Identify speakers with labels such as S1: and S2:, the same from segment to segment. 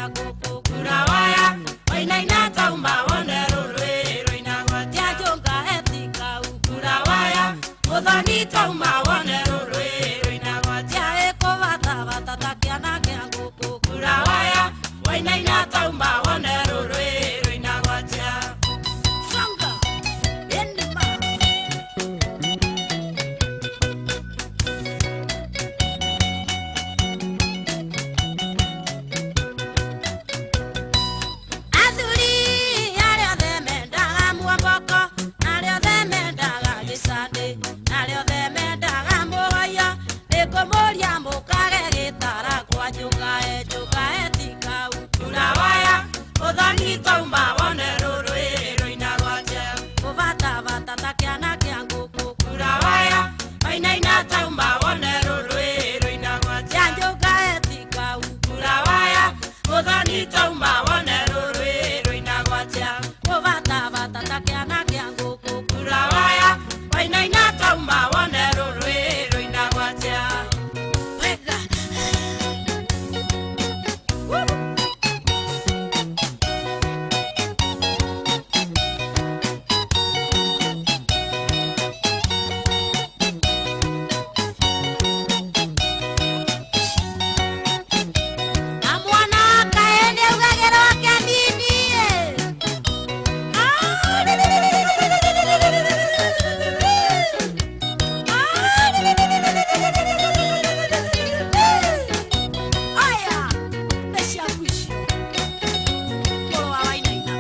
S1: kĩa ngũkũ kura waya wainaina tauma wone rũrũĩ rũinagwo atĩa njũnga etikau kura waya mũthoni tauma wone rũrũĩ rũinagwo atĩa ĩkũbatabata ta kĩana kĩa ngũkũ kura waya wainaina tauma wone rũrũĩ rũinagwo atĩa Songa enima. Athuri arĩa othe mendaga muomboko, arĩa othe mendaga gĩcandĩ, arĩa othe mendaga mũhaiya, nĩngũmũria mũkage gĩtara kwa njũkae njũkae tikau kura waya ũthoni tauma wone rũrũĩ rũinagwo atĩa kũbatabata ta kĩana kĩa ngũkũ kura waya wainaina tauma wone rũrũĩ rũinagwo atĩa njũkae tikau kura waya mũthoni tauma wone rũrũĩ rũinagwo atĩa kũbatabata ta kĩana kĩa ngũkũ kura waya wainaina tauma wone rũrũĩ rũinagwo atĩa wega. Na mwana kaĩ nĩaugagĩrwo kĩanini ĩ. Aya, nĩ ciaku icio. Mũrũ wa Wainaina.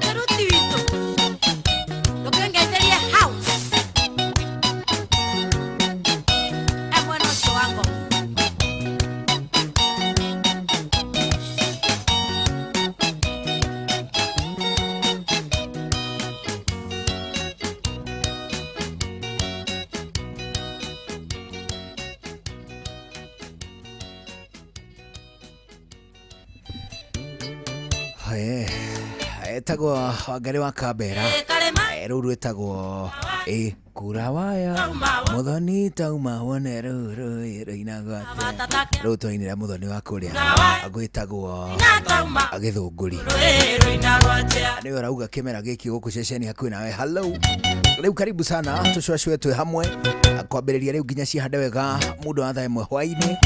S1: Kĩruti witũ. Ndũkĩngeithĩrie house. E mwena ũcio wa ngoma.
S2: Etagwo Wangarĩ wa Kambera.
S1: Karĩma
S2: Rũu rwĩtagwo ĩ kura waya muthoni tauma wone rũu rũĩ rũinagwo atĩa.
S1: batata kĩa
S2: Rũu twainĩra muthoni wa kũrĩa gwĩtagwo
S1: tauma
S2: Gĩthũngũri.
S1: rũĩ rũinagwo atĩa.
S2: Nĩwe ũrauga kĩmera gĩkĩ gũkũ ceceni hakuhĩ nawe. Hello, rĩu karibu sana tũcwacwe twĩ hamwe kwambĩrĩria rĩu nginya cihande wega mũndũ wa thaa 1 hwaĩ-inĩ,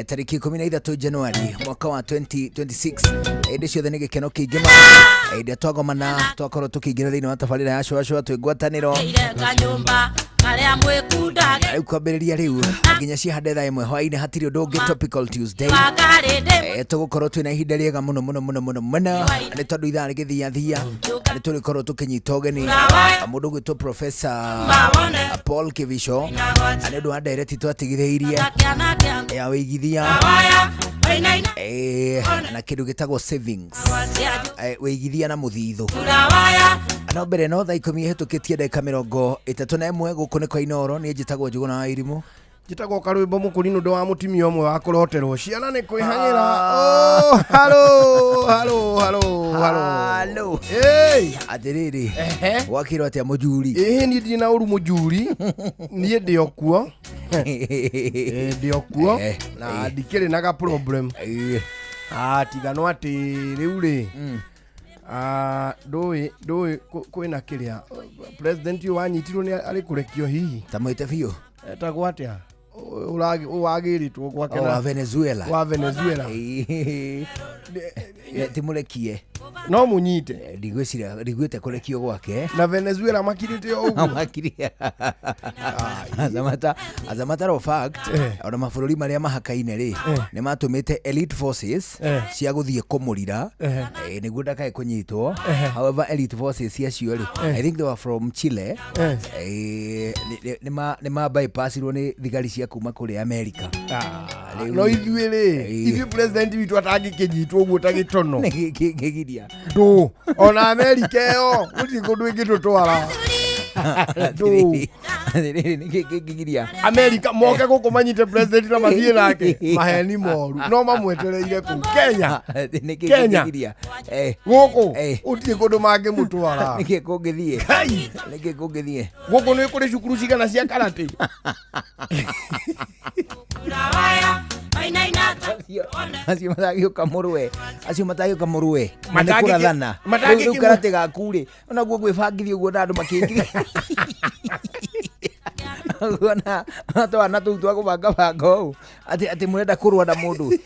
S2: tarĩki 13 Januari mwaka wa 2026. Hĩndĩ ciothe nĩ gĩkeno kĩingĩ ma hĩndĩ ĩrĩa twagomana twakorwo tũkĩingĩra thĩinĩ wa tabarĩra ya cwacwa twĩ ngwatanĩro.
S1: Ire kanyũmba karĩa mwĩkundage
S2: Rĩu kwambĩrĩria rĩu nginya cihande thaa 1 hwaĩ-inĩ hatirĩ ũndũ ũngĩ, Topical Tuesday.
S1: wakarĩ ndĩ
S2: Tũgũkorwo twĩna ihinda rĩega mũno mũno mũno mũno mũno nĩ tondũ ithaa rĩgĩthiathia nĩ tũrĩkorwo tũkĩnyita ũgeni mũndũ ũgwĩtwo Professor
S1: wone
S2: Paul Kivisho nĩ ũndũ wa ndereti twatigithĩirie
S1: ta kĩana kĩa
S2: ya wĩigithia
S1: waya wainaina
S2: na kĩndũ gĩtagwo savings,
S1: atĩa
S2: wĩigithia na mũthithũ.
S1: kura waya
S2: No mbere no thaa 10 ĩhĩtũkĩtie ndagĩka 31 gũkũ nĩ kwa Inooro. Niĩ njĩtagwo Njũgũna wa Irimũ.
S3: Njĩtagwo karwĩmbo mũkũri nĩ ũndũ wa mũtumia ũmwe wa kũroterwo ciana nĩ kwĩhang'ĩra. Oh, halo halo halo halo.
S2: Halo.
S3: Hey.
S2: Atĩrĩrĩ,
S3: Ehe.
S2: gwakĩrwo atĩa mũjuri?
S3: Ĩhĩ, niĩ ndirĩ na ũru mũjuri, niĩ ndĩ o kuo. Ĩ, ndĩ o kuo na ndikĩrĩ na ga problem. Ah, tiga no atĩ rĩu rĩ, ah, ndũĩ ndũĩ kwĩna kĩrĩa president ũyũ wanyitirwo nĩ arĩ kũrekio hihi.
S2: Ta mwĩte biũ.
S3: Etagwo atĩa? Wagĩrĩtwo gwake
S2: O, wa
S3: na
S2: Venezuela.
S3: Wa Venezuela.
S2: Timũrekie.
S3: No mũnyite.
S2: Ndigwĩciria ndigwĩte kũrekio gwake.
S3: Na Venezuela makirĩte o ũguo.
S2: Makiria. As a matter of fact, ona mabũrũri marĩa mahakaine rĩ, nĩ matũmĩte elite forces cia gũthiĩ kũmũrira nĩguo ndakae kũnyitwo. However, elite forces acio rĩ, I think they were from Chile, nĩ ma bypassirwo nĩ thigari cia kuma kũrĩa America. Rĩu-
S3: No ithuĩ rĩ, ithuĩ president witũ atangĩkĩnyitwo ũguo ta gĩtono.
S2: Nĩ kĩgiria.
S3: Ndũ ona Amerika ĩyo gũtirĩ kũndũ ĩngĩtũtwara. Ndũ.
S2: Atĩrĩrĩ, nĩkĩ kĩngĩgiria?
S3: America moke gũkũ manyite president na mathiĩ nake maheni moru no mamwetereire kũu Kenya.
S2: Nĩkĩ
S3: Kenya.
S2: kĩngĩgiria?
S3: Gũkũ gũtirĩ kũndũ mangĩmũtwara.
S2: Nĩkĩ kũngĩthiĩ?
S3: Kai!
S2: Nĩkĩ kũngĩthiĩ?
S3: Gũkũ nĩ kũrĩ cukuru cigana cia karate?
S2: Acio matangĩũka mũrũe, acio matangĩũka mũrũe na nĩ kũrathana. Rĩu karate gaku rĩ, onaguo gwĩbangithia ũguo na andũ makĩingĩra ona twana tũu twa kũbanga banga ũũ atĩ mũrenda kũrũa na mũndũ,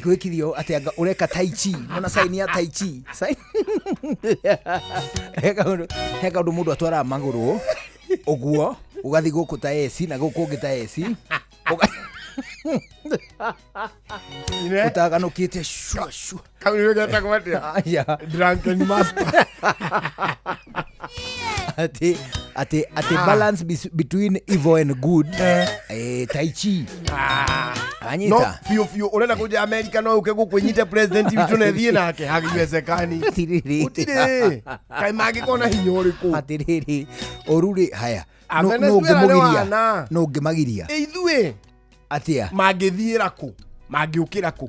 S2: gwĩkithio atĩ anga ũreka tai chi, ona sign ya tai chi. He kaũndũ mũndũ atwaraga magũrũ ũguo, ũgathiĩ gũkũ ta S na gũkũ ũngĩ ta S, ũtaganũkĩte shua shua.
S3: Kau nĩ getagwo atĩa?
S2: Aya.
S3: Drunken master.
S2: Atĩ balance between evil and good, tai chi.
S3: No.
S2: Anyita.
S3: Biũ biũ ũrenda kũnja America no ũke gũkũ ĩnyite president witũ na ĩthiĩ nake, hagiwezekani.
S2: Atĩrĩrĩ.
S3: Gũtirĩ. Kaĩ mangĩkorwo na hinya ũrĩkũ?
S2: Atĩrĩrĩ, ũru rĩ, haya.
S3: A
S2: Nũ
S3: Venezuela nĩ
S2: ũngĩmũgiria?
S3: wana.
S2: Nũ ũngĩmagiria?
S3: Ithuĩ.
S2: Atĩa?
S3: Mangĩthiĩra kũ? Mangĩũkĩra kũ?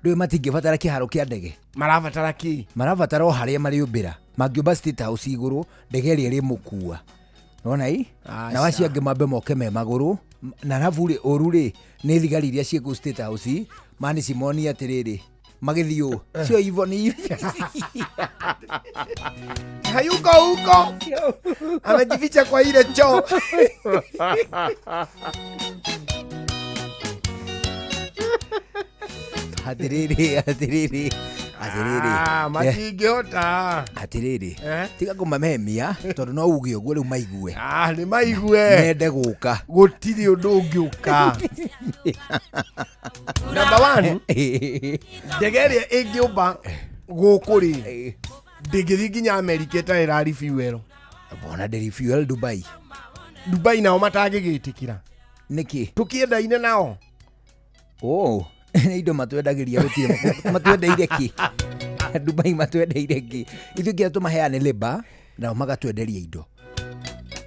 S2: Ndũĩ matingĩbatara kĩharo kĩa ndege.
S3: Marabatara kĩ?
S2: Marabatara o harĩa marĩũmbĩra. Mangĩũmba State House igũrũ, ndege ĩrĩa ĩrĩmũkua. Nona i?
S3: Aca.
S2: Na acio angĩ mambe moke me magũrũ. Na arabu rĩ, ũru rĩ, nĩ thigari iria ciĩ kũu State House, mani cimonie atĩrĩrĩ, magĩthiĩ ũũ. Cio ivo ni
S3: Hayuko huko. Amejificha kwa ile choo.
S2: Atĩrĩrĩ, atĩrĩrĩ, atĩrĩrĩ.
S3: Ah, matingĩhota.
S2: Atĩrĩrĩ.
S3: Eh?
S2: Tiga kũmamemia tondũ no uge ũguo rĩu maigue.
S3: Ah, nĩ maigue.
S2: Mende gũka.
S3: Gũtirĩ ũndũ ũngĩũka. Number one, ndege ĩrĩa ĩngĩũmba gũkũ rĩ, ndĩngĩthiĩ nginya America ĩtarĩ ĩra refuel.
S2: Bona ndĩ refuel Dubai.
S3: Dubai nao matangĩgĩtĩkĩra.
S2: Nĩkĩ?
S3: Tũkĩendaine nao.
S2: Oh, nĩ indo matwendagĩria, gũtirĩ matwendeire kĩ? Dubai matwendeire kĩ? Ithuĩ kĩrĩa tũmaheaga nĩ labor, nao magatwenderia indo.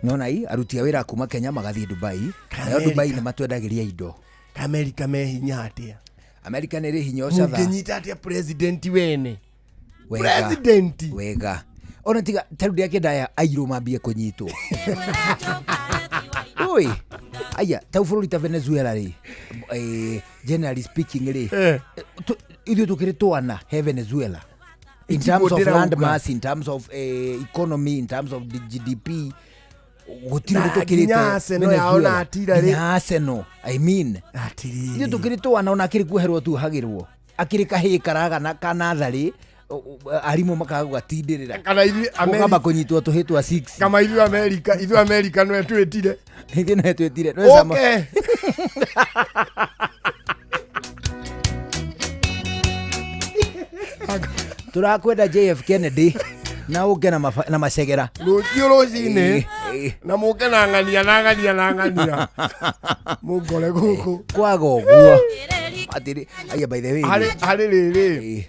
S2: Nona i aruti a wĩra kuma Kenya magathiĩ Dubai, nayo Dubai nĩ matwendagĩria indo.
S3: America me hinya atĩa?
S2: America nĩ ĩrĩ hinya ũcatha.
S3: Mũngĩnyita atĩa president wene?
S2: Wega.
S3: President.
S2: Wega. Ona tiga tarĩu ndĩakĩenda aya airũ mambie kũnyitwo. Oi, aya tau bũrũri ta Venezuela rĩ, generally speaking rĩ, ithuĩ tũkĩrĩ twana he Venezuela in terms of
S3: Ndĩrauga.
S2: land mass, in terms of economy, in terms of the GDP, gũtirĩ
S3: Na
S2: ũndũ tũkĩrĩte
S3: nginya Arsenal yao
S2: Venezuela.
S3: na atira rĩ.
S2: Nginya Arsenal, I mean,
S3: Atĩrĩrĩ.
S2: ithuĩ tũkĩrĩ twana, ona akĩrĩ kuoherwo tuohagĩrwo akĩrĩ kahĩĩ karaga ka natharĩ, arimũ makaga gũgatindĩrĩra.
S3: Kana ithuĩ
S2: gũkamba
S3: America,
S2: kũnyitwo tũhĩ twa 6.
S3: kama ithuĩ America, ithuĩ America no twĩtire.
S2: Ithuĩ no twĩtire. No cama.
S3: Okay.
S2: Tũrakwenda JF Kennedy na ũke na macegera.
S3: Rũciũ rũcinĩ na mũke na ng'ania na ng'ania na ng'ania mũngore gũkũ.
S2: Kwaga ũguo atĩrĩ, aya, by the way,
S3: Harĩ rĩrĩ,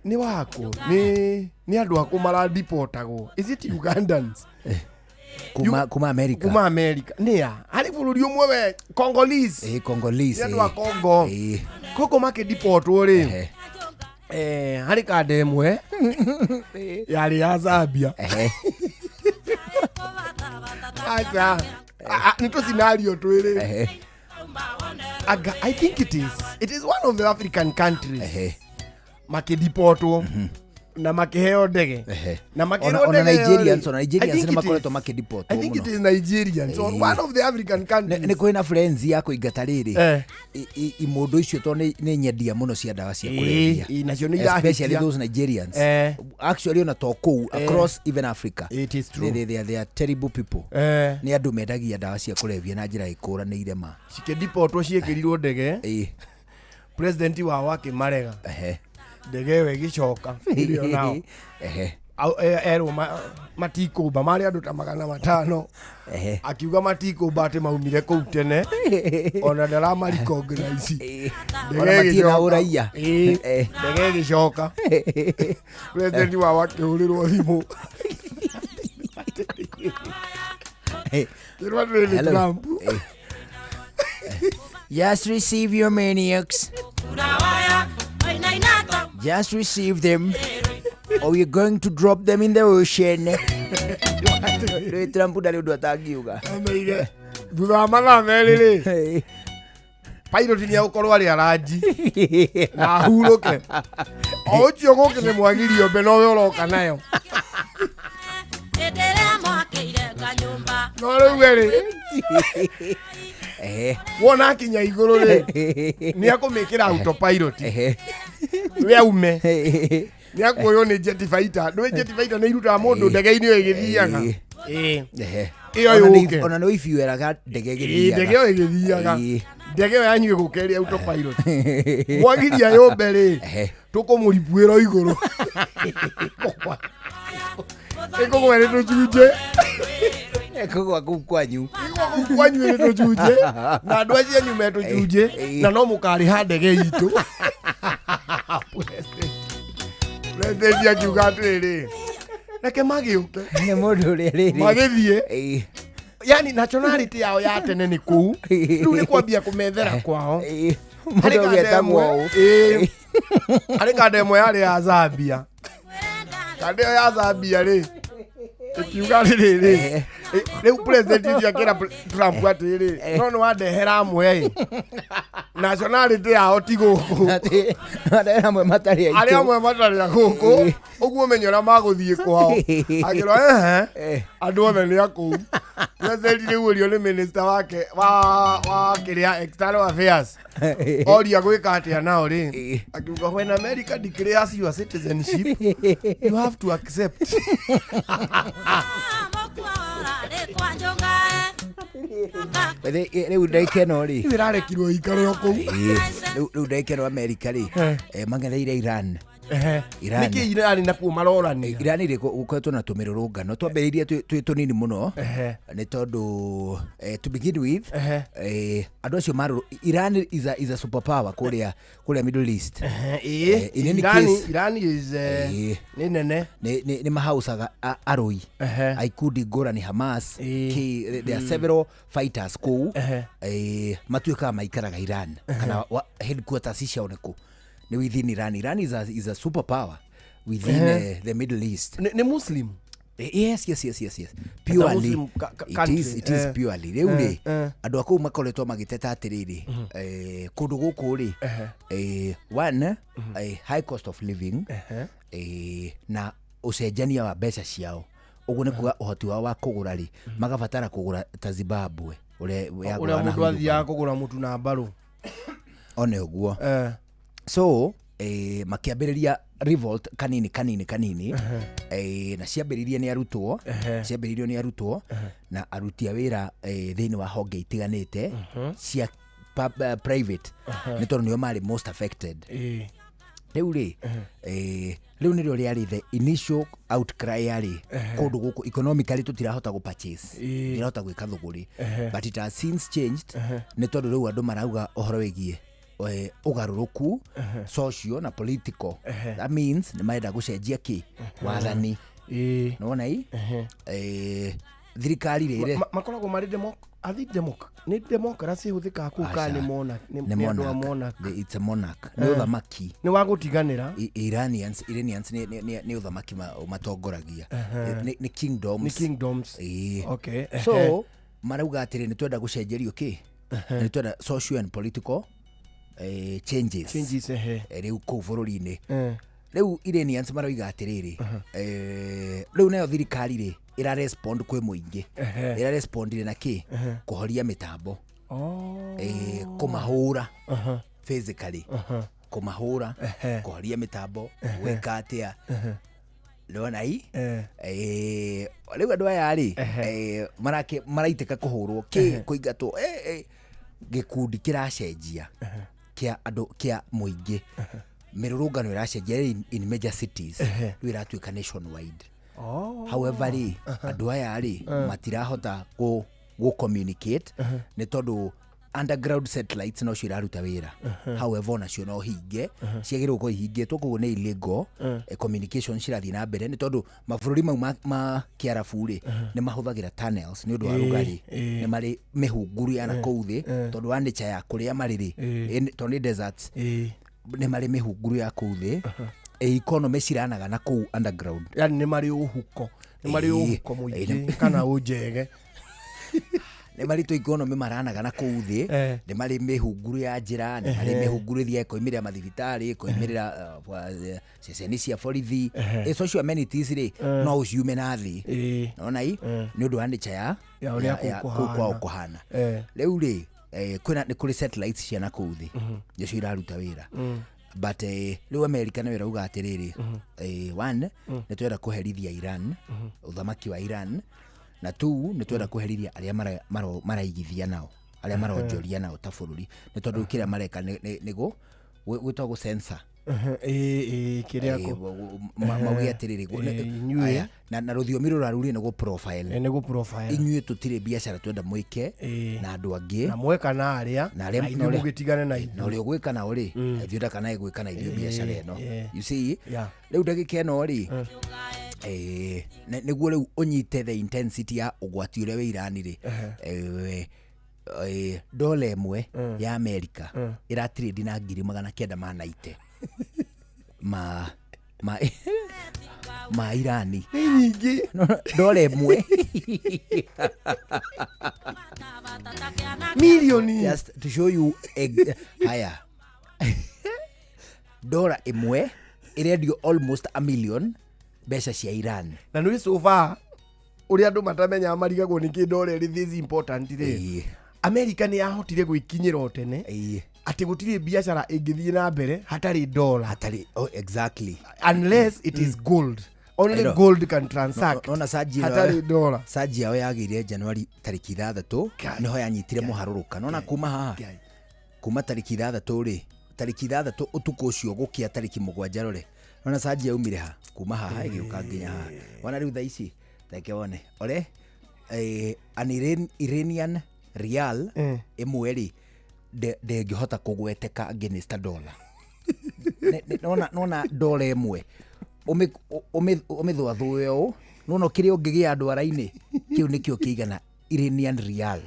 S3: nĩ wakũ nĩ andũ akũ maradipotagwo? Is it Ugandans?
S2: Kuma America.
S3: Kuma America nĩ a harĩ bũrũri ũmwe we Congolese.
S2: Congolese.
S3: Nĩ andũ a Congo. Koko makĩdipotwo rĩ, harĩ kanda ĩmwe yarĩ ya Zambia. Aca. Nĩ tũ scenario twĩrĩ. Aga, I think it is one of the African countries. Makĩdipotwo na makĩheo ndege na makĩrwo
S2: Ona
S3: ndege ĩyo rĩ,
S2: Nigerians, ona Nigerians
S3: I think
S2: nĩ
S3: it
S2: makoretwo makĩdipotwo
S3: I think it
S2: mũno.
S3: is Nigerians or one of the African countries.
S2: Nĩ kwĩna frenzy ya kũingata rĩrĩ imũndũ icio tondũ nĩ nyendia mũno cia ndawa cia kũrebia.
S3: Nacio nĩ
S2: Especially
S3: irahĩtia.
S2: those Nigerians. Actually ona to kũu, across even Africa.
S3: It is true.
S2: They are terrible people. Nĩ andũ mendagia ndawa cia kũrebia na njĩra ĩkũranĩire ma.
S3: Cikĩdipotwo ciĩkĩrirwo ndege, president wao akĩmarega. Ndege ĩyo ĩgĩcoka ĩrĩ o nao. Erwo matikũmba marĩ andũ ta 500. Akiuga matikũmba atĩ maumire kũu tene ona ndaramaricognize.
S2: Ona matirĩ na ũraiya.
S3: Ndege ĩgĩcoka, president wao akĩhũrĩrwo thimũ. Kĩrwo atĩrĩrĩ
S2: Hello.
S3: Trump.
S2: Just receive your maniacs. Just receive them, or we're going to drop them in the ocean. Rĩu Trump ndarĩ ũndũ atangiuga.
S3: Ameire thutha wa mathaa merĩ rĩ, pilot nĩ egũkorwo arĩ aranji na ahurũke o ũcio gũkĩ nĩ mwagirio mbe nowe ũroka nayo. No rĩu we rĩ, wona akinya igũrũ rĩ, nĩ akũmĩkĩra autopilot we aume, nĩ akuoywo nĩ jet fighter. Ndũĩ jet fighter nĩ irutaga mũndũ ndege-inĩ ĩyo ĩgĩthiaga. Ĩĩ. Ĩyo yũke.
S2: Ona nĩ ũibiweraga ndege
S3: Ĩĩ,
S2: ĩgĩthiaga.
S3: ndege ĩyo ĩgĩthiaga. Ndege ĩyo yanyu ĩgũka ĩrĩ autopilot, mwagiria yũmbe rĩ, tũkũmũribuĩra igũrũ, ĩkũgwa ĩrĩ tũcunjĩ.
S2: Kũgwa kũu kwanyu.
S3: Ĩkũgwa kũu kwanyu ĩrĩ tũcunjĩ, na andũ acio anyu me tũcunjĩ, na no mũkarĩha ndege itũ. President akiuga atĩrĩrĩ, reke magĩũke.
S2: Nĩ mũndũ ũrĩa rĩrĩ.
S3: Magĩthiĩ, yani nationality yao ya tene nĩ kũu, rĩu nĩ kwambia kũmethera kwao.
S2: Mũndũ
S3: Harĩ kanda
S2: ũgĩtagwo
S3: ĩmwe-
S2: ũũ.
S3: Ĩĩ. Harĩ kanda ĩmwe yarĩ ya Zambia. Kanda ĩyo ya Zambia rĩ, ĩkiuga rĩrĩ, rĩu president ũcio akĩra Trump atĩrĩ, no nĩ wandehera amwe ĩ, nationality yao ti gũkũ.
S2: Atĩ, arĩa amwe matarĩ aitũ.
S3: Arĩa amwe matarĩ a gũkũ, ũguo ũmenye ũrĩa magũthiĩ kwao. Akĩrwo ehe, andũ othe nĩ akũu. President rĩu ũrio nĩ minister wake wa kĩrĩa, external affairs, oria gwĩka atĩa nao rĩ, akiuga, "When America declares your citizenship, you have to accept."
S2: Rĩu ndagĩka ĩno rĩ,
S3: Rĩu ĩrarekirwo ikare o kũu.
S2: Rĩu ndagĩka ĩno America rĩ, mang'etheire Iran. Iran.
S3: Nĩkĩ Iran nakuo marorania?
S2: Iran rĩ, gũkoretwo na tũmĩrũrũngano twambĩrĩirie twĩ tũnini mũno, nĩ tondũ to begin with, andũ acio marũ Iran is a superpower kũrĩa Middle East. In any
S3: Iran,
S2: case-
S3: Iran is nĩ nene.
S2: Nĩ mahaucaga arũi a ikundi ngũrani, Hamas, there are several fighters kũu. Matuĩkaga maikaraga Iran, kana headquarters ciao nĩ kũ? Nĩ within Iran. Iran is a superpower within the Middle East.
S3: Nĩ Muslim.
S2: Yes, purely.
S3: Muslim
S2: It
S3: country.
S2: is, it is purely. Rĩu rĩ, andũ a kũu makoretwo magĩteta atĩrĩrĩ, kũndũ gũkũ rĩ, one, high cost of living, na ũcenjania wa mbeca ciao, ũguo nĩ kuga ũhoti wao wa kũgũra rĩ, magabatara kũgũra ta Zimbabwe ũrĩa
S3: ũrĩa
S2: yagũraga na
S3: mũndũ
S2: hau.
S3: Athiaga kũgũra mũtu na mbarũ.
S2: One ũguo. So makĩambĩrĩria revolt kanini kanini kanini, na ciambĩrĩirie nĩ arutwo, ciambĩrĩirio nĩ arutwo na aruti a wĩra thĩinĩ wa honge itiganĩte cia private, nĩ tondũ nĩo marĩ most affected. Rĩu rĩ, rĩu nĩrĩo rĩarĩ the initial outcry, yarĩ kũndũ gũkũ economically tũtirahota gũ purchase, tũtirahota gwĩka thũgũrĩ. But it has since changed, nĩ tondũ rĩu andũ marauga ũhoro wĩgiĩ ũgarũrũku social na political. That means nĩ marenda gũcenjia kĩ wathani. Nĩwona i thirikari rĩrĩ
S3: Makoragwo marĩ athi nĩ democracy hũthĩkaga kũu kana
S2: Aca.
S3: nĩ monarch? Nĩ
S2: Nĩ
S3: nĩ andũ a
S2: monarch.
S3: monarch.
S2: It's a monarch, nĩ ũthamaki.
S3: Nĩ wa gũtiganĩra.
S2: Iranians nĩ ũthamaki matongoragia, nĩ kingdoms.
S3: Nĩ kingdoms.
S2: Ĩĩ.
S3: Okay.
S2: So marauga atĩrĩ, nĩ twenda gũcenjerio kĩ, nĩ twenda social and political changes.
S3: Changes, ehe.
S2: Rĩu kũu bũrũri-inĩ rĩu Iranians maroiga atĩrĩrĩ, rĩu nayo thirikari rĩ, ĩra respond kwĩ mũingĩ. Ĩra respondire na kĩ? Kũhoria mĩtambo, kũmahũra physically, kũmahũra, kũhoria mĩtambo, gwĩka atĩa, nĩwona i rĩu andũ aya rĩ, maraitĩka kũhũrwo kĩ, kũingatwo, gĩkundi kĩracenjia kĩa andũ, kĩa mũingĩ, mĩrũrũngano ĩracenjia in major cities, rĩu ĩratuĩka nationwide. However rĩ, andũ aya rĩ, matirahota gũ communicate nĩ tondũ Underground satellites no cio iraruta wĩra, however onacio no hinge, ciagĩrĩirwo gũkorwo ihingĩtwo, koguo nĩ illegal communication cirathiĩ na mbere, nĩ tondũ mabũrũri mau ma kĩarabu rĩ, nĩ mahũthagĩra tunnels nĩ ũndũ wa rugarĩ, nĩ marĩ mĩhunguru ya na kũu thĩ, tondũ wa nature ya kũrĩa marĩ rĩ, tondũ nĩ deserts, nĩ marĩ mĩhunguru ya kũu thĩ, economy ciranaga na kũu underground.
S3: Yani nĩ marĩ ũhuko, nĩ marĩ ũhuko mũingĩ kana ũnjege.
S2: Nĩ marĩ tũ economy maranaga na kũu thĩ. Nĩ marĩ mĩhunguru ya njĩra, nĩ marĩ mĩhunguru ĩthiaga ĩkoimĩrĩra mathibitarĩ, ĩkoimĩrĩra ceceni cia borithi. Social amenities rĩ, no ũciume na thĩ. Nona i nĩ ũndũ wa nature ya
S3: Ya ũrĩa kũu
S2: kũu kwao
S3: kũhana.
S2: Kũhana. Rĩu rĩ, kwĩna nĩ kũrĩ satellites cia na kũu thĩ, nĩcio iraruta wĩra, but rĩu America nĩyo ĩrauga atĩrĩrĩ, one, nĩ twenda kũherithia Iran, ũthamaki wa Iran, na two, nĩ twenda kũherithia arĩa maraigithia nao, arĩa maronjoria nao ta bũrũri, nĩ tondũ kĩrĩa mareka nĩ gwĩtagwo gũ-censor.
S3: Ĩĩ, kĩrĩa
S2: Mauge atĩrĩrĩ,
S3: inyuĩ.
S2: Aya, na rũthiomi rũraru rĩ, nĩ gũ profile.
S3: Nĩ gũ profile.
S2: Inyuĩ tũtirĩ biacara twenda mwĩke na andũ angĩ.
S3: Na mweka na arĩa
S2: Na arĩa
S3: na ithuĩ
S2: na ũrĩa-
S3: mũgĩtigane na
S2: na
S3: ithuĩ.
S2: Ũrĩa ũgwĩka nao rĩ, ithuĩ ndakanae gwĩka na ithuĩ biacara ĩno. You see? Rĩu ndagĩka ĩno rĩ, nĩguo rĩu ũnyite the intensity ya ũgwati ũrĩa wĩ Irani rĩ, dola ĩmwe ya Amerika ĩratrade na 990,000 ma Irani.
S3: Nĩ nyingĩ.
S2: Dola ĩmwe.
S3: Milioni.
S2: Just to show you, haya, dola ĩmwe ĩrendio almost a million mbeca cia Iran.
S3: Na nĩ so far ũrĩa andũ matamenyaga, marigagwo nĩ kĩ dola ĩrĩ this important rĩ, Amerika nĩ yahotire gwĩkinyĩra o tene atĩ gũtirĩ biacara ĩngĩthiĩ na mbere hatarĩ dola.
S2: Hatarĩ, oh, exactly.
S3: Unless it is gold only.
S2: Ĩno.
S3: Gold can transact
S2: Nona surge ĩno-
S3: hatarĩ dola.
S2: Surge yao yagĩire Januari tarĩki 6,
S3: Ngai.
S2: nĩho yanyitire mũharũrũka. Nona kuma haha,
S3: Ngai.
S2: kuma tarĩki 6 rĩ, tarĩki 6 ũtukũ ũcio gũkĩa tarĩki 7, rore, nona surge yaumire ha, kuma haha ĩgĩũka nginya haha. Wona rĩu thaa ici, reke wone ore, an Iranian rial ĩmwe rĩ, ndĩngĩhota kũgweteka against a dollar. Nona dola ĩmwe ũmĩthũathũe ũũ, nona kĩrĩa ũngĩgĩa ndwara-inĩ kĩu nĩkĩo kĩigana Iranian rial.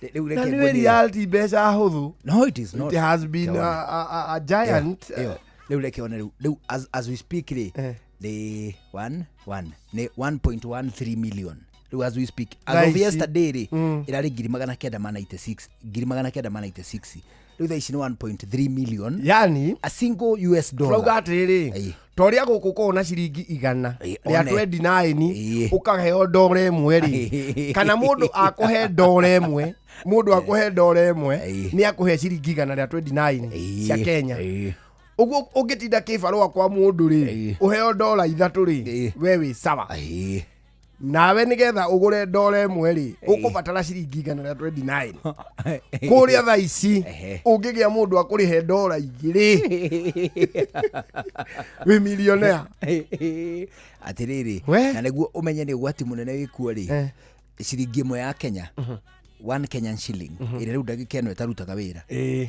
S2: Rĩu
S3: Na
S2: reke
S3: nĩ
S2: ngwĩre-
S3: rial ti mbeca hũthũ.
S2: No, it is not.
S3: It has been a giant.
S2: Ĩyo. Rĩu reke one, rĩu as we speak rĩ, nĩ one one nĩ 1.13 million rĩu as we speak, as
S3: Thaa
S2: of
S3: ici.
S2: yesterday rĩ, ĩrarĩ 996,000, 996,000. Rĩu thaa ici nĩ 1.3 million,
S3: Yani
S2: a single US
S3: turauga
S2: dollar.
S3: atĩrĩrĩ, ta ũrĩa gũkũ ũkoragwo na ciringi 100 rĩa
S2: one.
S3: 29, ũkaheo ndora ĩmwe rĩ, kana mũndũ akũhe ndora ĩmwe, mũndũ akũhe ndora ĩmwe, nĩ akũhe ciringi 100 rĩa 29 cia Kenya. Ũguo ũngĩtinda kĩbarũa kwa mũndũ rĩ, ũheo ndora 3 rĩ, we wĩ sawa. Nawe nĩgetha ũgũre ndora ĩmwe rĩ, ũkũbatara ciringi 100 rĩa 29. Kũrĩa thaa ici ũngĩgĩa mũndũ akũrĩhe ndora 2, wĩ milionea.
S2: Atĩrĩrĩ,
S3: We?
S2: na nĩguo ũmenye nĩ ũgwati mũnene wĩkuo rĩ, ciringi ĩmwe ya Kenya, one Kenyan shilling, ĩrĩa rĩu ndagĩka ĩno ĩtarutaga wĩra,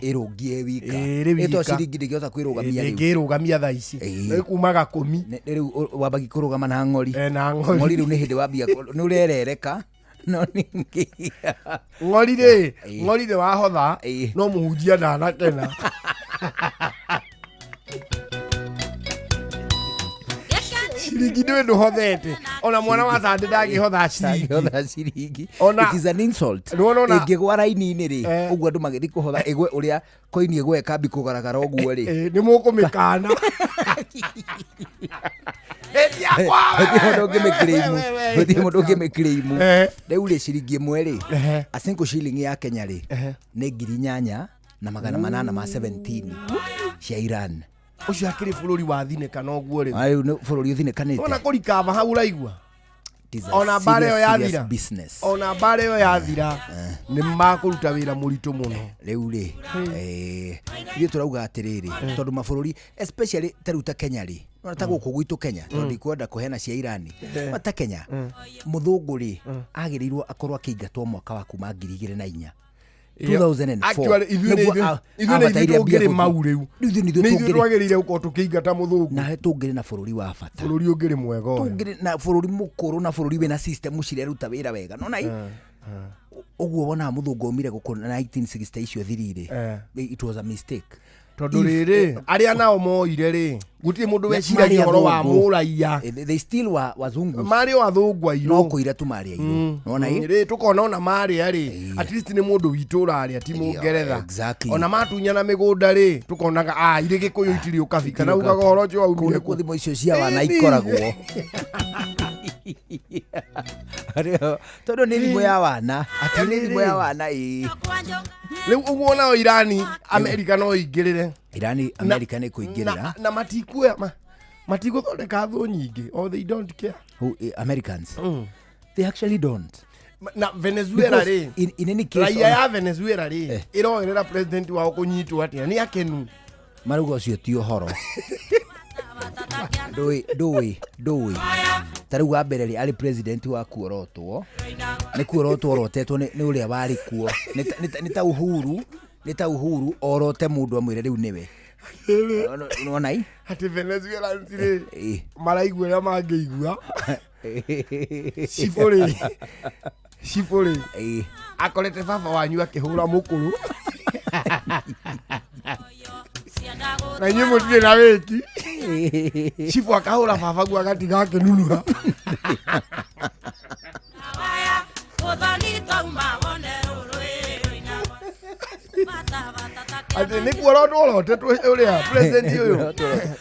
S2: ĩrũngie wika.
S3: Ĩrĩ
S2: ĩtwa
S3: wika.
S2: Ciringi ndĩngĩhota kwĩrũgamia rĩu.
S3: Ndĩngĩrũgamia thaa ici. Nĩ kumaga kũmi.
S2: Nĩ rĩu wambagia kũrũgama na ng'ori.
S3: Na ng'ori.
S2: Ng'ori rĩu nĩ hĩndĩ wambia nĩ ũrerereka, no ningĩ
S3: Ng'ori rĩ, ng'ori nĩ wahotha, no mũhunjia ndanakena. Ciringi ndũĩ ndũhothete, ona mwana wa sande ndangĩhotha ciringi.
S2: Ndangĩhotha ciringi.
S3: Ona-
S2: It is an insult.
S3: Nĩwona ona-
S2: Ĩngĩgwa raini-inĩ rĩ, ũguo andũ magĩthiĩ kũhotha, ĩgwe ũrĩa koini ĩgwe ĩkambi kũgaragara ũguo rĩ,
S3: Nĩ mũkũmĩkana. Ĩti yakwa, we,
S2: gũtirĩ mũndũ ũngĩmĩclaim.
S3: we, we, we.
S2: Gũtirĩ mũndũ ũngĩmĩclaim. Rĩu rĩ, ciringi ĩmwe rĩ, a single shilling ya Kenya rĩ, nĩ 8,817 cia Iran.
S3: Ũcio akĩrĩ bũrũri wa thinĩka noguo rĩu.
S2: Rĩu nĩ bũrũri ũthinĩkanĩte.
S3: Ona kũrikaba hau ũraigua.
S2: It is a
S3: Ona mbara ĩyo
S2: serious, serious
S3: yathira,
S2: business.
S3: ona mbara ĩyo yathira, nĩ makũruta wĩra mũritũ mũno.
S2: Rĩu rĩ, ithuĩ tũrauga atĩrĩrĩ, tondũ mabũrũri especially ta rĩu ta Kenya rĩ, nona ta gũkũ gwitũ Kenya, tondũ ndikwenda kũheana cia Irani. No ta Kenya, mũthũngũ rĩ, agĩrĩirwo akorwo akĩingatwo mwaka wa kuma 2004. 2004.
S3: Actually, ithuĩ nĩ
S2: Nĩguo
S3: ithuĩ nĩ ithuĩ
S2: abataire mbia
S3: tũngĩrĩ
S2: gũthiĩ.
S3: mau rĩu.
S2: Rĩu ithuĩ nĩ ithuĩ
S3: Nĩ ithuĩ
S2: tũngĩrĩ
S3: twagĩrĩire gũkorwo tũkĩingata mũthũngũ.
S2: Nawe tũngĩrĩ na bũrũri wa bata.
S3: Bũrũri ũngĩrĩ mwega ũyũ.
S2: Tũngĩrĩ na bũrũri mũkũrũ na bũrũri wĩna system cireruta wĩra wega, nona ũguo wonaga mũthũngũ aumire gũkũ 1960 icio thirire. It was a mistake.
S3: Tondũ rĩrĩ, arĩa nao moire rĩ, gũtirĩ mũndũ
S2: Na
S3: weciragia
S2: marĩ
S3: ũhoro wa
S2: athũngũ.
S3: mũraiya.
S2: They still were wazungu.
S3: Marĩ o athũngũ airũ.
S2: No kũira tu marĩ airũ, nona
S3: Rĩ tũkona ona marĩa rĩ, at least nĩ mũndũ witũ ũrarĩa, ti mũngeretha. Ona matunyana mĩgũnda rĩ, tũkonaga ah, irĩ gĩkũyũ itirĩ ũkabi kana ugaga ũhoro ũcio
S2: Kũu
S3: waumire
S2: nĩkuo
S3: kũ.
S2: thimũ icio cia wana
S3: Ĩni.
S2: ikoragwo. Tondũ nĩ thimũ ya wana, nĩ thimũ ya wana, ĩĩ.
S3: Rĩu ũguo nao Irani, Amerika no ĩingĩrĩre.
S2: Irani, America nĩ kũingĩrĩra.
S3: Na matikuoya matigũthondeka thũ nyingĩ, or they don't care.
S2: Who, Americans, they actually don't.
S3: Na Venezuela
S2: Because
S3: rĩ,
S2: in any case,
S3: raia ya Venezuela rĩ, ĩroerera president wao kũnyitwo atĩa? Nĩ akenu?
S2: Marauga ũcio ti ũhoro. Ndũĩ, ndũĩ, ndũĩ, ta rĩu wa mbere rĩ, arĩ president wa kuorotwo, nĩ kuorotwo orotetwo nĩ ũrĩa warĩ kuo. Nĩ ta Uhuru orote mũndũ amwĩre rĩu nĩwe. Nĩwona i
S3: Atĩ Venezuelans rĩ, maraigua ũrĩa mangĩigua. Cibũ rĩ, cibũ rĩ, akorete baba wanyu akĩhũra mũkũrũ na inyuĩ mũtirĩ na wĩki. Cibũ akahũra baba guo agatiga akĩnunuha. Atĩ nĩ kuorotwo orotetwo ũrĩa president ũyũ,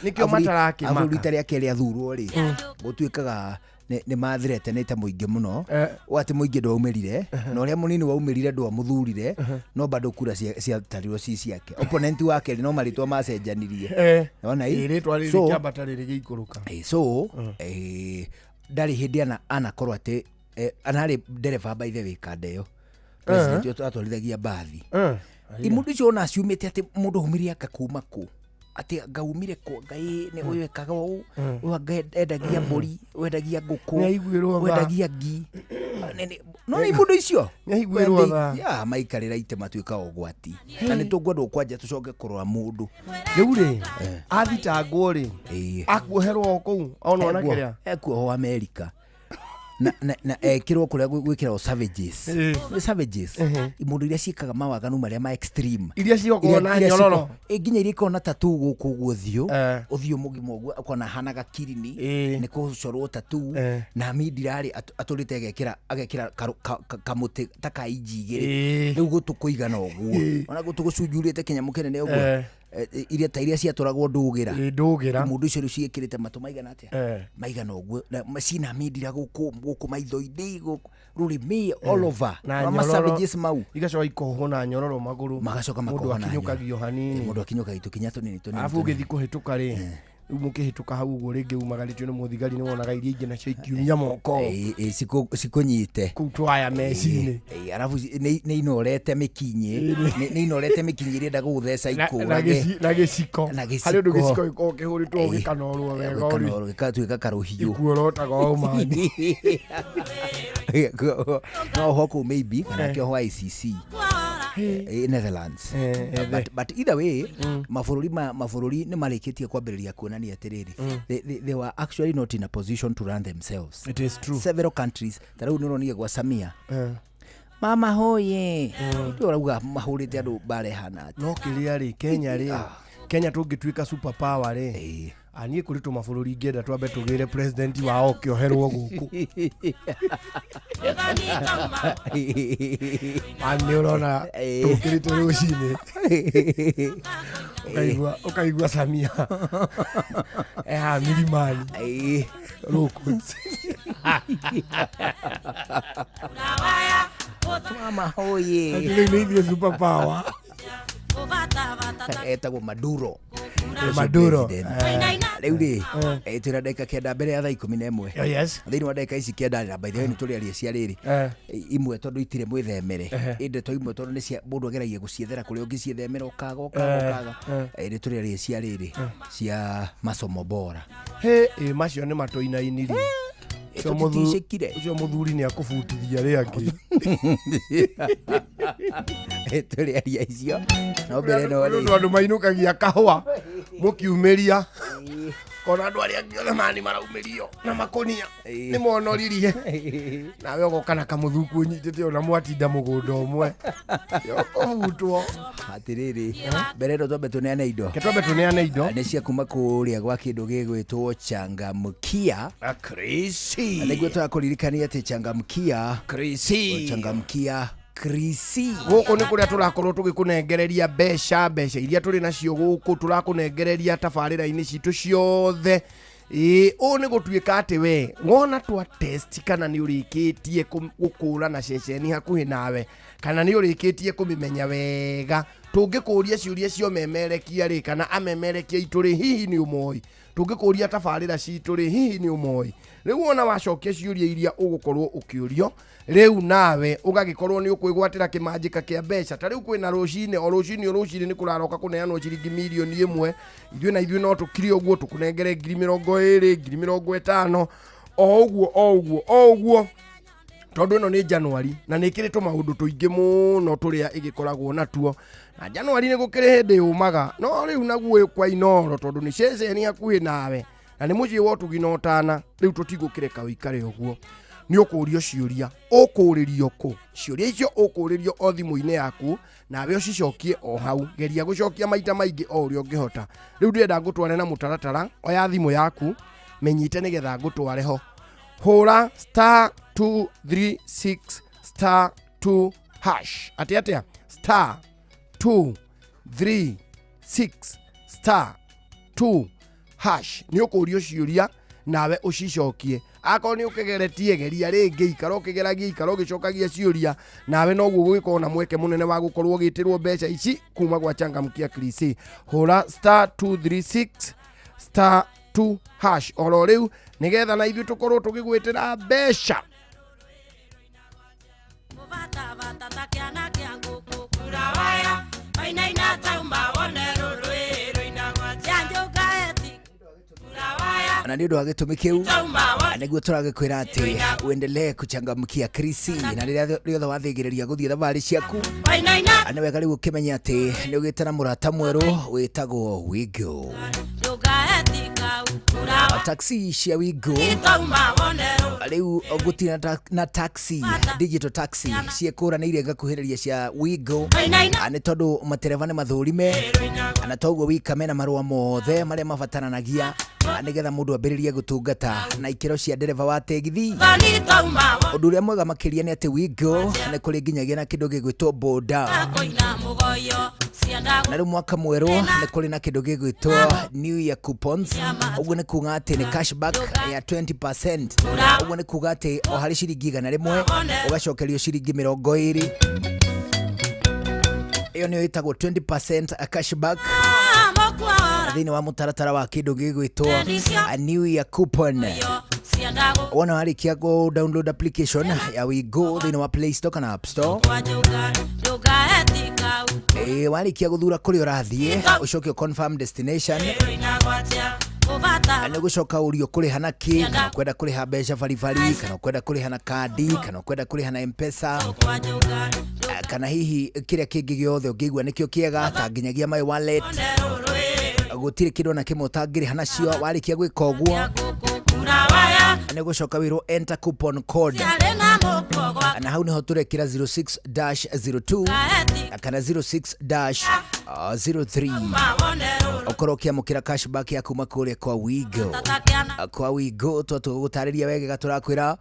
S3: nĩkĩo
S2: Abu
S3: matarakĩmaka.
S2: Rita rĩa kerĩ athurwo rĩ, gũtuĩkaga nĩ mathiretenĩte mũingĩ mũno. O atĩ mũingĩ ndwaumĩrire, na ũrĩa mũnini waumĩrire ndwamũthurire, no bado kura ciatarirwo ci ciake. Opponent wake rĩ, no marĩtwa macenjanirie. Wona i?
S3: Ĩ, rĩtwa rĩrĩ kĩambata rĩrĩ gĩikũrũka.
S2: So ndarĩ hĩndĩ anakorwo atĩ anarĩ ndereba, by the way, kanda ĩyo president ũyũ atwarithagia mbathi. Imundu icio ona ciumĩte atĩ mũndũ aumire anga kuma kũ, atĩ anga umire kũ, ngai nĩ ũyũ ekaga ũũ, ũyũ anga endagia mbũri, ũyũ endagia ngũkũ,
S3: Nĩaiguĩrwo
S2: ũyũ
S3: tha.
S2: endagia ngi. No nĩ imundu icio
S3: Nĩaiguĩrwo
S2: When
S3: tha.
S2: Yeah, maikarĩra itĩ matuĩka ũgwati, na nĩ tũngwenda kwanja tũcoke kũrora mũndũ.
S3: Rĩu rĩ, athitangwo rĩ, akuoherwo o kũu ona ona kĩrĩa.
S2: Ekuohwo America na ekĩrwo kũrĩa gwĩkĩragwo savages. Nĩ savages, mũndũ iria ciĩkaga mawaganu marĩa ma extreme.
S3: Iria cigokorwo na
S2: Iria
S3: nyororo.
S2: Nginya iria ikoragwo na tattoo gũkũ ũguo ũthiũ. Ũthiũ mũgima ũguo ũkona hanaga kirini. Nĩ kũcorwo tattoo. Na mindirarĩ atũrĩte agekĩra kamũtĩ ta ka inji 2. Rĩu gũtũ kũigana ũguo, ona gũtũ gũcunjurĩte kĩnyamũ kĩnene ũguo. Iria ta iria ciatũragwo ndũgĩra.
S3: Ĩ, ndũgĩra.
S2: Mũndũ ũcio rĩu ciĩkĩrĩte matũ maigana atĩa? Maigana ũguo, na ciina mindira gũkũ gũkũ maitho-inĩ, gũkũ rũrĩmĩ, all over.
S3: Na
S2: Ma
S3: nyororo.
S2: savages mau.
S3: Igacoka ikohwo na nyororo magũrũ.
S2: Magacoka
S3: mũndũ
S2: makohwo na
S3: akinyũkagio hanini.
S2: Mũndũ akinyũkagia tũkinya tũnini tũnini.
S3: Arabu
S2: Tũnini.
S3: ũgĩthiĩ kũhĩtũka rĩ, rĩu mũkĩhĩtũka hau ũguo rĩngĩ umagarĩtio nĩ mũthigari, nĩ wonaga iria ingĩ nacio ikiumia moko.
S2: Ĩ, cikũnyite.
S3: Kũu twaya meci-inĩ.
S2: Ĩ, arabu nĩ inorete mĩkinyĩ, nĩ inorete mĩkinyĩ irenda gũgũtheca ikũrage.
S3: Na gĩciko.
S2: Na gĩciko.
S3: Harĩ ũndũ gĩciko gĩkoragwo kĩhũrĩtwo gĩkanorwo wega ũrĩ.
S2: Gĩkanorwo, gĩgatuĩka karũhiũ.
S3: Ikuorotaga o mani.
S2: No oho kũu maybe kana kĩoho ICC, Netherlands. But either way, mabũrũri nĩ marĩkĩtie kwambĩrĩria kuonania atĩrĩrĩ, they were actually not in a position to run themselves.
S3: It is true.
S2: Several countries, ta rĩu nĩ ũronire gwa Samia, mama hoye, ndio ũrauga mahũrĩte andũ mbara ĩhana atĩa.
S3: No kĩrĩa rĩ, Kenya rĩ, Kenya tũngĩtuĩka super power rĩ, niĩ kũrĩ tũmabũrũri ingĩenda twambe tũgĩre president wao kĩoherwo gũkũ. Nĩ ũrona tũkĩrĩte rũcinĩ ũkaigua Samia ehaha milimani rũkũ.
S2: Mama hoye.
S3: Rĩu nĩ ithuĩ super power.
S2: Etagwo Maduro.
S3: Maduro.
S2: President. Rĩu rĩ, twĩna ndagĩka 9 mbere ya thaa 11.
S3: Oh, yes.
S2: Thĩinĩ wa ndagĩka ici 9, na by the way nĩ tũrĩaria cia rĩrĩ imwe tondũ itirĩ mwĩthemere, ĩ ndeto imwe tondũ nĩ cia mũndũ ageragia gũciethera kũrĩa ũngĩciethemera ũkaga ũkaga ũkaga. Nĩ tũrĩaria cia rĩrĩ cia masomo bora.
S3: He ĩ, macio nĩ matũinainirie.
S2: Tũtiticĩkire.
S3: Ũcio mũthuri nĩ akũbutithia rĩ angĩ.
S2: Tũrĩ aria icio no mbere no
S3: Nĩ ũndũ andũ mainũkagia kahũa mũkiumĩria kona andũ arĩa angĩ othe mani maraumĩrio na makũnia nĩ monoririe nawe ũgoka na kamũthuku ũnyitĩte ona mwatinda mũgũnda ũmwe yokũbutwo.
S2: Atĩrĩrĩ, mbere ĩno twambe tũneane indo.
S3: Ke twambe tũneane indo.
S2: Nĩ cia kuma kũrĩa gwa kĩndũ gĩgwĩtwo Changamkia.
S3: Krisi.
S2: Nĩguo tũrakũririkania atĩ Changamkia
S3: Krisi.
S2: Changamkia Krisi.
S3: Gũkũ nĩ kũrĩa tũrakorwo tũgĩkũnengereria mbeca, mbeca iria tũrĩ nacio gũkũ tũrakũnengereria tabarĩra-inĩ citũ ciothe. Ĩĩ, ũũ nĩ gũtuĩka atĩ we wona twa test kana nĩ ũrĩkĩtie gũkũrana ceceni hakuhĩ nawe kana nĩ ũrĩkĩtie kũmĩmenya wega, tũngĩkũria ciũria cia ũmemerekia rĩ kana amemerekia itũ rĩ, hihi nĩ ũmoĩ? Tũngĩkũria tabarĩra citũ rĩ, hihi nĩ ũmoĩ? Rĩu wona wacokia ciũria iria ũgũkorwo ũkĩũrio rĩu nawe ũgagĩkorwo nĩ ũkwĩgwatĩra kĩmanjĩka kĩa mbeca. Ta rĩu kwĩna rũcinĩ, o rũcinĩ o rũcinĩ nĩ kũraroka kũneanwo ciringi 1,000,000. Ithuĩ na ithuĩ no tũkire ũguo tũkũnengere 20,000, 50,000, o ũguo o ũguo o ũguo, tondũ ĩno nĩ Januari na nĩ ĩkĩrĩ tũmaũndũ tũingĩ mũno tũrĩa ĩgĩkoragwo natuo. Na Januari nĩ gũkĩrĩ hĩndĩ yũmaga, no rĩu naguo kwa Inooro tondũ nĩ ceceni hakuhĩ nawe na nĩ mũciĩ wa ũtugi na ũtana, rĩu tũtigũkĩreka ũikare ũguo. Nĩ ũkũrio ciũria, ũkũrĩrio kũ? Ciũria icio ũkũrĩrio o thimũ-inĩ yaku nawe ũcicokie o hau. Geria gũcokia maita maingĩ o ũrĩa ũngĩhota. Rĩu ndĩrenda ngũtware na mũtaratara. Oya thimũ yaku mĩnyite nĩgetha ngũtware ho. Hũra star 236 star 2 hash. Atĩ atĩa? Star 236 star 2 hash. Nĩ ũkũrio ciũria nawe ũcicokie. Akorwo nĩ ũkĩgeretie, geria rĩngĩ, ikara ũkĩgeragia, ikara ũgĩcokagia ciũria, nawe noguo gũgĩkorwo na mweke mũnene wa gũkorwo ũgĩtĩrwo mbeca ici kuma gwa Changamkia Krisi. Hũra star 236 star 2 hash oro rĩu nĩgetha na ithuĩ tũkorwo tũgĩgwĩtĩra mbeca.
S2: Na nĩ ũndũ wa gĩtũmi kĩu nĩguo tũragĩkwĩra atĩ uendelee kuchangamkia Krisi, na rĩrĩa rĩothe wathĩgĩrĩria gũthiĩ thabarĩ ciaku nĩ wega rĩu ũkĩmenya atĩ nĩ ũgĩte na mũrata mwerũ wĩtagwo Wigo. Taxi cia Wigo rĩu gũtirĩ na taxi, digital taxi ciĩkũranĩire ngakuhĩrĩria cia Wigo nĩ tondũ matereba nĩ mathũrime na toguo wika mena marũa mothe marĩa mabataranagia nĩgetha mũndũ ambĩrĩrie gũtungata na ikĩro cia ndereba wa tegithi. Ũndũ ũrĩa mwega makĩria nĩ atĩ Wigo nĩ kũrĩ nginyagia na kĩndũ gĩgwĩtwo boda, na rĩu mwaka mwerũ nĩ kũrĩ na kĩndũ gĩgwĩtwo New Year coupons. Ũguo nĩ kuga atĩ nĩ cashback ya 20%. Ũguo nĩ kuga atĩ o harĩ ciringi 100 ũgacokerio ciringi 20. Ĩyo nĩyo ĩtagwo 20% cashback thĩinĩ wa mũtaratara wa kĩndũ gĩgwĩtwo New Year coupon. Wona warĩkia kũ download application ya Wigo thĩinĩ wa Play Store kana App Store, warĩkia gũthura kũrĩa ũrathiĩ ũcoke confirm destination, nĩ gũcoka ũrio kũrĩha na kĩ, kana ũkwenda kũrĩha mbeca baribari, kana ũkwenda kũrĩha na kandi, kana ũkwenda kũrĩha na M-Pesa, kana hihi kĩrĩa kĩngĩ gĩothe ũngĩigua nĩkĩo kĩega ta nginyagia my wallet. Gũtirĩ kĩndũ ona kĩmwe ũtangĩrĩha nacio. Warĩkia gwĩka ũguo nĩ gũcoka wĩrwo enter coupon code, na hau nĩho tũrekĩra 06-02 kana 06-03 ũkorwo ũkĩamũkĩra cashback ya kuma kũrĩa kwa Wigo. Kwa Wigo twatũgũtarĩria wega tũrakwĩra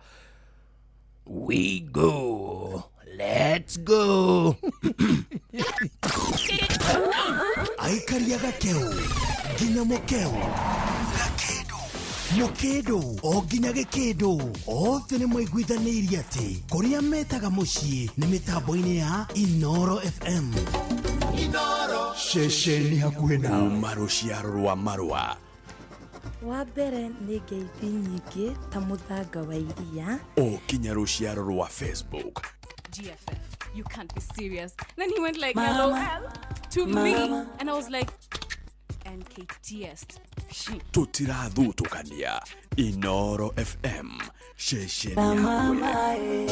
S3: We go. Let's go.
S4: Aikaria gakeu nginya mukeu gakindu mukindu o nginya gikindu othe nĩ maiguithanĩirie atĩ kũrĩa metaga mũciĩ nĩ mĩtambo-inĩ ya Inooro FM.
S5: Inooro ceceni hakuhĩ na maruciaro rwa marũa.
S6: Wa mbere nĩ ngeithi nyingĩ ta mũthanga wa iria
S5: o kinya rũciaro rwa Facebook.
S7: GFF, you can't be serious. Then he went like, hello to me. And I was like, NKTS.
S5: Tũtirathutũkania. Inooro FM ceceni hakuhĩ.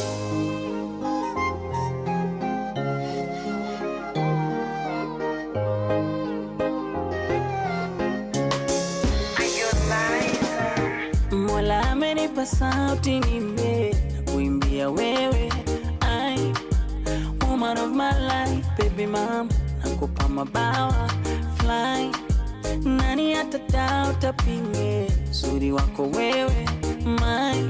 S8: Nipe sauti nimbe kuimbia wewe, I woman of my life, baby mama, nakupa mabawa fly, nani atadao tapinge uzuri wako wewe, my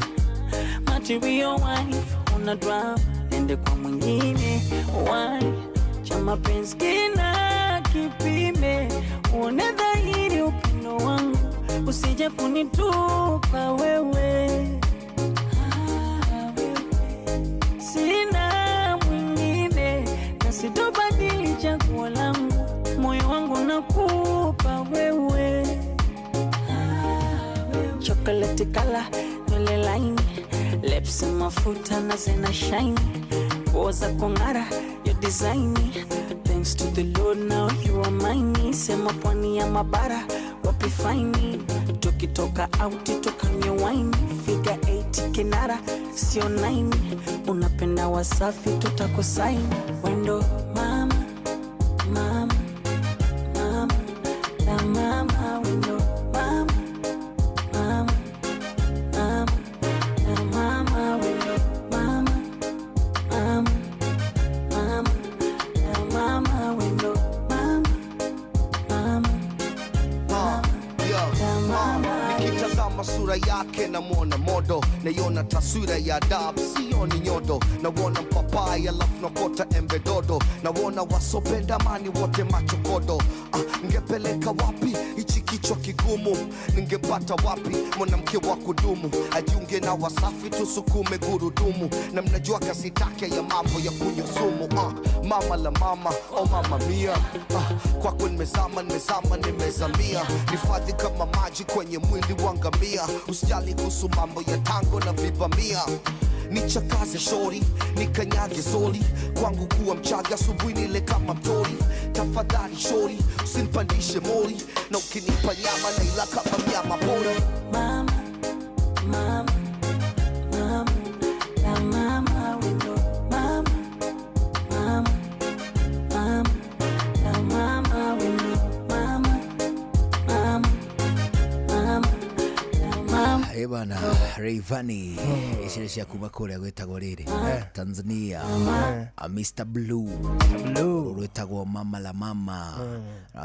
S8: material wife, una drama nende kwa mwingine, why cha mapenzi kina kipime, uone dhahiri upendo wangu, usije kunitupa wewe. Sina mwingine na sitobadili chaguo langu, moyo wangu nakupa wewe. Chocolate color, nywele laini, lips mafuta na zina shine, nguo za kung'ara, your design. Thanks to the Lord now you are mine. Sema pwani ya mabara wapi faini, tukitoka out tukanywe wine, figure 8 kinara sio 9, unapenda wasafi tutakusaini, wendo mama mama mama la mama, wendo mama mama mama la mama, wendo mama mama mama la mama, wendo mama mama
S9: Nikitazama sura yake namwona modo, naiona taswira ya adabu, sioni nyodo. Nawona mpapai alafu nakota embe dodo, nawona wasopenda amani wote machokodo. Ngepeleka wapi hichi kichwa kigumu? Ningepata wapi mwanamke wa kudumu? Ajiunge na Wasafi tusukume gurudumu, na mnajua kasi take ya mambo ya kunywa sumu. Mama la mama, oh mama mia, kwako nimezama, nimezama, nimezamia. Nifadhi kama maji kwenye mwili wa ngamia, usijali kuhusu mambo ya tango na vibamia. Nichakaze shori, nikanyage zoli, kwangu kuwa mchaga asubuhi nile kama mtori. Tafadhali shori, usinipandishe mori, na ukinipa nyama naila kama mnyama pori.
S8: Mama, mama, mama, la mama, wendo mama, mama, mama, la mama, wendo mama, mama, mama, la mama.
S2: Ĩ bana Rayvanny icire cia kuma kũrĩa gwĩtagwo rĩrĩ Tanzania, Mr Blue rwĩtagwo Mama la Mama.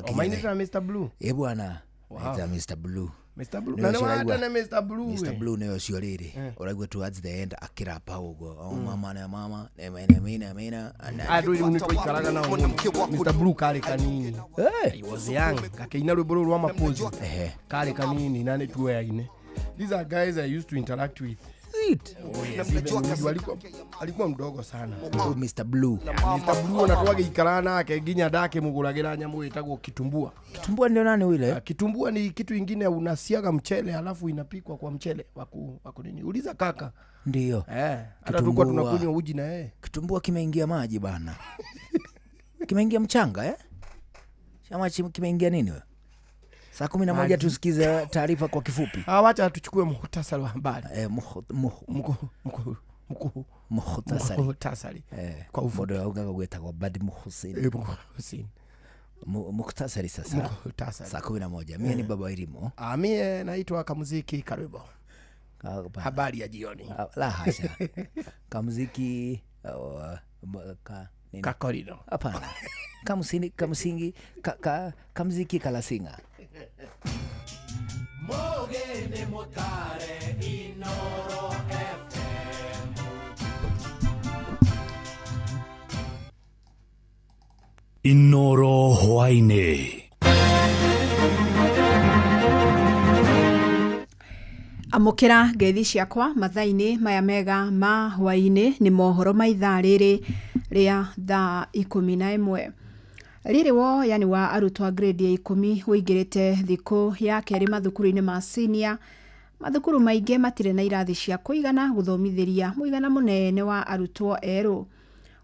S3: Omainĩte na Mr Blue.
S2: Ĩ bwana ĩta Mr Blue.
S3: Mr Blue.
S2: Nĩwe
S3: Na nĩ
S2: ũcio ũraigua-
S3: watene Mr Blue.
S2: Mr
S3: we.
S2: Blue nĩwe ũcio rĩrĩ ũraigua towards the end akĩrapa ũguo, oh mama na mama nemena mina mina.
S3: Aya rĩu nĩ twaikaraga nao mũno. Mr Blue karĩ kanini. I was young. Gakĩina rwĩmbo rũu rwa mapozi. Karĩ kanini na nĩ tuoyaine. These are guys I used to interact with. Oh yes, even huyu alikuwa mdogo sana.
S2: Oh, Mr Blue.
S3: Mr Blue na twagĩikaraga nake nginya ndakĩmũgũragĩra nyamũ ĩtagwo kitumbua.
S2: Kitumbua ndio nani ule?
S3: Kitumbua ni kitu ingine unasiaga mchele alafu inapikwa kwa mchele waku nini. Uliza kaka.
S2: Ndio.
S3: Hata tulikuwa tunakunywa uji na yeye.
S2: Kitumbua kimeingia maji bana. Kimeingia mchanga eh? Chama kimeingia nini wewe? Saa 11
S3: Maji.
S2: tusikize taarifa kwa kifupi.
S3: Wacha tuchukue muhtasari wa habari.
S2: Muhtasari.
S3: Muhtasari. Kwa ufupi.
S2: Mũndũ augaga gwĩtagwo Badi Muhusini.
S3: Muhusini.
S2: Muhtasari sasa.
S3: Muhtasari.
S2: Saa 11. Mie ni Baba Irimo.
S3: Mie naitwa Kamuziki Karibo. Habari ya jioni.
S2: La hasha. Kamuziki nini?
S3: Kakorino.
S2: Hapana. Kamusini, kamusingi, kamuziki kalasinga.
S4: Mogene motare Inoro FM.
S5: Inoro hwaine.
S10: Amũkĩra ngeithi ciakwa mathaa-inĩ maya mega ma hwaĩ-inĩ nĩ mohoro ma ithaa rĩrĩ rĩa thaa 11. Rĩrĩ woyani wa arutwo a grade ya 10 ũingĩrĩte thikũ ya kerĩ mathukuru-inĩ ma senior. Mathukuru maingĩ matirĩ na irathi cia kũigana gũthomithĩria mũigana mũnene wa arutwo erũ.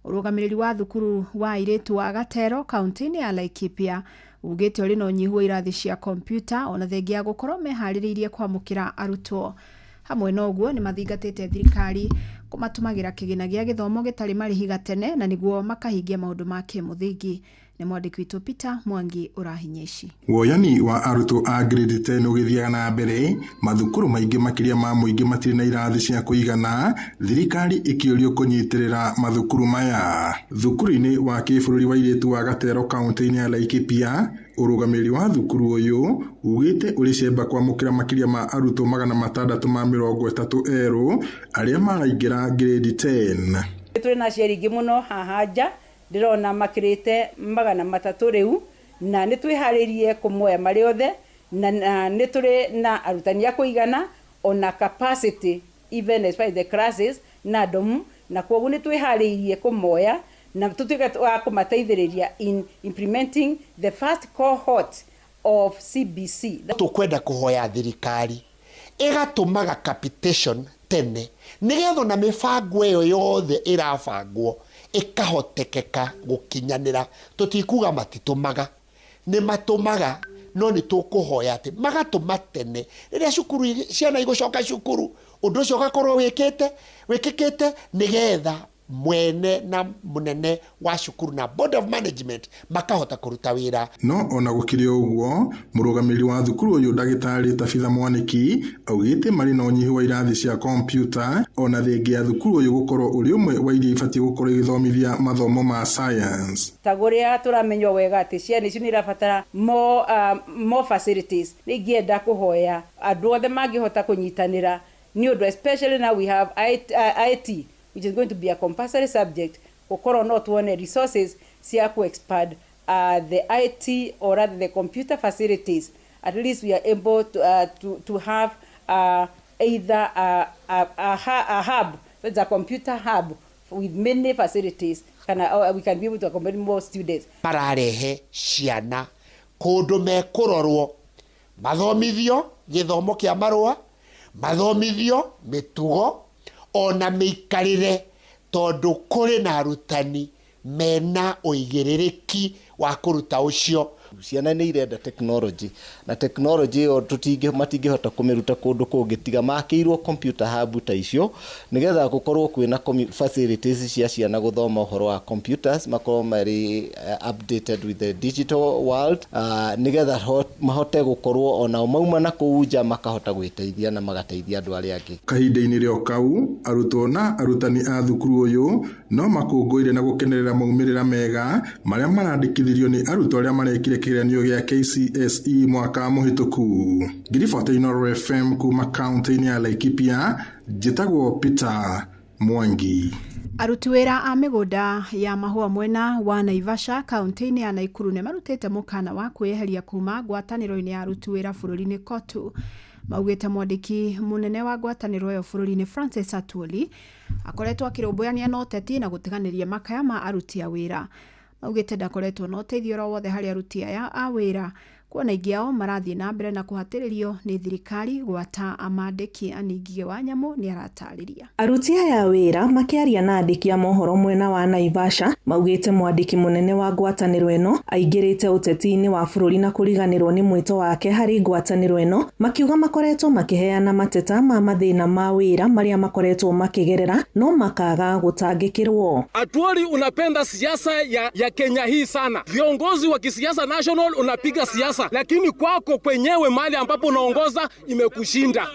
S10: Ũrũgamĩrĩri wa thukuru wa airĩtu wa Gatero kaunti-inĩ ya Laikipia ugĩte ũrĩ na ũnyihu wa irathi cia kompiuta ona thengia ya gũkorwo meharĩrĩirie kwamũkĩra arutwo. Hamwe na ũguo nĩ mathingatĩte thirikari kũmatũmagĩra kĩgĩna gĩa gĩthomo gĩtarĩ marĩhi gatene na nĩguo makahingia maũndũ ma kĩmũthingi. Nĩ mwandĩki witũ Peter Mwangi ũrahinya ici.
S11: Woyani wa arutwo a grade 10 ũgĩthiaga na mbere, mathukuru maingĩ makĩria ma mũingĩ matirĩ na irathi cia kũigana, thirikari ĩkĩũrio kũnyitĩrĩra mathukuru maya. Thukuru-inĩ wa kĩbũrũri wa airĩtu wa Gatero kaunti-inĩ ya Laikipia, ũrũgamĩrĩri wa thukuru ũyũ ugĩte ũrĩ cemba kwamũkĩra makĩria ma arutwo 630 erũ arĩa maraingĩra grade 10.
S12: Tũrĩ na aciari aingĩ mũno haha nja, ndĩrona makĩrĩte 300 rĩu, na nĩ twĩharĩirie kũmoya marĩ othe, na nĩ tũrĩ na arutani a kũigana ona capacity even as far as the classes na dorm, na kwoguo nĩ twĩharĩirie kũmoya na tũtuĩke wa kũmateithĩrĩria in implementing the first cohort of CBC.
S13: Tũkwenda kũhoya thirikari ĩgatũmaga capitation tene nĩgetha ona mĩbango ĩyo yothe ĩrabangwo ĩkahotekeka gũkinyanĩra. Tũtikuga matitũmaga, nĩ matũmaga, no nĩ tũkũhoya atĩ magatũma tene rĩrĩa cukuru ciana igũcoka cukuru, ũndũ ũcio ũgakorwo wĩkĩkĩte nĩgetha mwene na munene wa cukuru na board of management makahota kũruta wĩra.
S11: No ona gũkĩrĩ ũguo, mũrũgamĩrĩri wa thukuru ũyũ ndagĩtarĩ Tabitha Mwaniki augĩte marĩ na ũnyihu wa irathi cia kompiuta ona thengia ya thukuru ũyũ gũkorwo ũrĩ ũmwe wa iria ibatiĩ gũkorwo igĩthomithia mathomo ma science.
S12: Ta ũrĩa tũramenywo wega atĩ ciana icio nĩ irabatara more facilities, nĩ ingĩenda kũhoya andũ othe mangĩhota kũnyitanĩra nĩ ũndũ especially now we have IT, which is going to be a compulsory subject, gũkorwo no tuone resources cia ku expand the IT or rather the computer facilities. At least we are able to have either a hub, that's a computer hub with many facilities, we can be able to accommodate more students.
S13: Mararehe ciana kũndũ mekũrorwo, mathomithio gĩthomo kĩa marũa, mathomithio mĩtugo ona mĩikarĩre, tondũ kũrĩ na arutani mena ũigĩrĩrĩki wa kũruta ũcio.
S14: Ciana nĩ irenda technology, na technology ĩyo matingĩhota kũmĩruta kũndũ kũngĩ tiga makĩirwo computer hub ta icio, nĩgetha gũkorwo kwĩna facilities cia ciana gũthoma ũhoro wa computers, makorwo marĩ updated with the digital world, nĩgetha mahote gũkorwo onao mauma na kũu nja makahota gwĩteithia na magateithia andũ arĩa angĩ.
S11: Kahinda-inĩ rĩo kau, arutwo na arutani a thukuru ũyũ no makũngũĩire na gũkenerera maumĩrĩra mega marĩa marandĩkithirio nĩ arutwo arĩa marekire kĩgeranio gĩa KCSE mwaka mũhĩtũku. Ngiribota Inooro FM kuma kaunti-inĩ ya Laikipia, njĩtagwo Peter Mwangi.
S10: Aruti wĩra a mĩgũnda ya mahũa mwena wa Naivasha kaunti-inĩ ya Nakuru nĩ marutĩte mũkana wa kwĩyeheria kuma ngwatanĩro-inĩ ya aruti wĩra bũrũri-inĩ KOTU. Maugĩte mwandĩki mũnene wa ngwatanĩro ĩyo bũrũri-inĩ Francis Atwoli akoretwo akĩrũmbũyania na ũteti na gũtiganĩria makaya ma aruti a wĩra. Maugĩte ndakoretwo na ũteithio oro wothe harĩ aruti aya a wĩra, kuona aingĩ ao marathiĩ na mbere na kũhatĩrĩrio nĩ thirikari gwata amandĩki. Aningige wa Nyamũ nĩ aratarĩria.
S15: Aruti aya a wĩra makĩaria na andĩki a mohoro mwena wa Naivasha maugĩte mwandĩki mũnene wa ngwatanĩro ĩno aingĩrĩte ũteti-inĩ wa bũrũri na kũriganĩrwo nĩ mwĩto wake harĩ ngwatanĩro ĩno, makiuga makoretwo makĩheana mateta ma mathĩna ma wĩra marĩa makoretwo makĩgerera no makaga gũtangĩkĩrwo.
S16: Atwoli, unapenda siasa ya Kenya hii sana. Viongozi wa kisiasa national unapiga siasa, lakini kwako kwenyewe mahali ambapo unaongoza imekushinda.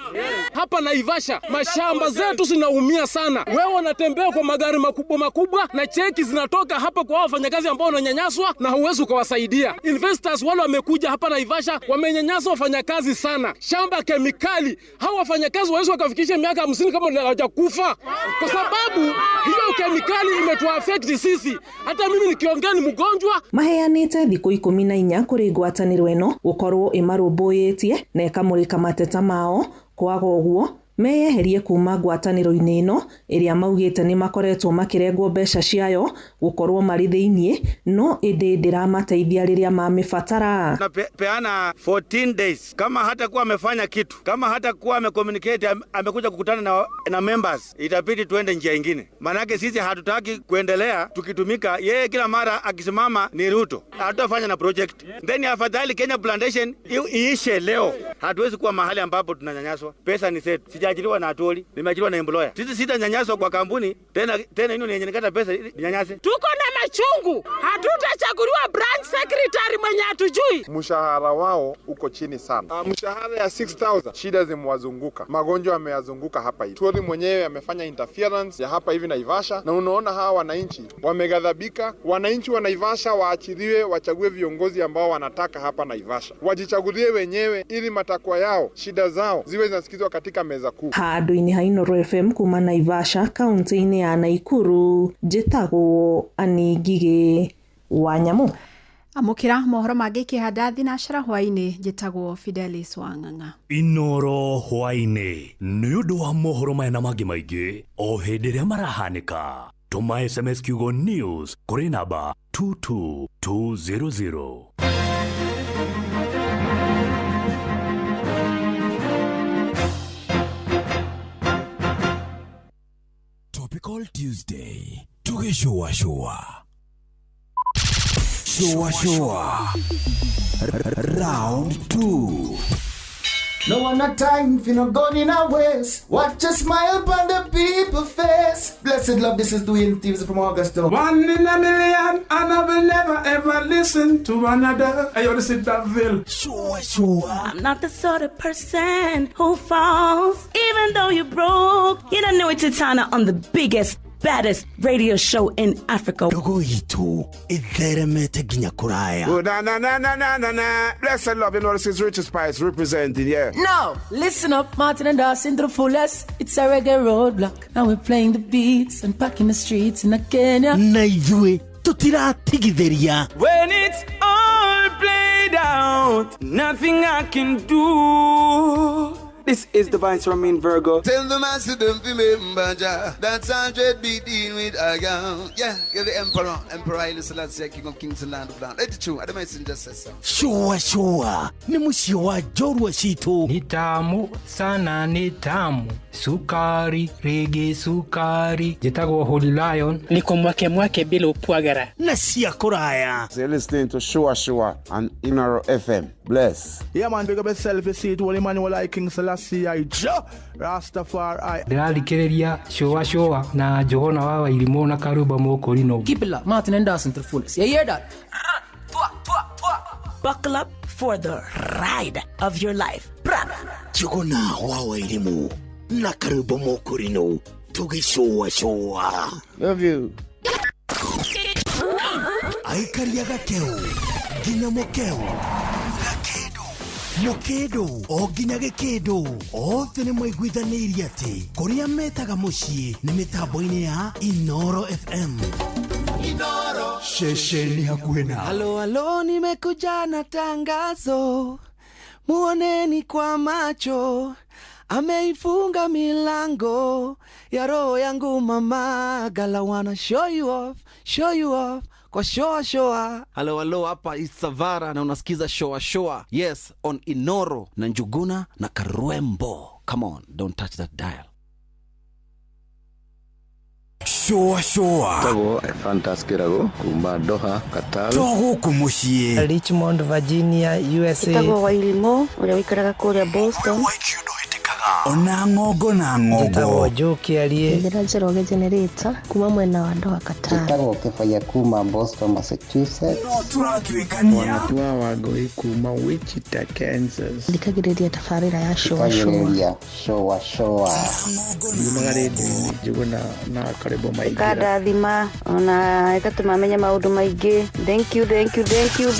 S16: Hapa Naivasha mashamba zetu zinaumia sana. Wewe unatembea kwa magari makubwa makubwa na cheki zinatoka hapa kwa wafanyakazi ambao wananyanyaswa na huwezi ukawasaidia. Investors wale wamekuja hapa Naivasha wamenyanyasa wafanyakazi sana. Shamba kemikali, hao wafanyakazi wawezi wakafikisha miaka 50 kama hawajakufa, kwa sababu hiyo kemikali imetuaffect sisi. Hata mimi nikiongea ni mgonjwa.
S15: Maheanĩte thikũ 14 kũrĩ ngwatanĩro ĩno gũkorwo ĩmarũmbũyĩtie na ĩkamũrĩka mateta mao, kwaga ũguo meyeherie kuma ngwatanĩro-inĩ ĩno ĩrĩa maugĩte nĩ makoretwo makĩrengwo mbeca ciayo gũkorwo marĩ thĩiniĩ, no ĩndĩ ndĩramateithia rĩrĩa mamĩbatara.
S17: Peana 14 days, kama hatakuwa amefanya kitu, kama hatakuwa amecommunicate, amekuja kukutana na members, itabidi tuende njia ingine. Manake sisi hatutaki kuendelea tukitumika yeye kila mara akisimama ni Ruto. Hatutafanya na project. Then afadhali Kenya Plantation iishe leo. Hatuwezi kuwa mahali ambapo tunanyanyaswa. Pesa ni zetu. Sijaajiriwa na Atwoli, nimeajiriwa na employer. Sisi sitanyanyaswa kwa kampuni tena tena, ino yenye nikata pesa ninyanyase.
S1: Tuko na machungu, hatutachaguliwa branch secretary mwenye hatujui.
S18: Mshahara wao uko chini sana. Mshahara ya 6000 shida zimewazunguka, magonjwa yameyazunguka hapa hivi. Atwoli mwenyewe amefanya interference ya hapa hivi Naivasha, na unaona hawa wananchi wameghadhabika. Wananchi wa Naivasha waachiliwe, wachague viongozi ambao wanataka hapa Naivasha, wajichagulie wenyewe ili matakwa yao, shida zao ziwe zinasikizwa katika meza kuu.
S15: Handũ-inĩ ha Inooro FM kuma Naivasha kaunti-inĩ ya Naikuru, njĩtagwo Anĩ Ngigĩ wa Nyamu.
S10: Amũkĩra mohoro mangĩ ikĩhanda thinacara hwaĩ-inĩ. Njĩtagwo Fidelis Wang'ang'a.
S5: Inoro hwaĩ-inĩ nĩ ũndũ wa mohoro maya na mangĩ maingĩ o hĩndĩ ĩrĩa marahanĩka, tũma SMS kiugo news kũrĩ namba 22200.
S4: Topical Tuesday tugĩcũacũa shũa shũa round 2.
S19: No one a time for no gun in a waist. Watch a smile upon the people face. Blessed love, this is Dwayne Stevens from Augusta.
S20: One in a million, and I will never ever listen to another. I want to sit that bill.
S4: Sure, sure.
S8: I'm not the sort of person who falls, even though you broke. You don't know it's Titana on the biggest, baddest radio show in Africa.
S4: Ndogo itũ ĩtheremete nginya kũraya.
S20: Oh, na na na na na na na. Blessed love, you know this is Richard Spice representing, yeah.
S21: Now, listen up, Martin and Dawson to the fullest. It's a reggae roadblock. Now we're playing the beats and packing the streets in Kenya.
S4: Na ithuĩ tũtiratigithĩria.
S22: When it's all played out, nothing I can do. This is the Vice Ramin Virgo.
S19: Tell the master don't remember Jah. That's 100 be dealing with I am. Yeah, you're the emperor. Emperor Haile Selassie, King of Kings and Land of Land. Let it true. I the messenger says so.
S4: Shua shua. Ni mũciĩ wa njorua citũ.
S23: Ni tamu sana, ni tamu. Sukari, rege sukari. Njĩtagwo Holy Lion.
S24: Niko mwake mwake bila upwagara.
S4: Na cia kũraya.
S25: So you're listening to Shua Shua on Inoro FM. Bless.
S26: Yeah man, big up yourself, you see it, Holy Emmanuel I King Selassie I Jah Rastafari.
S23: Ndĩrathikĩrĩria Shua Shua na Johana wa Wairimũ na Karuba Mũkũrinũ.
S21: Keep it locked, Martin and Dawson to the fullest. You hear that?
S8: Buckle up for the ride of your life.
S4: Njuguna wa Wairimũ na Karuba Mũkũrinũ tũgĩcũa cũa.
S25: Love you.
S4: Aikaria gakeu nginya mũkeu gakĩndũ mũkĩndũ o nginya gĩkĩndũ othe nĩ maiguithanĩirie atĩ kũrĩa metaga mũciĩ nĩ mĩtambo-inĩ ya Inoro FM.
S19: Inoro
S4: ceceni hakuhĩ na
S27: Halo halo, nimekuja na tangazo, muoneni kwa macho, ameifunga milango ya roho yangu mama, gala wanna show you off, show you off kwa shoa shoa.
S28: Halo halo, hapa Isavara na unasikiza shoa shoa. Yes, on Inoro na Njuguna na Karwembo. Come on, don't touch that dial.
S4: Shoa shoa.
S29: Tagwo Fantas Kirago kuma Doha, Qatar.
S4: To gũkũ mũciĩ.
S30: Richmond, Virginia, USA.
S31: Ĩtagwo Wairimũ ũrĩa wĩikaraga kũrĩa Boston.
S4: Ona ng'ongo na ng'ongo.
S30: Njĩtagwo Joe Kĩarie.
S32: Njĩra Njoroge Generator kuma mwena wa Doha, Qatar.
S33: Njĩtagwo Kĩbaya kuma Boston, Massachusetts.
S4: No tũratuĩkania.
S34: Wanatua Wangũi kuma Wichita, Kansas.
S32: Thikagĩrĩria tabarĩra ya Shoa Shoa.
S33: Thikagĩrĩria Shoa Shoa.
S34: Yumaga rĩndiũ-inĩ Njuguna na Karĩmbo maingĩra.
S31: Ĩkandathima ona ĩgatũma menye maũndũ maingĩ. Thank you, thank you, thank you.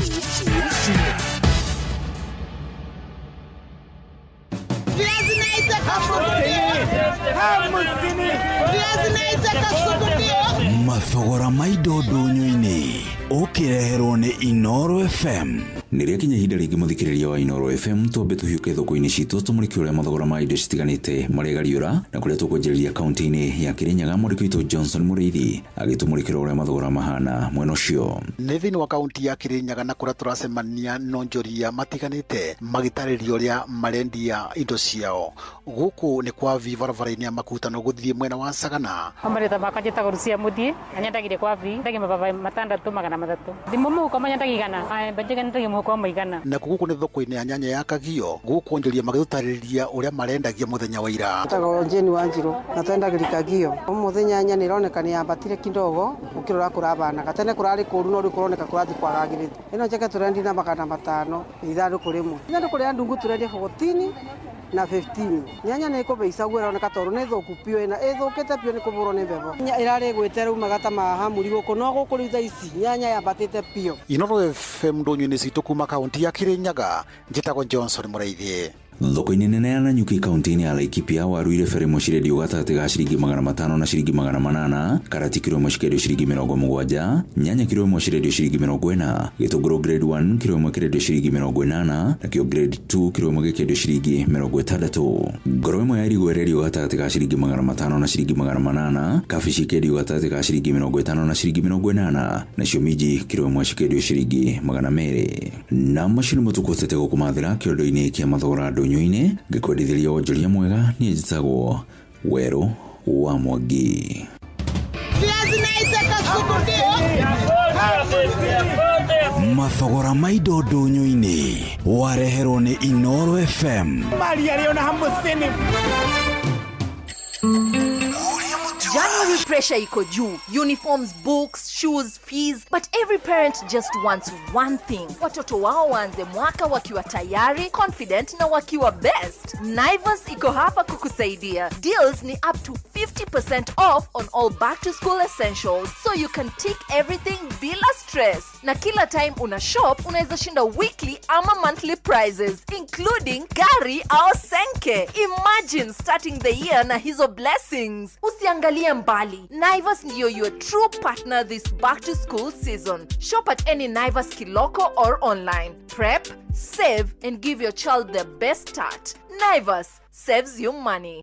S4: Mathogora ma indo ndũnyũ-inĩ ũkĩreherwo nĩ Inoro FM.
S35: Nĩ rĩakinya ihinda rĩngĩ mũthikĩrĩria wa Inoro FM twambe tũhiũke thoko-inĩ citũ tũmũrĩke ũrĩa mathogora ma indo citiganĩte marĩgariũra na kũrĩa tũkwanjĩrĩria kaunti-inĩ ya Kĩrĩnyaga mwandĩki witũ Johnson Mũrĩithi agĩtũmũrĩkĩra ũrĩa mathogora mahana mwena ũcio.
S36: Nĩ thĩinĩ wa kaunti ya Kĩrĩnyaga na kũrĩa tũracemania nonjoria matiganĩte magĩtarĩria ũrĩa marendia indo ciao. Gũkũ nĩ kwa vi barabara-inĩ ya Makutano gũthiĩ mwena wa Sagana.
S24: Amarĩtwa makwa njĩtagwo Rucia Mũthiĩ na nyendagĩria kwa vi ndagia mababaĩ matandatũ magana matatũ thimũ mũhuko manyendagia igana maembe njendagia mũhuko wa igana.
S36: Na gũkũ nĩ thoko-inĩ ya nyanya ya Kagio gũkũ onjoria magĩtũtarĩria ũrĩa marendagia mũthenya wa ira.
S1: Njĩtagwo Jane Wanjiru na twendagĩria Kagio. Ũmũthĩ nyanya nĩ ĩroneka nĩ yambatire kidogo ũkĩrora kũrabanaga tene kũrarĩ kũru no rĩu kũroneka kũrathiĩ kwagagĩrĩte. Ĩno njeke tũrendia na 500 ithandũkũ rĩmwe. Ithandũkũ rĩa ndungu tũrendia 14 na 15. Nyanya nĩ ĩkũbeca ũguo ĩroneka tondũ nĩ thũku biũ ĩna ĩthũkĩte biũ nĩ kũbũrwo nĩ mbembo. Nyanya ĩrarĩ ĩgwĩte raumaga ta mahamuri gũkũ no gũkũ rĩu thaa ici nyanya yambatĩte biũ.
S36: Inooro FM ndũnyũ-inĩ citũ kuma kaunti ya Kirinyaga, njĩtagwo Johnson Mũraithi.
S35: Thoko-inĩ nene ya Nanyuki kaunti-inĩ ya Laikipia waru irebe rĩmwe cirendio gatagatĩ ga ciringi 500 na ciringi 800, karati kiro ĩmwe cikendio ciringi 70, nyanya kiro ĩmwe cirendio ciringi 40, gĩtũngũrũ grade 1 kiro ĩmwe kĩrendio ciringi 80, nakĩo grade 2 kiro ĩmwe gĩkendio ciringi 60. Ngoro ĩmwe ya irigũ ĩrendio gatagatĩ ga ciringi 500 na ciringi 800, kabici ikendio gatagatĩ ga ciringi 50 na ciringi 80, nacio minji kiro ĩmwe cikendio ciringi 200. Na macio nĩmo tũkũhotete gũkũmathĩra kĩondo-inĩ kĩa mathogora ndũnyũ-inĩ ngĩkwendithĩria wonjoria mwega. Niĩ njĩtagwo Werũ wa Mwangi.
S4: Mathogora ma indo ndũnyũ-inĩ wareherwo nĩ Inooro FM.
S2: January pressure iko juu. Uniforms, books, shoes, fees. But every parent just wants one thing. Watoto wao waanze mwaka wakiwa tayari, confident na wakiwa best. Naivas iko hapa kukusaidia. Deals ni up to 50% off on all back to school essentials, so you can tick everything bila stress. Na kila time una shop, unaweza shinda weekly ama monthly prizes, including gari au senke. Imagine starting the year na hizo blessings. Usiangalie mbali. Naivas ndiyo your true partner this back to school season. Shop at any Naivas Kiloko or online. Prep, save and give your child the best start. Naivas saves you money.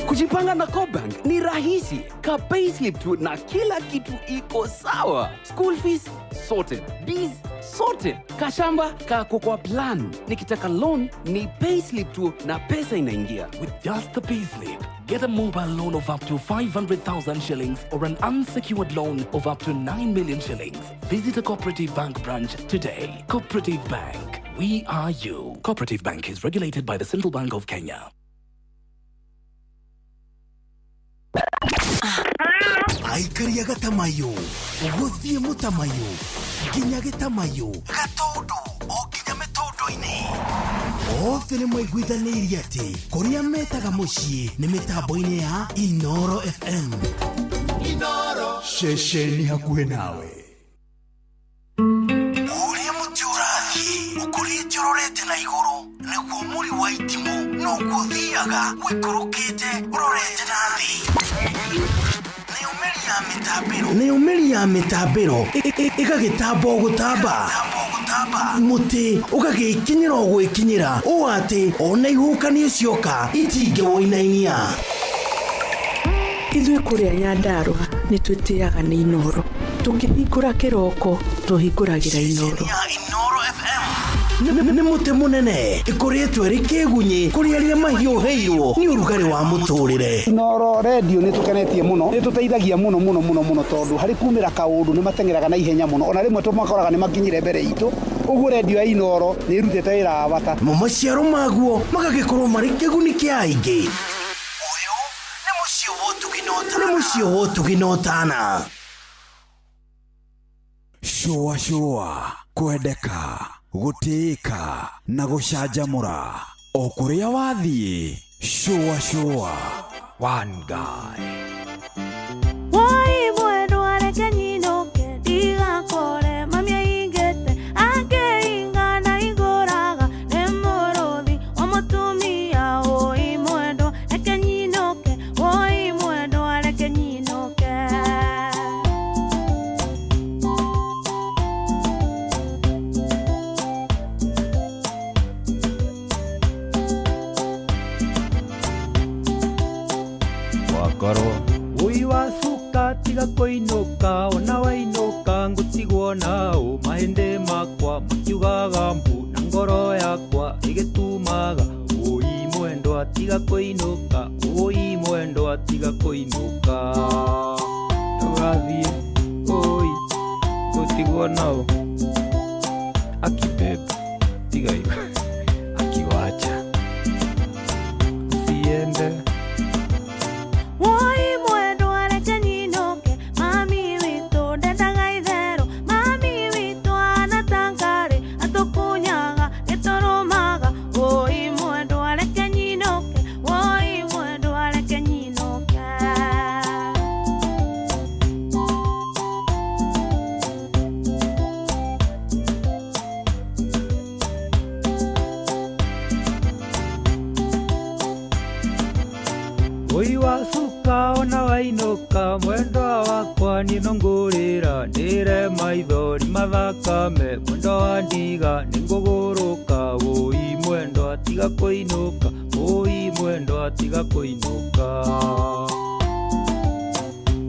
S22: Kujipanga na CoBank ni rahisi. Ka payslip tu na kila kitu iko sawa. School fees sorted, biz sorted, kashamba kako kwa plan. Nikitaka loan ni payslip tu na pesa inaingia.
S3: With just the payslip, get a mobile loan of up to 500,000 shillings or an unsecured loan of up to 9 million shillings. Visit a Cooperative Bank branch today. Cooperative Bank, we are you. Cooperative Bank is regulated by the Central Bank of Kenya.
S4: Aikaria gatamayo gũthiĩ mũtamayo nginya gĩtamayo gatũndũ o nginya mĩtũndũ-inĩ othe nĩ maiguithanĩirie atĩ kũrĩa metaga mũciĩ nĩ mĩtambo-inĩ ya Inooro FM.
S5: Inooro ceceni hakuhĩ nawe.
S4: Ũrĩa mũtĩ ũrathiĩ ũkũrĩte ũrorete na igũrũ nĩguo mũri wa itimũ noguo ũthiaga wĩikũrũkĩte ũrorete na thĩ. Nĩyo mĩri ya mĩtambĩro ĩgagĩtamba o gũtamba mũtĩ ũgagĩkinyĩra o gwĩkinyĩra ũũ atĩ ona ihuhũkanio cioka itingĩwũinainia.
S8: Ithuĩ kũrĩa Nyandarũa nĩ twĩtĩaga nĩ Inooro. Tũkĩhingũra kĩroko tũhingũragĩra Inooro.
S4: Nĩ mũtĩ mũnene ĩkũrĩtwo ĩrĩ kĩgunyĩ kũrĩ arĩa mahiũhĩirwo nĩ ũrugarĩ wa mũtũrĩre.
S6: Inooro redio nĩ tũkenetie mũno, nĩ tũteithagia mũno mũno mũno mũno tondũ harĩ kumĩra kaũndũ nĩ mateng'eraga na ihenya mũno, ona rĩmwe tũmakoraga nĩ makinyire mbere itũ. Ũguo redio ya Inooro nĩ ĩrutĩte wĩra wa bata.
S4: Mo maciaro maguo magagĩkorwo marĩ kĩguni kĩa aingĩ. Ũyũ nĩ mũciĩ wa ũtugi na ũtana. Nĩ mũciĩ wa ũtugi na ũtana.
S7: Shũa shũa, kwendeka, gũtĩĩka na gũcanjamũra o kũrĩa wathiĩ. Shũa shũa, one guy.
S9: Woi mwendwa reke nyinũke ndigakore mami aingĩte akĩinga na igũraga nĩ mũrũthi wa mũtumia. Woi mwendwa reke nyinũke, woi mwendwa reke nyinũke.
S10: Wakorwo Ui wa suka tiga kũinũka ona wainũka ngũtigwo nao mahĩndĩ makwa makiugaga mbu na ngoro yakwa ĩgĩtumaga. Ui mwendwa Mwendwa tiga kũinũka, ũi mwendwa tiga kũinũka. Ndũgathiĩ, ũi gũtigwo nao. Akibebe tiga iwe, akiwacha usiende.
S9: Woi mwendwa reke nyinũke, mami witũ ndendaga itherũ, mami witũ anatangarĩ atũkunyaga nĩtũrũmaga. Woi mwendwa reke nyinũke, woi mwendwa reke nyinũke.
S10: Ũi wacuka ona wainũka, mwendwa wakwa niĩ no ngũrĩra, ndĩre maithori mathakame, mwendwa wa ndiga nĩngũgũrũka. Ũi mwendwa tiga kũinũka, ũi mwendwa tiga kũinũka.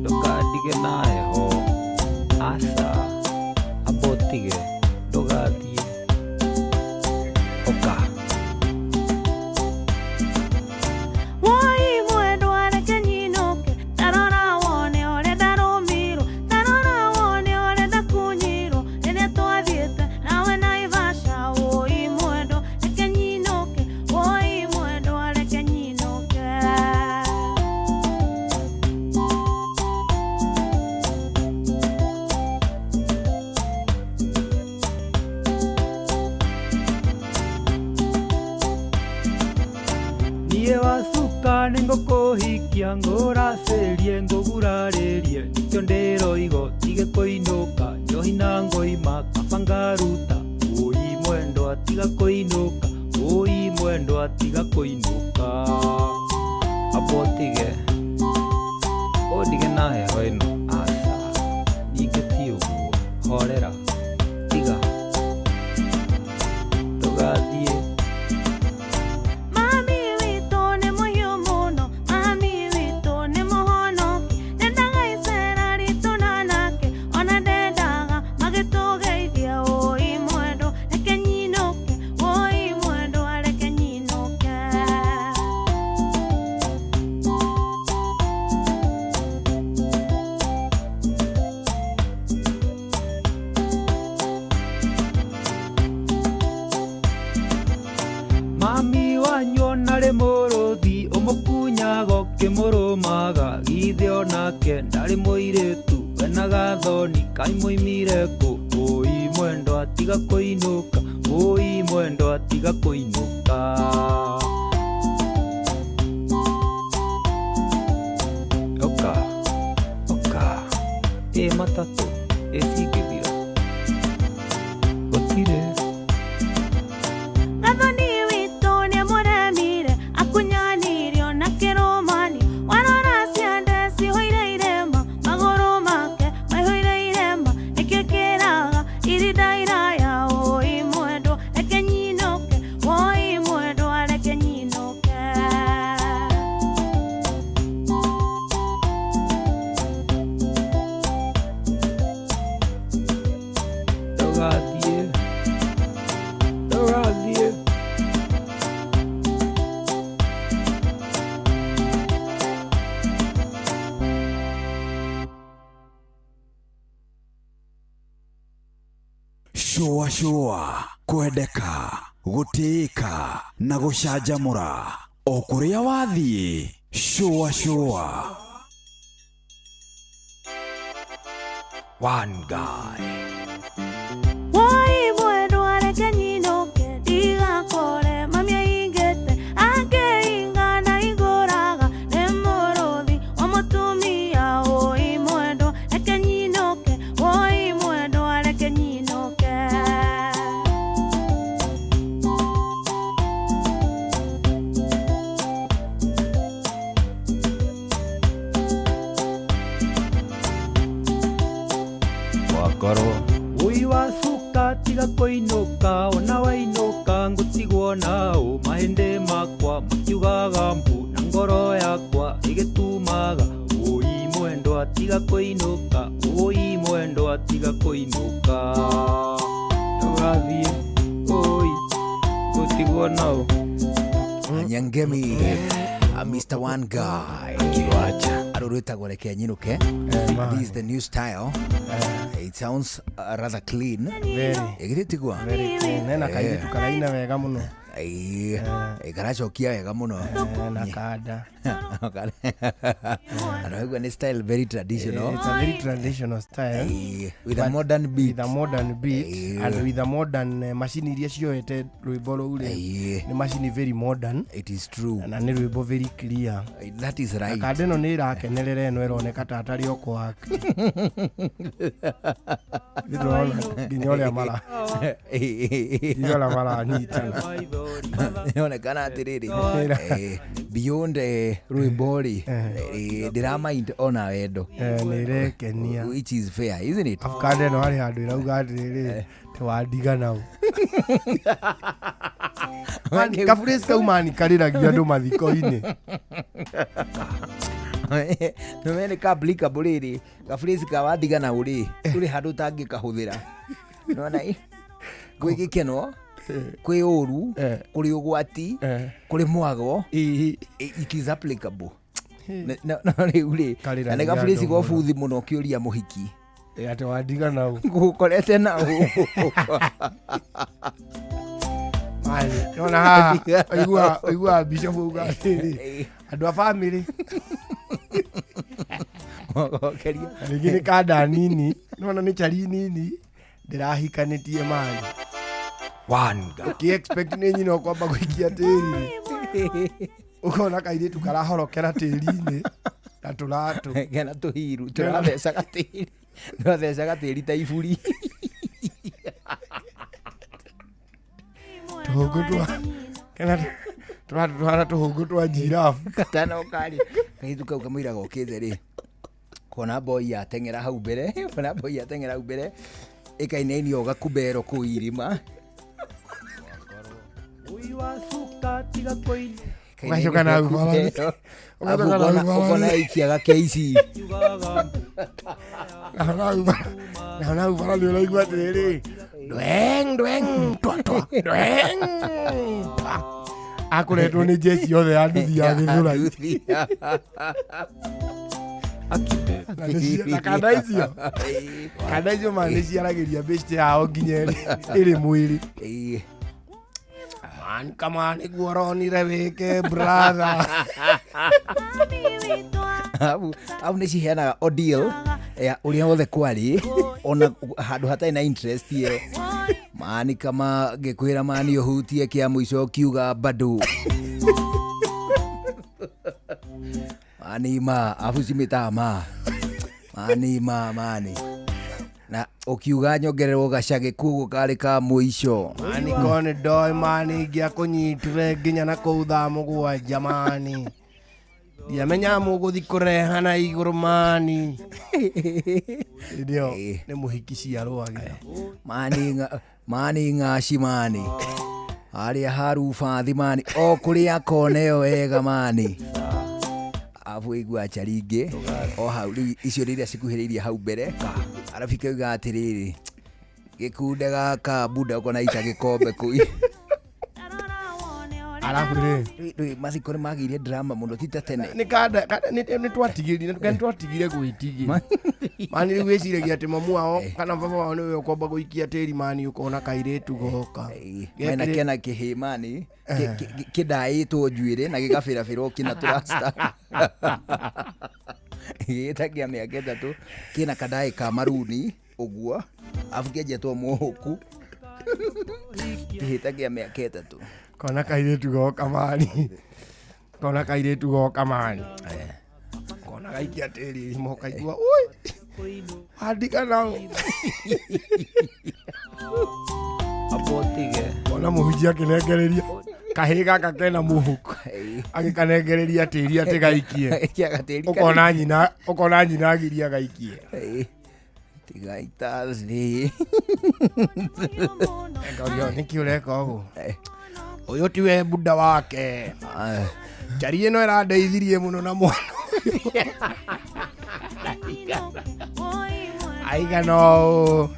S10: Ndũkandige na heho, aca amba ũtige, ndũgathiĩ, ũka.
S9: Woi mwendwa reke nyinũke, tarora wone ũrĩa ndarũmirwo, tarora wone ũrĩa ndakunyirwo rĩrĩa twathiĩte nawe Naivasha. Woi mwendwa reke nyinũke, woi mwendwa reke nyinũke.
S10: Niĩ wacuka nĩngũkũhikia, ngũracĩrie ngũgurarĩrie, nĩkĩo ndĩroigo tige kũinũka, njohi na ngoima kaba ngaruta. Ũi mwendwa tiga kũinũka, ũi mwendwa tiga kũinũka. Amba ũtige, ũndige na heho ĩno, aca ningĩ ti ũguo, horera, tiga, ndũgathiĩ.
S9: Mami witũ nĩ mũhiũ mũno, mami witũ nĩ mũhonoki, ndendaga icera ritũ na nake, ona ndendaga magĩtũgeithia. Woi mwendwa reke nyinũke, woi mwendwa reke nyinũke.
S10: Mami wanyu ona rĩ mũrũthi, ũmũkunyaga ũkĩmũrũmaga, githĩ onake ndarĩ mũirĩtu, we na gathoni kaĩ moimire kũ? Ũi mwendwa tiga kũinũka, ũi mwendwa tiga kũinũka. Ũka, ũka, ĩ matatũ, ĩ cingĩthira, gũtirĩ.
S9: Gathoni witũ nĩamũremire, akunyanĩirio na kĩrũmanio, warora ciande cihũire irema, magũrũ make maihũire irema, nĩkĩo kĩraga irinda iraya. Woi mwendwa reke nyinũke, woi mwendwa reke nyinũke.
S10: Ndũgathiĩ, ndũgathiĩ.
S7: Shũa shũa, kwendeka, gũtĩĩka na gũcanjamũra o kũrĩa wathiĩ. Shũa shũa.
S10: One guy.
S9: Woi mwendwa reke nyinũke, ndigakore mami aingĩte, angĩinga na igũraga nĩ mũrũthi wa mũtumia. Woi mwendwa reke nyinũke, woi mwendwa reke nyinũke.
S10: Wakorwo ũi wacuka tiga kũinũka, ona wainũka ngũtigwo nao, mahĩndĩ makwa makiugaga mbu na ngoro yakwa ĩgĩtumaga. Ũi mwendwa tiga kũinũka, ũi mwendwa tiga kũinũka. Ndũgathiĩ, ũi gũtigwo nao.
S4: Nyangemi, Mr. One Guy arå rwätagwo reke nyinũke. This is the new style. It sounds rather clean.
S30: Very.
S4: Ĩgithĩ tigua?
S30: Very clean. Hena kairĩtu karaina wega mũno.
S4: Ĩĩ, karacokia wega mũno.
S30: Na kanda.
S4: Anaigua nĩ style very traditional.
S30: It's a very traditional style.
S4: With a
S30: But
S4: modern beat.
S30: With a modern beat and with a modern macini iria cioete rwĩmbo rũu rĩ nĩ macini very modern.
S4: It is true.
S30: Na nĩ rwĩmbo very clear.
S4: That is right.
S30: Na kanda ĩno nĩ ĩrakenerera ĩno ĩroneka ta atarĩ o kwa ndĩrona nginya ũrĩa mara nginya ũrĩa maranyitana.
S4: Ĩronekana atĩrĩrĩ, beyond rwĩmbo rĩ, ndĩramind ona wendo.
S30: Nĩ ĩrekenia.
S4: Which is fair, isn't it?
S30: Afu kanda ĩno harĩ handũ ĩrauga atĩrĩrĩ tĩwandiga nau. Kaburi kau mani karĩragia andũ mathiko-inĩ.
S4: Nĩwe nĩ ka applicable rĩrĩ gaburaci ka wandiga nau rĩ ndũrĩ handũ ũtangĩkahũthĩra nĩwona kwĩ gĩkeno, kwĩ ũru, kũrĩ ũgwati, kũrĩ mwago, it is applicable. No rĩu rĩ na nĩ gaburaci
S30: andũ mũno.
S4: gobuthi mũno ũkĩũria mũhiki.
S30: Atĩ wandiga nau.
S4: Ngũkorete nau.
S30: Mani, nona haha ũiguaga bishop auga atĩrĩ andũ a bamĩrĩ
S4: Mogokeria.
S30: Rĩngĩ nĩ kanda nini nona nĩ chari nini ndĩrahikanĩtie mani. Ũkĩ expect nĩ nyina ũkwamba gũikia tĩri ũkona kairĩtu karahorokera tĩri-inĩ na tũratũ.
S4: Kena tũhiru tũrathecaga tĩri, tũrathecaga tĩri ta iburi.
S30: Tũhũngũ twa kena tũratũ tũhana tũhũngũ twa njirabu.
S4: Katano karĩ kairĩtu kau kamũira gokĩte rĩ kona boy yateng'era hau mbere, kona boy yateng'era hau mbere ĩkainainio gakubero kũu irima.
S30: Ũgacoka na ubara. Ũgacoka na ubara.
S4: Ũkona ĩikiaga KC.
S30: Na ubara nĩ ũraigua atĩrĩrĩ ndweng ndweng twa twa ndweng twa. Akũretwo nĩ jeshi yothe ya nduthi ya Gĩthũrai. Na kanda icio, kanda icio ma nĩ ciaragĩria bĩcite yao nginya ĩrĩ mwĩrĩ. Man kama nĩguo ũronire wĩke brother.
S4: Abu nĩ ciheanaga ordeal ya ũrĩa wothe kwarĩ ona handũ hatarĩ na interest ĩyo. Mani kama ngĩkwĩra mani ũhutie kĩa mũico ũkiuga bado. Mani ma abu cimĩtaga ma mani ma mani na ũkiuga nyongererwo gacagĩ kuoguo karĩ ka mũico.
S30: Mani ko nĩ ndoĩ mani ingĩakũnyitire nginya na kũu thaa mũgwanja mani ndiamenya mũgũthi kũreha na igũrũ mani. Hĩndĩ ĩyo nĩ mũhiki ciarũagĩra.
S4: Mani ng'aci mani harĩa harubathi mani o kũrĩa kona ĩyo wega mani. Abu ĩigua njari ingĩ o hau rĩu icio rĩrĩa cikuhĩrĩirie hau mbere arabu ikauga atĩrĩrĩ gĩkunde gaka bunda ũkona ita gĩkombe kũu.
S30: Arabu rĩ
S4: Rĩu mathiko nĩ magĩire drama mũno ti ta tene.
S30: Nĩ kanda nĩ twatigĩrire nĩ twatigire gwĩtigĩra mani rĩu wĩciragia atĩ mamu wao kana baba wao nĩwe ũkwamba gũikia tĩri mani ũkona kairĩtu goka.
S4: Mena kena kĩhĩ mani kĩndaĩtwo njuĩrĩ na gĩgabĩrabĩrwo kĩna tũrasta gĩgĩta kĩa mĩaka 3 kĩna kandaĩ ka maruni ũguo abu kĩenjetwo mũhũku kĩhĩta kĩa mĩaka 3.
S30: Kona kairĩtu goka mani, kona kairĩtu goka mani kona gaikia tĩri irima ũkaigua ui wandika nao. Kona mũhunjia akĩnengereria kahĩ gaka kena mũhuko agĩkanengereria tĩri atĩ gaikie. Ũkona nyina, ũkona nyina agiria gaikie.
S4: Tiga itathi.
S30: Ngauria nĩkĩ ũreka ũguo? Ũyũ tiwe buda wake. Njari ĩno ĩrandeithirie mũno na mwana ũyũ. Aigana ũũ.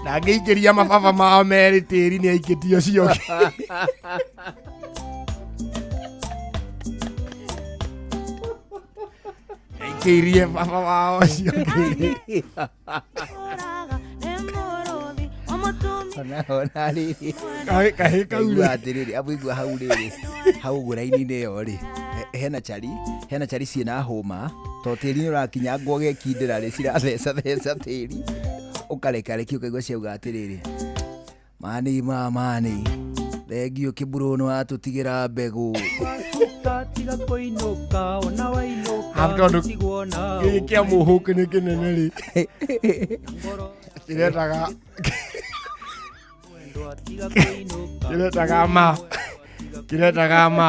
S30: Ndangĩikĩria mababa mao merĩ tĩri nĩ aikĩtie ũcio ũngĩ. Kĩirie baba wao ũcio kĩrĩ.
S11: Ona ona rĩrĩ.
S30: Kahĩ kau rĩ.
S11: Igua atĩrĩrĩ, abu igua hau rĩrĩ. Hau ũguo raini-inĩ ĩyo rĩ. Hena chari, hena chari ciĩna hũma. To tĩri nĩ ũrakinyangwo ũgekindĩra rĩ, cirathecatheca tĩri. Ũkarekarekia ũkaigua ciauga atĩrĩrĩ. Mani ma mani. Thengiũ kĩburũ nĩ watũtigĩra mbegũ.
S10: Tiga kũinũka ona wainũka
S30: Habu tondũ
S10: gũtigwo nao.
S30: gĩkĩ kĩa mũhũkĩ nĩ kĩnene rĩ kĩretaga kĩretaga ma kĩretaga ma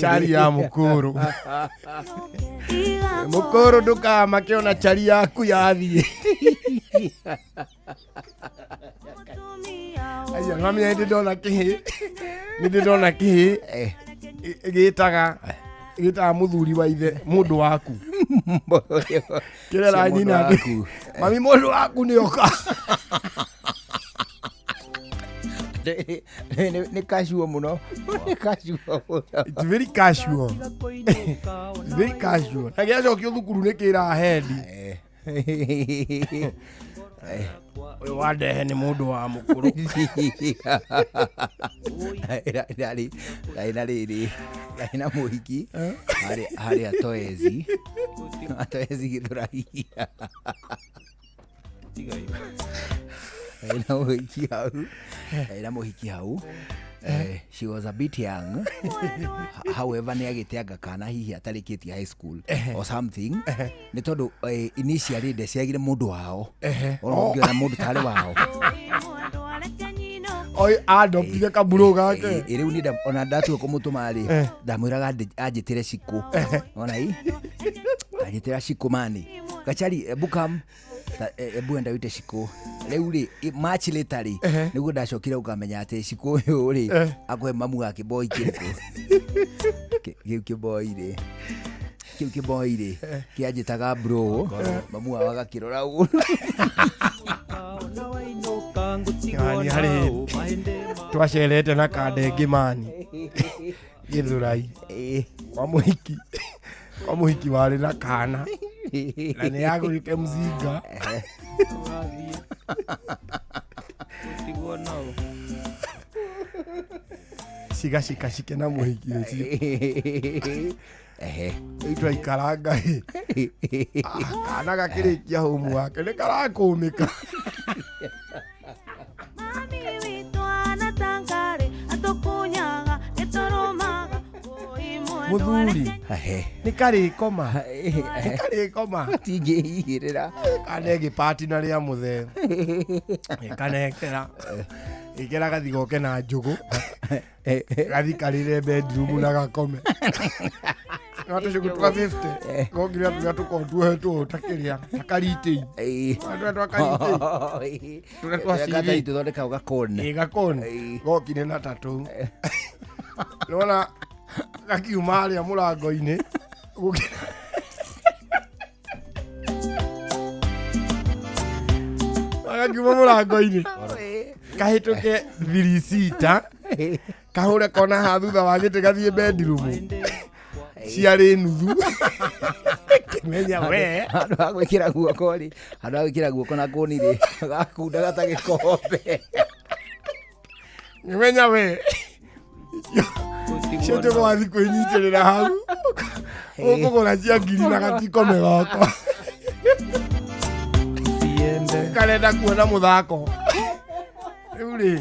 S30: chari ya mũkũrũ mũkũrũ ndũkamake ona chari yaku yathiĩ Aya, ngamenya nĩ ndona kĩhĩ nĩ ndĩndona kĩhĩ gĩtaga gĩtaga mũthuri wa ithe mũndũ waku kĩrera
S11: Cia mũndũ
S30: nyina
S11: waku.
S30: mami mũndũ waku nĩ oka
S11: Nĩ casual mũno. Nĩ casual mũno.
S30: It's very casual. It's very casual. Na gĩacokio thukuru nĩ kĩra hendi. Ũyũ wandehe nĩ mũndũ wa mũkũrũ.
S11: Ndarĩ na rĩrĩ ndarĩ na mũhiki harĩa Toezi Toezi Gĩthũrai ndarĩ na mũhiki hau ndarĩ na mũhiki hau. She was a bit young, however nĩ agĩte kana hihi atarĩkĩtie high school or something, nĩ tondũ initially ndeciagire mũndũ wao. Ona ũngĩona mũndũ tarĩ wao.
S30: Oi adoptire kaburo gake.
S11: Rĩu niĩ ona ndatua kũmũtũma rĩ, ndamwĩraga anjĩtĩre cikũ ona i anjĩtĩra cikũ mani gachari ebu kam ebu enda wite cikũ. Rĩu rĩ much later rĩ nĩguo ndacokire ũkamenya atĩ cikũ ũyũ rĩ akũhe mamu wa kĩboi kĩrĩkũ. Kĩu kĩboi rĩ kĩu kĩboi rĩ kĩanjĩtaga bro, mamu wao agakĩrora ũguo.
S30: Mani harĩ twacerete na kandenge mani Gĩthũrai kwa mũhiki kwa mũhiki warĩ na kana na nĩ yagũrĩte mzinga. Cigacikacike na mũhiki ũcio. Rĩu twaikaranga ĩ kana gakĩrĩkia homu wake nĩ karakũmĩka. Mũthuri nĩ karĩkoma nĩ karĩkoma.
S11: Tingĩhihĩrĩra.
S30: Kane gĩpati na rĩa mũthee kanekera ĩkĩra gathi goke na njũgũ gathi karĩre bedroom na gakome no tũcũgũ twa 50 gokire tũrĩa tũkorwo tuohetwo ta kĩrĩa ta karitĩi tũrĩa twa karitĩi tũrĩa twa CV
S11: tũthondekagwo gakoni.
S30: Ĩ gakoni gokire na tatũ nona gakiuma harĩa mũrango-inĩ gakiuma mũrango-inĩ kahĩtũke thirisita kahũre kona ha thutha wa gĩtĩ gathiĩ bedroom ciarĩ nuthu kĩmenya we.
S11: Handũ ha gwĩkĩra guoko rĩ, handũ ha gwĩkĩra guoko na kũni rĩ, gakundaga ta gĩkombe.
S30: Kĩmenya we cio njũgũ wathi kwĩnyitĩrĩra hau ũkũgũra cia ngiri na gatikome gakwa karenda kuona mũthako rĩu rĩ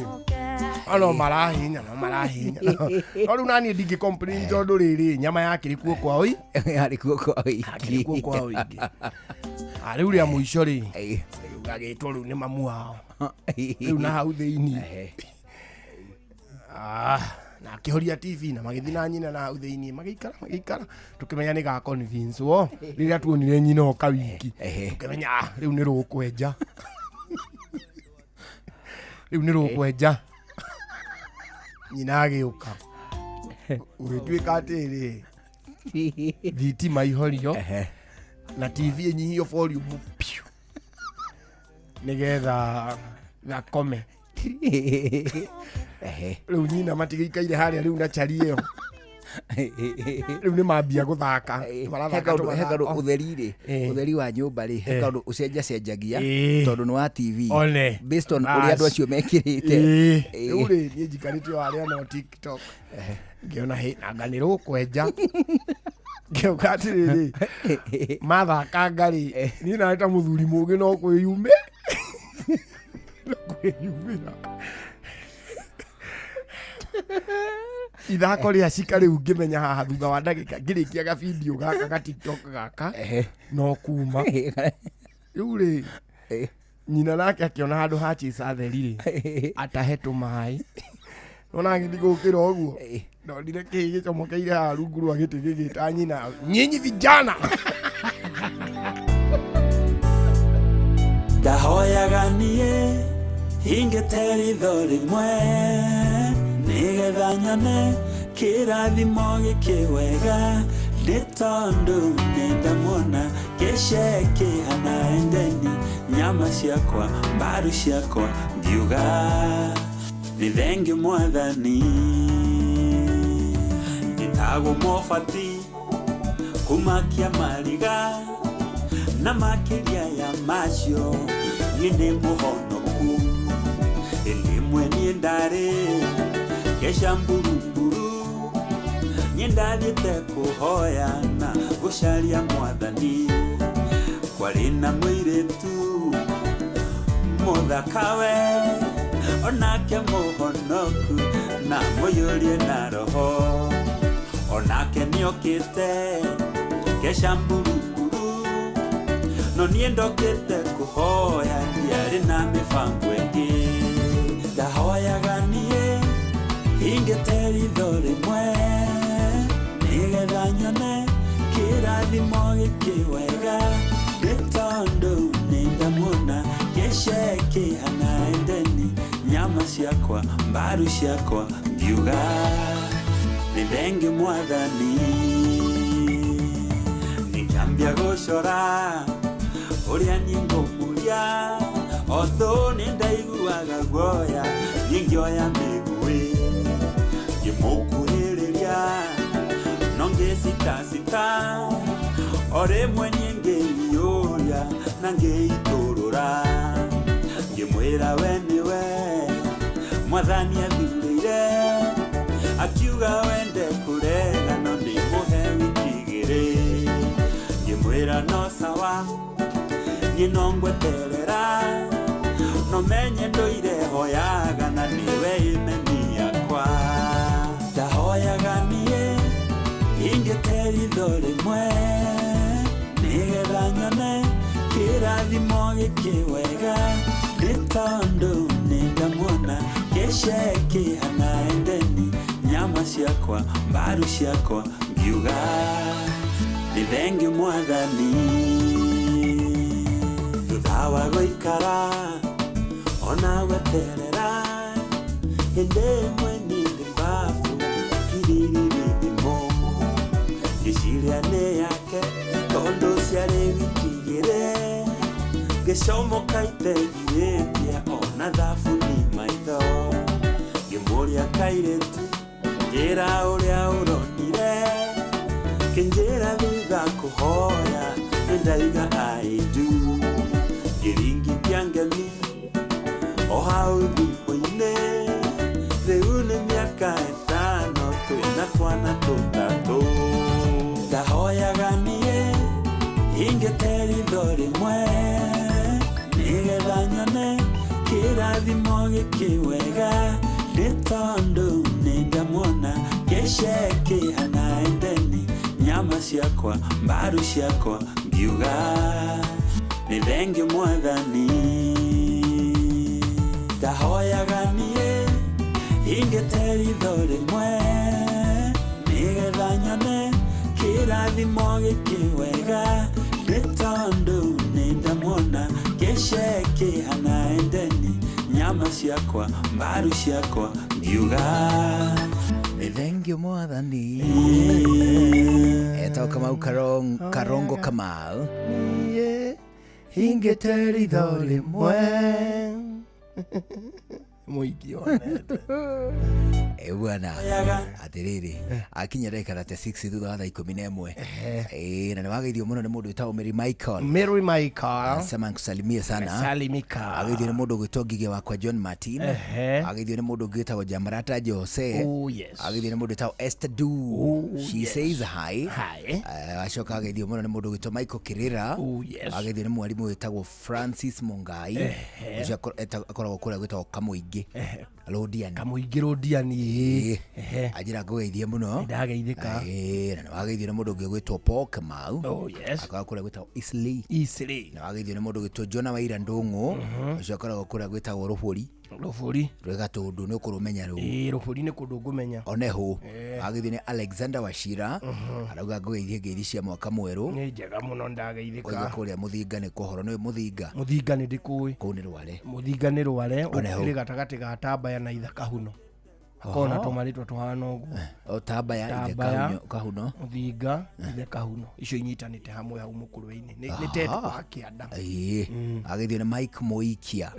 S30: no marahinya no marahinya no rĩu naniĩ ndingĩ complain tondũ rĩrĩ nyama yakĩrĩ kuo kwa oi
S11: yarĩ kuo kwa ũingĩ
S30: yakĩrĩ kuo kwa ũingĩ. Rĩu rĩa mũico rĩ gagĩtwo rĩu nĩ mamu wao rĩu na hau thĩinĩ na akĩhoria TV na magĩthiĩ na nyina na hau thĩinĩ magĩikara magĩikara tũkĩmenya nĩ ga convince wo rĩrĩa tuonire nyina oka wiki tũkĩmenya rĩu nĩ rũkwenja rĩu nĩ rũkwenja nyina agĩũka gũgĩtuĩka atĩrĩ thitima ihorio na TV ĩnyihio volume piu nĩgetha gakome rĩu nyina matigĩikaire harĩa rĩu na chari ĩyo. Rĩu nĩ mambia gũthaka.
S11: He
S30: Marathaka
S11: kaũndũ
S30: tũmathako.
S11: ũtheri rĩ, ũtheri wa nyũmba rĩ, he kaũndũ ũcenjacenjagia tondũ nĩ wa TV
S30: One.
S11: based on ũrĩa andũ acio mekĩrĩte.
S30: Rĩu rĩ, niĩ njikarĩte o harĩa no TikTok ngĩona hĩ nanga nĩ rũkwenja, ngĩuga atĩrĩrĩ, mathakanga rĩ, niĩ narĩ ta mũthuri mũgĩ no kwĩyumĩ no kwĩyumĩra ithako rĩa cika. Rĩu ngĩmenya haha thutha wa ndagĩka ngĩrĩkia gabidio gaka ga TikTok gaka no kuma rĩu rĩ, nyina nake akĩona handũ ha chisa theri rĩ, atahe tũmaĩ nona ngĩthi gũkĩra ũguo, ndonire kĩĩ gĩcomokeire haha rungu rwa gĩtĩ gĩgĩta nyina, nyinyi vijana.
S12: Ndahoyaga niĩ hingĩte ritho rĩmwe nĩgetha nyone kĩrathimo gĩkĩ wega, nĩ tondũ nĩndamuona gĩcekĩhana endeni nyama ciakwa, mbaru ciakwa, ngiuga nĩ thengiũ Mwathani. Njĩtagwo mobati kũmakia mariga na makĩria ya macio niĩ nĩ mũhonoku. Ĩndĩ ĩmwe niĩ ndarĩ keca mburumburu, niĩ ndathiĩte kũhoya na gũcaria Mwathani. Kwarĩ na mũirĩtu mũthakawe, onake mũhonoku na mũiyũrie na roho, onake nĩokĩte keca mburumburu, no niĩ ndokĩte kũhoya, ndiarĩ na mĩbango ĩngĩ. Ndahoyaga niĩ hingĩte ritho rĩmwe nĩgetha nyone kĩrathimo gĩkĩ wega, nĩ tondũ nĩndamuona gĩcekĩhana endeni nyama ciakwa, mbaru ciakwa, ngiuga nĩ thengiũ Mwathani. Nĩngĩambia gũcora ũrĩa niĩ ngũmũria, otho nĩ ndaiguaga guoya, niĩ ngĩoya mĩguĩ ngĩmũkuhĩrĩria, no ngĩcitasita o rĩmwe niĩ ngĩiyũria na ngĩitũrũra, ngĩmwĩra we nĩwe Mwathani athurĩire, akiuga wende kũrega no ndĩmũhe wiki igĩrĩ, ngĩmwĩra no sawa, niĩ no ngweterera, no menye ndũire hoyaga na nĩwe imeni yakwa. Ndahoyaga niĩ hingĩte ritho rĩmwe nĩgetha nyone kĩrathimo gĩkĩ wega, nĩ tondũ nĩndamuona gĩcekĩhana endeni nyama ciakwa, mbaru ciakwa, ngiuga nĩ thengiũ Mwathani. Thutha wa gũikara ona gweterera, hĩndĩ ĩmwe niĩ ndĩ mbabu kiririri thimũ, ngĩciria nĩ yake tondũ ciarĩ wiki igĩrĩ, ngĩcomoka itegirĩtie ona thabuni maitho, ngĩmũria kairĩtu njĩra ũrĩa ũronire, kĩnjĩra thutha kũhoya nĩndaiga I do, ngĩringithia ngemi o hau thimũ-inĩ, rĩu nĩ mĩaka 5 twĩna twana tũtatũ. Ndahoyaga niĩ hingĩte ritho rĩmwe nĩgetha nyone kĩrathimo gĩkĩ wega, nĩ tondũ nĩndamuona gĩcekĩhana endeni nyama ciakwa, mbaru ciakwa, ngiuga nĩ thengiũ Mwathani. Ndahoyaga niĩ hingĩte ritho rĩmwe nĩgetha nyone kĩrathimo gĩkĩ wega, nĩ tondũ nĩndamuona gĩcekĩhana endeni nyama ciakwa, mbaru ciakwa, ngiuga
S11: nĩ thengiũ Mwathani. Etagwo Kamau Karongo Kamau.
S30: Niĩ hingĩte ritho rĩmwe. Mũingĩ onete.
S11: Bwana atiriri akinya ndagĩka 36 thutha wa thaa 11. Na nĩwageithio mũno nĩ mũndũ wĩtagwo Mary Michael.
S30: Mary Michael.
S11: Anasema nikusalimie sana.
S30: Salimika.
S11: Ageithio nĩ mũndũ ũgwĩtwo Ngige wakwa John Martin. Ageithio nĩ mũndũ ũngĩ wĩtagwo Jamarata Jose.
S30: Oh, yes.
S11: Ageithio nĩ mũndũ wĩtagwo Esther Du. She says hi.
S30: Hi.
S11: Acoka ageithio mũno nĩ mũndũ ũgwĩtwo Michael Kirira.
S30: Oh, yes.
S11: Ageithio nĩ mwarimũ wĩtagwo Francis Mungai. Ũcio akoragwo kũrĩa gwĩtagwo Kamũingĩ. Rũdiani.
S30: Kamũingĩ Rũdiani.
S11: Anjĩra ngũgeithie mũno.
S30: Ndageithĩka.
S11: Na nĩwageithio nĩ mũndũ ũngĩ ũgwĩtwo Paul Kamau.
S30: Oh, yes.
S11: Akoragwo kũrĩa gwĩtagwo Eastleigh.
S30: Eastleigh.
S11: Na wageithio nĩ mũndũ ũgwĩtwo Jonah Waira Ndũng'ũ. Ũcio akoragwo kũrĩa gwĩtagwo Rũbũri.
S30: Rũbũri.
S11: Rwĩ Gatũndũ nĩ ũkũrũmenya rũu.
S30: Rũbũri nĩ kũndũ ngũmenya.
S11: Oneho. Wageithio nĩ Alexander Wachira. Arauga ngũgeithie ngeithi cia mwaka mwerũ.
S30: Nĩ njega mũno ndageithĩka.
S11: Oiga kũrĩa Mũthinga nĩ kũhoro nĩ Mũthinga.
S30: Mũthinga nĩ ndĩkũĩ.
S11: Kũu nĩ Rware.
S30: Mũthinga nĩ Rware. Ũkĩrĩ gatagatĩ ga Tambaya na Ithakahuno. Hakona tũmarĩtwa tũhana ũguo.
S11: O Tambaya, Ithe Kahuno.
S30: Mũthinga, Ithe Kahuno. Icio inyitanĩte hamwe hau mũkũrwe-inĩ. Nĩ tetu wa kĩanda.
S11: Ageithio nĩ Mike Moikia.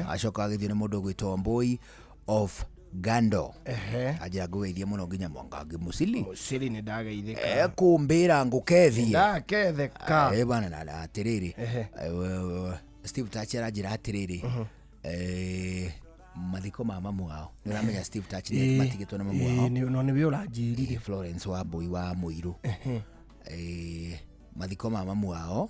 S11: Acoka ageithio nĩ mũndũ ũgwĩtwo Mbui of Gando. Anjĩra ngũgeithie mũno nginya Mwangangi Mũcili.
S30: Mũcili nĩ ndageithĩka.
S11: Ekũmbĩra ngũkethie.
S30: Ndaketheka.
S11: Bwana na atĩrĩrĩ. Steve Touch aranjĩra atĩrĩrĩ. Mathiko ma mamu wao. Nĩ ũramenya Steve Touch nĩ matigĩtwo na mamu wao.
S30: No nĩwe ũranjĩrire.
S11: Florence wa Mbui wa Mũirũ. Mathiko ma mamu wao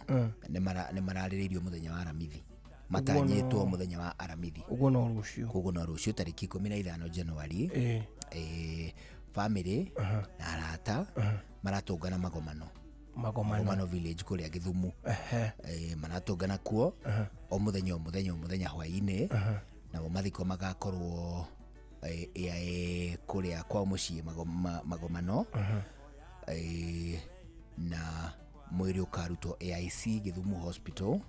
S11: nĩ mararĩrĩirio mũthenya wa Aramithi. Matanyĩtwo mũthenya wa Aramithi.
S30: Ũguo no rũciũ.
S11: Koguo no rũciũ tarĩki 15 January. Family na arata maratũngana magomano. Magomano village kũrĩa Gĩthumu. Maratũngana kuo o mũthenya o mũthenya o mũthenya hwaĩ-inĩ. Namo mathiko magakorwo kũrĩa kwao mũciĩ magomano. Na mwĩrĩ ũkarutwo AIC Gĩthumu Hospital.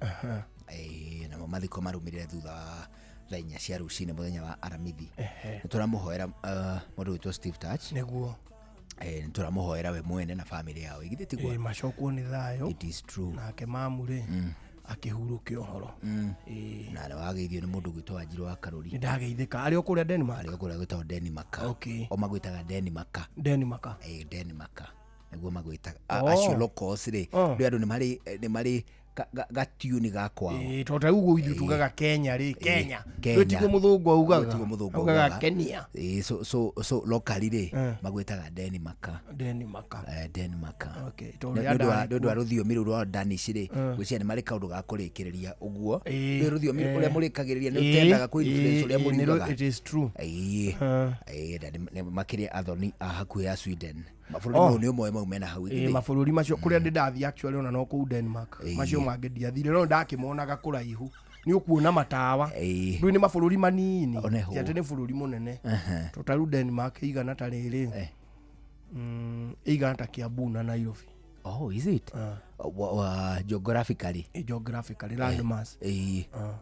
S11: Namo mathiko marũmĩrĩre thutha wa thaa 4 cia rũcinĩ mũthenya wa Aramithi. Nĩ tũramũhoera mũndũ wĩtwo Steve Touch.
S30: Nĩguo.
S11: Nĩ tũramũhoera we mwene na family yao. Githĩ tiguo?
S30: Macokwo nĩ thayũ.
S11: It is true.
S30: Nake mamu rĩ akĩhurũke ũhoro.
S11: Na nĩ wageithio nĩ mũndũ ũgwĩtwo Wanjirũ wa Karũri.
S30: Nĩ ndageithĩka. Arĩ o kũrĩa Denmark.
S11: Arĩ o kũrĩa gwĩtagwo Denmark.
S30: Okay.
S11: O magwĩtaga Denmark.
S30: Denmark.
S11: Denmark. Nĩguo magwĩtaga. Acio locals rĩ, rĩu andũ nĩ marĩ gatiuni ga kwao.
S30: Tondũ ta rĩu ithuĩ tugaga Kenya rĩ, Kenya. Rĩu tiguo mũthũngũ augaga.
S11: Tiguo mũthũngũ
S30: augaga Kenya.
S11: So locally rĩ, magwĩtaga Denmark.
S30: Denmark.
S11: Denmark.
S30: Okay.
S11: Nĩ ũndũ wa rũthiomi rũu rwa Danish rĩ, gwĩciria nĩ marĩ kaũndũ ga kũrĩkĩrĩria ũguo. Rĩu rũthiomi ũrĩa mũrĩkagĩrĩria nĩ ũtendaga kũ influence ũrĩa mũriugaga.
S30: It is true.
S11: Na makĩria athoni a hakuhĩ ya Sweden. Mabũrũri mau nĩ ũmwe mau mena hau.
S30: Mabũrũri macio kũrĩa ndĩ ndathiĩ actually ona no kũu Denmark. Macio mangĩ ndiathire no ndakĩmonaga kũraihu. Nĩ ũkuona matawa. Rĩu nĩ mabũrũri manini. Ti atĩ nĩ bũrũri mũnene. Tondũ ta rĩu Denmark ĩigana ta rĩrĩ. Ĩigana ta Kiambu na Nairobi.
S11: Oh, is it? Geographically.
S30: Geographically landmass.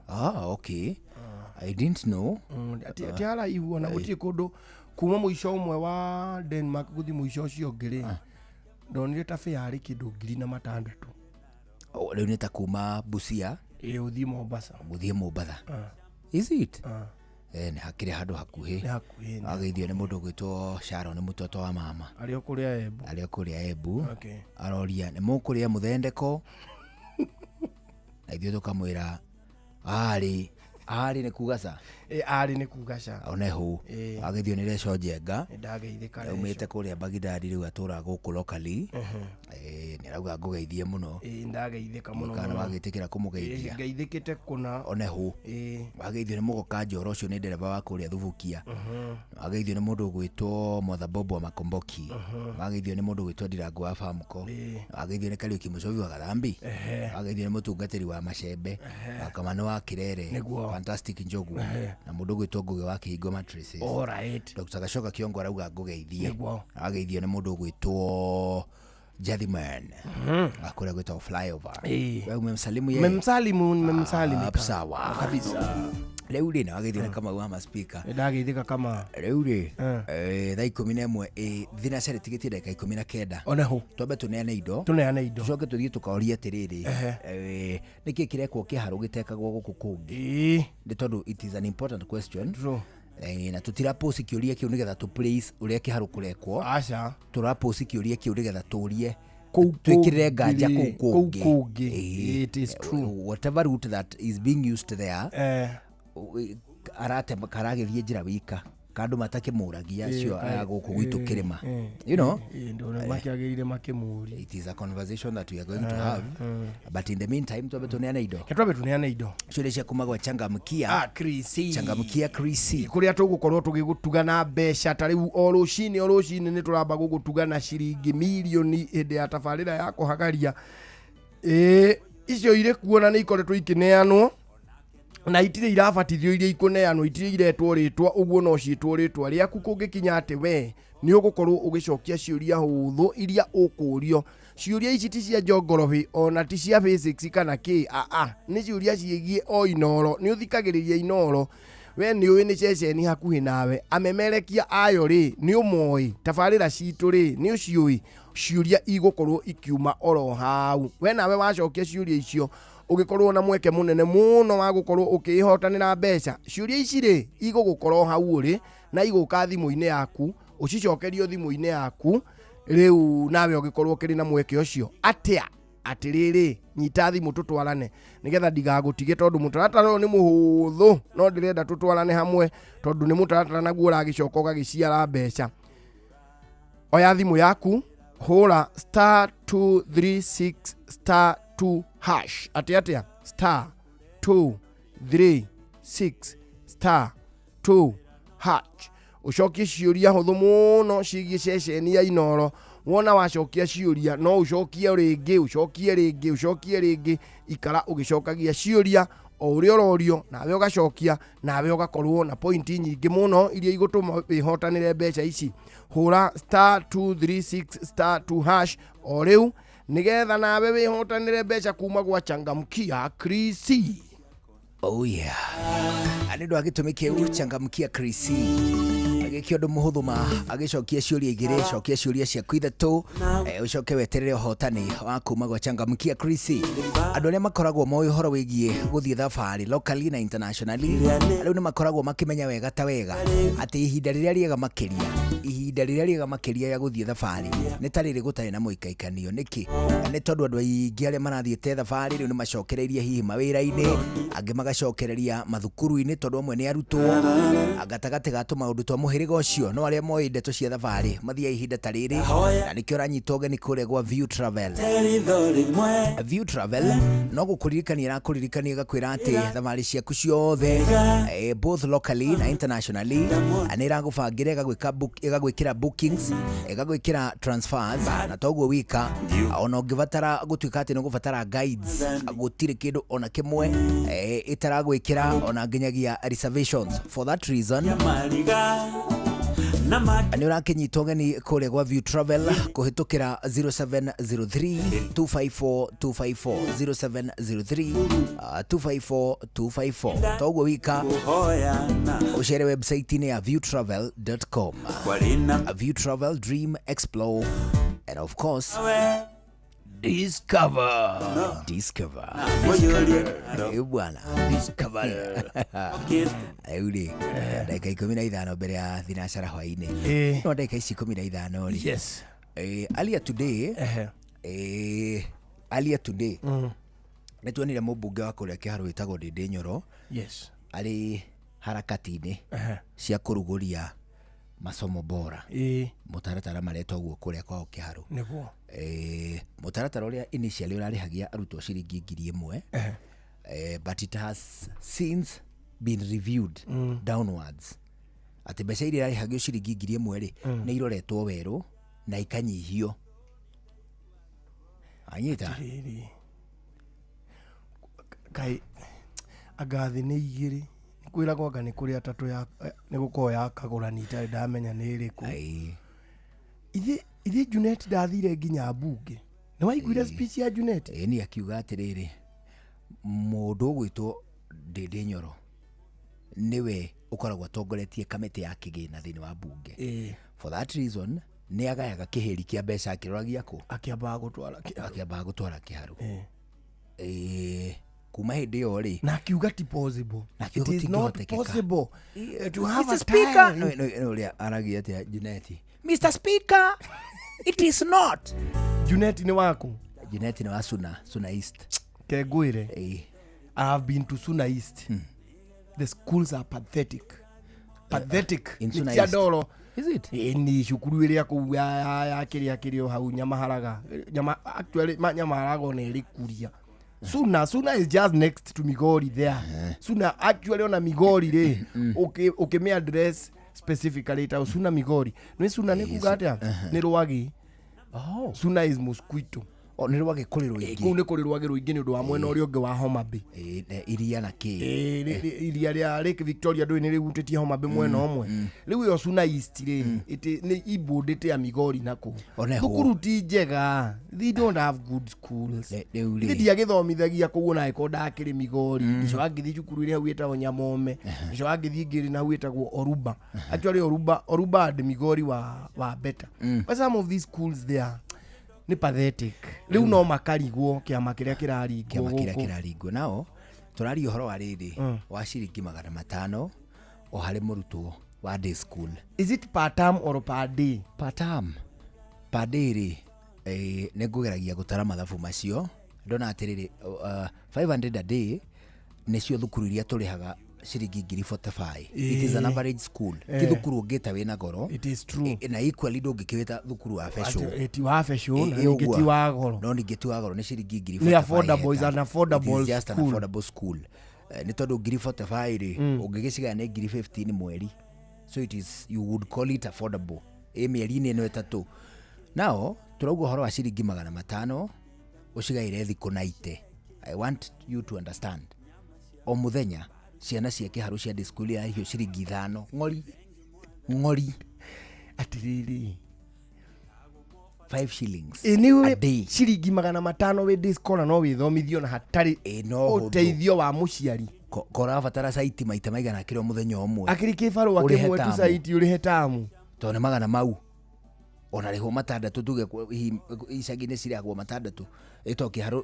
S11: Okay. I didn't know.
S30: Ti haraihu ona gũtirĩ kũndũ kuma mũico ũmwe wa Denmark gũthiĩ mũico ũcio ũngĩ rĩ, ndonire ta fare yarĩ kĩndũ 6,000.
S11: Rĩu nĩ ta kuma Busia
S30: ũthiĩ Mombasa.
S11: Gũthiĩ Mombatha. Is it? Nĩ hakĩrĩ handũ hakuhĩ.
S30: Nĩ hakuhĩ.
S11: Ageithio nĩ mũndũ ũgwĩtwo Sharon mũtoto wa mama.
S30: Arĩ o kũrĩa Embu.
S11: Arĩ o kũrĩa Embu. Aroria nĩ mũkũrĩa mũthendeko. Na ithuĩ tũkamwĩra arĩ arĩ nĩ kuga ca.
S30: Arĩ nĩ kuga ca.
S11: Oneho. Ageithio nĩ Reco Njenga.
S30: Nĩ ndageithĩka Reco.
S11: Aumĩte kũrĩa Baghdad rĩu atũraga gũkũ locally. Nĩ arauga ngũgeithie mũno.
S30: Ndageithĩka mũno.
S11: Kana wagĩtĩkĩra kũmũgeithia.
S30: Ngeithĩkĩte kũna.
S11: Oneho. Wageithio nĩ Mũgoka Njoro ũcio nĩ ndereba wa kũrĩa Thubukia. Wageithio nĩ mũndũ ũgwĩtwo Mother Bobo wa Makomboki. Wageithio nĩ mũndũ ũgwĩtwo Ndirango wa Famco. Wageithio nĩ Kariũki Mũcobi wa Gathambi. Wageithio nĩ mũtungatĩri wa Macembe. Wa Kamano wa Kirere. Fantastic Njogu. Na mũndũ ũgwĩtwo Ngũgĩ wa Kĩhingo Mattresses.
S30: All right.
S11: Dr. Gacoka Kiongo arauga ngũgeithie. Wageithio nĩ mũndũ ũgwĩtwo Jadhiman. Akura gwĩtwo Flyover. Wewe umemsalimu yeye?
S30: Memsalimu, nimemsalimika.
S11: Sawa.
S30: Kabisa.
S11: Rĩu rĩ, na wageithio nĩ Kamau wa maspika.
S30: Ndageithĩka kama.
S11: Rĩu rĩ, thaa 11 thinacara ĩtigĩtie ndagĩka 19.
S30: Oneho.
S11: Twambe tũneane indo.
S30: Tũneane indo.
S11: Tũcoke tũthiĩ tũkaorie atĩrĩrĩ. Nĩkĩ kĩrekwo kĩharũ gĩtekagwo gũkũ kũngĩ? Nĩ tondũ it is an important question.
S30: True.
S11: Na tũtirapost kĩũria kĩu nĩgetha tũ place ũrĩa kĩharũ kũrekwo.
S30: Aca.
S11: Tũrapost kĩũria kĩu nĩgetha tũrie
S30: Kũu
S11: twĩkĩrĩre nganja
S30: kũngĩ-rĩ,
S11: kũu
S30: kũu
S11: kũngĩ.
S30: kũngĩ. It is true.
S11: Whatever route that is being used there,
S30: Eh.
S11: aratema karagĩthiĩ njĩra wika kandũ matakĩmũragia acio
S30: Eh,
S11: a gũkũ gwitũ
S30: eh,
S11: kĩrĩma.
S30: eh,
S11: You know,
S30: eh, ndona makĩagĩrĩire makĩmũria.
S11: It is a conversation that we are going to
S30: Eh,
S11: have,
S30: eh.
S11: but in the meantime twambe tũneane indo.
S30: Ke twambe tũneane indo.
S11: Ciũria cia kuma gwa Changamkia.
S30: Ah, Chris.
S11: Changamkia Chris.
S30: Kũrĩa tũgũkorwo tũgĩgũtuga na mbeca ta rĩu o rũcinĩ, o rũcinĩ nĩ tũramba gũgũtuga na ciringi mirioni hĩndĩ ya tabarĩra ya kũhagaria. Ĩĩ, icio irĩ kuo na nĩ ikoretwo ikĩneanwo na itirĩ irabatithio iria ikũneanwo, itirĩ iretwo rĩtwa, ũguo no ciĩtwo rĩtwa rĩaku kũngĩkinya atĩ we nĩ ũgũkorwo ũgĩcokia ciũria hũthũ iria ũkũrio. Ciũria ici ti cia njongorohĩ ona ti cia physics kana kĩ, aa, nĩ ciũria ciĩgiĩ o Inoro. Nĩ ũthikagĩrĩria Inoro, we nĩ ũĩ nĩ ceceni hakuhĩ nawe, amemerekia ayo rĩ nĩ ũmoĩ, tabarĩra citũ rĩ nĩ ũciũĩ, ciũria igũkorwo ikiuma oro hau. We nawe wacokia ciũria icio ũgĩkorwo na mweke mũnene mũno wa gũkorwo ũkĩĩhotanĩra mbeca. Ciũria ici rĩ igũgũkorwo hau ũrĩ na igũka thimũ-inĩ yaku, ũcicokerio thimũ-inĩ yaku rĩu nawe ũgĩkorwo ũkĩrĩ na mweke ũcio. Atĩa? Atĩrĩrĩ, nyita thimũ tũtwarane nĩgetha ndigagũtige, tondũ mũtaratara ũyũ nĩ mũhũthũ, no ndĩrenda tũtwarane hamwe tondũ nĩ mũtaratara naguo ũragĩcoka ũgagĩciara mbeca. Oya thimũ yaku, hũra star 236 star 2 hash. Atĩ atĩa? Star 236 star 2 hash. Ũcokie ciũria hũthũ mũno ciĩgiĩ ceceni ya Inoro. Wona wacokia ciũria no ũcokie rĩngĩ, ũcokie rĩngĩ, ũcokie rĩngĩ, ikara ũgĩcokagia ciũria o ũrĩa ũrorio, nawe ũgacokia, nawe ũgakorwo na pointi nyingĩ mũno iria igũtũma wĩhotanĩre mbeca ici. Hũra star 236 star 2 hash o rĩu nĩgetha nawe wĩhotanĩre mbeca kuma gwa Changamkia Chris.
S11: Oh yeah. Nĩ ũndũ wa gĩtũmi kĩu Changamkia Chris agĩkia ũndũ mũhũthũ ma agĩcokia ciũria igĩrĩ, cokia ciũria ciaku ithatũ, ũcoke weterere ũhotani wa kuma gwa Changamkia Chris. Andũ arĩa makoragwo moĩ ũhoro wĩgiĩ gũthiĩ thabarĩ locally na internationally rĩu nĩ makoragwo makĩmenya wega ta wega atĩ ihinda rĩrĩa rĩega makĩria, ihinda rĩrĩa rĩega makĩria ya gũthiĩ thabarĩ nĩ ta rĩrĩ gũtarĩ na mũikaikanio. Nĩkĩ? Nĩ tondũ andũ aingĩ arĩa marathiĩte thabarĩ rĩu nĩ macokereirie hihi mawĩra-inĩ, angĩ magacokereria mathukuru-inĩ tondũ amwe nĩ arutwo, gatagatĩ ga tũmaũndũ twa mũhĩrĩga ũcio no arĩa moĩ ndeto cia thabarĩ mathiaga ihinda ta rĩrĩ, na nĩkĩo ũranyita ũgeni kũrĩa gwa View Travel. View Travel no gũkũririkania ĩrakũririkania ĩgakwĩra atĩ thabarĩ ciaku ciothe, both locally na internationally, nĩ ĩragũbangĩra, ĩgagwĩkĩra bookings, ĩgagwĩkĩra transfers, na toguo wika ona ũngĩbatara gũtuĩka atĩ nĩ ũgũbatara guides, gũtirĩ kĩndũ ona kĩmwe ĩtaragwĩkĩra ona nginyagia reservations. For that reason nĩ ũrakĩnyita ũgeni kũrĩa gwa View Travel kũhĩtũkĩra 0703 254 254, 0703 254 254. Toguo wika ũcere website-inĩ ya viewtravel.com. View Travel, dream, explore and of course
S5: discover.
S11: Discover. Ĩ bwana.
S5: Discover.
S11: Rĩu rĩ ndagĩka 15 mbere ya thinacara hwaĩ-inĩ.
S30: Ĩ.
S11: No ndagĩka ici 15 rĩ.
S30: Yes.
S11: Earlier today,
S30: Ehe.
S11: Earlier today nĩ tuonire mũmbunge wa kũrĩa Kĩharũ wĩtagwo Ndĩndĩ Nyoro
S30: Yes.
S11: arĩ harakati-inĩ
S30: Ehe.
S11: cia kũrugũria masomo bora.
S30: Ĩ.
S11: Mũtaratara maretwo ũguo kũrĩa kwao Kĩharũ.
S30: Nĩguo.
S11: Mũtaratara ũrĩa initially ũrarĩhagia arutwo ciringi 1,000,
S30: Ehe.
S11: But it has since been reviewed downwards, atĩ mbeca iria irarĩhagio ciringi 1,000 rĩ, nĩ iroretwo werũ na ikanyihio. Anyita?
S30: Atĩrĩrĩ, kaĩ anga thĩ nĩ igĩrĩ, nĩ kwĩragwo anga nĩ kũrĩ atatũ ya nĩ gũkorwo ya kagũrani itarĩ ndamenya nĩ ĩrĩkũ. Ithe Junet ndathire nginya mbunge, nĩ waiguire speech ya Junet?
S11: Ĩĩ, nĩ akiuga atĩrĩrĩ, mũndũ ũgwĩtwo Ndĩndĩ Nyoro nĩwe ũkoragwo atongoretie kamĩtĩ ya kĩgĩna thĩinĩ wa mbunge. For that reason nĩ agayaga kĩhĩri kĩa mbeca akĩroragia kũ?
S30: Akĩambaga gũtwara Kĩharũ.
S11: Akĩambaga gũtwara Kĩharũ. Kuma hĩndĩ ĩyo rĩ,
S30: na akiuga ti possible.
S11: Na akiuga
S30: It is not
S11: gũtingĩhotekeka.
S30: possible to have
S11: Mr.
S30: a
S11: Speaker,
S30: time.
S11: no, no, no, ũrĩa aragia atĩa Junet? Mr. Speaker, it is not.
S30: Junet nĩ waku?
S11: Junet nĩ wa Suna, Suna East.
S30: Kengwire, I have been to Suna East. The schools are pathetic, pathetic.
S11: In
S30: Nĩ
S11: Suna
S30: cia
S11: East.
S30: ndoro.
S11: Is it?
S30: Ĩ, nĩ cukuru ĩrĩa kũu ya kĩrĩa kĩrĩ o hau Nyamaharaga. Nyama, actually Nyamaharaga ona ĩrĩ Kuria. Suna is just next to Migori there. Suna actually ona Migori rĩ, ũkĩmĩ address specifically ta Suna Migori. Nĩ Suna nĩ kuga atĩa? Nĩ rwagĩ.
S11: Oh.
S30: Suna is mosquito.
S11: O, nĩ rwagĩ kũrĩ rũingĩ.
S30: Kũu nĩ kũrĩ rwagĩ rũingĩ nĩ ũndũ wa mwena ũrĩa ũngĩ wa Homa Bay.
S11: Ĩ, na iria na kĩ.
S30: Ĩ, iria rĩa Lake Victoria ndũĩ nĩ rĩhutĩtie Homa Bay mwena ũmwe. Rĩu ĩyo Suna East rĩ, nĩ ibũndĩte ya Migori na kũu.
S11: Ona ho.
S30: Thukuru ti njega, they don't have good schools.
S11: Rĩu
S30: Niĩ
S11: rĩ,
S30: ndiagĩthomithagia kũu ona angĩkorwo ndakĩrĩ Migori. Ndicoka ngĩthiĩ cukuru ĩrĩa hau ĩtagwo Nyamome, ndicoka ngĩthiĩ ngĩrĩ na hau ĩtagwo Oruba. Actually Oruba and Migori wa better. But some of these schools there nĩ pathetic. Rĩu no makarigwo kĩama kĩrĩa kĩraringwo
S11: kĩama kĩrĩa
S30: gũkũ.
S11: kĩraringwo nao tũraria ũhoro wa rĩrĩ wa ciringi 500 o harĩ mũrutwo wa day school.
S30: Is it per term or per day?
S11: Per term. Per day rĩ, nĩ ngũgeragia gũtara mathabu macio ndona atĩrĩrĩ, 500 a day nĩcio thukuru iria tũrĩhaga ciringi ngiri 45. It is an average school. Ti thukuru ũngĩta wĩna goro.
S30: It is true.
S11: Na equally ndũngĩkĩwĩta thukuru wa becũ.
S30: Atĩ- ti wa becũ na
S11: Ĩ,
S30: ningĩ ti
S11: ũguo.
S30: wa goro.
S11: No ningĩ ti wa goro, nĩ ciringi ngiri
S30: Nĩ
S11: 45
S30: affordable, is
S11: heta.
S30: an affordable
S11: It is just an
S30: school.
S11: affordable school. Nĩ tondũ ngiri 45 rĩ, ũngĩgĩcigaya nĩ ngiri 15 mweri, so it is, you would call it affordable ĩ mĩeri-inĩ ĩno ĩtatũ. Nao tũrauga ũhoro wa ciringi 500 ũcigaĩre thikũ 90. I want you to understand, o mũthenya ciana cia kĩharũ cia day school irarĩhio ciringi 5 ng'ori ng'ori.
S30: Atĩrĩrĩ,
S11: 5 shillings
S30: ĩ nĩ
S11: a day.
S30: ciringi 500 wĩ day scholar no wĩthomithio na hatarĩ
S11: Ĩ, no hũthũ.
S30: ũteithio wa mũciari.
S11: Korabatara caiti maita maigana kĩrĩ o mũthenya ũmwe?
S30: Akĩrĩ kĩbarũa
S11: Ũrĩhe
S30: kĩmwe tu
S11: tamu.
S30: caiti ũrĩhe tamu.
S11: Tondũ nĩ magana mau ona rĩhwo matandatũ tuge hihi icagi-inĩ cirĩhagwo matandatũ ĩto kĩharũ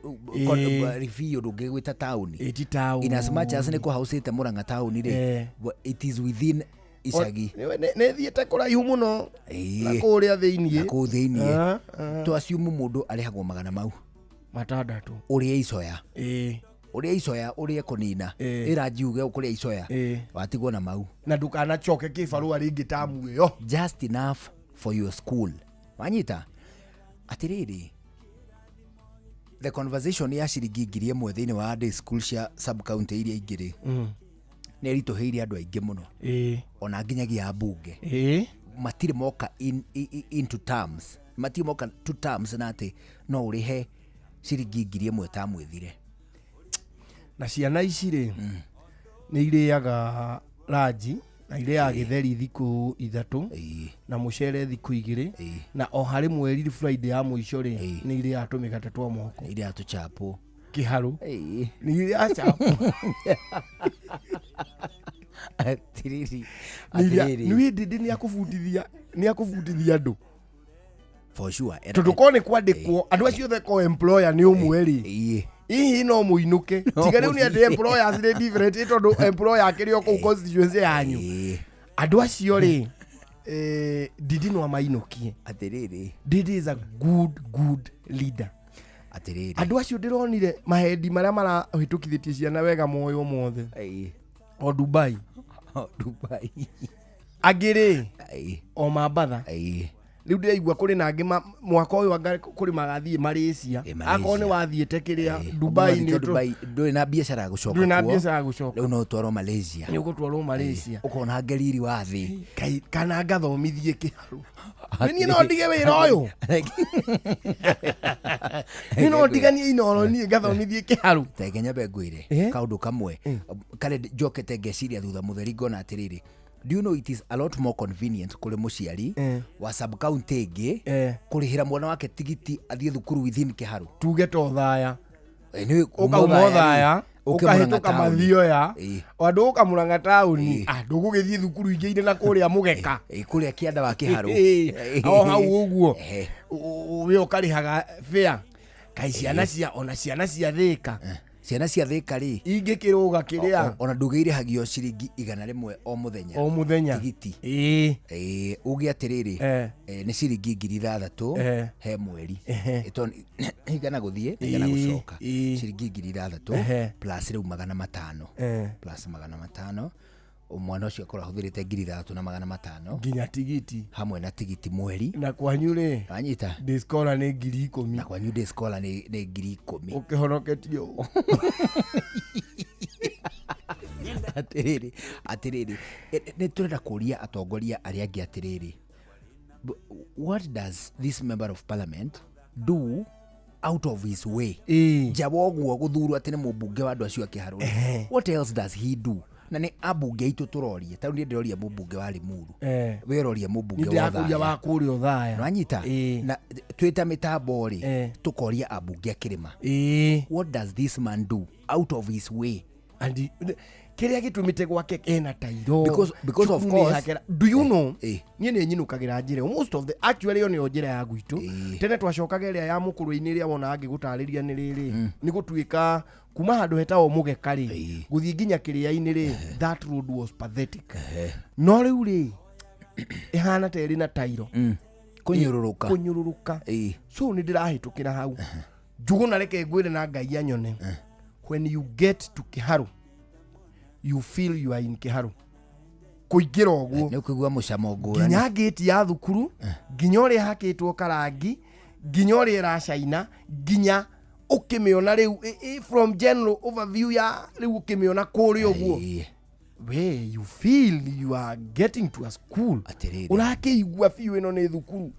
S11: biũ ndũngĩgwĩta taũni.
S30: Ĩ ti taũni.
S11: In as much as nĩ kũhaucĩte Mũrang'a taũni rĩ, it is within icagi.
S30: Nĩ thiĩte kũraihu mũno na kũrĩa thĩiniĩ.
S11: Na kũu thĩiniĩ.
S30: Ah.
S11: Twaciumu mũndũ arĩhagwo magana mau
S30: 600.
S11: Ũrĩe icoya,
S30: Ĩ.
S11: ũrĩe icoya, ũrĩe kũnina ĩra njiuge ũkũrĩa icoya, watigwo na mau.
S30: Na ndũkanacoke kĩbarũa rĩngĩ tamu ĩyo.
S11: Just enough for your school. Wanyita atĩrĩrĩ, the conversation ya ciringi 1000 thĩinĩ wa day school cia sub county iria ingĩ rĩ, nĩ ĩritũhĩire andũ aingĩ mũno, ona nginyagia ambunge matirĩ moka into terms, matirĩ moka to terms na atĩ no ũrĩhe ciringi 1000 tamu ĩthire.
S30: Na ciana ici rĩ, nĩ irĩaga ranji na irĩaga gĩtheri thikũ 3 na mũcere thikũ 2, na o harĩ mweri Friday ya mũico rĩ, nĩ irĩaga tũmĩgate twa moko.
S11: Nĩ irĩaga tũchapo.
S30: Kĩharũ nĩ irĩaga chapo.
S11: Atiriri.
S30: Nĩ wĩ ndĩndĩ nĩ akũbundithia andũ.
S11: For sure.
S30: Tondũ korwo nĩ kwandĩkwo andũ acio othe ko employer nĩ ũmwe rĩ, hihi no mũinũke. Tiga rĩu nĩ atĩ employers nĩ different, ĩ tondũ employer akĩrĩ o kũu constituency yanyu, andũ acio rĩ, Ndindi no amainũkie.
S11: Atĩrĩrĩ,
S30: Ndindi is a good good leader.
S11: Atĩrĩrĩ,
S30: Andũ acio ndĩronire mahendi marĩa marahĩtũkithĩtie ciana wega moyo mothe o Dubai.
S11: O Dubai.
S30: Angĩ rĩ, o Mambatha. Rĩu ndĩraigua kũrĩ na angĩ mwaka ũyũ anga kũrĩ magathiĩ Malaysia. Akorwo nĩ wathiĩte kĩrĩa Dubai nĩ
S11: Dubai ndũrĩ na biacara ya gũcoka
S30: Ndũrĩ na
S11: kuo.
S30: biacara ya gũcoka.
S11: Rĩu no ũtwarwo Malaysia.
S30: Nĩ ũgũtwarwo Malaysia.
S11: Ũkona ngeriri wa thĩ.
S30: Kai, kana ngathomithie kĩharũ. Niĩ no ndige wĩra ũyũ, niĩ no ndiganie Inoro, niĩ ngathomithie kĩharũ.
S11: Reke nyambe ngwĩre kaũndũ kamwe karĩa njokete ngeciria thutha mũtheri ngona atĩrĩrĩ, do you know it is a lot more convenient kũrĩ mũciari wa sub county ĩngĩ kũrĩhĩra mwana wake tigiti athiĩ thukuru within kĩharũ?
S30: Tuge to Thaya.
S11: Nĩ
S30: ũkauma Othaya,
S11: ũke Mũrang'a
S30: ũkahĩtũka
S11: taũni.
S30: Mathioya, andũ ũkamũranga taũni, ndũgũgĩthiĩ thukuru ingĩ irĩ na kũrĩa mũgeka.
S11: Kũrĩa kĩanda wa kĩharũ.
S30: O hau ũguo we ũkarĩhaga fare. Kaĩ ciana cia ona ciana cia Thĩka
S11: Ciana cia Thĩka rĩ,
S30: Ingĩkĩrũga kĩrĩa
S11: ona ndũgĩirĩhagio ciringi 100 o mũthenya.
S30: O mũthenya.
S11: Tigiti.
S30: Ĩĩ.
S11: Ĩĩ, uge atĩrĩrĩ, nĩ ciringi 6,000 he mweri. Ĩto 100 gũthiĩ na 100 gũcoka. Ciringi 6,000 plus rĩu 500. Plus 500. Mwana ũcio akorwo ahũthĩrĩte 6,500
S30: nginya tigiti
S11: hamwe na tigiti mweri.
S30: Na kwanyu rĩ,
S11: wanyita,
S30: day scholar nĩ 10,000.
S11: Na kwanyu day scholar nĩ 10,000.
S30: Ũkĩhonoketio.
S11: Atĩrĩrĩ, nĩ tũrenda kũria atongoria arĩa angĩ atĩrĩrĩ, what does this member of parliament do out of his way nja wa ũguo gũthurwo atĩ nĩ mũmbunge wa andũ acio a Kĩharũ? What else does he do? Na nĩ ambunge aitũ tũroria, tarĩu niĩ ndĩroria mũmbunge wa Limuru, we ũroria mũmbunge wa
S30: Nĩ ndĩrakũria
S11: Othaya.
S30: Wa kũrĩa Othaya.
S11: Nwanyita, na twĩta mĩtambo rĩ, tũkoria ambunge a kĩrĩma, what does this man do out of his way?
S30: And kĩrĩa gĩtũmĩte gwake ena tairo.
S11: Because of
S30: Cukuru nĩ
S11: course-
S30: hakera. Do you know, niĩ nĩ nyinũkagĩra njĩra ĩyo. Most of the actually ĩyo nĩyo njĩra ya gwitũ. Tene twacokaga ĩrĩa ya mũkũrũ-inĩ, ĩrĩa wona ngĩgũtarĩria nĩ rĩrĩ, nĩ gũtuĩka kuma handũ hetagwo mũgeka rĩ, gũthiĩ nginya kĩrĩa-inĩ rĩ, that road was pathetic. No rĩu rĩ, ĩhana ta ĩrĩ na tairo.
S11: Kũnyũrũrũka.
S30: Kũnyũrũrũka. So nĩ ndĩrahĩtũkĩra hau, Njũgũna, reke ngwĩre na Ngai anyone, when you get to Kĩharũ, you feel you are in Kĩharũ. Kũingĩra ũguo
S11: nĩ ũkũigua mũcamo ngũrani.
S30: Nginya ngĩti ya thukuru, nginya ũrĩa ĩhakĩtwo karangi, nginya ũrĩa ĩracaina, nginya ũkĩmĩona rĩu from general overview ya rĩu ũkĩmĩona kũrĩa ũguo, we you feel you are getting to a school.
S11: Atĩrĩrĩ.
S30: Ũrakĩigua biũ ĩno nĩ thukuru.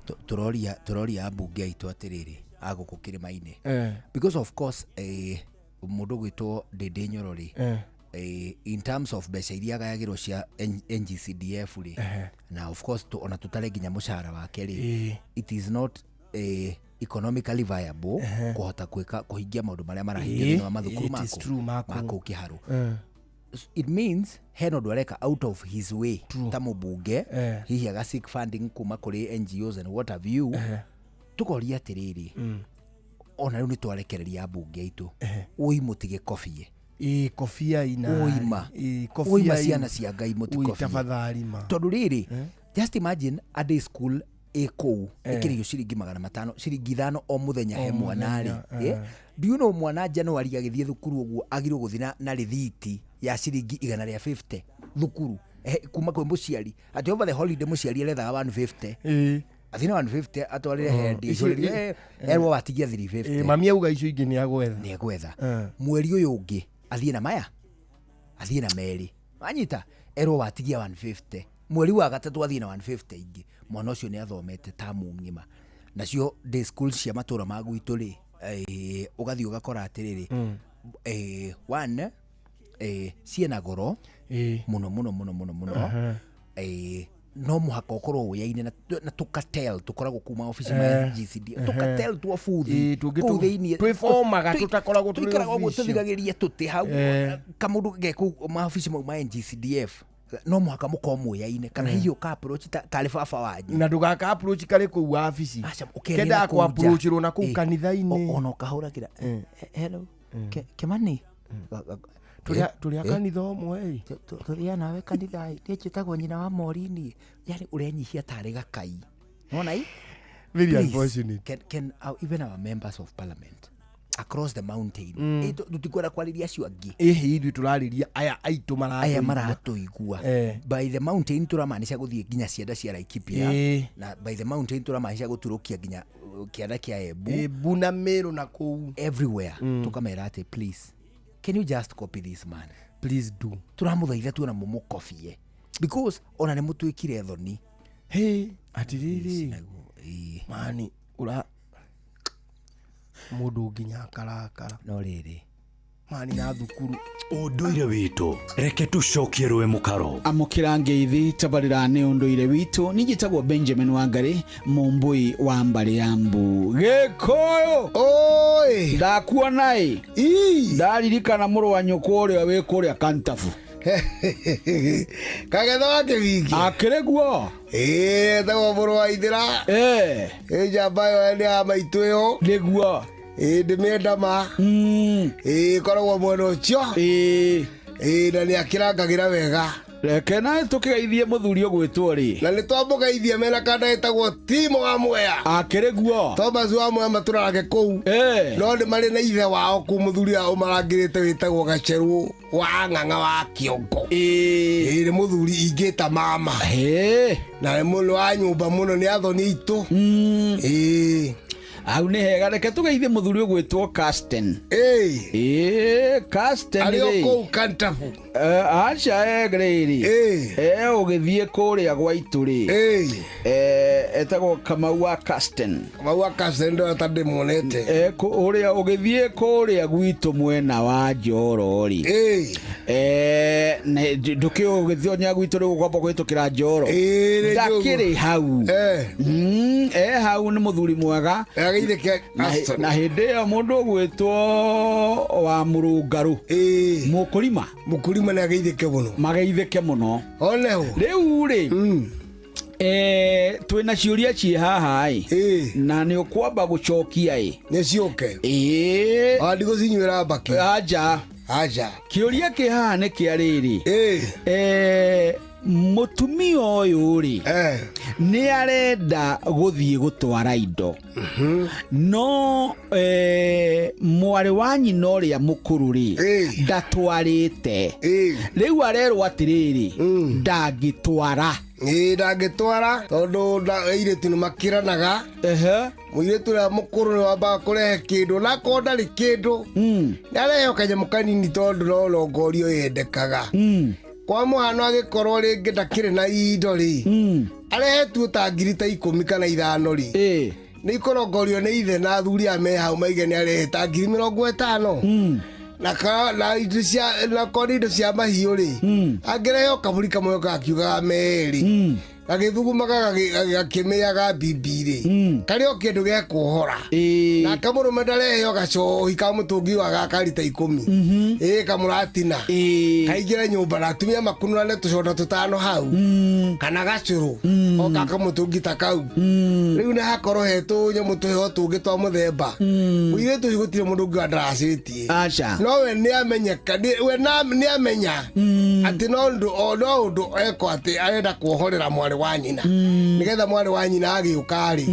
S11: Tũroria ambunge aitũ atĩrĩrĩ, agũkũ kĩrĩma-inĩ, because of course, mũndũ gwĩtwo Ndĩndĩ Nyoro rĩ, in terms of mbeca iria agayagĩrwo cia NGCDF rĩ, na of course ona tũtare nginya mũcara wake rĩ, it is not economically viable kũhota gwĩka kũhingia maũndũ marĩa marahingio thĩinĩ wa mathukuru
S30: It is true, makũ.
S11: makũu Kĩharũ. It means hena ũndũ areka out of his way ta mũmbunge, hihi aga seek funding kuma kũrĩ NGOs and what have you. Tũkoria atĩrĩrĩ, ona rĩu nĩ twarekereria ambunge aitũ, ũi mũtigĩkobie.
S30: Ĩĩ, kobia ina.
S11: Ũima.
S30: Ĩĩ, kobia
S11: Ũima
S30: ina.
S11: ciana cia Ngai.
S30: Ui,
S11: Mũtikobie.
S30: Tafadhali ma.
S11: Tondũ rĩrĩ, just imagine a day school ĩ kũu ĩkĩrĩhio ciringi 500, ciringi 5 o mũthenya he
S30: O
S11: mwana rĩ,
S30: mũthenya,
S11: Do you know mwana January agĩthiĩ thukuru ũguo agĩrĩirwo gũthiĩ na rĩthiti ya ciringi 150 thukuru, kuma kwĩ mũciari, atĩ over the holiday mũciari arethaga 150, athiĩ na 150 atwarĩre hendi, erwo watigia 350.
S30: Ĩĩ, mami auga icio ingĩ nĩ agwetha.
S11: Nĩ agwetha. Mweri ũyũ ũngĩ athiĩ na maya, athiĩ na merĩ, wanyita, erwo watigia 150. Mweri wa gatatũ athiĩ na 150 ingĩ. Mwana ũcio nĩ athomete tamu ng'ima. Nacio day school cia matũra ma gwitũ rĩ, ũgathiĩ ũgakora atĩrĩrĩ, one, ciĩna goro mũno mũno mũno mũno mũno. No mũhaka ũkorwo wĩyaine na tũkatel tũkoragwo kuma obici ma GCD, tũkatel twa buthi
S30: Ĩĩ, tũngĩ
S11: kũu thĩiniĩ.
S30: Twĩbomaga tũtakoragwo tũrĩ
S11: Tũikaraga ũguo,
S30: official.
S11: tũthigagĩria tũtĩ hau kamũndũ ge kũu maobici mau ma NGCDF, no mũhaka mũkorwo mwĩyaine kana hihi ũka approach tarĩ baba wanyu.
S30: Na ndũgaka approach karĩ kũu wabici.
S11: Ũkeria
S30: Kendaga
S11: na kũu nja.
S30: kũ-approachĩrwo na kũu kanitha-inĩ.
S11: Ona ũkahũragĩra, "Hello, Kĩmani."
S30: Tũrĩ a kanitha ũmwe ĩ.
S11: Tũrĩa nawe kanitha ĩ, niĩ njĩtagwo nyina wa Morini, yani ũrenyihia tarĩ gakai nona i.
S30: Very
S11: Please,
S30: unfortunate.
S11: can even our members of parliament across the mountain, tũtikwenda kwarĩria acio angĩ.
S30: Ĩhĩ, ithuĩ tũrarĩria aya aitũ
S11: Aya
S30: maratũigua.
S11: Maratũigua. By the mountain tũramaanisha gũthiĩ nginya cianda cia Laikipia, na by the mountain tũramaanisha gũturũkia nginya kĩanda kĩa Embu.
S30: Embu na Meru na kũu.
S11: Everywhere. Tũkamera atĩ please, can you just copy this man?
S30: Please do.
S11: Tũramũthaitha tuona mũmũkobie, because ona nĩ mũtwĩkire thoni.
S30: Hey, atĩrĩrĩ mani, ũra mũndũ nginya akarakara.
S11: No rĩrĩ.
S30: Mani na thukuru.
S5: Ũndũire witũ, reke tũcokie rũĩ mũkaro.
S6: Amũkĩra ngeithi tabarĩra nĩ ũndũire witũ. Ningĩtagwo Benjamin Wangari, mũmbũi wa mbarĩ ya mbu gĩkũyũ. Oi, ndakuona ĩ, ndaririkana mũrũ wa nyũkwa ũrĩa wĩ kũrĩa Kantabu.
S13: Kagetha wa kĩwiki.
S6: Akĩrĩ guo.
S13: Ĩĩ, etagwo mũrũ wa ithĩra. Ĩ njamba ĩyo nĩ ya maitũ ĩyo.
S6: Nĩguo.
S30: Ĩĩ ndĩmĩenda ma. Ĩĩ koragwo mwena ũcio.
S6: Ĩĩ.
S30: Ĩĩ na nĩ akĩrangagĩra wega.
S6: Reke nawe tũkĩgeithie mũthuri ũgwĩtwo rĩ.
S30: Na nĩ twamũgeithia mena kanda ĩtagwo Timo wa Mwea.
S6: Akĩrĩ guo.
S30: Thomas wa Mwea matũrage kũu. No nĩ marĩ na ithe wao kũu mũthuri wa ũmarangĩrĩte wĩtagwo Gacerũ wa Ng'ang'a wa Kĩongo. Ĩĩ nĩ mũthuri ingĩta mama. Na nĩ mũndũ wa nyũmba mũno nĩ athoni aitũ. Ĩĩ.
S6: Hau nĩ hega reke tũgeithie mũthuri ũgwĩtwo Casten. Ĩĩ Casten
S30: Arĩ o
S6: rĩ.
S30: kũu Kantabu.
S6: Aca rĩrĩ ũgĩthiĩ kũrĩa gwa itũ rĩ etagwo Kamau wa Casten.
S30: Kamau wa Casten ndona ta ndĩmuonete.
S6: Ũrĩa ũgĩthiĩ kũrĩa gwitũ mwena wa Njoro rĩ ndũkĩũĩ ũgĩthiĩ gwitũ rĩu ũkwamba kũhĩtũkĩra Njoro.
S30: Nĩ njũĩ.
S6: Ndakĩrĩ hau. E hau nĩ mũthuri mwega. Na hĩndĩ ĩyo mũndũ ũgwĩtwo wa mũrũngarũ mũkũrima
S30: mũkũrima nĩ ageithĩke mũno
S6: mageithĩke mũno
S30: oneho
S6: rĩu rĩ twĩna ciũria ciĩ haha ĩ na nĩ ũkwamba gũcokia ĩ
S30: nĩ ciũke
S6: ĩĩ
S30: ndigũcinyuĩra mbakĩ
S6: aja
S30: aja
S6: kĩũria kĩ haha nĩ kĩa rĩrĩ mũtumia ũyũ rĩ nĩ arenda gũthiĩ gũtwara indo no mwarĩ wa nyina ũrĩa mũkũrũ rĩ ndatwarĩte rĩu arerwo atĩrĩrĩ ndangĩtwara.
S30: Ĩĩ ndangĩtwara tondũ airĩtu nĩ makĩranaga. Mũirĩtu ũrĩa mũkũrũ nĩ wambaga kũrehe kĩndũ na akorwo ndarĩ kĩndũ nĩ areheo kanyamũ kanini tondũ no rongorio yendekaga. Kwa mũhano agĩkorwo rĩngĩ ndakĩrĩ na indo rĩ arehe tu ta ngiri ta 10 kana 5 rĩ nĩ ikũrongorio nĩ ithe na athuri a me hau maige nĩ arehe ta ngiri 50 na na indo cia na korwo nĩ indo cia mahiũ rĩ angĩrehe o kaburi kamwe gakiugaga merĩ gagĩthugumaga gakĩmĩaga mbimbi rĩ karĩ o kĩndũ gekuohora na kamũrũme ndareheo gacohi ka mũtũngi wa gaka rita 10 ĩĩ kamũratina kaingĩre nyũmba na atumia makunũrane tũconda tũtano hau kana gacũrũ o gaka mũtũngi ta kau rĩu nĩ hakorwo he tũnyamũ tũheo tũngĩ twa mũthemba mũirĩtu ũcio gũtirĩ mũndũ ũngĩ wandaracĩtie no we nĩ amenyeka we nĩ amenya atĩ no ũndũ eko atĩ arenda kuohorera mwarĩ wa nyina nĩgetha mwarĩ wa nyina agĩũka rĩ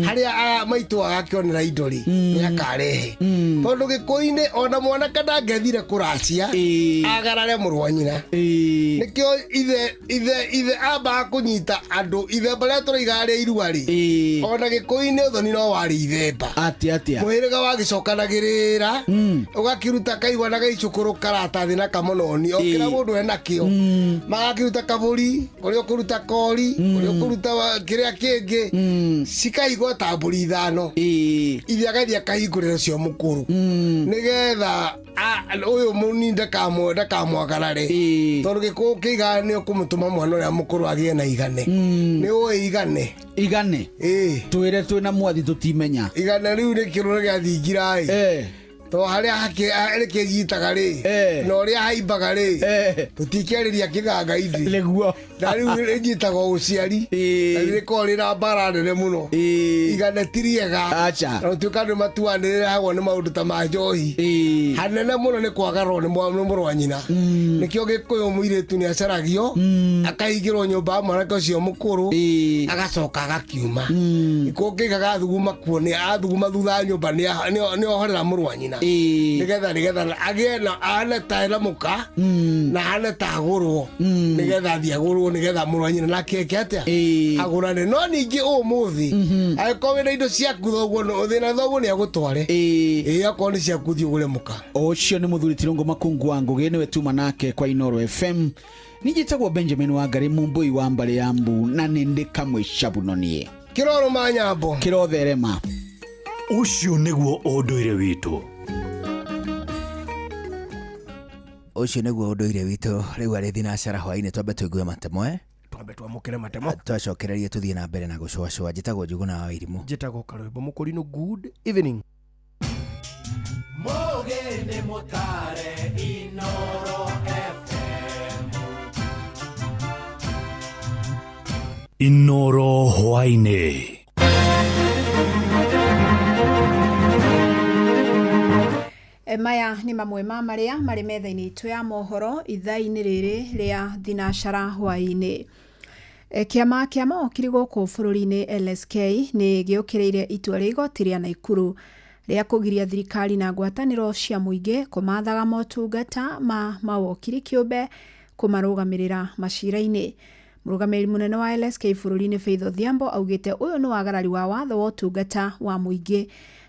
S30: harĩa maitũ agakĩonera indo rĩ nĩ akarehe tondũ gĩkũyũ-inĩ ona mwanake ndangĩathire kũracia agarare mũrũ wa nyina nĩkĩo ithe ambaga kũnyita andũ ithemba rĩrĩa tũraiga rĩa irua rĩ ona gĩkũyũ-inĩ ũthoni no warĩ ithemba
S6: atĩa
S30: mũhĩrĩga wagĩcokanagĩrĩra ũgakĩruta kaigua na gaicũkũrũ karatathi na kamononi o kĩrĩa mũndũ enakĩo magakĩruta kabũri ũrĩa ũkũruta kori ũrĩa ũkũruta kĩrĩa kĩngĩ cikaigwo ta mbũri 5 ithe agathiĩ akahingũrĩra ũcio mũkũrũ nĩgetha ũyũ mũnini ndakamwagarare tondũ gĩkũyũ kĩigaga nĩ ũkũmũtũma mwana ũrĩa mũkũrũ agĩe na igane nĩ ũĩ igane
S6: igane twĩre twĩna mwathi tũtimenya
S30: igane rĩu nĩ kĩrũra gĩa thingira ĩ to harĩa rĩkĩnyitaga rĩ na ũrĩa haimbaga rĩ tũtikĩarĩria kĩganga ithuĩ
S6: nĩguo
S30: na rĩu rĩnyitagwo ũciari na rĩkoragwo rĩna mbara nene mũno igane ti rĩega na gũtuĩka andũ matuanĩrĩragwo nĩ maũndũ ta ma njohi hanene mũno nĩ kwagarwo nĩ mũrũ wa nyina nĩkĩo gĩkũyũ mũirĩtu nĩ acaragio akahingĩrwo nyũmba ya mwanake ũcio mũkũrũ agacoka agakiuma gĩkũyũ kĩigaga athuguma kuo nĩ athuguma thutha wa nyũmba nĩ ohorera mũrũ wa nyina nĩgetha agĩe na ahane ta ena mũka na ahane ta agũrwo nĩgetha athiĩ agũrwo nĩgetha mũrũ wa nyina nake eke atĩa agũrane no ningĩ ũmũthĩ angĩkorwo wĩna indo ciaku thoguo thĩna thoguo nĩ agũtware ĩĩ akorwo nĩ ciaku thiĩ ũgũre mũka
S6: ũcio nĩ mũthuri Tirũngũ Makungu wa Ngũgĩ nĩwe tuma nake kwa Inoro FM nĩnjĩtagwo Benjamin Wangari Mumbui wa mbarĩ ya mbu na nĩ ndĩ kamwe cabunonie
S30: kĩrorũma nyambo
S6: kĩrotherema
S5: ũcio nĩguo ũndũire witũ
S11: ũcio nĩguo ũndũire witũ rĩu arĩ thinacara hwaĩ-inĩ twambe tũigue matemo
S30: twambe twamũkĩre matemo
S11: twacokererie tũthiĩ na mbere na gũcũacũa njĩtagwo Njũgũna wa Irimũ
S30: njĩtagwo Karwĩmbo Mũkũrinũ good evening
S12: Mũgĩ nĩ mũtare Inoro FM
S5: Inoro hwaĩ-inĩ.
S13: Maya nĩ mamwe ma marĩa marĩ metha-inĩ itũ ya mohoro ithaa-inĩ rĩrĩ rĩa thinacara hwaĩ-inĩ. Kĩama kĩa mawakiri gũkũ bũrũri-inĩ LSK nĩ gĩũkĩrĩire itua rĩa igoti rĩa Naikuru rĩa kũgiria thirikari na ngwatanĩro cia mũingĩ kũmathaga motungata ma mawokiri kĩũmbe kũmarũgamĩrĩra macira-inĩ. Mũrũgamĩrĩri mũnene wa LSK bũrũri-inĩ Faith Odhiambo augĩte ũyũ nĩ wagarari wa watho wa ũtungata wa mũingĩ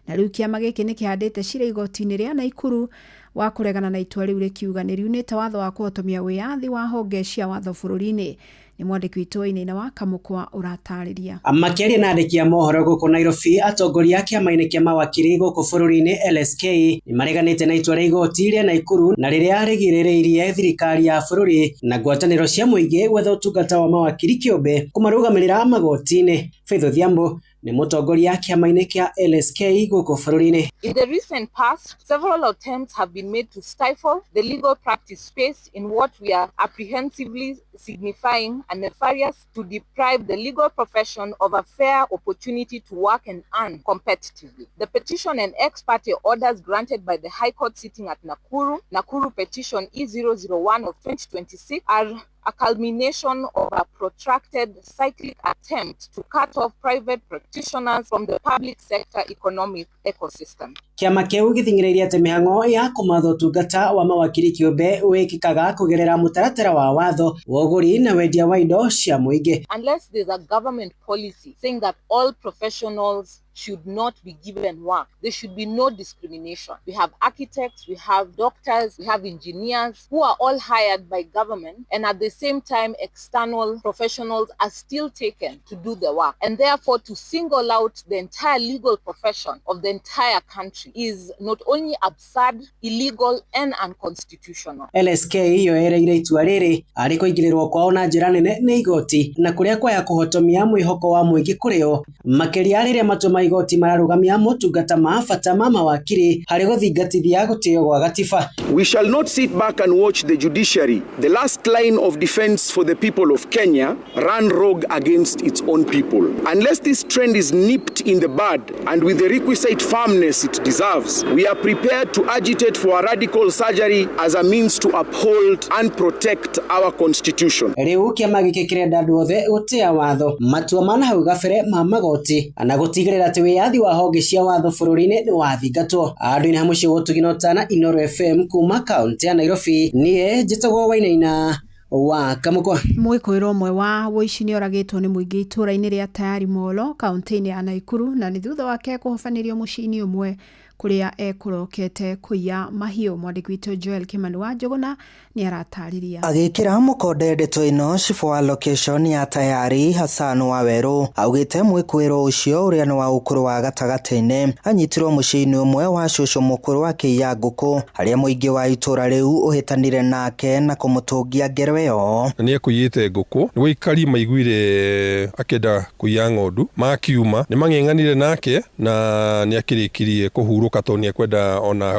S13: na rĩu kĩama gĩkĩ nĩ kĩhandĩte cira igoti-inĩ rĩa Naikuru wa kũregana na itua rĩu rĩkiuga nĩ riunĩte watho wa kũhotomia wĩyathi wa honge cia watho bũrũri-inĩ. Nĩ mwandĩki witũ Wainaina wa Kamũkwa ũratarĩria.
S14: Makĩaria na andĩki a mohoro gũkũ Nairobi, atongoria a kĩama-inĩ kĩa mawakiri gũkũ bũrũri-inĩ LSK nĩ mareganĩte na itua rĩa igoti rĩa Naikuru na rĩrĩa rĩgirĩrĩirie thirikari ya bũrũri na ngwatanĩro cia mũingĩ gwetha ũtungata wa mawakiri kĩũmbe kũmarũgamĩrĩra magoti-inĩ. Faith Odhiambo nĩ mũtongoria kĩama-inĩ kĩa LSK gũkũ bũrũri-inĩ.
S15: In the recent past, several attempts have been made to stifle the legal practice space in what we are apprehensively signifying a nefarious to deprive the legal profession of a fair opportunity to work and earn competitively. The petition and ex parte orders granted by the High Court sitting at Nakuru, Nakuru Petition E001 of 2026, are a culmination of a protracted cyclic attempt to cut off private practitioners from the public sector economic ecosystem.
S14: Kĩama kĩu gĩthing'ĩrĩirie atĩ mĩhang'o ya kũmatha ũtungata wa mawakiri kĩũmbe wĩkĩkaga kũgerera mũtaratara wa watho wa ũgũri na wendia wa indo cia mũingĩ.
S15: Unless there's a government policy saying that all professionals should not be given work, there should be no discrimination. We have architects, we have doctors, we have engineers who are all hired by government, and at the same time external professionals are still taken to do the work. And therefore to single out the entire legal profession of the entire country is not only absurd, illegal and unconstitutional.
S14: LSK yoereire itua rĩrĩ arĩ kũingĩrĩrwo kwao na njĩra nene nĩ igoti na kũrĩa kwaya kũhotomia mwĩhoko wa mũingĩ kũrĩ o makĩria rĩrĩa matua ma igoti mararũgamia motungata ma bata ma mawakiri harĩ gũthingatithia gũtĩo gwa gatiba.
S16: We shall not sit back and watch the judiciary, the last line of defense for the people of Kenya, run rogue against its own people. Unless this trend is nipped in the bud and with the requisite firmness it deserves, we are prepared to agitate for a radical surgery as a means to uphold and protect our constitution.
S14: Rĩu kĩama gĩkĩ kĩrenda andũ othe gũtĩa watho, matua ma nahau gabere ma magoti na gũtigĩrĩra atĩ wĩyathi wa honge cia watho bũrũri-inĩ nĩ wathingatwo. Andũ-inĩ ha mũciĩ wa Ũtugi na Ũtana, Inooro FM kuma kaũntĩ ya Nairobi, niĩ njĩtagwo Wainaina wa Kamũkwa.
S13: Mwĩkũĩrwo ũmwe wa wũici nĩ oragĩtwo nĩ mũingĩ itũũra-inĩ rĩa Tayari Molo kaũntĩ-inĩ ya Naikuru na nĩ thutha wake kũhobanĩrio mũciĩ-inĩ ũmwe kũrĩa ekũrokete kũiya mahiũ. Mwandĩki witũ Joel Kimani wa Njũgũna nĩ aratarĩria.
S17: Agĩkĩra mũkonde ndeto ĩno cibũ wa location ya Tayari Hassan Wawerũ augĩte mwĩkũĩrwo ũcio ũrĩa nĩ wa ũkũrũ wa gatagatĩ-inĩ anyitirwo mũciĩ-inĩ ũmwe wa cũcũ mũkũrũ akĩiya ngũkũ harĩa mũingĩ wa itũũra rĩu ũhĩtanire nake na kũmũtũngia ngero ĩyo.
S18: Na nĩ ekũiyĩte ngũkũ nĩguo aikari maiguire akĩenda kũiya ng'ondu makiuma nĩ mang'eng'anire nake na nĩ akĩrĩkirie kũhurũka tondũ nĩ ekwenda ona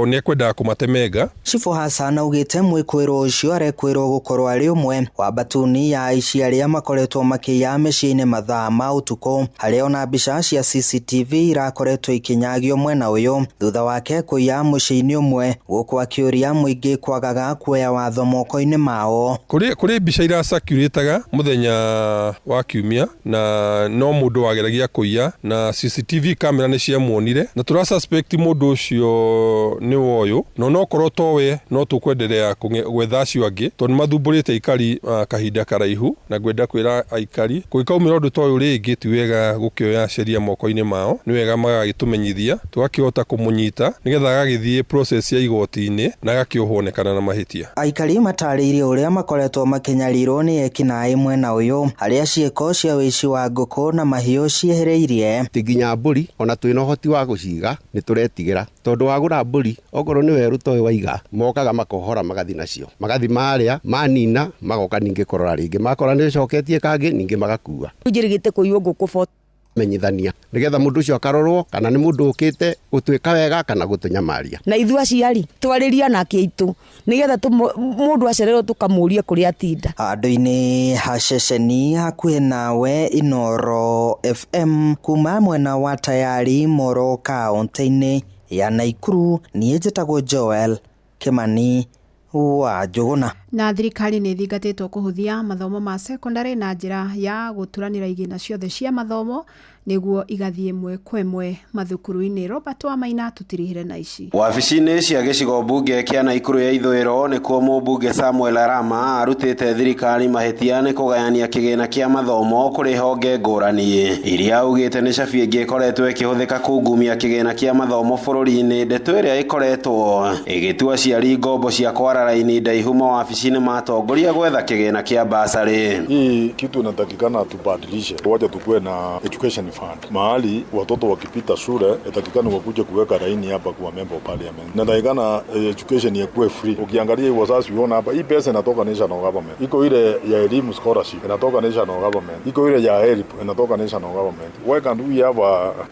S18: nĩ ekwendaga kũmatemenga.
S17: Cibũ Hassan augĩte mwĩkũĩrwo ũcio arekwĩrwo gũkorwo arĩ ũmwe wa mbatuni ya aici arĩa makoretwo makĩiya mĩciĩ-inĩ mathaa ma ũtukũ harĩa ona mbica cia CCTV irakoretwo ikinyagio mwena ũyũ thutha wake kũiya mũciĩ-inĩ ũmwe gũkũ akĩũria mũingĩ kwagaga kuoya watho moko-inĩ mao.
S18: Kũrĩ mbica iracirculataga mũthenya wa kiumia na no mũndũ wageragia kũiya na CCTV camera nĩ ciamuonire na tũra suspect mũndũ ũcio nĩ woyũ no nokorwo towe no tũkwenderea gwetha acio angĩ tondũ nĩ mathumbũrĩte aikari kahinda karaihu na ngwenda kwĩra aikari kũngĩkaumĩra ũndũ ta ũyũ rĩngĩ ti wega gũkĩoya sheria moko-inĩ mao, nĩ wega magagĩtũmenyithia tũgakĩhota kũmũnyita nĩgetha agagĩthiĩ process ya igoti-inĩ na agakĩohwo na mahĩtia.
S17: Aikari matarĩirie ũrĩa makoretwo makĩnyarirwo nĩ ekinaĩ mwena ũyũ harĩa ciĩko cia ũici wa ngũkũ na mahiũ ciehereirie.
S19: Ti nginya mbũri ona twĩna ũhoti wa gũciga nĩ tũretigĩra tondũ wagũra mbũri okorwo nĩ werũ toĩ waiga mokaga makohora magathi nacio magathi marĩa manina magoka ningĩ kũrora rĩngĩ makora nĩ coketie kangĩ ningĩ magakua.
S20: Njĩrĩgĩte kũiywo ngũkũ
S19: menyithania nigetha mundu ucio akarorwo kana ni mundu ukite gutwika wega kana gutunyamaria.
S20: Na ithu aciari twarĩria nake itu nigetha mundu acererwo tukamuria kuria atinda.
S17: Andu-inĩ ha ceceni hakuhĩ nawe Inooro FM kuma mwena wa Tayari Moro kaunti-inĩ ya Naikuru. Niĩ njĩtagwo Joel Kimani wa Njũgũna.
S13: Na thirikari nĩ ĩthingatĩtwo kũhũthia mathomo ma sekondarĩ na njĩra ya gũturanĩra igĩna ciothe cia mathomo nĩguo igathiĩ ĩmwe kwa ĩmwe mathukuru-inĩ. Robert Wamaina tũtirihire na ici.
S1: Wabici-inĩ cia gĩcigo mbunge kĩa Naikuru ya ithũĩro nĩkuo mũmbunge Samuel Arama arutĩte thirikari mahĩtia nĩ kũgayania kĩgĩna kĩa mathomo kũrĩ honge ngũrani iria augĩte nĩ cabi ĩngĩ ĩkoretwo ĩkĩhũthĩka kungumia kĩgĩna kĩa mathomo bũrũri-inĩ, ndeto ĩrĩa ĩkoretwo ĩgĩtua aciari ngombo cia kwara raini ndaihu mawabici-inĩ ma atongoria gwetha kĩgĩna kĩa basarĩ.
S2: Hii kitu inatakikana tubadilishe, wacha tukuwe na education fund mahali watoto wakipita shule itakikana wakuje kuweka laini hapa kwa member of parliament. Inatakikana education ikuwe free. Ukiangalia wazazi uona hapa hii pesa inatoka national government, iko ile ya elimu scholarship inatoka national government, iko ile ya help inatoka national government. Why can't we have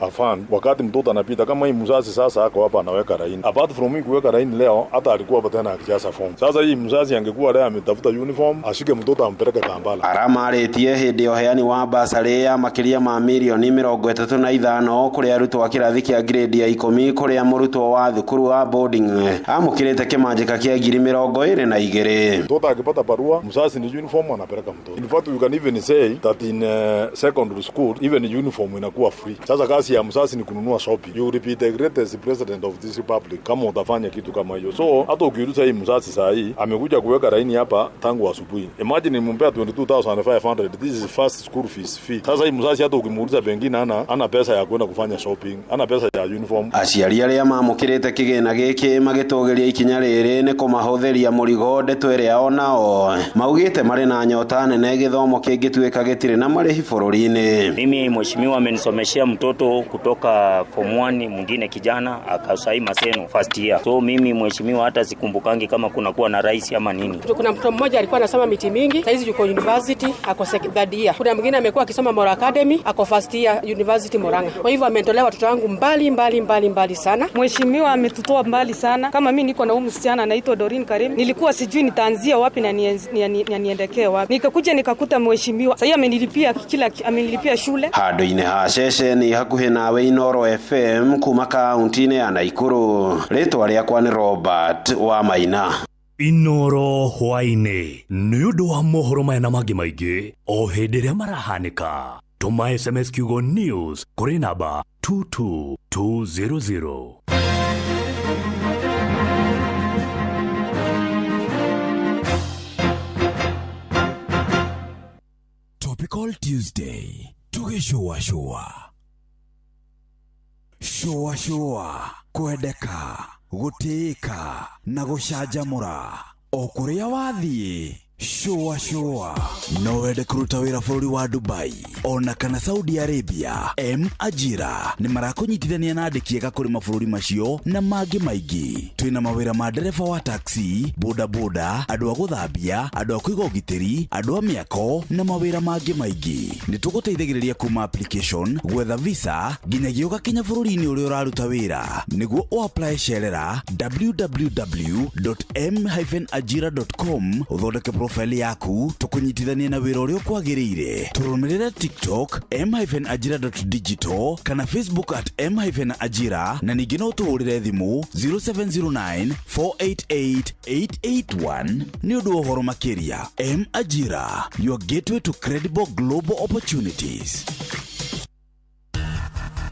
S2: a fund wakati mtoto anapita kama hii mzazi sasa ako hapa anaweka laini? Apart from hii kuweka laini leo, hata alikuwa hapa tena akijaza form. Sasa hii mzazi angekuwa leo ametafuta uniform ashike mtoto ampeleke Kampala.
S1: Arama arĩtie hĩndĩ ya ũheani wa basarĩ ya makĩria ma mirioni 35 kũrĩ arutwo a kĩrathi kĩa grade ya 10 kũrĩa mũrutwo wa thukuru wa boarding amũkĩrĩte kĩmanjĩka kĩa 22,000.
S2: Mtoto akipata barua mzazi ni uniform anapeleka mtoto. In fact you can even say that in secondary school even uniform inakuwa free. Sasa kazi ya mzazi ni kununua shopping. You will be the greatest president of this republic kama utafanya kitu kama hiyo. So hata ukiuliza hii mzazi saa hii amekuja kuweka laini hapa tangu asubuhi. Imagine nimpea 22,500. This is first school fees fee. Sasa hii mzazi hata ukimuuliza pengine ana pesa ya kwenda kufanya shopping, ana pesa ya uniform.
S1: Aciari arĩa mamũkĩrĩte kĩgĩna gĩkĩ magĩtũgĩria ikinya rĩrĩ nĩ kũmahũthĩria mũrigo, ndeto ĩrĩa onao maugĩte marĩ na nyota nene gĩthomo kĩngĩtuĩka gĩtirĩ na marĩhi bũrũri-inĩ.
S21: Mimi mheshimiwa amenisomeshea mtoto kutoka form 1, mwingine kijana akasai Maseno first year. So mimi mheshimiwa hata sikumbukangi kama kuna kuwa na rais ama nini.
S23: Kuna mtoto mmoja alikuwa anasoma miti mingi, saizi yuko university ako third year. Kuna mwingine amekuwa akisoma Mora Academy ako first year University Murang'a. Kwa hivyo ametolea watoto wangu mbali mbali mbali mbali sana.
S24: Mheshimiwa ametutoa mbali sana. Kama mimi niko na huyu msichana anaitwa Doreen Karim, nilikuwa sijui nitaanzia wapi na niendekee wapi. Nikakuja nikakuta mheshimiwa. Sasa amenilipia kila, amenilipia shule.
S1: Handũ-inĩ ha ceceni hakuhĩ nawe Inoro FM kuma kaunti-inĩ ya Naikuru. Rĩtwa rĩakwa nĩ Robert wa Maina.
S5: Inoro hwaĩ-inĩ nĩ ũndũ wa mohoro maya na mangĩ maingĩ o hĩndĩ ĩrĩa marahanĩka. Tũma SMS kiugo news kũrĩ namba 22200.
S7: Topical Tuesday tugĩcũa cũa cũa cũa kwendeka gũtĩĩka na gũcanjamũra o kũrĩa wathiĩ. Shua shua no wende kũruta wĩra bũrũri wa Dubai ona kana Saudi Arabia. M Ajira nĩ marakũnyitithania na andĩki ega kũrĩ mabũrũri macio na mangĩ maingĩ. Twĩna mawĩra ma ndereba wa taxi, boda boda, andũ a gũthambia, andũ a kũiga ũgitĩri, andũ a mĩako na mawĩra mangĩ maingĩ. Nĩ tũgũteithagĩrĩria kuma application, gwetha visa nginyagia ũgakinya bũrũri-inĩ ũrĩa ũraruta wĩra. Nĩguo ũapply cerera www.m-ajira.com ũthondeke profile yaku tukunyitithanie na wĩra ũrĩa ũkwagĩrĩire. Tũrũmĩrĩre TikTok m-ajira.digital kana Facebook at m-ajira na ningĩ no ũtũhũrĩre thimũ 0709 488 881 nĩ ũndũ wa ũhoro makĩria. M Ajira, your gateway to credible global opportunities.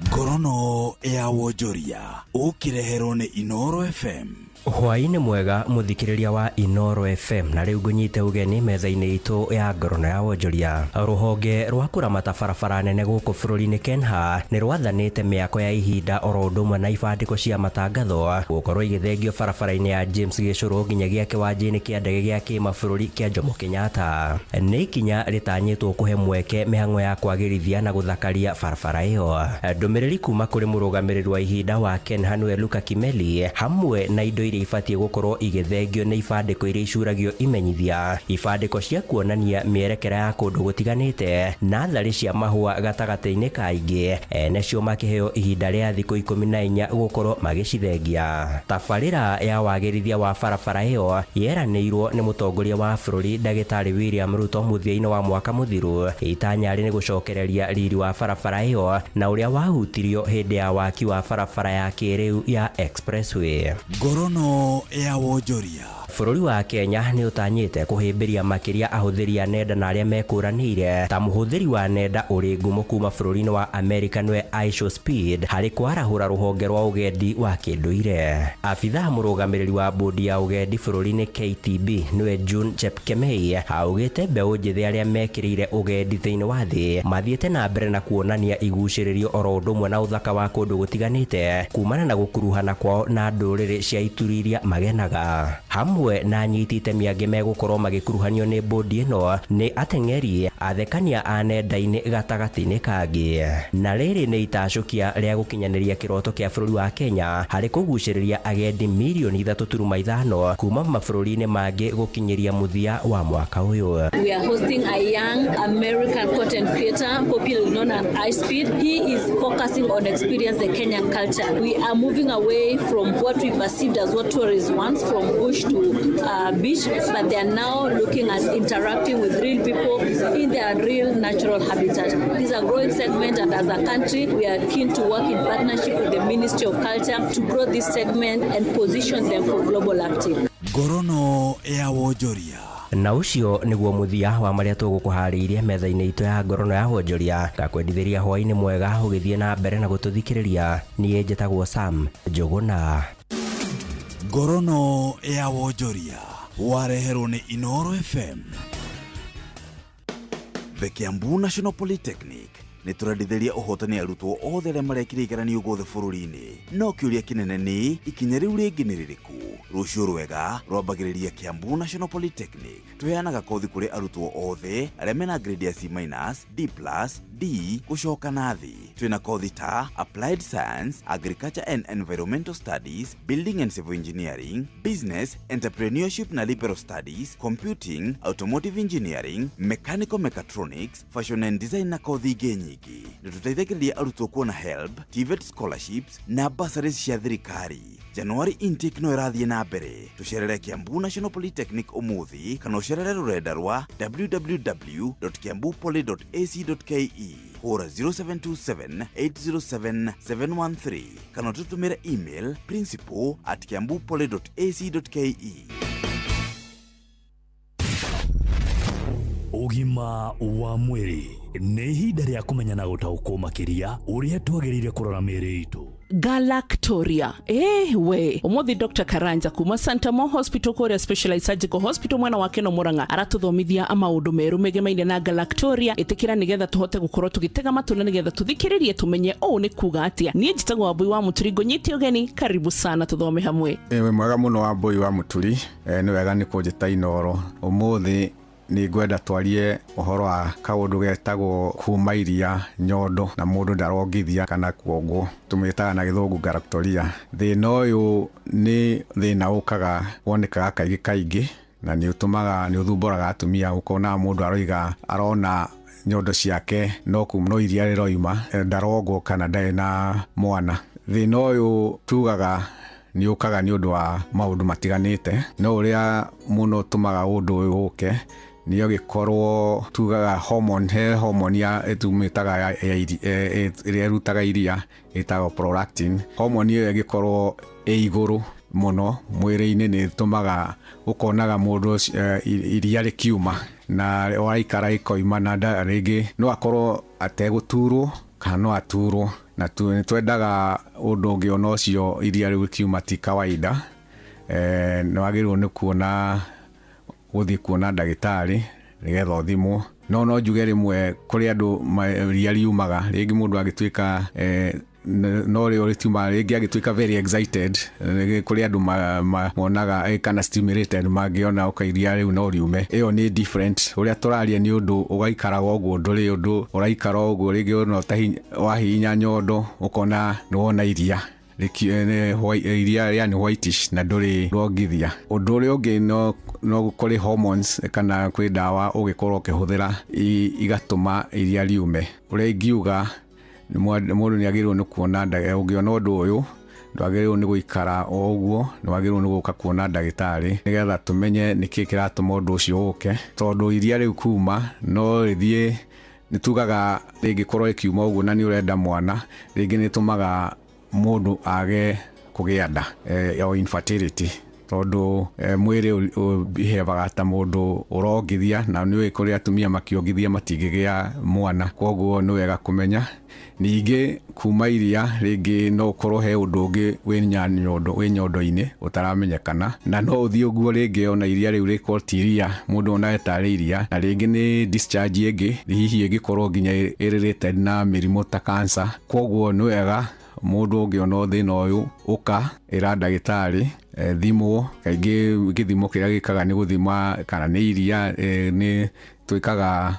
S7: Ngorono ya wonjoria ũkĩreherwo nĩ Inoro FM.
S25: Hwaĩ-inĩ mwega mũthikĩrĩria wa Inoro FM, na rĩu ngũnyite ũgeni metha-inĩ itũ ya ngorono ya wonjoria. Rũhonge rwa kũramata barabara nene gũkũ bũrũri-inĩ KENHA nĩ rwathanĩte mĩako ya ihinda oro ũndũ ũmwe na ibandĩko cia matangatho gũkorwo igĩthengio barabara-inĩ ya James Gĩcũrũ nginyagia kĩwanja-inĩ kĩa ndege gĩa kĩmabũrũri kĩa Jomo Kenyatta. Nĩ ikinya rĩtanyĩtwo kũhe mweke mĩhang'o ya kwagĩrithia na gũthakaria barabara ĩyo. Ndũmĩrĩri kuma kũrĩ mũrũgamĩrĩri wa ihinda wa KENHA nĩwe Luka Kimeli hamwe na indo iria ibatiĩ gũkorwo igĩthengio nĩ ibandĩko iria icuragio imenyithia, ibandĩko cia kuonania mĩerekera ya kũndũ gũtiganĩte na tharĩ cia mahũa gatagatĩ-inĩ ka ingĩ, ene cio makĩheo ihinda rĩa thikũ 14 gũkorwo magĩcithengia. Tabarĩra ya wagĩrithia wa barabara ĩyo yeranĩirwo nĩ mũtongoria wa bũrũri Ndagĩtarĩ William Ruto mũthia-inĩ wa mwaka mũthiru. Itanya rĩ nĩ gũcokereria riri wa barabara ĩyo na ũrĩa wahutirio hĩndĩ ya waki wa barabara ya kĩrĩu ya expressway.
S7: Ngorono ya wonjoria.
S25: Bũrũri wa Kenya nĩ ũtanyĩte kũhĩmbĩria makĩria ahũthĩri a nenda na arĩa mekũranĩire ta mũhũthĩri wa nenda ũrĩ ngumo kuma bũrũri-inĩ wa Amerika nĩwe Aisho Speed harĩ kwarahũra rũhonge rwa ũgendi wa kĩndũire. Abithaa mũrũgamĩrĩri wa bodi ya ũgendi bũrũri-inĩ KTB nĩwe June Chepkemei augĩte mbeũ njĩthĩ arĩa mekĩrĩire ũgendi thĩinĩ wa thĩ mathiĩte na mbere na kuonania igucĩrĩrio oro ũndũ ũmwe na ũthaka wa kũndũ gũtiganĩte kumana na gũkuruhana kwao na ndũrĩrĩ cia ituri iria magenaga. Hamwe na anyiti itemi angĩ megũkorwo magĩkuruhanio nĩ bodi ĩno nĩ ateng'eri, athekania a nenda-inĩ gatagatĩ-inĩ kangĩ. Na rĩrĩ nĩ itacũkia rĩa gũkinyanĩria kĩroto kĩa bũrũri wa Kenya harĩ kũgucĩrĩria agendi mirioni 3.5 kuma mabũrũri-inĩ mangĩ gũkinyĩria mũthia wa mwaka ũyũ.
S3: We are hosting a young American content creator popularly known as iSpeed. He is focusing on experience the Kenyan culture. We are moving away from what we perceived as what tourists want, from bush to beach, but they are now looking at interacting with real people in their real natural habitat. This is a growing segment, and as a country, we are keen to work in partnership with the Ministry of Culture to grow this segment and position them for global uptake.
S7: Ngorono ya wonjoria.
S25: Na ũcio nĩguo mũthia wa marĩa tũgũkũharĩirie metha-inĩ itũ ya ngorono ya wonjoria. Ngakwendithĩria hwaĩ-inĩ mwega ũgĩthiĩ na mbere na gũtũthikĩrĩria. Niĩ njĩtagwo Sam Njũgũna.
S7: Ngorono ya wonjoria wareherwo nĩ Inoro FM. The Kiambu National Polytechnic nĩ tũrendithĩria ũhotani arutwo othe arĩa marekire igeranio guothe bũrũri-inĩ. No kĩũria kĩnene nĩ ikinya rĩu rĩngĩ nĩ rĩrĩkũ? Rũciũ rwega rwambagĩrĩria Kiambu National Polytechnic. Tũheanaga kothi kũrĩ arutwo othe arĩa mena grade ya C-, D+, D gũcoka na thĩ. Twĩna kothi ta Applied Science, Agriculture and Environmental Studies, Building and Civil Engineering, Business, Entrepreneurship na Liberal Studies, Computing, Automotive Engineering, Mechanical Mechatronics, Fashion and Design na kothi ingĩ nyingĩ. Nĩ tũteithagĩrĩria arutwo kuona HELB, TVET scholarships na bursaries cia thirikari. January intake no ĩrathiĩ na mbere. Tũcerere Kiambu National Polytechnic ũmũthĩ kana ũcerere rũrenda rwa www.kiambupoly.ac.ke. Hũra 0727 807 713 kana ũtũtũmĩre email principal@kiambupoly.ac.ke.
S5: Ũgima wa mwĩrĩ nĩ ihinda rĩa kũmenya na gũtaũkwo makĩria ũrĩa twagĩrĩire kũrora mĩĩrĩ itũ.
S4: Galactoria. We umuthi Dr. Karanja kuma Santa Mo Hospital Korea Specialized Surgical Hospital mwena wa Keno Murang'a aratuthomithia amaundu meru megemaine na Galactoria itikira nigetha tuhote gukorwo tugitega matu na nigetha tuthikiririe tumenye uu ni kuga atia. Nie njitagwo Wambui wa Muturi, ngũnyite ũgeni, karibu sana tuthome hamwe.
S8: Ewe mwega muno Wambui wa Muturi, nĩ wega nĩ kũnjĩta Inoro. Ũmũthĩ nĩ ngwenda twarie ũhoro wa kaũndũ getagwo kuma iria nyondo na mũndũ ndarongithia kana kuongwo, tũmĩtaga na gĩthũngũ galactoria. Thĩna ũyũ nĩ thĩna ũkaga wonekaga kaingĩ kaingĩ na nĩ ũtũmaga nĩ ũthumbũraga atumia, ũkona mũndũ aroiga arona nyondo ciake no no iria rĩroima, ndarongwo kana ndarĩ na mwana. Thĩna ũyũ tugaga nĩ ũkaga nĩ ũndũ wa maũndũ matiganĩte, no ũrĩa mũno ũtũmaga ũndũ ũyũ ũke nĩ ũgĩkorwo tugaga hormone, he hormone ya ĩtumĩtaga ĩrĩa ĩrutaga iria ĩtagwo prolactin. Hormone ĩyo ĩgĩkorwo ĩ igũrũ mũno mwĩrĩ-inĩ nĩ ĩtũmaga ũkonaga mũndũ iria rĩkiuma na waikara ĩkoima na rĩngĩ no akorwo ategũturwo kana no aturwo, na nĩ twendaga ũndũ ũngĩ ona ũcio iria rĩu rĩkiuma ti kawaida. Nĩ wagĩrĩirwo nĩ kuona gũthiĩ kuona ndagĩtarĩ nĩgetha ũthimwo. No njuge rĩmwe kũrĩ andũ iria riumaga rĩngĩ mũndũ agĩtuĩka no rĩo rĩtiumaga rĩngĩ agĩtuĩka very excited, kũrĩ andũ monaga kana stimulated mangĩona ũka iria rĩu no riume. Ĩyo nĩ different. Ũrĩa tũraria nĩ ũndũ ũgaikaraga ũguo, ndũrĩ ũndũ ũraikara ũguo rĩngĩ ona wahihinya nyondo ũkona nĩ wona iria Iria yani whitish na ndũrĩ rwongithia. Ũndũ ũrĩa ũngĩ no kũrĩ hormones kana kwĩ ndawa ũgĩkorwo ũkĩhũthĩra igatũma iria riume. Ũrĩa ingiuga mũndũ nĩ agĩrĩirwo nĩ kuona ũngĩona ũndũ ũyũ ndwagĩrĩirwo nĩ gũikara o ũguo, nĩ wagĩrĩirwo nĩ gũka kuona ndagĩtarĩ nĩgetha tũmenye nĩkĩ kĩratũma ũndũ ũcio ũke, tondũ iria rĩu kuma no rĩthiĩ nĩ tugaga rĩngĩkorwo ĩkiuma ũguo na nĩ ũrenda mwana, rĩngĩ nĩ ĩtũmaga mũndũ age kũgĩa nda o infertility, tondũ mwĩrĩ ũbihevaga ta mũndũ ũrongithia, na nĩ ũĩ kũrĩ atumia makĩongithia matingĩgĩa mwana, koguo nĩ wega kũmenya. Ningĩ kuma iria rĩngĩ no ũkorwo he ũndũ ũngĩ wĩ nyondo-inĩ ũtaramenyekana, na no ũthiĩ ũguo rĩngĩ ona iria rĩu rĩkorwo ti iria mũndũ onaga tarĩ iria, na rĩngĩ nĩ discharge ĩngĩ hihi ĩngĩkorwo nginya ĩrĩrĩte na mĩrimũ ta cancer. Koguo nĩ wega mũndũ ũngĩona thĩna ũyũ ũka ĩra ndagĩtarĩ thimwo. Kaingĩ gĩthimo kĩrĩa gĩkaga nĩ gũthima kana nĩ iria, nĩ twĩkaga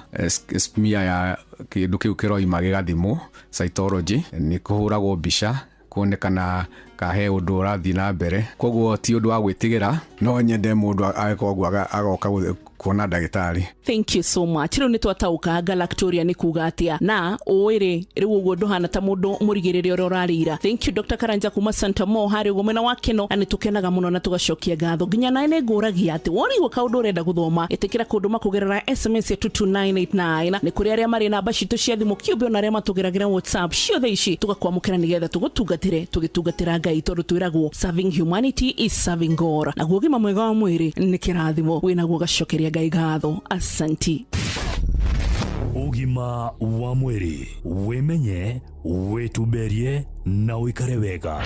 S8: smear ya kĩndũ kĩu kĩroima gĩgathimwo cytology, nĩ kũhũragwo mbica kuonekana ka he ũndũ ũrathiĩ na mbere. Koguo ti ũndũ wa gwĩtigĩra, no nyende mũndũ agĩkorwo ũguo agoka kuona ndagĩtarĩ.
S4: Thank you so much. Rĩu nĩ twataũka galactoria nĩ kuga atĩa, na ũĩ rĩu ũguo ndũhana ta mũndũ mũrigĩrĩria ũrĩa ũrarĩira. Thank you Dr. Karanja kuma Santa Mo harĩ ũguo mwena wa Keno, na nĩ tũkenaga mũno na tũgacokia ngatho. Nginya nawe nĩ ngũragia atĩ wonigwo kaũndũ ũrenda gũthoma, ĩtĩkĩra kũndũma kũgerera SMS ya 22989. Nĩ kũrĩ arĩa marĩ namba citũ cia thimũ kĩũmbe ona arĩa matũgeragĩra WhatsApp ciothe ici tũgakwamũkĩra nĩgetha tũgũtungatĩre tũgĩtungatĩra Ngai, tondũ twĩragwo serving humanity is serving God. Naguo ũgima mwega wa mwĩrĩ nĩ kĩrathimo wĩnaguo gacokeria Ngai ngatho. Asanti.
S5: Ũgima wa mwĩrĩ, wĩmenye, wĩtumberie na ũikare wega.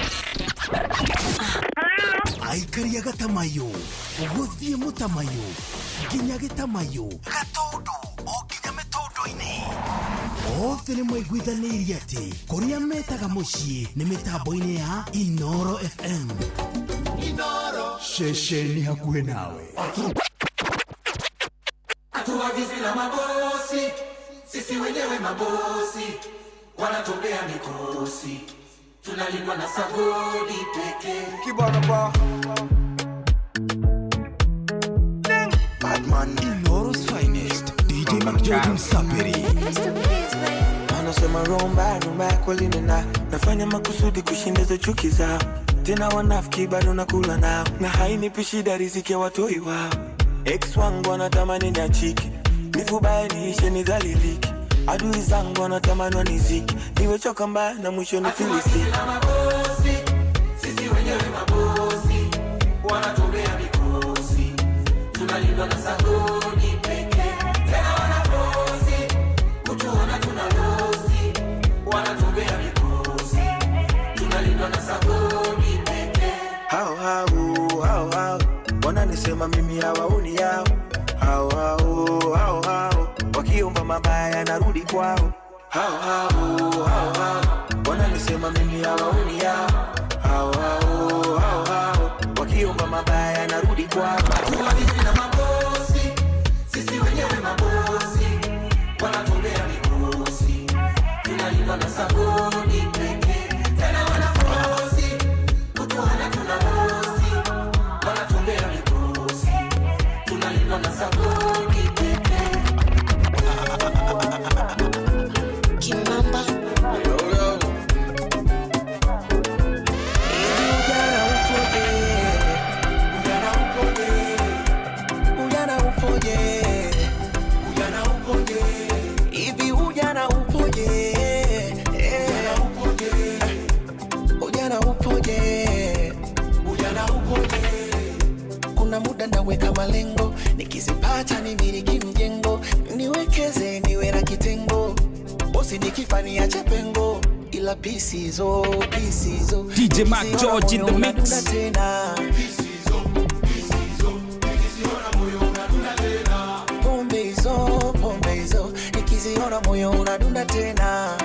S7: Aikaria gatamayo gũthiĩ mũtamayo nginya gĩtamayo gatũndũ o nginya mĩtũndũ-inĩ, othe nĩ maiguithanĩirie atĩ kũrĩa metaga mũciĩ nĩ mĩtambo-inĩ ya Inoro FM.
S12: Inoro
S7: ceceni hakuhĩ nawe.
S12: Hatuagizi na mabosi, sisi wenyewe mabosi, wanatupea mikosi, tunalindwa na sabuni pekee.
S7: Kibana ba Badman Inoro's finest DJ McGeorge Msaperi.
S6: Anasema romba romba kweli nina nafanya makusudi kushinda hizo chuki zao, tena wanafiki bado nakula nao, na hainipi shida riziki ya watoi wao. Ex wangu wanatamani niachike, nifubaye niishe nidhalilike, adui zangu wanatamani wanizike, niwe choka mbaya na mwisho nifilisike.
S12: Mabosi, sisi wenyewe mabosi, wanatumbea mikosi, tunalindwa na sabuni pekee. Tena wanafosi, kutuona tunalosi, wanatumbea mikosi, tunalindwa na sabuni pekee.
S6: Hao hao hao hao wananisema mimi hawaoni yao, hao hao hao hao wakiomba mabaya narudi kwao. Hao hao hao hao wananisema mimi hawaoni yao, hao hao hao hao wakiomba mabaya narudi kwao.
S12: Hatuagizi na mabosi, sisi wenyewe mabosi, wanatumbea mikosi, tunalindwa na sabuni pekee. Tena wanafosi, kutuona tunalosi, wanatumbea mikosi, tunalindwa na sabuni pekee.
S9: Kimamba. Ujana upoje, ujana upoje, ujana upoje, ujana upoje, hivi ujana upoje, ujana upoje, ujana upoje, ujana upoje. Kuna muda ndaweka malengo, nikizipata nimiliki mjengo, niwekeze niwe na kitengo, bosi nikifa niache pengo, ila pieces oh,
S10: DJ Mac George in the mix.
S9: Tena pombe hizo nikiziona moyo unadunda tena.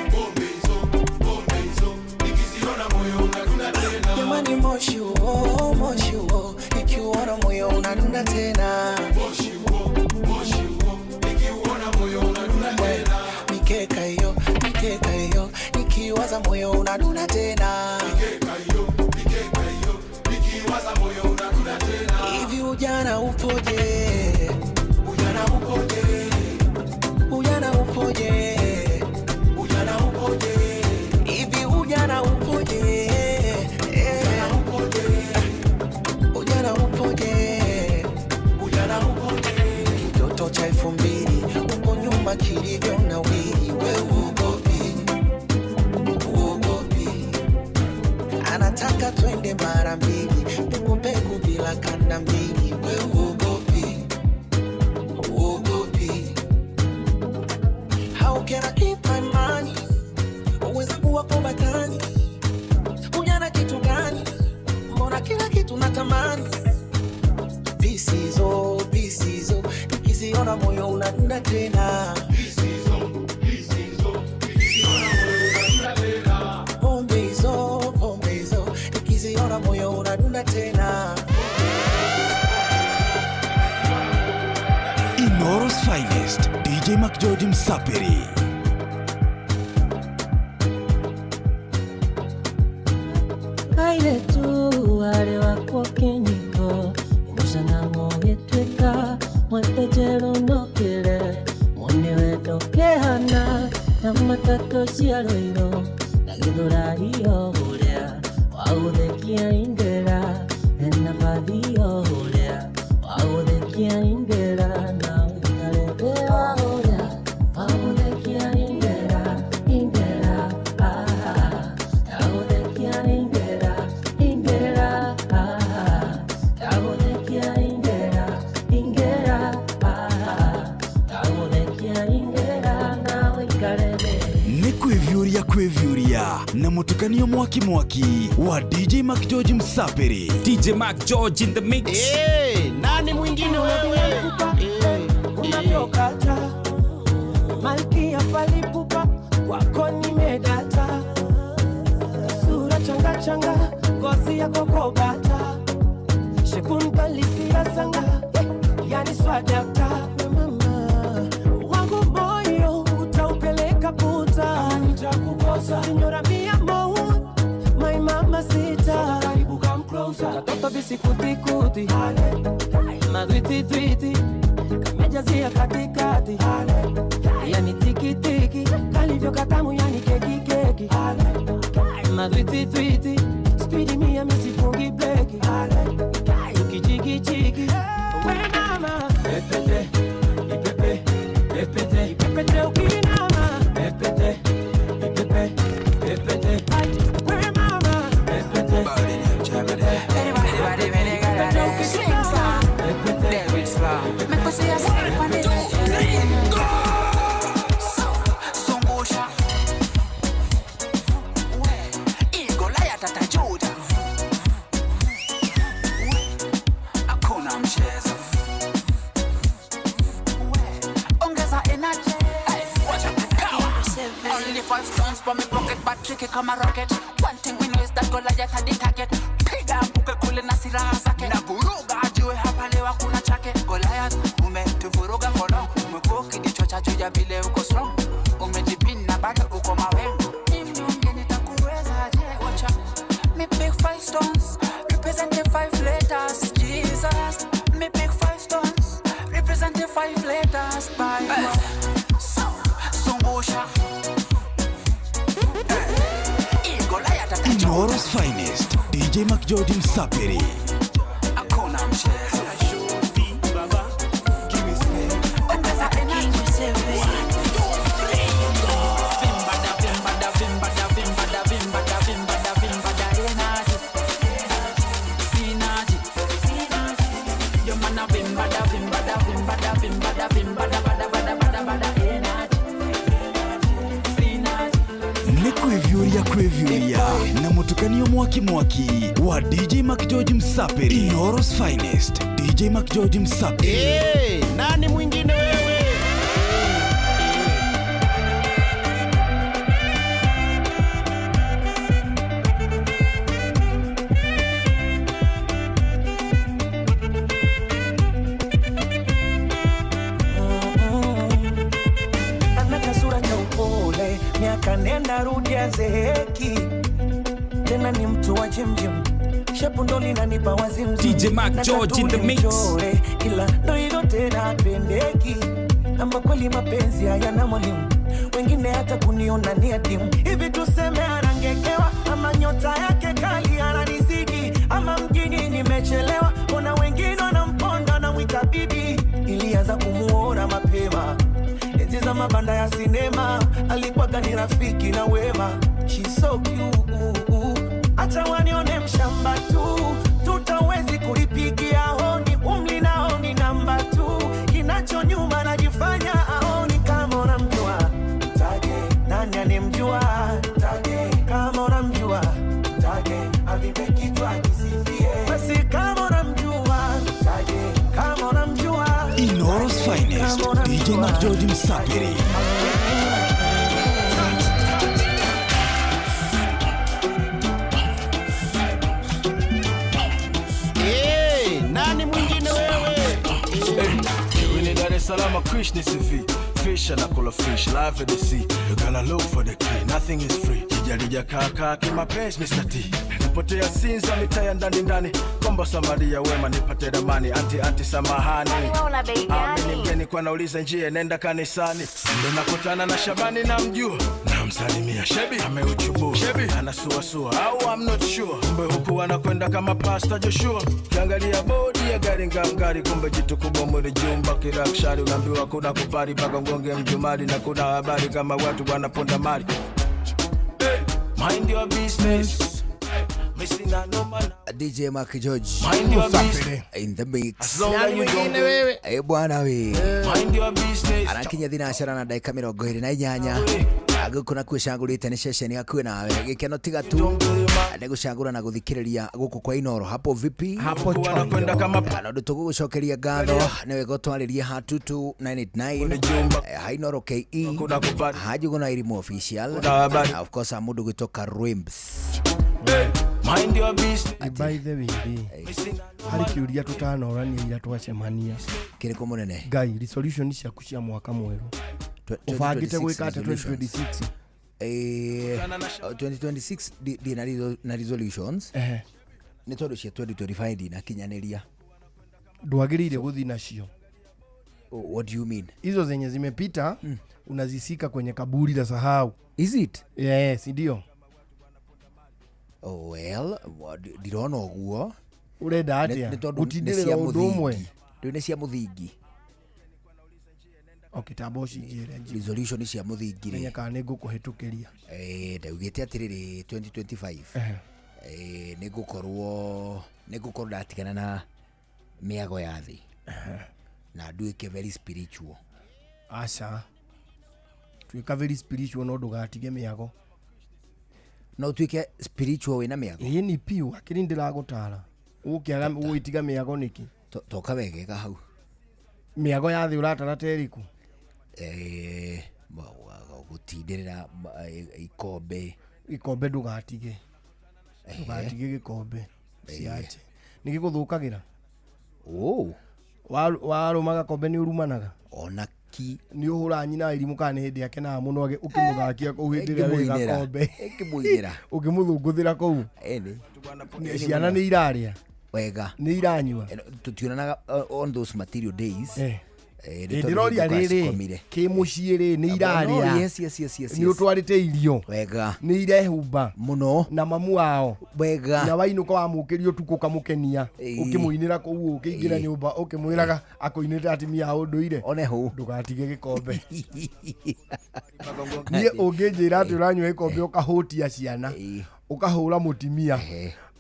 S9: Jamani moshi huo nikiuona moyo unadunda tena. Mikeka hiyo nikiwaza moyo unadunda tena. Mikeka hiyo. Ujana upoje? Ujana upoje? Ujana upoje? Ujana upoje? Hivi ujana upoje? Ujana upoje? Ujana upoje? Ujana upoje? Kitoto cha 2000 uko nyuma kilivyo na wili, wewe uogopi? Uogopi? Anataka twende mara mbili, peku bila kanda mbili, wewe uogopi? Uogopi? How can I keep my money? Uweza kuwa kwa batani. Ujana kitu gani? Mbona kila kitu natamani? Pisizo, pisizo, nikiziona moyo unadunda tena. Pisizo, pisizo, nikiziona moyo unadunda tena. Pombe hizo, pombe hizo, nikiziona moyo unadunda tena.
S7: Inoro's finest, DJ McGeorge Msapiri.
S11: Kaire tu wale wako kinyiko Imusana ng'ogĩtuĩka mwetejero nokĩre Mwone wendo kĩhana na matatũ cia rũirũ Na gĩthũrari o ũrĩa wagũthekia ingĩra Hena bathi o ũrĩa wagũthekia ingĩra Na ũikare thĩ wa ũrĩa wagũthekia ingĩra ingĩra ah Wagũthekia ingĩra ingĩra ah Wagũthekia ingĩra ingĩra ah Wagũthekia ingĩra na ũikare thĩ.
S7: Nĩ kwĩviũria kwĩviũria na mũtukanio mwaki mwaki wa DJ McGeorge Msapiri.
S10: DJ McGeorge in the mix.
S14: Hey, nani mwingine wewe?
S15: Unavyokata malkia falipupa kwako nimedata, sura changa changa ngozi yako kobata, shekunkalisia sanga yani swadakta. Mama wangu moyo utaupeleka puta, nitakukosa signora mia mo my mama sita, karibu come closer, katoto bisikuti kuti madwiti twiti kamejazia katikati, yani tiki tiki kalivyo katamu yani keki keki madwiti twiti speedi mia misifungi breki ukichiki chiki we mama pepete ipepe pepete ipepete ukinama pepete ipepe pepete we mama pepete
S12: Zungusha Goliath atajuta, hakuna mchezo, ongeza energy, wacha power. Only 5 stones for me pocket, but tricky kama rocket. One thing we know is that Goliath had the target. Piga mbuke kule na silaha zake, na vuruga ajue hapa leo hakuna chake. Goliath umetuvuruga for long, umekuwa ukijichocha juu ya vile uko strong, umejipina bado uko mawengo. Mnyonge nitakuweza je? Wacha me pick 5 stones, represent the 5 letters. Jesus, me pick 5 stones, represent the 5 letters. Bible. So, zungusha Goliath atajuta.
S7: Inoro's finest, DJ McGeorge Msapiri.
S12: Hakuna mchezo. Ongeza energy.
S7: Nĩ kwĩviũria kwĩviũria na mũtukanio mwaki mwaki wa DJ McGeorge Msapiri. Inoro's finest, DJ McGeorge Msapiri.
S14: Hey, nani mwingine wewe?
S15: Ana kasura cha upole, miaka nenda rudi azeeki, tena ni mtu wa jimjim,
S6: Shepu ndo linanipa wazimu.
S10: DJ Mark George in the mix.
S6: Ila ndo hilo tena pendeki. Ama kweli mapenzi hayana mwalimu. Wengine hata kuniona ni adimu. Hivi tuseme anangekewa ama nyota yake kali ananizidi, ama mjini nimechelewa, ona wengine wanamponda na mwita bibi. Ilianza kumuona mapema enzi za mabanda ya sinema, alikuwa gani rafiki na wema. She's so cute, hata wanione mshamba tu, tutawezi kulipigia honi. Umli nao ni namba tu, kinacho nyuma najifanya aoni. Kama unamjua mtaje, nani anemjua mtaje, kama unamjua mtaje, avipe kichwa kisifie. Basi kama unamjua mtaje, kama unamjua.
S7: Inoro's finest, DJ Mark George Msafiri.
S14: Hey, nani mwingine wewe?
S16: Hey, Dar es Salaam, Krishna CV. Fish and I call a fish, life at the sea. You gotta look for the key, nothing is free. Kijarija kaka kimapenzi Mr. T. Nipotea sinza mitaa ya ndani ndani. Komba Samaria wema nipate ramani. Anti anti samahani. Amini mgeni kwa nauliza njia nenda kanisani. Ndo nakutana na Shabani na mjua. Namsalimia Shebi ameuchubua. Shebi anasuasua au I'm not sure. Kumbe huku anakwenda kama Pastor Joshua. Kiangalia bodi ya gari ngangari, kumbe jitu kubwa mwili jumba kirakshari. Unaambiwa kuna kupari paka ngonge mjumari, na kuna habari kama watu wanaponda mali. Hey, mind your business.
S18: DJ Mark George
S16: mind your business
S18: in the mix.
S16: Eh
S18: bwana we.
S16: Mind your business.
S18: Arakinya thinashara na ndagika 28. Guku na kwicagurite ni ceceni hakuhi nawe gikeno tiga tu ni gucagura na guthikiriria guku kwa Inoro. Hapo vipi?
S16: Hapo chonjo.
S18: Na ndu tugugucokeria ngatho ni wega twaririe ha 22989 ha Inoro KE ha Njuguna Irimu official, na of course mundu gwitoka Rwimbs.
S16: Mind your business.
S19: By the way, hari kiuria tutanorania ira twacemania
S18: kiriko munene
S19: Ngai resolution ciaku cia mwaka mweru ubangite gwika atia 2026?
S18: 2026 ndi na resolutions ni tondu cia 2025 ndinakinyaniria.
S19: Ndwagirire guthi nacio.
S18: What do you mean?
S19: Hizo zenye zimepita unazisika kwenye kaburi la sahau.
S18: Is it?
S19: Yes, ndio.
S18: Oh, well, ndirona uguo.
S19: Urenda atia? Gutindĩrĩra ũndũ ũmwe.
S18: Ndũ nĩ cia mũthingi.
S19: Okay, tamba ũcinjĩre.
S18: Resolution cia mũthingi rĩ.
S19: Menya kana nĩ ngũkũhĩtũkĩria.
S18: Ndaugĩte atĩrĩrĩ 2025. Nĩ ngũkorwo ndatigana na mĩago ya thĩ. Na nduĩke very spiritual.
S19: Aca. Tuĩka very spiritual no ndũgatige mĩago.
S18: No tuike spiritual wina miago.
S19: Ĩĩ ni piu akiri ndiragutara. Ukiaga uitiga miago niki?
S18: Toka wegega hau.
S19: Miago ya thi uratara teriku?
S18: Gutindirira ikombe.
S19: Ikombe ndugatige. Ndugatige gikombe. Ciache. Nigiguthukagira?
S18: Oh.
S19: Waruma gakombe ni urumanaga?
S18: Ona ki
S19: ni uhura nyina irimu kana hindi akenaga muno ukimuthakia kuu hindi ria wi gakombe
S18: ukimũinĩra
S19: ukimuthunguthira kuu ciana ni iraria
S18: wega
S19: ni iranyua
S18: tutionanaga on those material days.
S19: Ndiroria riri ki mucii ri ni iraria.
S18: Yes yes yes yes.
S19: Ni utwarite irio
S18: wega
S19: ni irehumba
S18: muno
S19: na mamu wao
S18: wega
S19: na wainuka wamukirio tuku kamukenia ukimuinira kuu ukiingira nyumba ukimwiraga akuinire atimia a unduire
S18: one hu
S19: ndugatige gikombe. Nie unginjira ati uranyua gikombe ukahutia ciana ukahura mutimia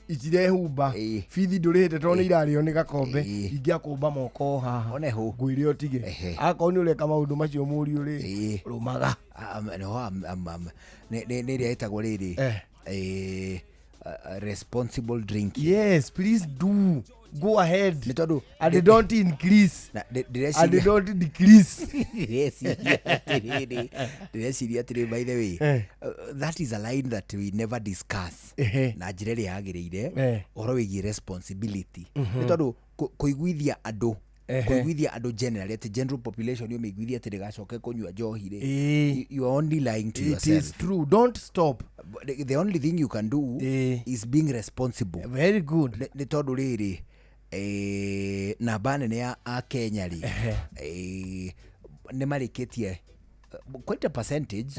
S19: itirehumba bithi ndurihite tondũ nĩ irarĩo nĩ gakombe ingĩakũmba moko haha ngwĩre ũtige akorwo nĩ ũreka maũndũ macio mũriũ rĩ rũmaga.
S18: Nĩ ĩrĩa ĩtagwo rĩrĩ responsible drinking.
S19: Yes, please do go ahead and don't increase and don't decrease.
S18: Ndĩreciria atĩrĩ, by the way, that is a line that we never discuss na njĩra ĩrĩa yagĩrĩire ũhoro wĩgiĩ responsibility nĩ tondũ kũiguithia andũ kũiguithia andũ generally atĩ general population yo mĩiguithia atĩ ndĩgacoke kũnyua njohi rĩ, you are only lying to yourself.
S19: It is true, don't stop.
S18: The only thing you can do is being responsible.
S19: Very good.
S18: Nĩ tondũ rĩrĩ, namba nene ya akenya rĩ, nĩ marĩkĩtie quite a percentage,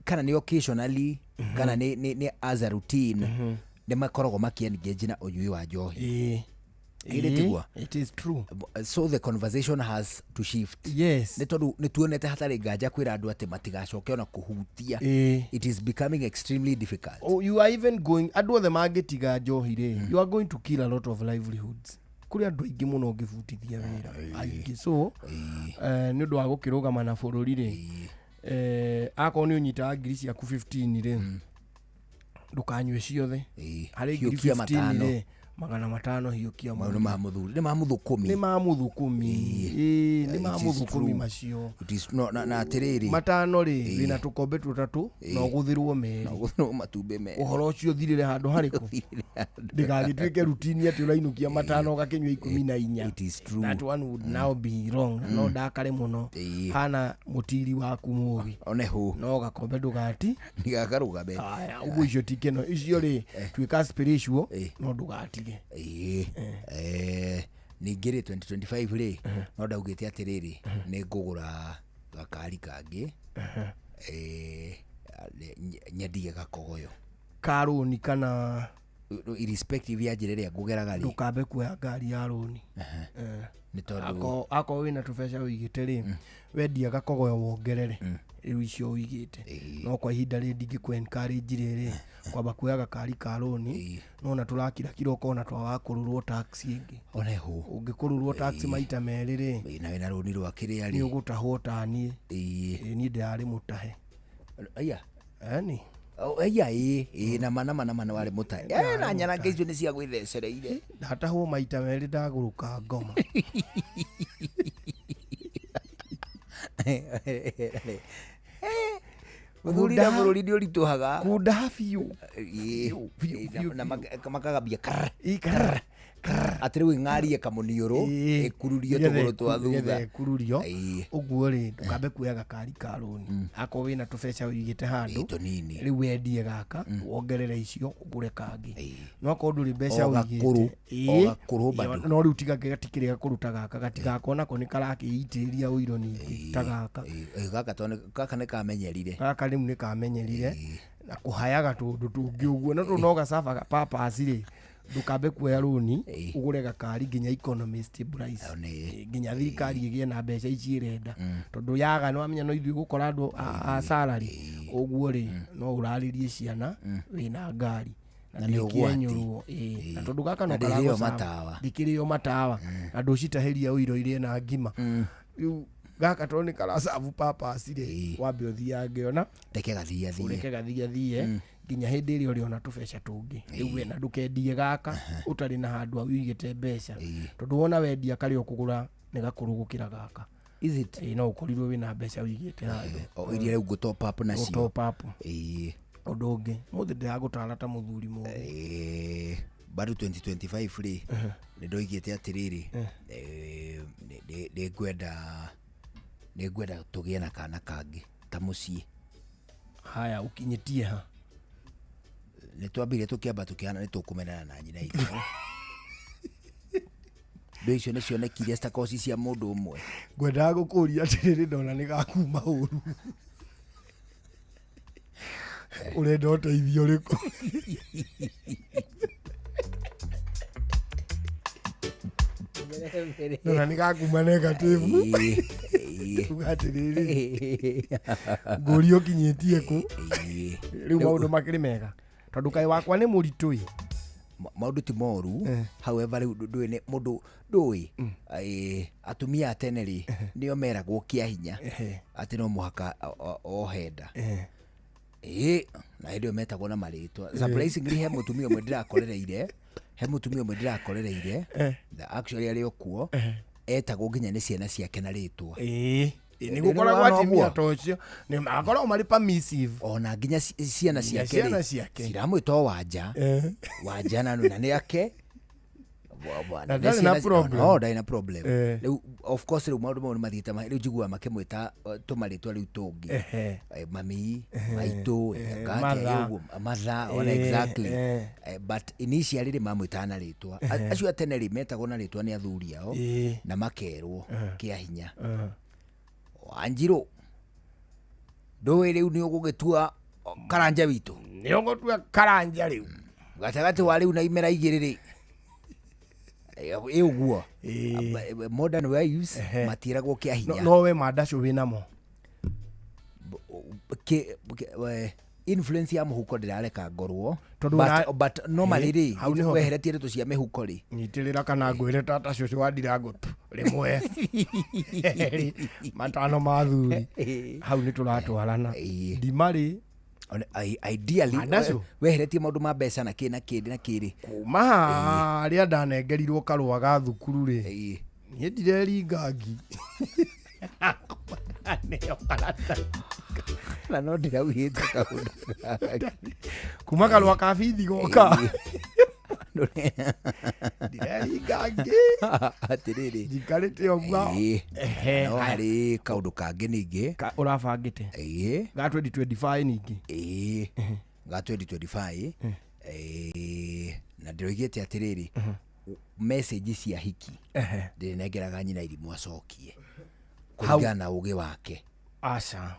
S18: kana nĩ occasionally, kana nĩ as a routine, nĩ makoragwo makĩ-engage na ũnyui wa njohi. Ĩrĩ tiguo?
S19: It is true.
S18: So the conversation has to shift.
S19: Yes.
S18: Nĩ tondũ nĩ tuonete hatarĩ nganja kwĩra andũ atĩ matigacoke ona kũhutia. It is becoming extremely difficult.
S19: Oh, you are even going, andũ othe mangĩtiga njohi rĩ, you are going to kill a lot of livelihoods. Kũrĩ andũ aingĩ mũno ũngĩbutithia wĩra aingĩ. So nĩ ũndũ wa gũkĩrũgama na bũrũri rĩ, akorwo nĩ ũnyitaga ngiri ciaku 15 rĩ, ndũkanyue ciothe. Harĩ ngiri
S18: Hiũkia
S19: 15
S18: matano.
S19: rĩ, 500 hiũkia
S18: Mau nĩ ma mũthuri, nĩ ma mũthũkũmi.
S19: Nĩ ma mũthũkũmi. Ĩĩ, nĩ ma
S18: It is
S19: mũthũkũmi
S18: true.
S19: macio.
S18: It is, no, na atĩrĩrĩ.
S19: 5 rĩ, wĩna tũkombe tũtatũ, na ũgũthĩrwo merĩ.
S18: Na ũgũthĩrwo matumbĩ merĩ.
S19: Ũhoro ũcio ũthirĩre handũ harĩkũ? Ndĩgagĩtuĩke routine atĩ ũrainũkia 5 ũgakĩnyua 14.
S18: It is true.
S19: That one would now be wrong. Na no ndakare mũno. Hana mũtiri waku mũgĩ.
S18: One hũ.
S19: No gakombe ndũgati.
S18: Ndigakarũgame.
S19: Aya, ũguo icio ti kĩno. Icio rĩ, tuĩka spiritual, no ndũgatige.
S18: Ningĩ rĩ, 2025 rĩ, no ndaugĩte atĩrĩrĩ, nĩ ngũgũra gakari kangĩ, nyendie gakogoyo.
S19: Karũni kana
S18: irrespective ya njĩra ĩrĩa ngũgeraga rĩ.
S19: Ndũkambe kuoya ngari ya rũni.
S18: Nĩ tondũ
S19: Akorwo wĩna tũbeca ũigĩte rĩ, wendia gakogoyo wongerere. Rĩu icio ũigĩte. No kwa ihinda rĩrĩ ndingĩkũ encourage rĩrĩ, kwamba kuoya gakari ka rũni, no na tũrakira kira ũkona twagaga kũrũrwo tax ĩngĩ.
S18: One hũ.
S19: Ũngĩkũrũrwo tax maita merĩ rĩ,
S18: Na wĩna rũni rwa kĩrĩa rĩ.
S19: Nĩ ũgũtahwo ta niĩ. Niĩ ndĩrarĩ mũtahe.
S18: Aya.
S19: Eni.
S18: Oh, aya, ĩ, ĩ, na ma, na ma, na ma, na warĩ mũtahe. Na nyarange icio nĩ cia gwĩthecereire.
S19: Ndatahwo maita merĩ ndagũrũka ngoma.
S18: Mũthuri na bũrũri nĩ ũritũhaga.
S19: Kũndaha biũ.
S18: Biũ, na makagambia karr, karr, karr. Atĩ rĩu ĩng'arie kamũniũrũ, ĩkururio tũgũrũ twa thutha.
S19: Nĩgetha ĩkururio. Ũguo rĩ, ndũkambe kuoya gakari ka rũni. Akorwo wĩna tũbeca ũigĩte handũ,
S18: tũnini.
S19: Rĩu wendie gaka, wongerere icio, ũgũre kangĩ. No akorwo ndũrĩ mbeca
S18: O
S19: ũigĩte,
S18: gakũrũ, o gakũrũ bado.
S19: No rĩu tiga gatikĩrĩ gakũrũ ta gaka, gatigakorwo nako nĩ karakĩitĩrĩria ũiro ningĩ ta gaka.
S18: Gaka tondũ gaka nĩ kamenyerire.
S19: Gaka rĩu nĩ kamenyerire. Na kũhayaga tũndũ tũngĩ ũguo, no tondũ no gacabaga purpose rĩ, ndũkambe kuoya rũni, ũgũre gakari nginya economy stabilize. Nginya thirikari ĩgĩe na mbeca ici ĩrenda. Tondũ yaga nĩ wamenya no ithuĩ gũkora andũ a salary. Ũguo rĩ, no ũrarĩrie ciana wĩna ngari.
S18: Na nĩ ũgwati.
S19: Ndĩkĩenyũrwo, na tondũ gaka no
S18: Na ndĩrĩo
S19: karagũcaba.
S18: matawa.
S19: Ndĩkĩrĩo matawa. Na ndũcitahĩria ũiro irĩe na ngima. Rĩu gaka tondũ nĩ karacabu purpose rĩ, wambe ũthiange ona.
S18: Reke gathiĩ athiĩ.
S19: Ũreke gathiĩ athiĩ. Nginya hĩndĩ ĩrĩa ũrĩona tũbeca tũngĩ. Rĩu we na ndũkendie gaka, ũtarĩ na handũ hau ũigĩte mbeca. Tondũ wona wendia karĩa ũkũgũra nĩ gakũrũ gũkĩra gaka.
S18: Is it?
S19: No ũkorirwo wĩna mbeca ũigĩte handũ.
S18: O iria rĩu ngũ top up nacio.
S19: Ngũ top up. Ũndũ ũngĩ, mũthĩ ndĩragũtara ta mũthuri mũũgĩ.
S18: Bado 2025 rĩ, nĩ ndoigĩte atĩrĩrĩ, nĩ ngwenda tũgĩe na kana kangĩ ta mũciĩ.
S19: Haya, ũkinyĩtie ha?
S18: Nĩ twambire tũkĩamba tũkĩhana nĩ tũkũmenana na nyina itũ. Ndũ icio nĩ cionekire citakorwo ci cia mũndũ ũmwe.
S19: Ngwendaga gũkũria atĩrĩrĩ, ndona nĩ gakuma ũru. Ũrenda ũteithio ũrĩkũ? Ndona nĩ gakuma negative. Uga atĩrĩrĩ, ngũria ũkinyĩtie kũ? Rĩu maũndũ makĩrĩ mega. Tondũ kaĩ wakwa nĩ mũritũ ĩ.
S18: Maũndũ ti moru. However, rĩu ndũĩ nĩ mũndũ ndũĩ. Atumia a tene rĩ, nĩo meragwo kĩa hinya. Atĩ no mũhaka ohe nda. Na hĩndĩ ĩyo metagwo na marĩtwa. Surprisingly, he mũtumia ũmwe ndĩrakorereire. He mũtumia ũmwe ndĩrakorereire. Na actually arĩ o kuo. Etagwo nginya nĩ ciana ciake na rĩtwa.
S19: Nĩ gũkoragwo atumia ta ũcio. Nĩ makoragwo marĩ permissive.
S18: Ona nginya ciana
S19: Nginya
S18: ciake rĩ,
S19: ciana ciake.
S18: ciramwĩta o Wanja. Wanja na nĩ ake.
S19: Na ndarĩ na problem.
S18: No ndarĩ na problem. Rĩu of course rĩu maũndũ mau nĩ mathiĩte rĩu njiguaga makĩmwĩta tũmarĩtwa rĩu tũngĩ. Mami, maitũ,
S19: Mother.
S18: ũguo, mother, ona exactly. But initially rĩ mamwĩtaga na rĩtwa. Acio a tene rĩ metagwo na rĩtwa nĩ athuri ao na makerwo kĩa hinya. Wanjirũ, ndũĩ rĩu nĩ ũgũgĩtua Karanja witũ.
S19: Nĩ ũgũtua Karanja rĩu.
S18: Gatagatĩ wa rĩu na imera igĩrĩ rĩ. Ĩ ũguo. Modern wives matiĩragwo kĩa hinya.
S19: No we mandacũ wĩnamo.
S18: Influence ya mũhuko ndĩrareka ngorwo.
S19: Tondũ
S18: But normally rĩ,
S19: hau nĩho-
S18: weheretie ndeto cia mĩhuko rĩ.
S19: Nyitĩrĩra kana ngwĩre tata cũcũ wa ndirangũ rĩmwe matano ma thuri hau nĩ tũratwarana ndimarĩ.
S18: Ideally,
S19: Mandacũ.
S18: weheretie maũndũ ma mbeca na kĩ na kĩ na kĩ rĩ.
S19: Kuma harĩa ndanengerirwo karũa ga thukuru rĩ, niĩ ndireringa ngi.
S18: Na no ndĩraugĩte kaũndũ.
S19: Kuma karũa ka bithi goka. Ndireringa ngi.
S18: Atĩrĩrĩ.
S19: Njikarĩte ũguo.
S18: No harĩ kaũndũ kangĩ ningĩ.
S19: Ũrabangĩte. Ga 2025 ningĩ.
S18: Ga 2025. Na ndĩroigĩte atĩrĩrĩ, message cia hiki ndĩrĩnengeraga nyina irimũ acokie kũringana na ũgĩ wake.
S19: Aca.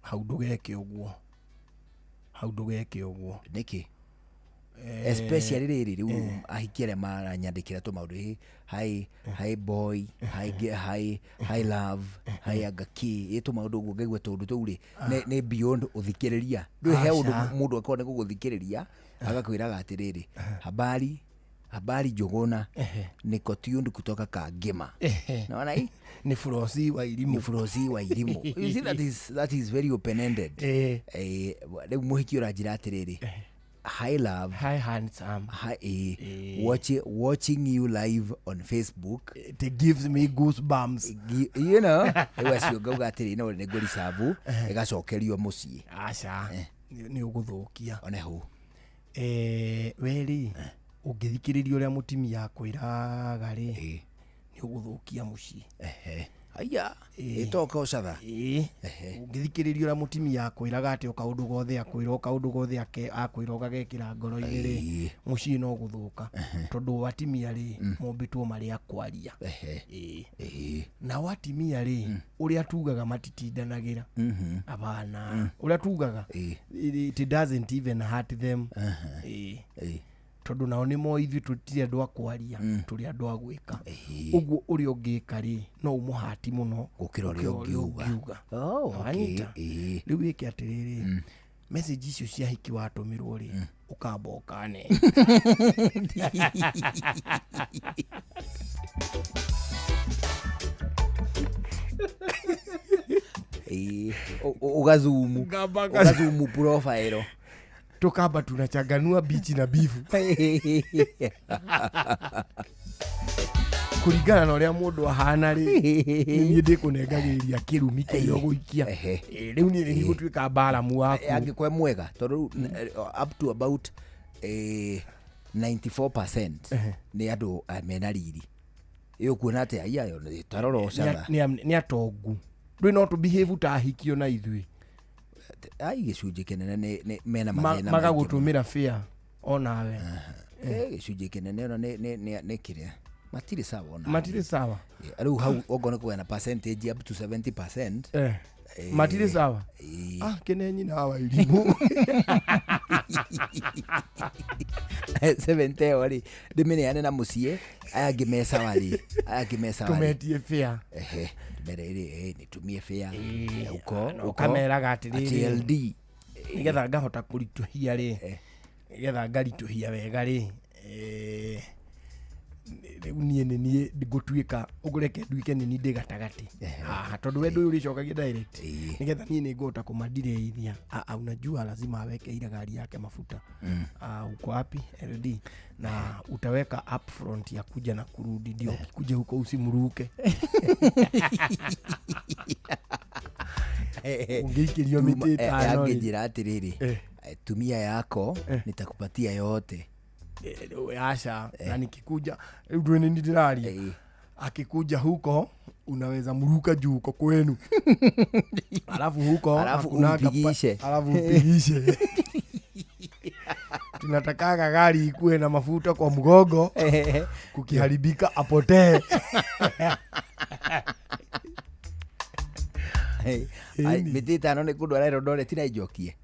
S19: Hau ndũgeke ũguo. Hau ndũgeke ũguo.
S18: Nĩkĩ? Especially rĩrĩ rĩu ahiki arĩa maranyandĩkĩra tũmaũndũ, hi hi boy, hi hi hi love, hi agaki, ĩ tũmaũndũ ũguo ngaigua tũũndũ tũu rĩ nĩ beyond ũthikĩrĩria. Ndũĩ he ũndũ mũndũ akorwo nĩ gũgũthikĩrĩria agakwĩraga atĩrĩrĩ, habari habari Njuguna, niko tuned kutoka Kangema. Naona hii
S19: ni Furosi wa Irimu.
S18: Ni Furosi wa Irimu. You see that is very open ended. Rĩu mũhiki ũranjĩra atĩrĩrĩ, hi love,
S19: hi handsome,
S18: hi, watching you live on Facebook,
S19: it gives me goosebumps.
S18: You know, rĩu acio ngauga atĩrĩ no nĩ ngũricabu ĩgacokerio mũciĩ.
S19: Aca, nĩ ũgũthũkia.
S18: One hau.
S19: We rĩ, ũngĩthikĩrĩria ũrĩa mũtumia akwĩraga rĩ, nĩ ũgũthũkia mũciĩ.
S18: Aya, ĩtoka ũcatha.
S19: Ũngĩthikĩrĩria ũrĩa mũtumia akwĩraga atĩ o kaũndũ gothe akwĩra, o kaũndũ gothe akwĩra ũgagekĩra ngoro-inĩ rĩ, mũciĩ no gũthũka. Tondũ atimia rĩ, mombĩtwo marĩ a kwaria. Nao atimia rĩ, ũrĩa tugaga matitindanagĩra. Abana, ũrĩa tugaga, it doesn't even hurt them. Tondũ nao nĩ moĩ ithuĩ tũtirĩ andũ a kwaria, tũrĩ andũ a gwĩka. Ũguo ũrĩa ũngĩka rĩ, no ũmũhati mũno
S18: gũkĩra ũrĩa ũngiuga.
S19: Wanyita? Rĩu wĩke atĩrĩrĩ, message icio cia hiki watũmĩrwo rĩ, ũkamba ũkane.
S18: Ugazumu profile.
S19: Tukamba tunachanganua bichi na bifu. Kũringana na ũrĩa mũndũ ahana rĩ, niĩ ndĩkũnengagĩrĩria kĩrumi kĩrĩa ũgũikia. Rĩu niĩ nĩ gũtuĩka mbaramu waku.
S18: Angĩkorwo mwega, tondũ up to about 94% nĩ andũ mena riri. Ĩ ũkuona atĩ aya yo tarora ũcatha.
S19: Nĩ atongu. Ndũĩ no tũ behave ta ahikio na ithuĩ.
S18: Ai gĩcunjĩ kĩnene nĩ mena mathĩna
S19: magagũtũmĩra fare onawe.
S18: Gĩcunjĩ kĩnene ona nĩ kĩrĩa matirĩ sawa ona.
S19: Matirĩ sawa.
S18: Rĩu hau okorwo nĩ kũgĩa na percentage up to 70%.
S19: Matirĩ sawa. Kĩne nyina wa irimũ.
S18: 70 ĩyo rĩ, ndĩmĩneane na mũciĩ, aya angĩ me sawa rĩ, aya angĩ me sawa rĩ.
S19: Tũmetie fare.
S18: Mbere rĩ, nĩtumie fare. Uko
S19: ũkameraga atĩrĩrĩ,
S18: LD.
S19: Nĩgetha ngahota kũritũhia rĩ, nĩgetha ngaritũhia wega rĩ, rĩu niĩ nĩ niĩ ngũtuĩka, ũreke nduĩke nĩ niĩ ndĩ gatagatĩ haha, tondũ we ndũĩ ũrĩcokagia direct, nĩgetha niĩ nĩ ngũhota kũmadirĩithia. Unajua lazima aweke ile gari yake mafuta. Uko wapi LD? Na utaweka upfront ya kuja na kurudi, ndio ukikuja huko usimruke. Ungeikirio mĩtĩ ĩtano rĩ.
S18: Angĩnjĩra atĩrĩrĩ, tumia yako nitakupatia yote.
S19: Aca na nikikuja rĩu ndũĩ nĩ ndĩraria akikuja huko unaweza mruka juu huko kwenu alafu huko
S18: Alafu
S19: hakunanga
S18: umpigishe.
S19: Alafu umpigishe. Tunatakaga gari ikuwe na mafuta kwa mgongo, kukiharibika apotee.
S18: Mĩtĩ ĩtano nĩ kũndwara Eldoret na injokie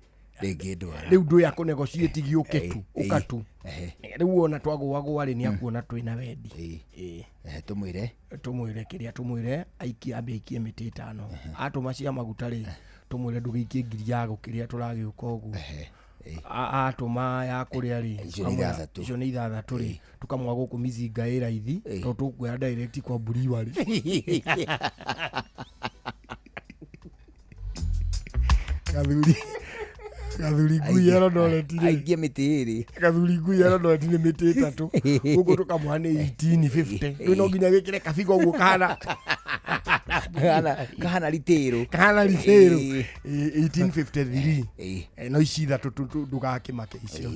S18: rĩngĩ ndwara.
S19: Rĩu ndũĩ akũnegotiate gĩũke tu ũka tu rĩu ona twagũagũa rĩ nĩakuona twĩna wendi.
S18: Tũmwĩre
S19: tũmwĩre kĩrĩa tũmwĩre aikie ambe aikie mĩtĩ ĩtano atũma cia maguta rĩ tũmwĩre ndũgĩikie ngiri ya gũkĩrĩa tũragĩũka ũguo. Atũma ya kũrĩa rĩ
S18: Icio nĩ ithathatũ.
S19: Icio nĩ ithathatũ rĩ tũkamwa gũkũ mizinga ĩ raithi tondũ tũkuoya direct kwa Buriwa rĩ. Gathuri ngui ya Eldoret rĩ
S18: aikie mĩtĩ ĩrĩ.
S19: Gathuri ngui ya Eldoret nĩ mĩtĩ ĩtatũ gũkũ tũkamũha nĩ 1850 rĩu no nginya wĩkĩre kabigo ũguo kahana
S18: kahana ritĩrũ
S19: kahana ritĩrũ 1853. No ici ithatũ ndũgakĩmake icio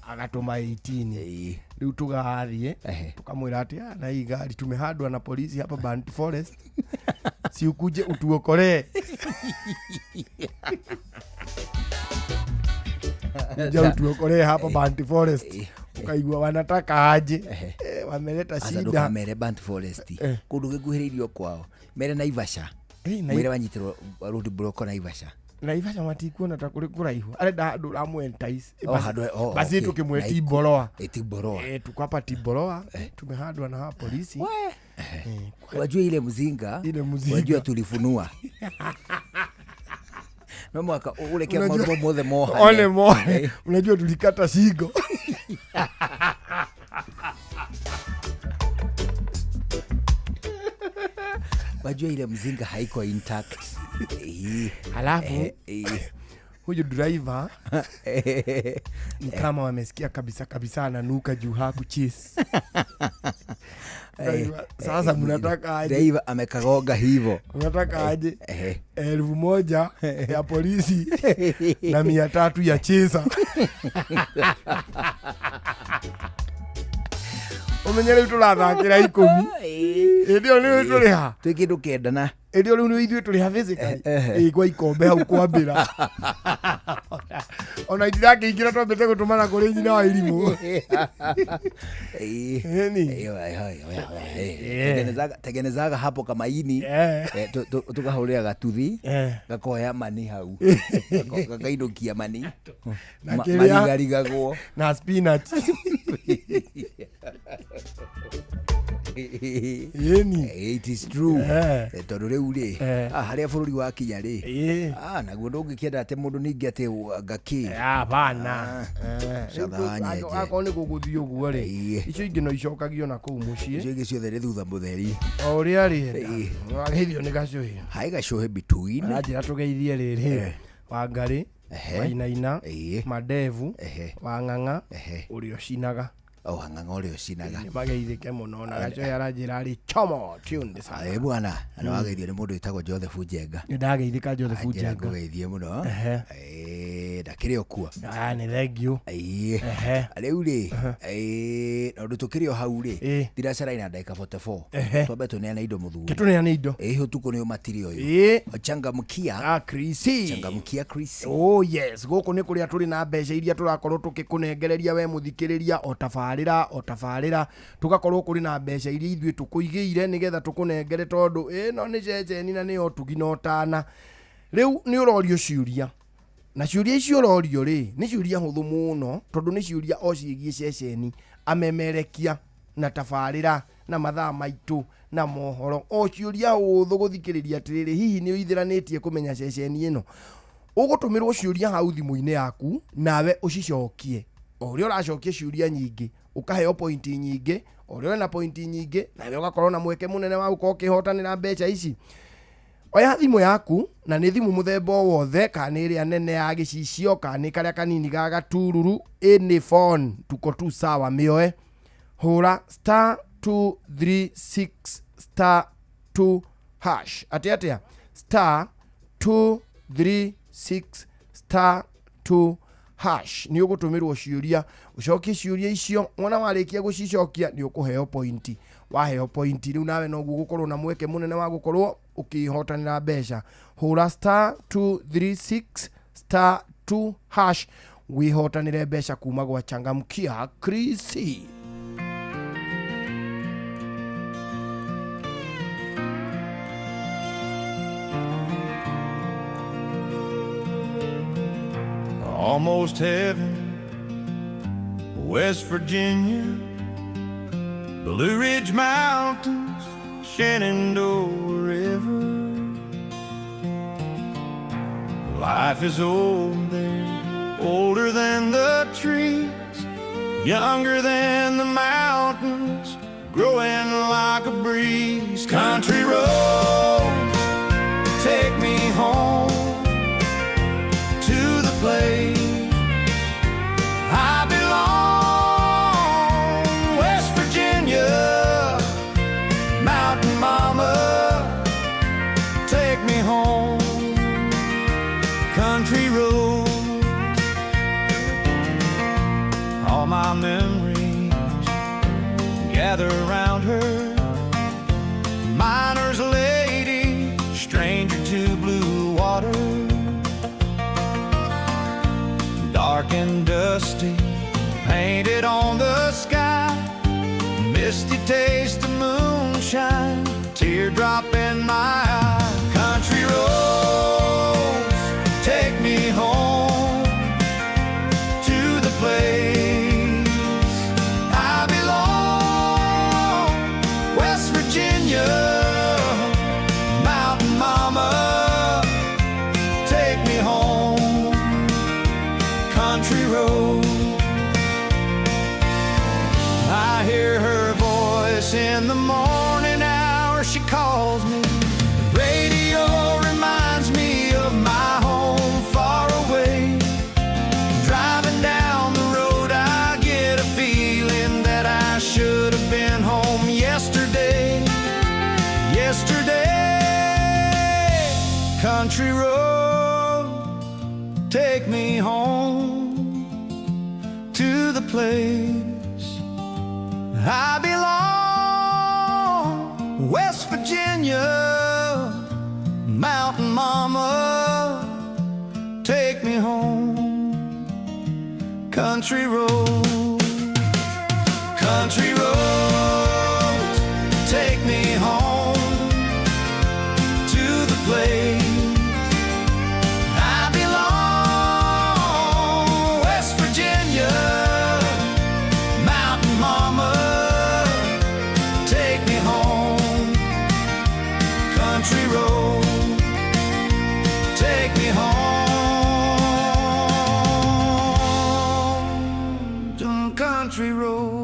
S19: agatũma 18 rĩu tũgathiĩ tũkamwĩra atĩ na hii gari tumehandwa na polisi hapa Burnt Forest si ukuje utuokolee. Kuja utuokolee hapa Burnt Forest. Ukaigua wanataka aje wameleta shida.
S18: Ndũkamere Burnt Forest kũndũ gĩkuhĩrĩirio kwao mere Naivasha mwĩre wanyitĩrwo road block Naivasha.
S19: Naivasha matikuona ta kũrĩ kũraihu arenda handũ ũramwentice basi tukimwe Timboroa.
S18: Timboroa
S19: tuko hapa Timboroa tumehandwa na hapa polisi.
S18: Wajua ile mzinga wajua tulifunua no mwaka uleke mambo mothe moha
S19: ole moha unajua tulikata shingo.
S18: Wajua ile mzinga haiko intact.
S19: Halafu huyu driver ni kama wamesikia kabisa kabisa ananuka juu haku cheese. Sasa mnataka aje?
S18: Driver amekagoga hivyo.
S19: Mnataka aje? 1000 ya polisi na 300 ya chesa. Umenye rĩu tũrathakĩra 10. Ĩndĩ ĩyo nĩ tũrĩha.
S18: Twĩ kĩndũ kenda na.
S19: Ĩndĩ ĩyo rĩu nĩ ithuĩ tũrĩha physically. Ĩ kwa ikombe hau kwambĩra. Ona itirakĩingĩra twambĩte gũtũmana kũrĩ nyina wa irimũ.
S18: Tengenezaga hapo kama ini tukahũrĩra gatuthi gakoya mani hau gakainũkia mani marigarigagwo
S19: na spinach. Yeni.
S18: It is true. Tondũ rĩu rĩ harĩa bũrũri wakinya rĩ naguo ndũngĩkĩenda atĩ mũndũ ningĩ atĩ ngakĩ
S19: hapana. Akorwo nĩ gũgũthiĩ ũguo rĩ icio ingĩ no icokagio na kũu mũciĩ.
S18: Icio ingĩ ciothe nĩ thutha mũtheri
S19: o ũrĩa arĩenda ageithio nĩ gacũhĩ
S18: hai gacũhĩ between
S19: aranjĩra tũgeithie rĩrĩ Wangarĩ Wainaina Mandevu Wang'ang'a ũrĩa ũcinaga.
S18: Wang'ang'a ũrĩa ũcinaga
S19: mageithĩke mũno na gacũhĩ aranjĩra arĩ chomo tuned sana.
S18: Bwana na wageithio nĩ mũndũ wĩtagwo Joseph Njenga.
S19: Nĩ ndageithĩka Joseph Njenga
S18: ngũgeithie mũno ndakĩrĩ o kuo.
S19: Nĩ thank you.
S18: Rĩu rĩ na ũndũ tũkĩrĩ o hau rĩ thinacara ina ndagĩka 44 twambe tũneane indo mũthuri.
S19: Tũneane indo
S18: ũtukũ nĩ ũmatire ũyũ changamkia
S19: Chrissy.
S18: Changamkia Chrissy.
S19: Oh yes gũkũ nĩ kũrĩa tũrĩ na mbeca iria tũrakorwo tũkĩkũnengereria we mũthikĩrĩria o tabarĩra o tabarĩra tũgakorwo kũrĩ na mbeca iria ithuĩ tũkũigĩire nĩgetha tũkũnengere tondũ ĩno nĩ ceceni na nĩyo ũtugi na ũtana. Rĩu nĩ ũrorio ciũria na ciũria icio ũrorio rĩ nĩ ciũria hũthũ mũno tondũ nĩ ciũria o ciĩgiĩ ceceni amemerekia na tabarĩra na mathaa maitũ na mohoro o ciũria hũthũ gũthikĩrĩria atĩrĩrĩ hihi nĩ ũithĩranĩtie kũmenya ceceni ĩno. Ũgũtũmĩrwo ciũria hau thimũ-inĩ yaku nawe ũcicokie o ũrĩa ũracokia ciũria nyingĩ ũkaheo pointi nyingĩ o ũrĩa wĩna pointi nyingĩ nawe ũgakorwo na mweke mũnene wa gũkorwo ũkĩhotanĩra mbeca ici. Oya thimũ yaku na nĩ thimũ mũthemba o wothe kana nĩ ĩrĩa nene ya gĩcicio kana nĩ karĩa kanini ga gatururu any phone tuko tu sawa mĩoe hũra star 236 star 2 hash atĩ atĩa star 236 star 2 hash nĩ ũgũtũmĩrwo ciũria ũcokie ciũria icio wona warĩkia gũcicokia nĩ ũkũheo pointi waheo pointi rĩu nawe noguo gũkorwo na mweke mũnene wa gũkorwo ũkĩhotanĩra mbeca hũra star 236 star 2 hash wĩhotanĩre mbeca kuma gwa Changamkia Krisi.
S2: Almost heaven, West Virginia, Blue Ridge Mountains, Shenandoah River. Life is old there, older than the trees, younger than the mountains, growing like a breeze. Country roads, take me home to the place I belong, West Virginia, Mountain Mama, take me home, country roads. All my memories gather round her, miner's lady, stranger to blue water. Dark and dusty, painted on the sky, misty taste of moonshine, teardrop in my eye. Country roads, take me home to the place I belong, West Virginia, Mountain Mama, take me home, country road. I hear her voice in the morning hour, she calls me. The radio reminds me of my home far away. Driving down the road, I get a feeling that I should have been home yesterday. Yesterday, country road, take me home to the place I belong, West Virginia, Mountain Mama, take me home, country road, country road, take me home to the place I belong, West Virginia, Mountain Mama, take me home, country road, take me home, to country road.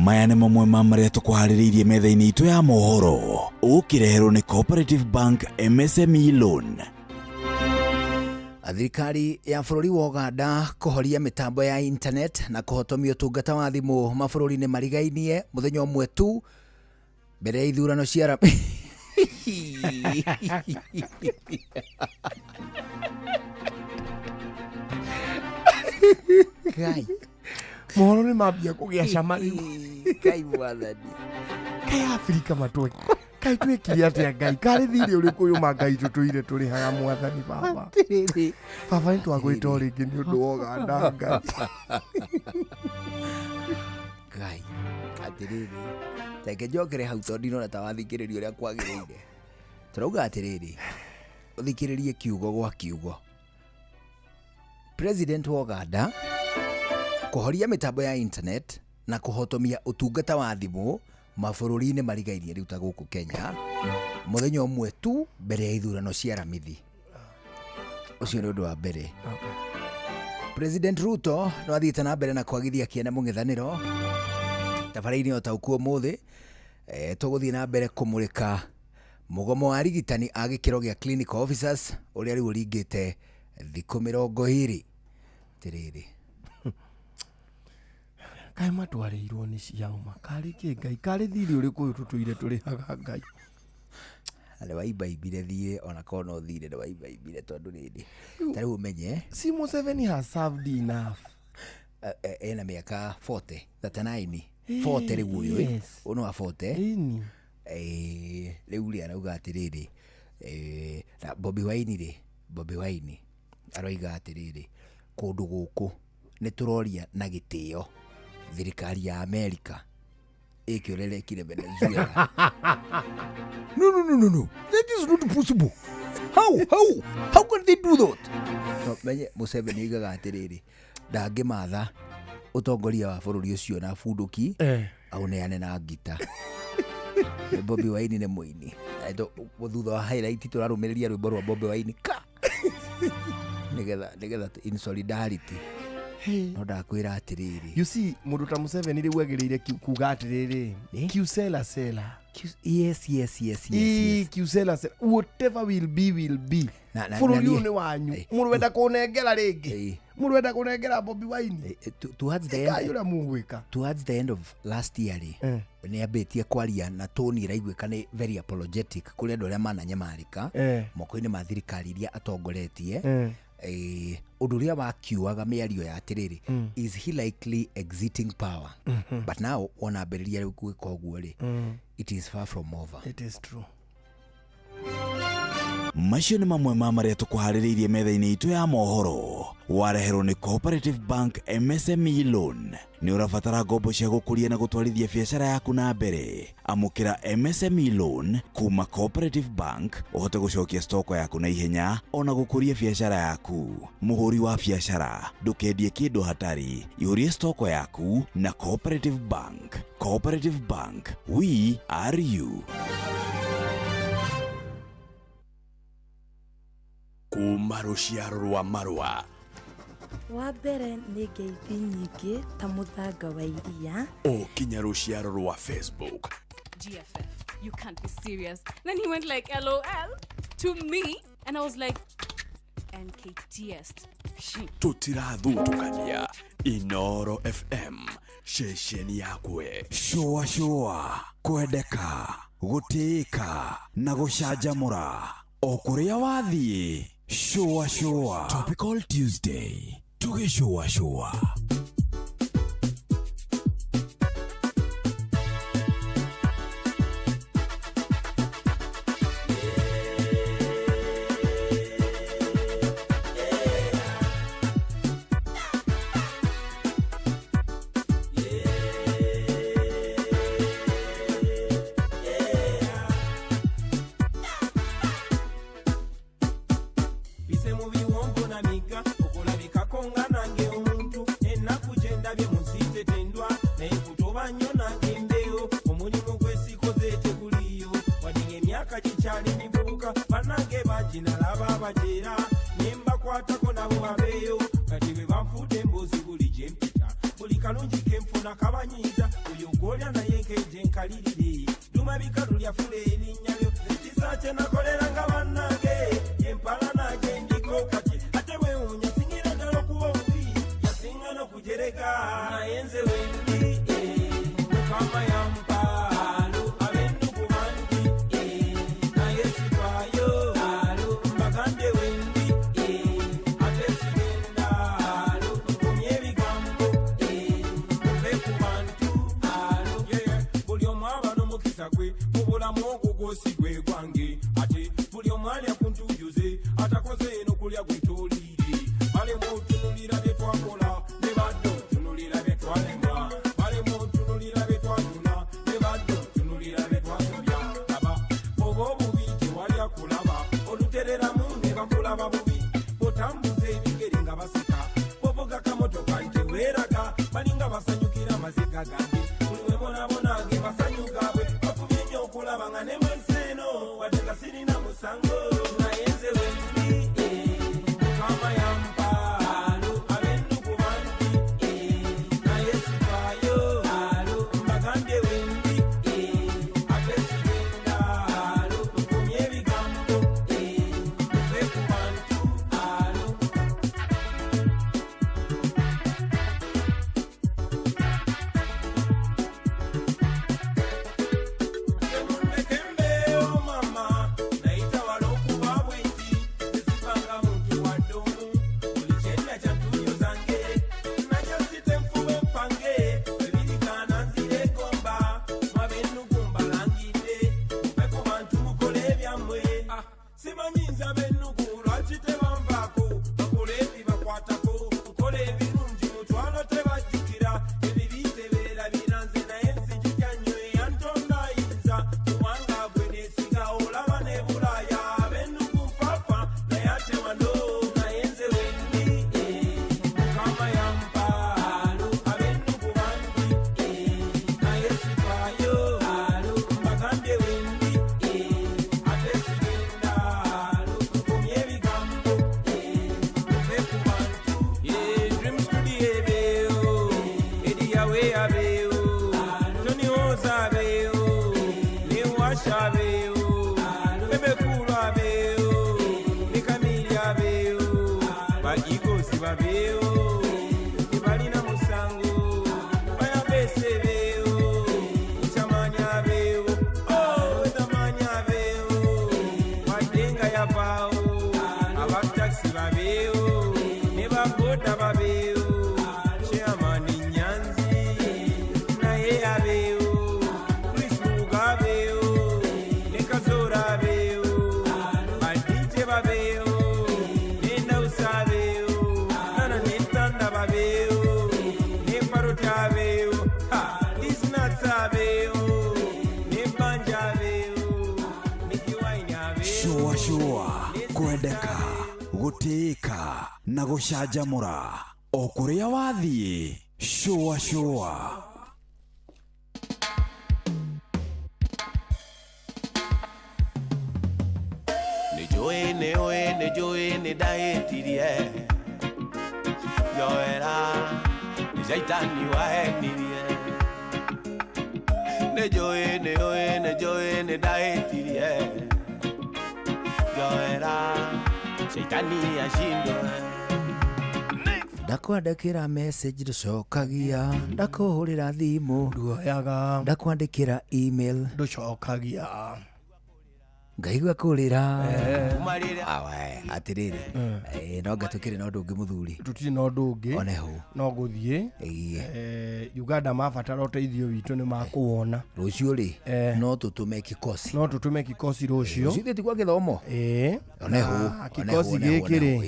S7: Maya nĩ mamwe ma marĩa tũkũharĩrĩirie metha-inĩ itũ ya mohoro ũkĩreherwo nĩ Cooperative Bank MSME Loan.
S18: Thirikari ya bũrũri wa Uganda kũhoria mĩtambo ya internet na kũhotomia ũtungata wa thimũ mabũrũri-inĩ marigainie mũthenya ũmwe tu mbere ya ithurano cia Ngai
S19: mohoro nĩ mambia kũgĩa cama rĩu.
S18: Ngai mwathani
S19: Kai Afrika matwe kai twĩkire atĩa Ngai karĩ thirĩ ũrĩkũ ũyũ ma Ngai tũtũire tũrĩhaga mwathani baba baba nĩ twagwĩta o rĩngĩ nĩ ũndũ wa Uganda Ngai.
S18: Ngai atĩrĩrĩ reke njokere hau tondũ ndinona ta wathikĩrĩria ũrĩa kwagĩrĩire. Tũrauga atĩrĩrĩ ũthikĩrĩrie kiugo gwa kiugo. President wa Uganda kũhoria mĩtambo ya internet na kũhotomia ũtungata wa thimũ mabũrũri-inĩ marigainie rĩu ta gũkũ Kenya mũthenya ũmwe tu mbere ya ithurano cia Aramithi. Ũcio nĩ ũndũ wa mbere. President Ruto no athiĩte na mbere na kwagithia kĩene mũng'ethanĩro tabarĩinĩ o ta ũkuo ũmũthĩ. Tũgũthiĩ na mbere kũmũrĩka mũgomo wa arigitani a gĩkĩro gĩa clinical officers ũrĩa rĩu ũringĩte thikũ 20. Atĩrĩrĩ
S19: Kaĩ matwarĩirwo nĩ ciauma karĩ kĩ Ngai, karĩ thirĩ ũrĩkũ ũyũ tũtũire tũrĩhaga Ngai?
S18: Na nĩ waibaimbire thiĩ, ona korwo no thirĩ nĩ waibaimbire, tondũ rĩrĩ, ta rĩu ũmenye
S19: Si Museveni has served enough.
S18: Ena mĩaka 40, 39, 40 rĩu ũyũ ĩ. Ũyũ nĩ wa 40.
S19: Ĩni.
S18: Rĩu rĩ, arauga atĩrĩrĩ, na Bobi Wine rĩ, Bobi Wine aroiga atĩrĩrĩ, kũndũ gũkũ nĩ tũroria na gĩtĩo thirikari ya Amerika ĩke ũrĩa ĩrekire Venezuela. No, no, no, no, no, that is not possible. How can they do that? No menye Museveni oigaga atĩrĩrĩ, ndangĩmatha ũtongoria wa bũrũri ũcio na bunduki, aũneane na ngita. Bobi Wine nĩ mũini. Thutha wa highlight tũrarũmĩrĩria rwĩmbo rwa Bobi Wine ka nĩgetha in solidarity. No ndakwĩra atĩrĩrĩ,
S19: You see, mũndũ ta Museveni rĩu agĩrĩire kuga atĩrĩrĩ, kiusela sela.
S18: Yes.
S19: Kiusela sela, whatever will be will be. Bũrũri
S18: na
S19: ũyũ
S18: niĩ-
S19: nĩ wanyu. Mũndũ wenda kũnengera rĩngĩ, mũndũ wenda kũnengera Bobi Wine,
S18: towards the
S19: ĩkai
S18: end
S19: ũrĩa mũgwĩka.
S18: Towards the end of last year rĩ, nĩ ambĩtie kwaria na tone ĩraiguĩka nĩ very apologetic kũrĩ andũ arĩa mananyamarĩka moko-inĩ ma thirikari iria atongoretie. Ũndũ ũrĩa wakiuaga mĩario ya atĩrĩrĩ, is he likely exiting power? But now wona ambĩrĩria rĩu gwĩka ũguo rĩ, it is far from over.
S19: It is true.
S7: Macio nĩ mamwe ma marĩa tũkũharĩrĩirie metha-inĩ itũ ya mohoro. Wareherwo nĩ Cooperative Bank MSME Loan. Nĩ ũrabatara ngombo cia gũkũria na gũtwarithia biacara yaku na mbere? Amũkĩra MSME Loan kuma Cooperative Bank ũhote gũcokia stoko yaku na ihenya ona gũkũria biacara yaku. Mũhũri wa biacara, ndũkendie kĩndũ hatarĩ, ihũrie stoko yaku na Cooperative Bank. Cooperative Bank, we are you.
S16: Kuma rũciaro rwa marũa.
S13: Wa mbere nĩ ngeithi nyingĩ ta mũthanga wa iria.
S16: O kinya rũciaro rwa Facebook.
S17: GFF, you can't be serious. Then he went like LOL to me, and I was like, NKTS.
S16: Tũtirathutũkania. Inoro FM, ceceni yakwe.
S7: Shũa shũa, kwendeka, gũtĩĩka na gũcanjamũra o kũrĩa wathiĩ. Shũa shũa, Topical Tuesday, tũgĩcũa shũa.
S20: Bise mu biwongo na migga, okulabikako nga nange omuntu, ennaku gye ndabye mu nsi tetendwa, naye kutoba nnyo nange mbeewo, omulimu gwe sikoze teguliiyo, wadde ng'emyaka gikyali mivubuka, bannange bangi nalaba abajeera, ne mbakwatako nabo babeeyo, kati bwe banfudde embuzi buli gye mpita, buli kalungi ke nfuna kabanyiiza, oyo gw'olya naye nkeje nkalirire, duma bikalu lyafula erinnya lyo, ekisa kye nakoleranga bannange, empalana gye ndiko kati, ate weewuunya singira ddala okuba obubi, yasinga n'okujerega, naye nze wendi, Mukama yampa, ab'ennugu bangi, naye sifaayo, mbagambye wendi, ate sigenda, nkomye ebigambo, muve ku bantu, yeah, buli omu aba n'omukisa gwe, mu bulamu ogwo gwosi gwe gwange, ate buli omu alya ku ntuuyo ze, atakoze eno kulya gwe toliire, balema otunuulira bye twakola, ne badda otunuulira bye twalemwa, balema otunuulira bye twatuna, ne badda otunuulira bye twasobya. Laba, oba obubi tewali akulaba, olutereramu ne bakulaba bubi, bw'otambuza ebigere nga baseka, bw'ovuga kamotoka nti weeraga, balinga basanyukira amaziga gange, buli we bonaabona ge basanyuka bwe, bafubye nnyo okulaba nga ne mu nsi eno, wadde nga sirina musango, naye nze wendi, Mukama yampa, ab'ennugu bangi, naye sifaayo, mbagambye wendi, ate sigenda, nkomye ebigambo, muve ku bantu. Yawe abeo, Tony Oza abeo, Newasha abeo, Bebe Kulu abeo, Nikamili abeo, Ba Eagles babeo, Ibalina Musango, Fire Base beo, Chamani abeo, oh Tamani abeo, Madenga ya pao, Abataxi babeo, Neba boda babeo.
S7: Shua shua kwendeka gutĩĩka na gũcanjamũra o kũrĩa wathiĩ. Shua shua.
S20: Nĩnjũĩ nĩũĩ nĩnjũĩ nĩndahĩtirie njoera nĩ caitani wahenirie. Nĩnjũĩ nĩũĩ nĩnjũĩ nĩndahĩtirie njoera caitani ashindwe.
S18: Ndakwandĩkĩra message ndũcokagia, ndakũhũrĩra thimũ
S19: nduoyaga,
S18: ndakwandĩkĩra email
S19: ndũcokagia,
S18: ngaigua kũrĩra. Awe atĩrĩrĩ, no nga tũkĩrĩ na ũndũ ũngĩ mũthuri?
S19: Tũtirĩ na ũndũ ũngĩ
S18: oneho,
S19: no gũthiĩ Uganda mabatara ũteithio witũ nĩ makũwona.
S18: Rũciũ rĩ no tũtũme kikosi,
S19: no tũtũme kikosi rũciũ.
S18: Rũciũ ithuĩ ti gwa gĩthomo. Oneho,
S19: kikosi gĩkĩ rĩ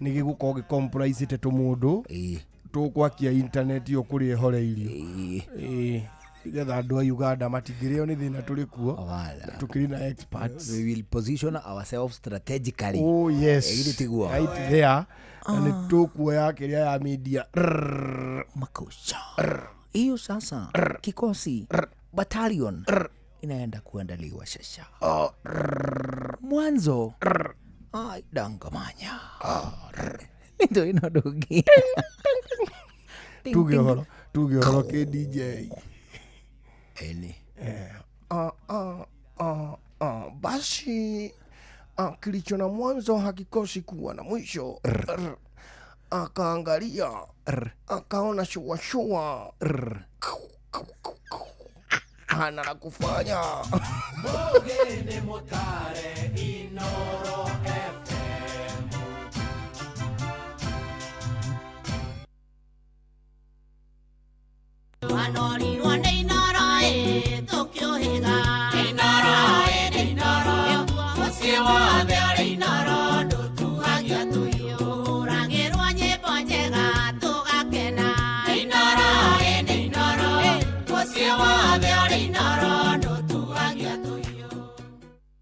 S19: nĩ gĩgũkorwo gĩcomprisĩte tũmũndũ tũgwakia internet ĩyo kũrĩa ĩhoreirio, nĩgetha andũ a Uganda matingĩrĩo nĩ thĩna tũrĩ kuo, tũkĩrĩ na experts.
S18: We will position ourselves strategically.
S19: Oh yes.
S18: Githĩ tiguo?
S19: Right there. Na nĩ tũkuoya kĩrĩa ya media
S18: makosa hiyo sasa. Kikosi battalion inaenda kuandaliwa sasa. Mwanzo ai dangamanya ndio ino ndugi
S19: tuge ũhoro, tuge ũhoro kĩ DJ.
S18: Eni.
S19: Basi kilicho na mwanzo hakikosi kuwa na mwisho. Akaangalia, akaona shua shua, hana la kufanya.
S20: Mogene Motare Inoro FM.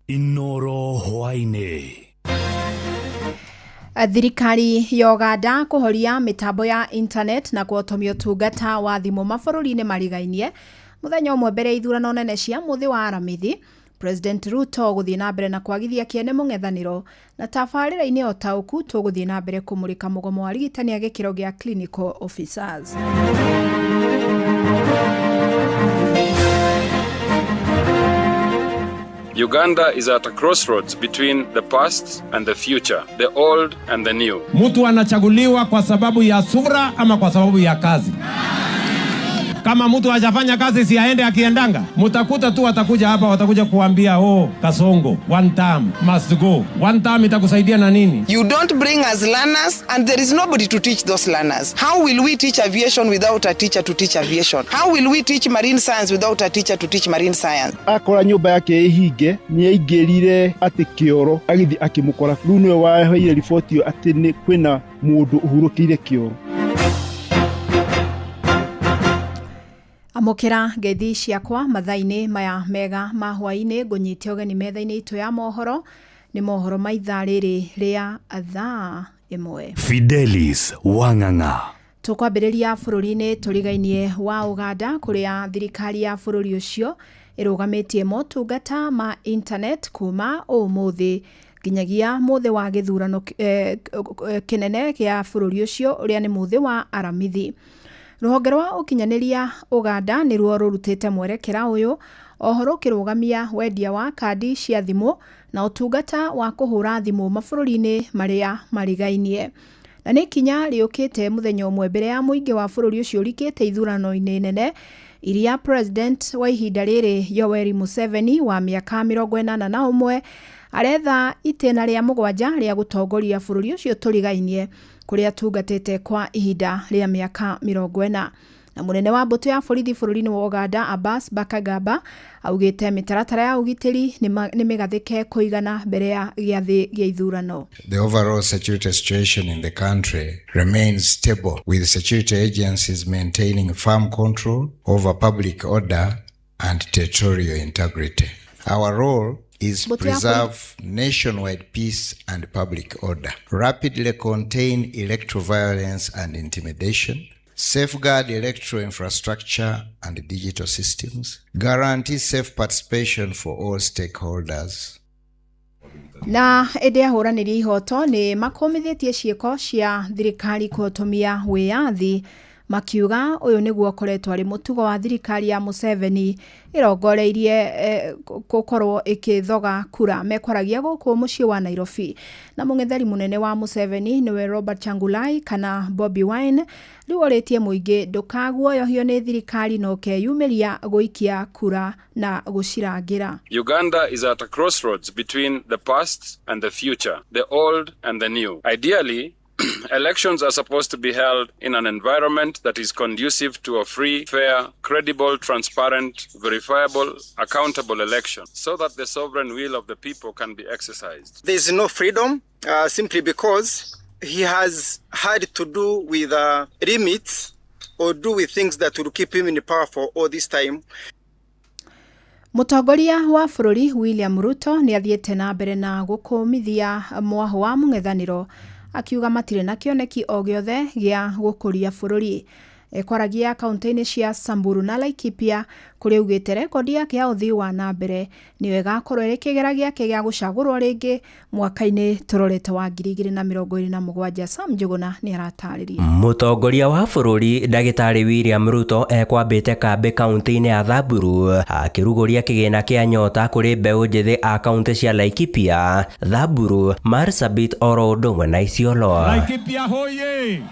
S5: Inoro hwaĩ-inĩ.
S1: Thirikari ya Uganda kũhoria mĩtambo ya internet na kuotomia ũtungata wa thimũ mabũrũri-inĩ marigainie mũthenya ũmwe mbere ya ithurano nene cia mũthĩ wa Aramithi. President Ruto gũthiĩ na mbere na kwagithia kĩene mũng'ethanĩro na tabarĩra-inĩ o taũku tũgũthiĩ na mbere kũmũrĩka mũgomo wa arigitani a gĩkĩro gĩa clinical officers.
S21: Uganda is at a crossroads between the past and the future, the old and the new.
S22: Mtu anachaguliwa kwa sababu ya sura ama kwa sababu ya kazi? Kama mtu hajafanya kazi si aende akiendanga. Mutakuta tu watakuja hapa, watakuja kuambia oh, Kasongo, one term must go. One term itakusaidia na nini?
S23: You don't bring us learners and there is nobody to teach those learners. How will we teach aviation without a teacher to teach aviation? How will we teach marine science without a teacher to teach marine science?
S24: Akora nyumba yake ihinge ni aingĩrire atĩ kĩoro agĩthiĩ akĩmũkora. Rĩu nĩwe waheire riboti ĩyo atĩ nĩ kwĩna mũndũ ũhurũkĩire kĩoro.
S1: Amũkĩra ngeithi ciakwa mathaa-inĩ maya mega ma hwaĩ-inĩ, ngũnyite ũgeni metha-inĩ itũ ya mohoro. Nĩ mohoro ma ithaa rĩrĩ rĩa thaa 1.
S5: Fidelis Wang'ang'a.
S1: Tũkwambĩrĩria bũrũri-inĩ tũrigainie wa Uganda kũrĩa thirikari ya bũrũri ũcio ĩrũgamĩtie motungata ma internet kuma ũmũthĩ nginyagia mũthĩ wa gĩthurano kĩnene kĩa bũrũri ũcio ũrĩa nĩ mũthĩ wa Aramithi. Rũhonge rwa ũkinyanĩria Ũganda nĩruo rũrutĩte mwerekera ũyũ oho rũkĩrũgamia wendia wa kandi cia thimũ na ũtungata wa kũhũra thimũ mabũrũri-inĩ marĩa marigainie. Na nĩ ikinya rĩũkĩte mũthenya ũmwe mbere ya mũingĩ wa bũrũri ũcio ũrikĩte ithurano-inĩ nene iria President wa ihinda rĩrĩ Yoweri Museveni wa mĩaka 81 aretha itĩna rĩa mũgwanja rĩa gũtongoria bũrũri ũcio tũrigainie kũrĩa atungatĩte kwa ihinda rĩa mĩaka 40. Na mũnene wa mbũtũ ya borithi bũrũri-inĩ wa Uganda Abbas Bakagaba augĩte mĩtaratara ya ũgitĩri nĩ mĩgathĩke kũigana mbere ya gĩathĩ gĩa ithurano.
S3: The overall security situation in the country remains stable, with security agencies maintaining firm control over public order and territorial integrity. Our role is preserve nationwide peace and public order, rapidly contain electoral violence and intimidation, safeguard electoral infrastructure and digital systems, guarantee safe participation for all stakeholders.
S1: Na ĩndĩ ahũranĩri ihoto nĩ makũmithĩtie ciĩko cia thirikari kũhotomia wĩyathi makiuga ũyũ nĩguo ũkoretwo arĩ mũtugo wa thirikari ya Museveni ĩrongoreirie gũkorwo ĩkĩthoga kura mekwaragia gũkũ mũciĩ wa Nairobi. Na mũng'etheri mũnene wa Museveni nĩwe Robert Changulai kana Bobi Wine rĩu orĩtie mũingĩ ndũkaguoyohio nĩ thirikari na ũkeyumĩria gũikia kura na gũcirangĩra.
S21: Uganda is at a crossroads between the past and the future, the old and the new. Ideally, elections are supposed to be held in an environment that is conducive to a free, fair, credible, transparent, verifiable, accountable election so that the sovereign will of the people can be exercised.
S4: There is no freedom simply because he has had to do with limits or do with things that will keep him in power for all this time.
S1: Mũtongoria wa bũrũri William Ruto nĩ athiĩte na mbere na gũkũmithia mwahũ wa mũng'ethanĩro akiuga matirĩ na kĩoneki o gĩothe gĩa gũkũria bũrũri. Ekwaragia kaunti-inĩ cia Samburu na Laikipia kũrĩa augĩte rekondi yake ya ũthii wa na mbere nĩyo ĩgakorwo ĩrĩ kĩgera gĩake gĩa gũcagũrwo rĩngĩ mwaka-inĩ tũrorete wa 2027. Sam Njuguna nĩ aratarĩria.
S8: Mũtongoria wa bũrũri ndagĩtarĩ William Ruto ekwambĩte kambĩ kaunti-inĩ ya Samburu akĩrugũria kĩgĩna kĩa nyota kũrĩ mbeũ njĩthĩ a kaunti cia Laikipia, Samburu, Marsabit oro ũndũ ũmwe na Isiolo.
S22: Laikipia hoye!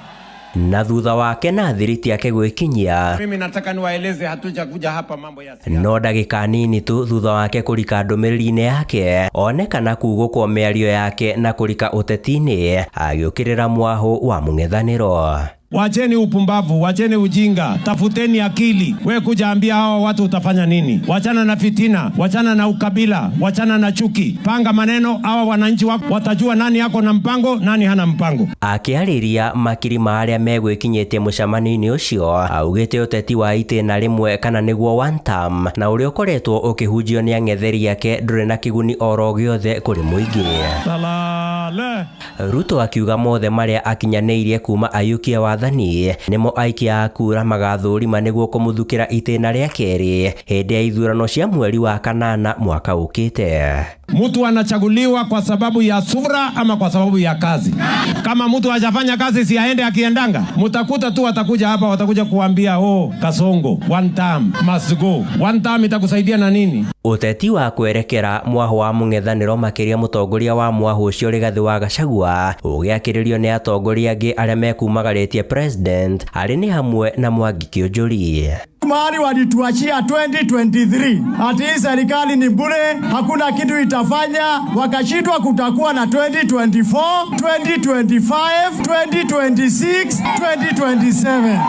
S8: Na thutha wake na thiriti yake gwĩkinyia.
S22: Mimi nataka niwaeleze hatujakuja hapa mambo ya siasa.
S8: No ndagĩka nini tu thutha wake kũrika ndũmĩrĩri-inĩ yake onekana kugũkwo mĩario yake na kũrika ũteti-inĩ agĩũkĩrĩra mwahũ wa mũng'ethanĩro.
S22: Wacheni upumbavu, wacheni ujinga, tafuteni akili. We kuja ambia hawa watu utafanya nini? Wachana na fitina, wachana na ukabila, wachana na chuki. Panga maneno, hawa wananchi wako watajua nani yako na mpango, nani hana mpango.
S8: Akĩarĩria makiri ma arĩa megwĩkinyĩtie mũcemanio-inĩ ũcio, augĩte ũteti wa itĩna rĩmwe kana nĩguo one term na ũrĩa ũkoretwo ũkĩhunjio nĩ ang'etheri ake ndũrĩ na kĩguni oro gĩothe kũrĩ mũingĩ.
S22: Salale.
S8: Ruto akiuga mothe marĩa akinyanĩirie kuma ayukia wathani nĩmo aikia a kura magathũrima nĩguo kũmũthukĩra itĩna rĩa kerĩ hĩndĩ ya ithurano cia mweri wa kanana mwaka ũkĩte.
S22: Mtu anachaguliwa kwa sababu ya sura ama kwa sababu ya kazi. Kama mtu hajafanya kazi si aende akiendanga. Mutakuta tu watakuja hapa watakuja kuambia oh, Kasongo one term must go. One term itakusaidia na nini?
S8: Ũteti wa kwerekera mwahũ wa mũng'ethanĩro makĩria mũtongoria wa mwahũ ũcio Rigathĩ wa Gachagua ũgĩakĩrĩrio nĩ atongoria angĩ arĩa mekumagarĩtie president arĩ nĩ hamwe na Mwangi Kĩũnjũri.
S9: Mahali walituachia 2023 ati hii serikali ni bure, hakuna kitu itafanya, wakashindwa. Kutakuwa na 2024, 2025, 2026, 2027.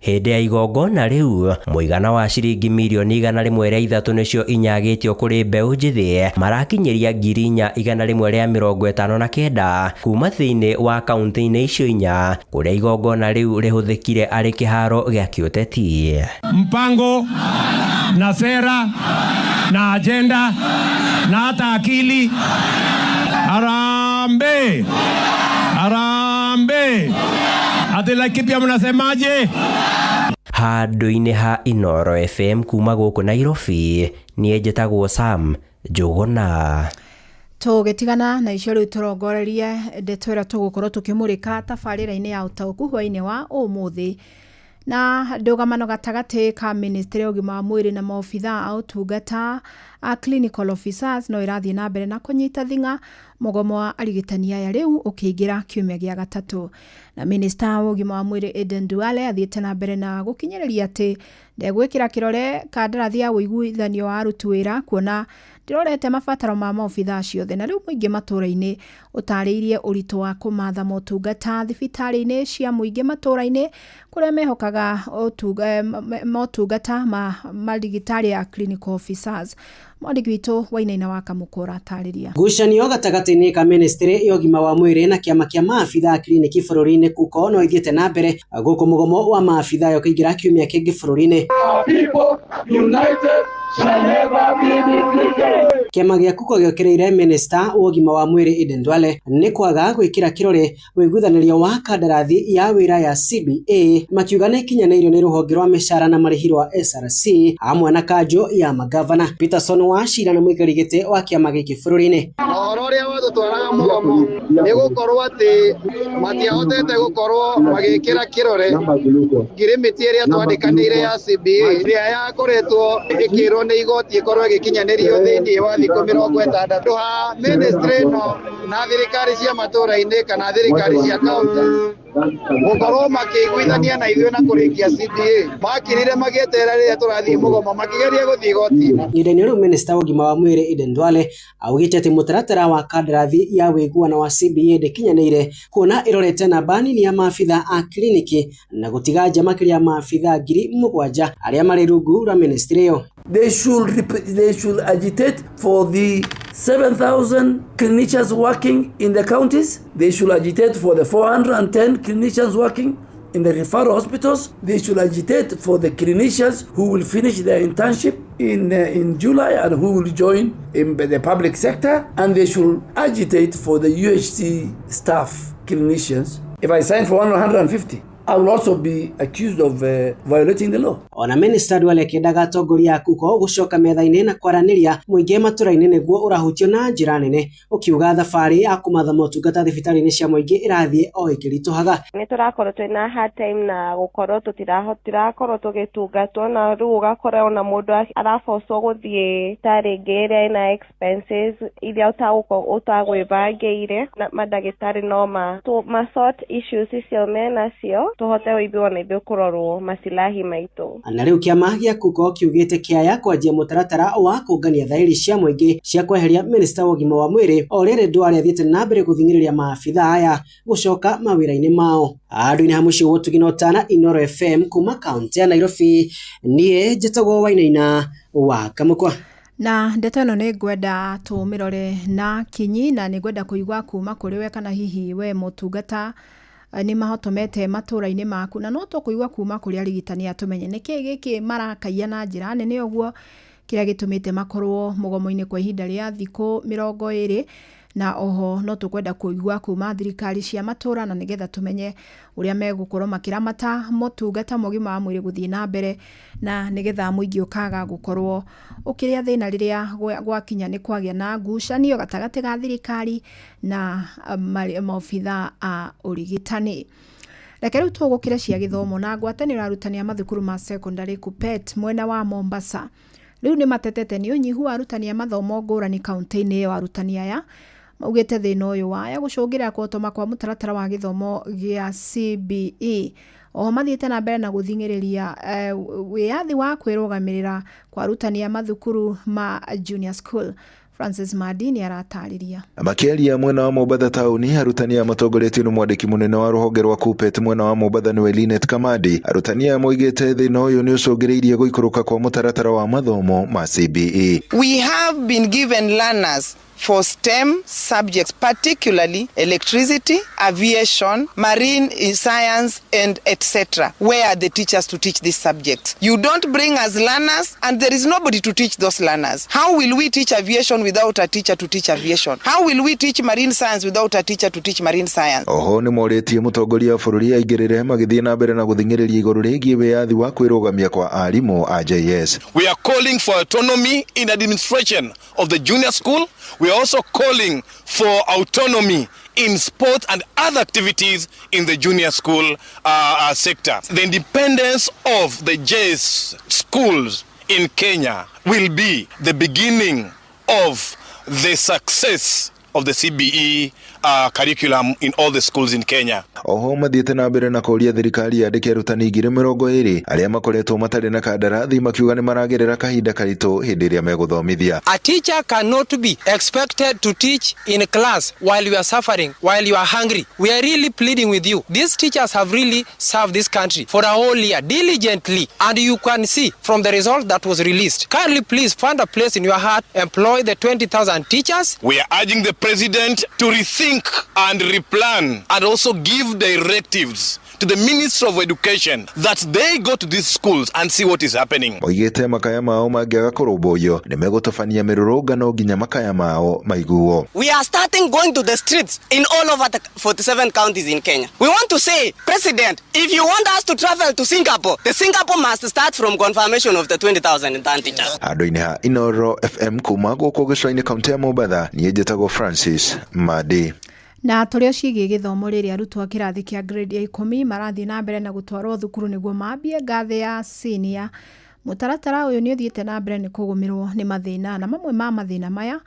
S8: Hĩndĩ ya igongona rĩu mũigana wa ciringi mirioni 103 nĩcio inyagĩtio kũrĩ mbeũ njĩthĩ marakinyĩria 4,159 kuma thĩinĩ wa kaunti-inĩ icio inya kũrĩa igongona rĩu rĩhũthĩkire arĩ kĩharo gĩa kĩũteti.
S22: Mpango na sera na agenda na hata akili. Harambee! Harambee! Ati Laikipia mnasemaje?
S8: Handũ-inĩ ha Inoro FM kuma gũkũ Nairobi, niĩ njĩtagwo Sam Njuguna.
S1: Tũgĩtigana na icio rĩu tũrongorerie ndeto ĩrĩa tũgũkorwo tũkĩmũrĩka tabarĩra-inĩ ya ũtaũku hwaĩ-inĩ wa ũmũthĩ. Na ndũgamano gatagatĩ ka ministry ya ũgima wa mwĩrĩ na maobitha a ũtungata a clinical officers no ĩrathiĩ na mbere na kũnyita thing'a, mũgomo wa arigitani aya rĩu ũkĩingĩra kiumia gĩa gatatũ. Na minista wa ũgima wa mwĩrĩ Aden Duale athiĩte na mbere na gũkinyĩrĩria atĩ ndegwĩkĩra kĩrore kandarathi ya ũiguithanio wa aruti wĩra, kuona ndĩrorete mabataro ma maobitha acio othe. Na rĩu mũingĩ matũũra-inĩ ũtarĩirie ũritũ wa kũmatha motungata thibitarĩ-inĩ cia mũingĩ matũũra-inĩ kũrĩa mehokaga motungata ma marigitari ya clinical officers. Mwandĩki witũ Wainaina wa Kamũkũra atarĩria.
S10: Ngucanio gatagatĩ-inĩ ka ministry ya ũgima wa mwĩrĩ na kĩama kĩa maabitha a kiriniki bũrũri-inĩ KUCO no ithiĩte na mbere gũkũ mũgomo wa maabitha aya ũkĩingĩra kiumia kĩngĩ bũrũri-inĩ. Kĩama gĩa KUCO gĩokĩrĩire minista wa ũgima wa mwĩrĩ Aden Duale nĩ kwaga gwĩkĩra kĩrore ũiguithanĩrio wa kandarathi ya wĩra ya CBA, makiuga nĩ ĩkinyanĩirio nĩ rũhonge rwa mĩcara na marĩhi rwa SRC hamwe na kanjũ ya magavana. Peterson Wachira nĩ mũikarĩri gĩtĩ wa kĩama gĩkĩ bũrũri-inĩ.
S11: Ũhoro ũrĩa watũtwaraga mũgomo nĩ gũkorwo atĩ matiahotete gũkorwo magĩkĩra kĩrore ngirimiti ĩrĩa twandĩkanĩire ya CBA ĩrĩa yakoretwo ĩkĩrwo nĩ igoti ĩkorwo ĩgĩkinyanĩrio thĩinĩ wa thikũ 60. Ha ministry ĩno na thirikari cia matũũra-inĩ kana thirikari cia kaunti gũkorwo makĩiguithania na ithuĩ na kũrĩkia CBA, makirire magĩeterera rĩrĩa tũrathiĩ mũgomo makĩgeria gũthiĩ igoti-inĩ.
S10: Ihinda-inĩ rĩu minista wa ũgima wa mwĩrĩ Aden Duale augĩte atĩ mũtaratara wa kandarathi ya ũiguano wa CBA ndĩkinyanĩire, kuona ĩrorete namba nini ya maabitha a kiriniki na gũtiga nja makĩria ya maabitha 7,000 arĩa marĩ rungu rwa ministry ĩyo.
S12: They should agitate for the 7,000 clinicians working in the counties. They should agitate for the 410 clinicians working in the referral hospitals. They should agitate for the clinicians who will finish their internship in July and who will join in the public sector. And they should agitate for the UHC staff clinicians. If I sign for 150, I will also be accused of violating the law.
S10: Ona minister Duale akĩendaga atongoria a KUCO gũcoka metha-inĩ na kwaranĩria mũingĩ matũra-inĩ nĩguo ũrahutio na njĩra nene, ũkiuga thabarĩ ya kũmatha motungata thibitarĩ-inĩ cia mũingĩ ĩrathiĩ o ĩkĩritũhaga.
S15: Nĩ tũrakorwo twĩna hard time na gũkorwo tũtirakorwo tũgĩtungatwo, na rĩu ũgakora ona mũndũ arabocwo gũthiĩ ta rĩngĩ ĩrĩa ĩna expenses iria ũtagwĩbangĩire. Mandagĩtarĩ no ma sort issues icio menacio tũhote ithuĩ ona ithuĩ kũrorwo masilahi maitũ.
S10: Na rĩu kĩama gĩa KUCO kiugĩte kĩaya kwanjia mũtaratara wa kũngania thaĩri cia mũingĩ cia kweheria minista wa ũgima wa mwĩrĩ o rĩrĩ Duale athiĩte na mbere gũthing'ĩrĩria maabitha aya gũcoka mawĩra-inĩ mao. Andũ-inĩ ha mũciĩ wa Ũtugi na Ũtana, Inooro FM kuma kaunti ya Nairobi, niĩ njĩtagwo Wainaina wa Kamũkwa.
S1: Na ndeto ĩno nĩ ngwenda tũmĩrore na kinyi, na nĩ ngwenda kũigua kuma kũrĩ we kana hihi we mũtungata nĩ mahotomete matũũra-inĩ maku, na no tũkũigua kuma kũrĩ arigitani atũmenye nĩkĩ gĩkĩ marakaia na njĩra nene ũguo kĩrĩa gĩtũmĩte makorwo mũgomo-inĩ kwa ihinda rĩa thikũ 20. Na oho no tũkwenda kũigua kuma thirikari cia matũũra, na nĩgetha tũmenye ũrĩa megũkorwo makĩramata motungata ma ũgima wa mwĩrĩ gũthiĩ na mbere, na nĩgetha mũingĩ ũkaga gũkorwo ũkĩrĩa thĩna rĩrĩa gwakinya nĩ kwagĩa na ngucanio gatagatĩ ga thirikari na maobitha a ũrigitani. Reke rĩu tũgũkĩre cia gĩthomo na ngwatanĩro ya arutani a mathukuru ma secondary KUPPET mwena wa Mombasa rĩu nĩ matetete nĩ ũnyihu wa arutani a mathomo ngũrani kaunti-inĩ ĩyo. Arutani aya maugĩte thĩna ũyũ waya gũcũngĩra kũhotoma kwa mũtaratara wa gĩthomo gĩa CBE. Oho mathiĩte na mbere na gũthing'ĩrĩria wĩyathi wa kwĩrũgamĩrĩra kwa arutani a mathukuru ma junior school. Francis Madi aratarĩria.
S25: Makĩaria mwena wa Mombatha taũni, arutani aya matongoretio nĩ mwandĩki mũnene wa rũhonge rwa KUPPET mwena wa Mombatha nĩwe Linet Kamandi. Arutani aya moigĩte thĩna ũyũ nĩ ũcũngĩrĩirie gũikũrũka kwa mũtaratara wa mathomo ma CBE.
S23: We have been given learners for STEM subjects, particularly electricity, aviation, marine science, and etc. Where are the teachers to teach these subjects? You don't bring us learners, and there is nobody to teach those learners. How will we teach aviation without a teacher to teach aviation? How will we teach marine science without a teacher to teach marine science?
S25: Oho nĩ morĩtie mũtongoria wa bũrũri aingĩrĩre magĩthiĩ na mbere na gũthing'ĩrĩria igũrũ rĩgiĩ wĩyathi wa kwĩrũgamia kwa arimũ a JS.
S26: We are calling for autonomy in administration of the junior school. We are also calling for autonomy in sports and other activities in the junior school sector. The independence of the JS schools in Kenya will be the beginning of the success of the CBE curriculum in all the schools in Kenya.
S25: Oho mathiĩte na mbere na kũũria thirikari yandĩke arutani 20,020 arĩa makoretwo matarĩ na kandarathi makiuga nĩ maragerera kahinda karitũ hĩndĩ ĩrĩa megũthomithia.
S2: A teacher cannot be expected to teach in class while you are suffering, while you are hungry. We are really pleading with you. These teachers have really served this country for a whole year diligently, and you can see from the result that was released. Kindly please find a place in your heart, employ the 20,000 teachers.
S26: We are urging the president to rethink and replan and also give directives to the Minister of Education that they go to these schools and see what is happening.
S25: Moigĩte makaya mao mangĩaga kũrũmbũiyo nĩ megũtabania mĩrũrũngano nginya makaya mao maiguo.
S6: We are starting going to the streets in all over the 47 counties in Kenya. We want to say, President, if you want us to travel to Singapore, the Singapore must start from confirmation of the 20,000 teachers.
S25: Handũ-inĩ ha Inoro FM kuma gũkũ gĩcũa-inĩ kaunti ya Mombatha, niĩ njĩtagwo Francis Madi.
S1: Na tũrĩ o ciĩgiĩ gĩthomo rĩrĩa arutwo a kĩrathi kĩa grade ya 10 marathiĩ na mbere na gũtwarwo thukuru nĩguo mambie ngathĩ ya senior. Mũtaratara ũyũ nĩ ũthiĩte na mbere nĩ kũgũmĩrwo nĩ mathĩna, na mamwe ma mathĩna maya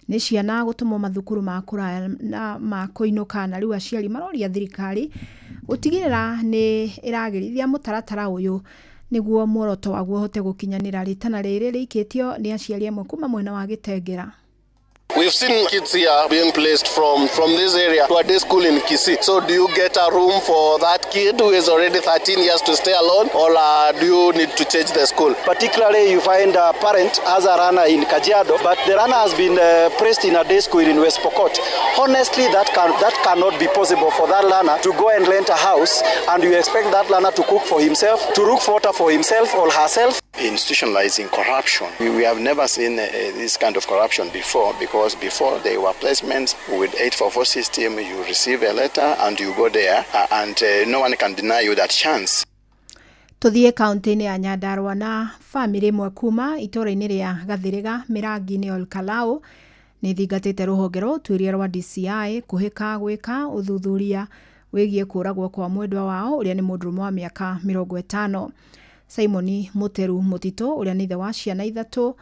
S1: nĩ ciana gũtũmwo mathukuru ma kũraya na ma kũinũka, na rĩu aciari maroria thirikari gũtigĩrĩra nĩ ĩragĩrithia mũtaratara ũyũ nĩguo muoroto waguo ũhote gũkinyanĩra. Rĩtana rĩrĩ rĩikĩtio nĩ aciari amwe kuma mwena wa Gĩtengera.
S13: We've seen kids here being placed from this area to a day school in Kisii. So do you get a room for that kid who is already 13 years to stay alone, or do you need to change the school?
S14: Particularly you find a parent has a runner in Kajiado, but the runner has been placed in a day school in West Pokot. Honestly, that cannot be possible for that learner to go and rent a house, and you expect that learner to cook for himself, to look for water for himself or herself.
S16: Institutionalizing corruption. We have never seen this kind of corruption before, because before there were placements with 844 system. You receive a letter and you go there, and no one can deny you that chance.
S1: Tuthiĩ kaunti-inĩ ya Nyandarua na bamĩrĩ ĩmwe kuma itũũra-inĩ rĩa Gathĩrĩga Mĩrangi-inĩ Olkalau nĩ thingatĩte rũhonge rwa ũtuĩria rwa DCI kũhĩka gwĩka ũthuthuria wĩgiĩ kũũragwo kwa mwendwa wao ũrĩa nĩ mũndũrũme wa mĩaka 50. Simon Muteru Mutito ũrĩa nĩ ithe wa ciana 3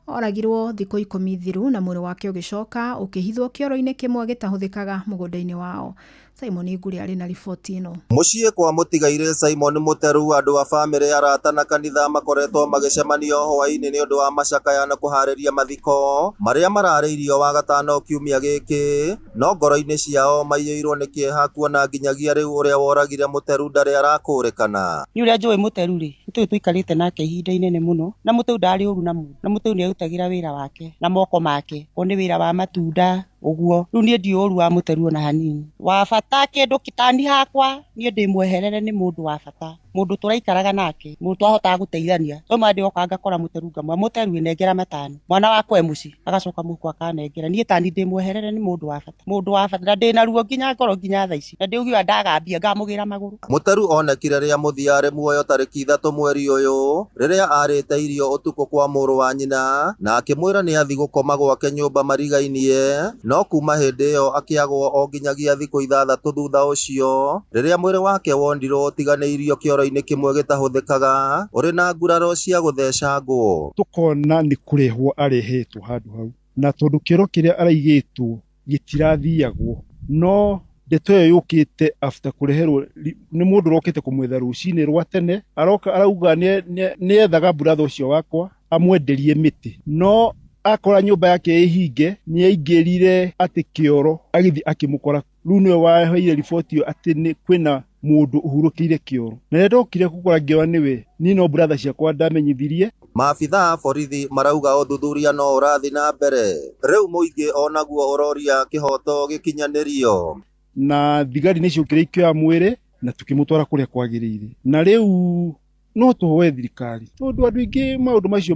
S1: oragirwo thikũ 10 thiru na mwĩrĩ wake ũgĩcoka ũkĩhithwo kĩoro-inĩ kĩmwe gĩtahũthĩkaga mũgũnda-inĩ wao. Simon Ngũrĩ arĩ na riboti ĩno.
S17: Mũciĩ kwa mũtigairĩ Simon Muteru, andũ a bamĩrĩ, arata na kanitha makoretwo magĩcemanio hwaĩ-inĩ nĩ ũndũ wa macakaya na kũharĩria mathiko marĩa mararĩirio wagatano kiumia gĩkĩ, no ngoro-inĩ ciao maiyũirwo nĩ kĩeha kuona nginyagia rĩu ũrĩa woragire Muteru ndarĩ arakũrĩkana.
S27: Nĩ ũrĩa njũĩ Muteru rĩ, nĩ tũikarĩte nake ihinda inene mũno, na Muteru ndarĩ ũru na mũndũ, na Muteru nĩ arutagĩra wĩra wake na moko make, ko nĩ wĩra wa matunda ũguo. Rĩu niĩ ndiũĩ ũru wa Muteru ona hanini. Wa bata kĩndũ kĩtani hakwa niĩ ndĩmweherere nĩ mũndũ wa bata, mũndũ tũraikaraga nake, mũndũ twahotaga gũteithania. To ma ndĩoka ngakora Muteru ngamwĩra Muteru nengera matano, mwana wakwa e mũciĩ, agacoka mũhuko akanengera. Niĩ tani ndĩmweherere nĩ mũndũ wa bata, mũndũ wa bata, na ndĩna ruo nginya ngoro nginya thaa ici, na ndĩũgiwa ndagambia ngamũgĩra magũrũ.
S17: Muteru onekire rĩa mũthia arĩ muoyo tarĩki 3 mweri ũyũ rĩrĩa arĩte irio ũtukũ kwa mũrũ wa nyina na akĩmwĩra nĩ athi gũkoma gwake nyũmba marigainie, no kuma hĩndĩ ĩyo akĩagwo o nginyagia thikũ 6 thutha ũcio rĩrĩa mwĩrĩ wake wondirwo ũtiganĩirio kĩoro-inĩ kĩmwe gĩtahũthĩkaga ũrĩ na nguraro cia gũthecangwo.
S24: Tũkona nĩ kũrehwo arehetwo handũ hau, na tondũ kĩoro kĩrĩa araigĩtwo gĩtirathiagwo, no ndeto ĩyo yũkĩte after kũreherwo nĩ mũndũ ũrokĩte kũmwetha rũcinĩ rwa tene, aroka arauga nĩethaga brother ũcio wakwa amwenderie mĩtĩ, no akora nyũmba yake ĩhinge, nĩ aingĩrire atĩ kĩoro agĩthiĩ akĩmũkora. Rĩu nĩwe waheire riboti ĩyo atĩ nĩ kwĩna mũndũ ũhurũkĩire kĩoro, na rĩrĩa ndokire gũkora ngĩona nĩwe, niĩ no brother ciakwa ndamenyithirie.
S17: Maabitha a borithi marauga ũthuthuria no ũrathiĩ na mbere, rĩu mũingĩ onaguo ũroria kĩhoto gĩkinyanĩrio.
S24: Na thigari nĩ ciokire ikĩoya mwĩrĩ na tũkĩmũtwara kũrĩa kwagĩrĩire, na rĩu no tũhoe thirikari tondũ andũ aingĩ maũndũ macio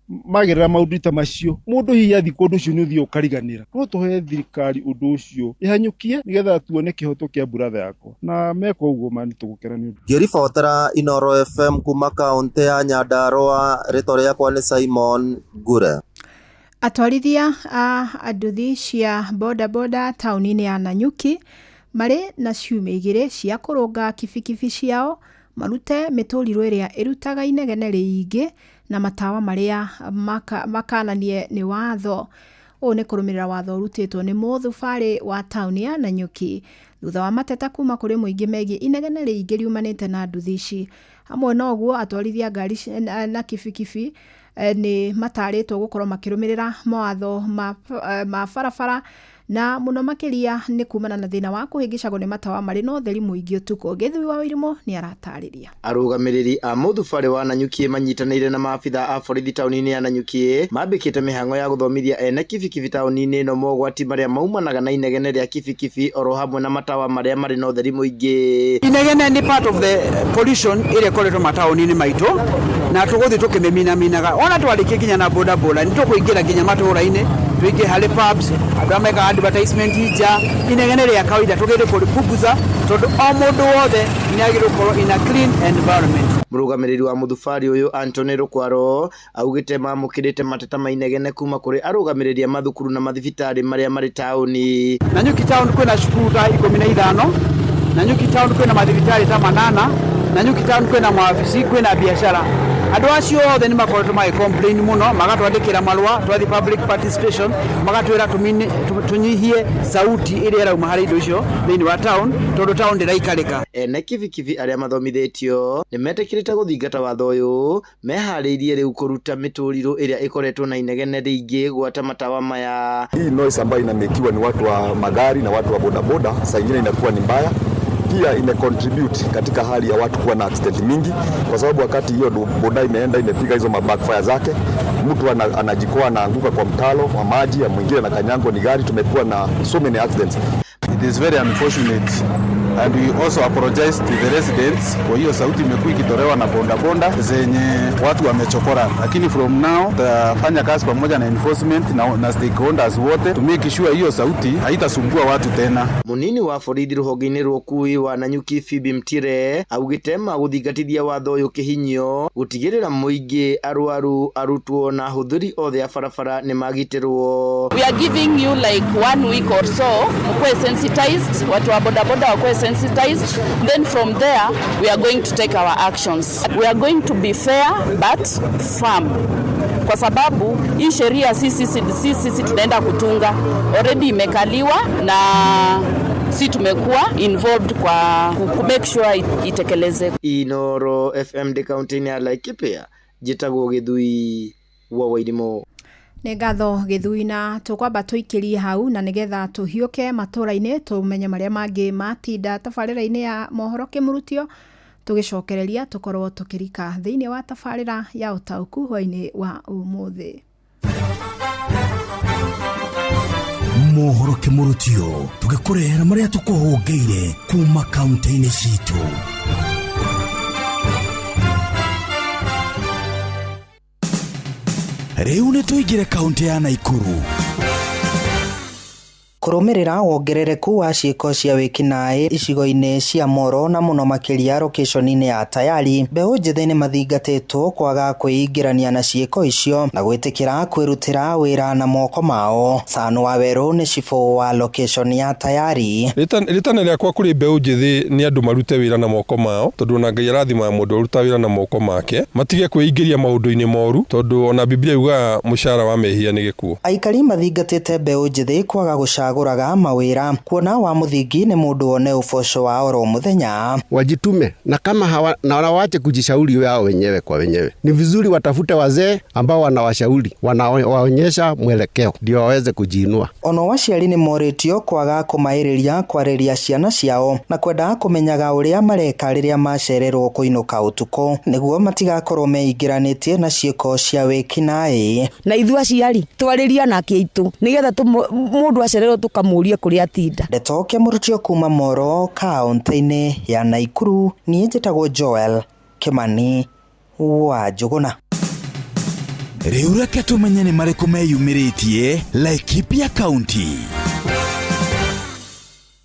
S24: magerera maũndũ ta macio, mũndũ hihi athiĩ kũndũ ũcio nĩ ũthiĩ ũkariganĩra. No tũhe thirikari ũndũ ũcio ĩhanyũkie nĩgetha tuone kĩhoto kĩa brother yakwa, na meka ũguo ma nĩtũgũkena nĩ ũndũ.
S17: Ngĩribotera Inoro FM kuma kaũntĩ ya Nyandarua, rĩtwa rĩakwa nĩ Simon Ngure.
S1: Atwarithia a nduthi cia bodaboda taũni-inĩ ya Nanyuki marĩ na ciumia igĩrĩ cia kũrũnga kibikibi ciao marute mĩtũrirũ ĩrĩa ĩrutaga inegene rĩingĩ na matawa marĩa makananie nĩ watho. Ũũ nĩ kũrũmĩrĩra watho ũrutĩtwo nĩ mũthubarĩ wa taũni ya Nanyuki thutha wa mateta kuma kũrĩ mũingĩ megiĩ inegene rĩingĩ riumanĩte na nduthi ici. Hamwe na ũguo atwarithia ngari na kibikibi nĩ matarĩtwo gũkorwo makĩrũmĩrĩra mawatho ma barabara na mũno makĩria nĩ kumana na thĩna wa kũhĩngĩcagwo nĩ matawa marĩ na ũtheri mũingĩ ũtukũ. Gĩthui wa Wairimũ nĩ aratarĩria.
S3: Arũgamĩrĩri a mũthubarĩ wa Nanyuki manyitanĩire na maabitha a borithi taũni-inĩ ya Nanyuki mambĩkĩte mĩhang'o ya gũthomithia ene kibikibi taũni-inĩ ĩno mogwati marĩa maumanaga na inegene rĩa kibikibi oro hamwe na matawa marĩa marĩ na ũtheri mũingĩ.
S5: Inegene nĩ part of the pollution ĩrĩa ĩkoretwo mataũni-inĩ maitũ na tũgũthiĩ tũkĩmĩminaminaga ona twarĩkia nginya na bodaboda nĩ tũkũingĩra nginya matũũra-inĩ tũingĩ harĩ pubs andũ arĩa mekaga advertisement nja inegene rĩa kawaida tũgerie kũrĩpunguza tondũ o mũndũ wothe nĩ agĩrĩirwo gũkorwo in a clean environment.
S3: Mũrũgamĩrĩri wa mũthubarĩ ũyũ Anthony Rukwaro augĩte mamũkĩrĩte mateta ma inegene kuma kũrĩ arũgamĩrĩri a mathukuru na mathibitarĩ marĩa marĩ taũni.
S5: Nanyuki town kwĩna cukuru ta 15, Nanyuki town kwĩna mathibitarĩ ta 8, Nanyuki town kwĩna mawabici, kwĩna biacara. Andũ acio othe nĩ makoretwo magĩ complain mũno, magatwandĩkĩra marũa, twathiĩ public participation, magatwĩra tũnyihie sauti ĩrĩa ĩrauma harĩ indo icio thĩinĩ wa town, tondũ town ndĩraikarĩka.
S3: Ene kibikibi arĩa mathomithĩtio nĩ metĩkĩrĩte gũthingata watho ũyũ, meharĩirie rĩu kũruta mĩtũrirũ ĩrĩa ĩkoretwo na inegene rĩingĩ gwata matawa maya.
S7: Hii noise ambayo inamekiwa ni watu wa magari na watu wa bodaboda, saa ingine inakuwa ni mbaya. Pia ime contribute katika hali ya watu kuwa na accident mingi, kwa sababu wakati hiyo boda imeenda imepiga hizo mabackfire zake, mtu anajikwaa anaanguka kwa mtalo wa maji, ya mwingine na kanyango ni gari. Tumekuwa na so many accidents.
S18: It is very unfortunate and we also apologize to the residents kwa hiyo sauti imekuwa ikitolewa na bodaboda zenye watu wamechokora, lakini from now tutafanya kazi pamoja na enforcement na stakeholders wote to make sure hiyo sauti haitasumbua watu tena.
S3: Munini wa borithi rũhonge-inĩ rwa ũkui wa Nanyuki Phoebe Mtire augĩte magũthingatithia watho ũyũ kĩhinyio gũtigĩrĩra mũingĩ, arwaru, arutwo na ahũthĩri othe a barabara nĩ magitĩrwo.
S19: We are giving you like 1 week or so mkuwe sensitized, watu wa bodaboda wakuwe sensitized, then from there we are going to take our actions. We are going to be fair but firm, kwa sababu hii sheria sisi tunaenda kutunga already imekaliwa na si tumekuwa involved kwa ku make sure itekelezeke.
S3: Inoro FM de county ya Laikipia, njĩtagwo Gĩthui wa Wairimũ.
S1: Nĩ ngatho Gĩthui, na tũkwamba tũikĩrie hau na nĩgetha tũhiũke matũra-inĩ tũmenye marĩa mangĩ matinda tabarĩra-inĩ ya mohoro kĩmurutio, tũgĩcokereria tũkorwo tũkĩrika thĩinĩ wa tabarĩra ya ũtaũku hwainĩ wa ũmũthĩ.
S20: Mohoro kĩmurutio tũgĩkũrehera marĩa tũkũhũngĩire kuma kaunti-inĩ citũ. Rĩu nĩ tũingĩre kaunti ya Naikuru.
S21: Kũrũmĩrĩra wongerereku wa ciĩko cia wĩkinaĩ icigo-inĩ cia Moro na mũno makĩria location-inĩ ya Tayari, mbeũ njĩthĩ nĩ mathingatĩtwo kwaga kwĩingĩrania na ciĩko icio na gwĩtĩkĩra kwĩrutĩra wĩra na moko mao. Sanu wa Werũ nĩ cibũ wa location ya Tayari.
S28: Rĩtana rĩakwa kũrĩ mbeũ njĩthĩ nĩ andũ marute wĩra na moko mao, tondũ ona Ngai arathimaga mũndũ ũruta wĩra na moko make, matige kwĩingĩria maũndũ-inĩ moru, tondũ ona Biblia yugaga mũcara wa mehia nĩ gĩkuũ.
S21: Aikari mathingatĩte mbeũ njĩthĩ kwaga gũcagũraga mawĩra kuona wa mũthingi nĩ mũndũ one ũboco wa oro mũthenya.
S29: Wajitume na kama hawa, na wache kujishauri wao wenyewe kwa wenyewe. Ni vizuri watafute wazee ambao wanawashauri, wanawaonyesha mwelekeo ndio waweze kujiinua.
S21: Ono aciari nĩ morĩtio kwaga kũmaĩrĩria kwarĩria ciana ciao na kwenda kũmenyaga ũrĩa mareka rĩrĩa macererwo kũinũka ũtukũ nĩguo matigakorwo meingĩranĩtie na ciĩko cia wĩkinaĩ.
S30: Na ithuĩ aciari twarĩrie anake aitũ nĩgetha mũndũ acererwo tũkamũria kũrĩa atinda.
S21: Ndeto kĩmũrutio kuma Moro kaunti-inĩ ya Naikuru, niĩ njĩtagwo Joel Kimani wa Njũgũna.
S20: Rĩu reke tũmenye nĩ marĩkũ meyumĩrĩtie Laikipia County.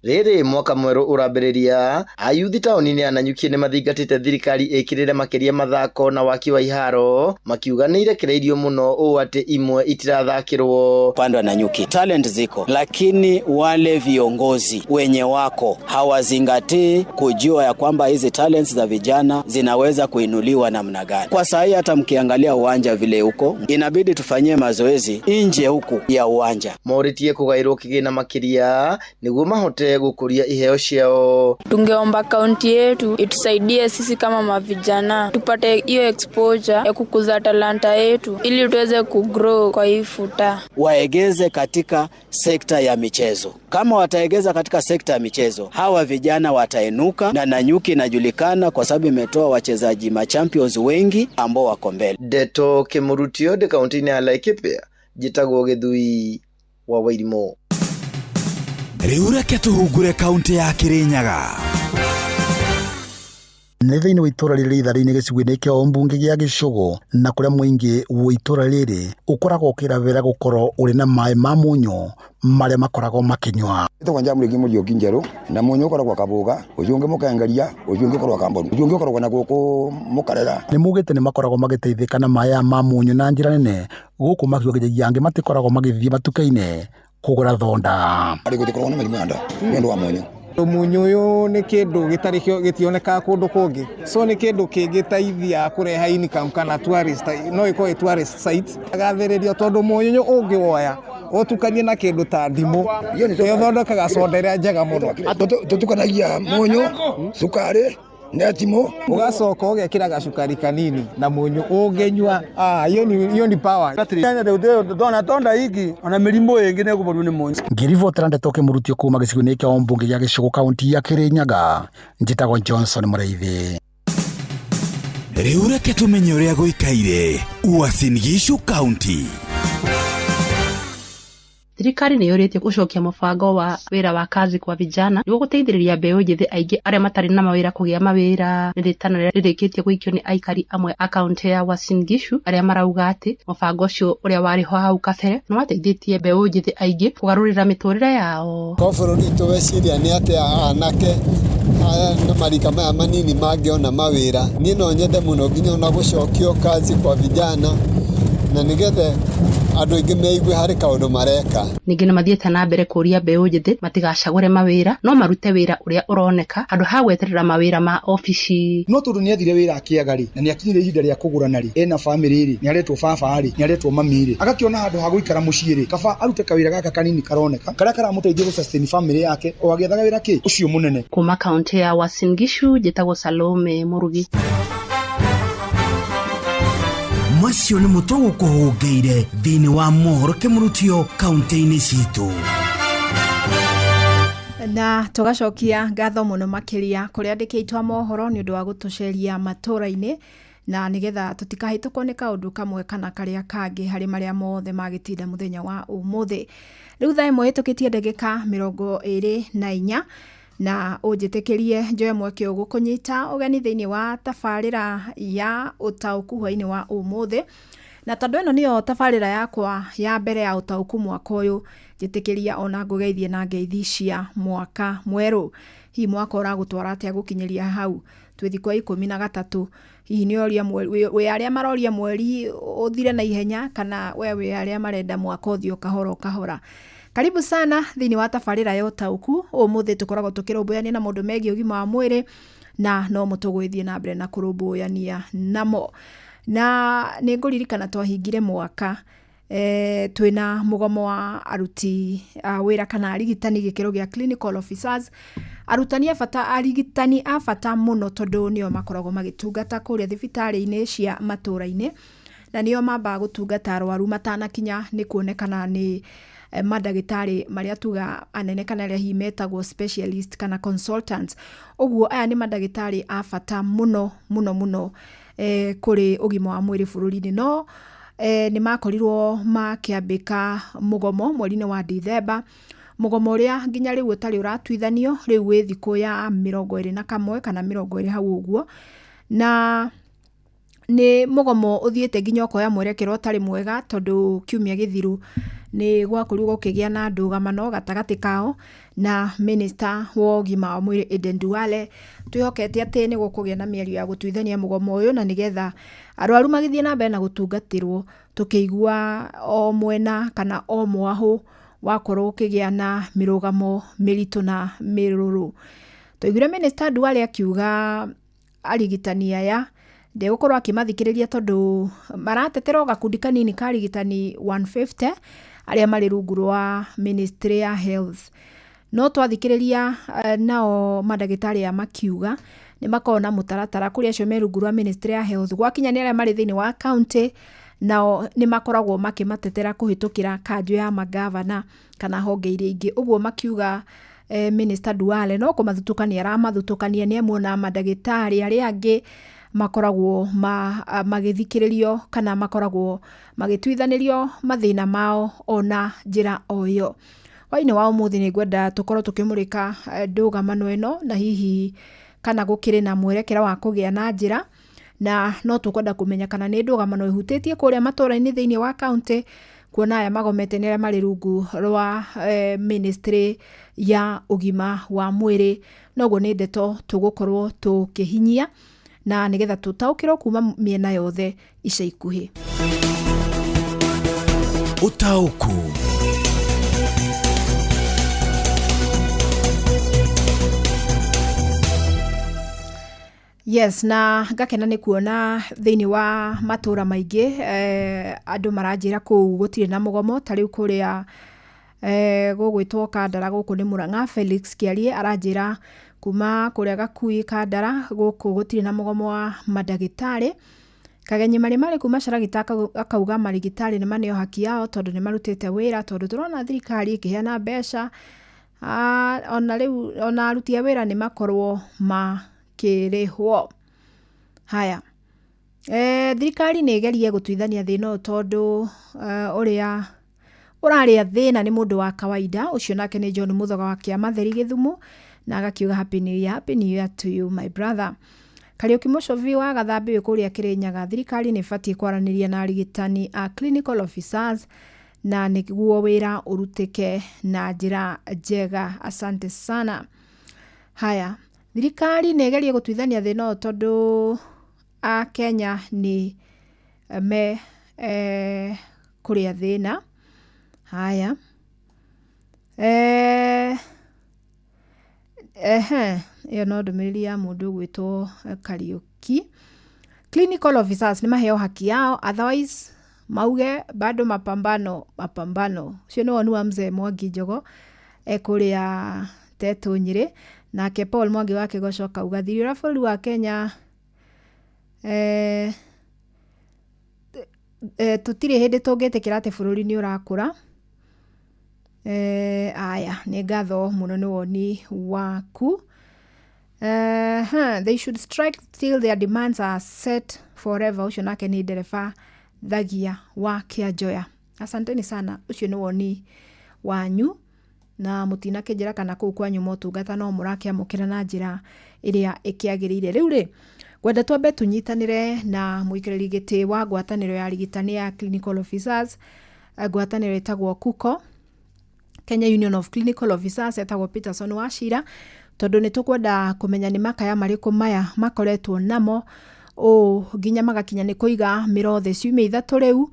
S3: Rĩrĩ mwaka mwerũ ũrambĩrĩria, ayuthi taũni-inĩ ya Nanyuki nĩ mathingatĩte thirikari ĩkĩrĩre makĩria mathako na waki wa iharo, makiuga nĩ irekereirio mũno ũũ atĩ imwe itirathakĩrwo.
S2: Upande wa Nanyuki talent ziko, lakini wale viongozi wenye wako hawazingatii kujua ya kwamba hizi talents za vijana zinaweza kuinuliwa namna gani. Kwa saa hii hata mkiangalia uwanja vile huko, inabidi tufanyie mazoezi nje huku ya uwanja.
S3: Morĩtie kũgaĩrwo kĩgĩna makĩria nĩguo mahote gũkũria iheo ciao.
S4: Tungeomba kaunti yetu itusaidie sisi kama mavijana tupate hiyo exposure ya kukuza talanta yetu ili tuweze kugrow kwa hii futa.
S2: Waegeze katika sekta ya michezo. Kama wataegeza katika sekta ya michezo, hawa vijana watainuka, na Nanyuki inajulikana kwa sababu imetoa wachezaji ma champions wengi ambao wako mbele.
S3: Ndeto Kĩmũrutio ndĩ kaunti-inĩ ya Laikipia, njĩtagwo Gĩthui wa Wairimũ.
S20: Rĩu reke tũhungure kaunti ya Kirinyaga.
S8: Nĩ thĩinĩ wa itũra rĩrĩ itharĩ-inĩ gĩcigo-inĩ kĩa ũmbunge gĩa Gĩcũgũ, na kũrĩa mũingĩ wa itũra rĩrĩ ũkoragwo ũkĩrabĩra gũkorwo ũrĩ na maĩ ma mũnyũ marĩa makoragwo makĩnyua.
S9: Ĩtagwo Njamũrĩki Mũriũki Njerũ, na mũnyũ ũkoragwo Kabũga, ũcio ũngĩ Mũkengeria, ũcio ũngĩ ũkoragwo Kamboni, ũcio ũngĩ ũkoragwo na gũkũ Mũkarera.
S8: Nĩ mugĩte nĩ makoragwo magĩteithĩka na maĩ aya ma mũnyũ na njĩra nene gũkũ makiuga nginyagia angĩ matikoragwo magĩthiĩ matuka-inĩ kũgũra thonda.
S9: Arĩ gũtikoragwo na mĩrimũ ya nda nĩ ũndũ wa mũnyũ.
S10: Mũnyũ ũyũ nĩ kĩndũ gĩtarĩ gĩtionekaga kũndũ kũngĩ, so nĩ kĩndũ kĩngĩteithia kũrehe income kana tourist, no ĩkorwo ĩ tourist site. Gathĩrĩrio tondũ mũnyũ ũngĩwoya ũtukanie na kĩndũ ta ndimũ nĩ ũthondekaga soda ĩrĩa njega mũno.
S9: Tũtukanagia mũnyũ, cukari na ndimũ,
S10: ũgacoka ũgekĩra gacukari kanini na mũnyũ ũngĩnyua, hiyo ni power.
S5: Ndona tonda iki ona mĩrimũ ĩngĩ nĩ ĩkũborwo nĩ mũnyũ.
S8: Ngĩribotera ndeto Kĩmũrutio kuma gĩcigo-inĩ kĩa ũmbunge gĩa Gĩcũgũ kaunti ya Kĩrĩnyaga, njĩtagwo Johnson Mũrĩithi.
S20: Rĩu reke tũmenye ũrĩa gũikaire Uasin Gishu County.
S11: Thirikari nĩ yũrĩtie gũcokia mũbango wa wĩra wa kazi kwa vijana nĩguo gũteithĩrĩria mbeũ njĩthĩ aingĩ arĩa matarĩ na mawĩra kũgĩa mawĩra. Nĩ rĩtana rĩrĩa rĩrĩkĩtie gũikio nĩ aikari amwe a kaunti ya Uasin Gishu arĩa marauga atĩ mũbango ũcio ũrĩa warĩ ho hau kabere nĩ wateithĩtie mbeũ njĩthĩ aingĩ kũgarũrĩra mĩtũrĩre yao.
S12: Ko bũrũri witũ weciria nĩ atĩa anake aya na marika maya manini mangĩona mawĩra. Niĩ no nyende mũno nginya ona gũcokio kazi kwa vijana na nĩgetha andũ aingĩ meigue harĩ kaũndũ mareka.
S11: Ningĩ nĩ mathiĩte na mbere kũũria mbeũ njĩthĩ matigacagũre mawĩra no marute wĩra ũrĩa ũroneka handũ ha gweterera mawĩra ma obici.
S15: No tondũ nĩ athire wĩra akĩaga rĩ, na nĩ akinyire ihinda rĩa kũgũrana rĩ, ena famĩlĩ rĩ, nĩ aretwo baba rĩ, nĩ aretwo mami rĩ, agakĩona handũ ha gũikara mũciĩ rĩ, kaba arute kawĩra gaka kanini karoneka karĩa karamũteithia gũ sustain famĩlĩ yake o agĩethaga wĩra kĩ ũcio mũnene.
S11: Kuma kaunti ya Uasin Gishu njĩtagwo Salome Mũrugi.
S20: Macio nĩ mũtũ gũkũhũngĩire thĩinĩ wa mohoro Kĩmũrutio kaunti-inĩ citũ.
S1: Na tũgacokia ngatho mũno makĩria kũrĩ andĩki aitũ a mohoro nĩ ũndũ wa gũtũceria matũra-inĩ na nĩgetha tũtikahĩtũkwo nĩ kaũndũ kamwe kana karĩa kangĩ harĩ marĩa mothe magĩtinda mũthenya wa ũmũthĩ. Rĩu thaa ĩmwe ĩhĩtũkĩtie ndagĩka 24 na ũnjĩtĩkĩrie njoe mweke ũyũ gũkũnyita ũgeni thĩinĩ wa tabarĩra ya ũtaũku hwainĩ wa ũmũthĩ. Na tondũ ĩno nĩyo tabarĩra yakwa ya mbere ya ũtaũku mwaka ũyũ, njĩtĩkĩria ona ngũgeithie na ngeithi cia mwaka mwerũ. Hihi mwaka ũragũtwara atĩa gũkinyĩria hau twĩ thikũ ya 13? Hihi nĩ ũria mweri wĩ arĩa maroria mweri ũthire na ihenya kana we wĩ arĩa marenda mwaka ũthiĩ o kahora o kahora? Karibu sana thĩinĩ wa tabarĩra ya ũtaũku. Ũmũthĩ tũkoragwo tũkĩrũmbũyania na maũndũ megiĩ ũgima wa mwĩrĩ na no mo tũgũgĩthiĩ na mbere na kũrũmbũyania namo. Na nĩ ngũririkana twahingire mwaka twĩna mũgomo wa aruti a wĩra kana arigitani gĩkĩro gĩa clinical officers, arutani a bata, arigitani a bata mũno tondũ nĩo makoragwo magĩtungata kũrĩa thibitarĩ-inĩ cia matũra-inĩ na nĩo mambaga gũtungata arwaru matanakinya nĩ kuonekana nĩ mandagĩtarĩ marĩa tuga anene kana arĩa hihi metagwo specialist kana consultants. Ũguo aya nĩ mandagĩtarĩ a bata mũno mũno mũno kũrĩ ũgima wa mwĩrĩ bũrũri-inĩ. No nĩ makorirwo makĩambĩka mũgomo mweri-inĩ wa Dithemba, mũgomo ũrĩa nginya rĩu ũtarĩ ũratuithanio, rĩu wĩ thikũ ya 21 kana 20 hau ũguo, na nĩ mũgomo ũthiĩte nginya ũkoya mwerekero ũtarĩ mwega tondũ kiumia gĩthiru Nĩ gwakorirwo gũkĩgĩa na ndũgamano gatagatĩ kao na minister wa ũgima wa mwĩrĩ Aden Duale. Twĩhokete atĩ nĩ gũkũgĩa na mĩario ya gũtuithania mũgomo ũyũ na nĩgetha arwaru magĩthiĩ na mbere na gũtungatĩrwo, tũkĩigua o mwena kana o mwahũ wakorwo ũkĩgĩa na mĩrũgamo mĩritũ na mĩrũrũ. Twaiguire minister Duale akiuga arigitani aya ndegũkorwo akĩmathikĩrĩria tondũ maratetera o gakundi kanini ka arigitani 150 arĩa marĩ rungu rwa ministry ya health. No twathikĩrĩria nao mandagĩtarĩ aya makiuga nĩ makoragwo na mũtaratara kũrĩ acio me rungu rwa ministry ya health, gwakinya nĩ arĩa marĩ thĩinĩ wa county nao nĩ makoragwo makĩmatetera kũhĩtũkĩra kanjũ ya mangavana kana honge iria ingĩ. Ũguo makiuga minister Duale no kũmathutũkania aramathutũkania, nĩ amuona mandagĩtarĩ arĩa angĩ makoragwo magĩthikĩrĩrio kana makoragwo magĩtuithanĩrio mathĩna mao ona njĩra o ĩyo. Hwaĩ-inĩ wa ũmũthĩ nĩ ngwenda tũkorwo tũkĩmũrĩka ndũgamano ĩno na hihi kana gũkĩrĩ na mwerekera wa kũgĩa na njĩra, na no tũkwenda kũmenya kana nĩ ndũgamano ĩhutĩtie kũrĩa matũra-inĩ thĩinĩ wa county, kuona aya magomete nĩ arĩa marĩ rungu rwa ministry ya ũgima wa mwĩrĩ. Noguo nĩ ndeto tũgũkorwo tũkĩhinyia na nĩgetha tũtaũkĩrwo kuma mĩena yothe ica ikuhĩ.
S20: Ũtaũku.
S1: Yes, na ngakena nĩ kuona thĩinĩ wa matũra maingĩ andũ maranjĩra kũu gũtirĩ na mũgomo. Ta rĩu kũrĩa gũgwĩtwo Kandara gũkũ nĩ Murang'a, Felix Kĩarie aranjĩra kuma kũrĩa Gakui Kandara gũkũ gũtirĩ na mũgomo wa mandagĩtarĩ. Kagenyi marĩ marĩ kuma Caragita akauga marigitari nĩ maneo haki yao tondũ nĩ marutĩte wĩra, tondũ tũrona thirikari ĩkĩheana mbeca ona rĩu ona aruti a wĩra nĩ makorwo makĩrĩhwo. Haya, thirikari nĩ ĩgerie gũtuithania thĩna ũyũ tondũ ũrĩa ũrarĩa thĩna nĩ mũndũ wa kawaida. Ũcio nake nĩ John Mũthoga wa Kĩamatheri Gĩthumo, na agakiuga happy new year, happy new year to you my brother. Kariũki Mũcobi wa Gathambi wĩ kũrĩa Kĩrĩnyaga, thirikari nĩ ĩbatiĩ kwaranĩria na arigitani a clinical officers na nĩguo wĩra ũrutĩke na njĩra njega. Asante sana. Haya, thirikari nĩ ĩgerie gũtuithania thĩna ũyũ tondũ Akenya nĩ me kũrĩa thĩna. Haya, ĩyo no ndũmĩrĩri ya mũndũ ũgwĩtwo Kariũki. Clinical officers nĩ maheo haki yao, otherwise mauge bado mapambano mapambano. Ũcio nĩ woni wa mzee Mwangi Njogo ekũrĩa Tetũ Nyĩrĩ. Nake Paul Mwangi wa Kĩgoco akauga thiri ũrĩa bũrũri wa Kenya tũtirĩ hĩndĩ tũngĩtĩkĩra atĩ bũrũri nĩ ũrakũra. Aya, nĩ ngatho mũno nĩ woni waku. They should strike till their demands are set forever. Ũcio nake nĩ ndereba Thagia wa Kĩanjoya. Asanteni sana, ũcio nĩ woni wanyu na mũtinakĩnjĩra kana kũu kwanyu motungata no mũrakĩamũkĩra na njĩra ĩrĩa ĩkĩagĩrĩire. Rĩu rĩ, ngwenda twambe tũnyitanĩre na mũikarĩri gĩtĩ wa ngwatanĩro ya arigitani ya clinical officers, ngwatanĩro ĩtagwo KUCO, Kenya Union of Clinical Officers, etagwo Peterson Wachira, tondũ nĩ tũkwenda kũmenya nĩ makaya marĩkũ maya makoretwo namo ũũ nginya magakinya nĩ kũiga mĩro thĩ ciumia 3 rĩu,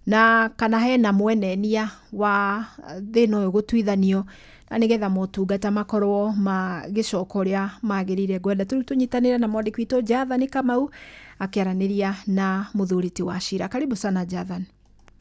S1: na kana hena mwenenia wa thĩna ũyũ gũtuithanio na nĩgetha motungata makorwo magĩcoka ũrĩa magĩrĩire. Ngwenda tũrĩu tũnyitanĩre na mwandĩki witũ Jathani Kamau akĩaranĩria na mũthuri ti Wachira. Karibu sana Jathani.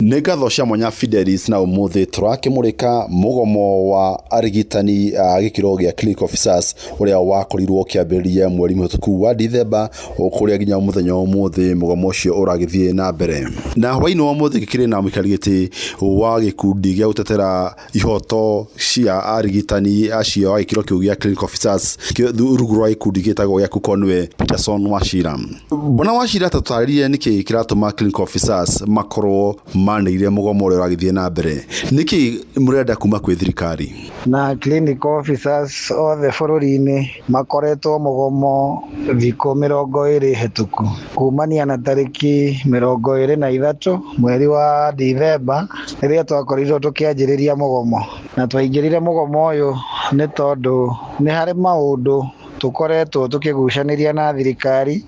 S6: Nĩ ngatho cia mwanya Fidelis, na ũmũthĩ tũrakĩmũrĩka mũgomo wa arigitani a gĩkĩro gĩa clinical officers ũrĩa wakorirwo ũkĩambĩrĩria mweri mũhĩtũku wa Dithemba, kũrĩa nginya mũthenya wa ũmũthĩ mũgomo ũcio ũragĩthiĩ na mbere. Na hwaĩ-inĩ wa ũmũthĩ gĩkĩrĩ na mũikarĩri gĩtĩ wa gĩkundi gĩa gũtetera ihoto cia arigitani acio a gĩkĩro kĩu gĩa clinical officers rungu rwa gĩkundi gĩtagwo gĩa KUCO, nĩwe Peterson Wachira. Bwana Wachira, tũtarĩrie nĩkĩ kĩratũma clinical officers makorwo manĩrĩire mũgomo ũrĩa ũragĩthiĩ na mbere. Nĩkĩ mũrenda kuma kwĩ thirikari?
S13: Na clinic officers othe bũrũri-inĩ makoretwo mũgomo thikũ 20 hĩtũku kumania na tarĩki 23 mweri wa Dithemba rĩrĩa twakorirwo tũkĩanjĩrĩria mũgomo. Na twaingĩrire mũgomo ũyũ nĩ tondũ nĩ harĩ maũndũ tũkoretwo tũkĩgucanĩria na thirikari,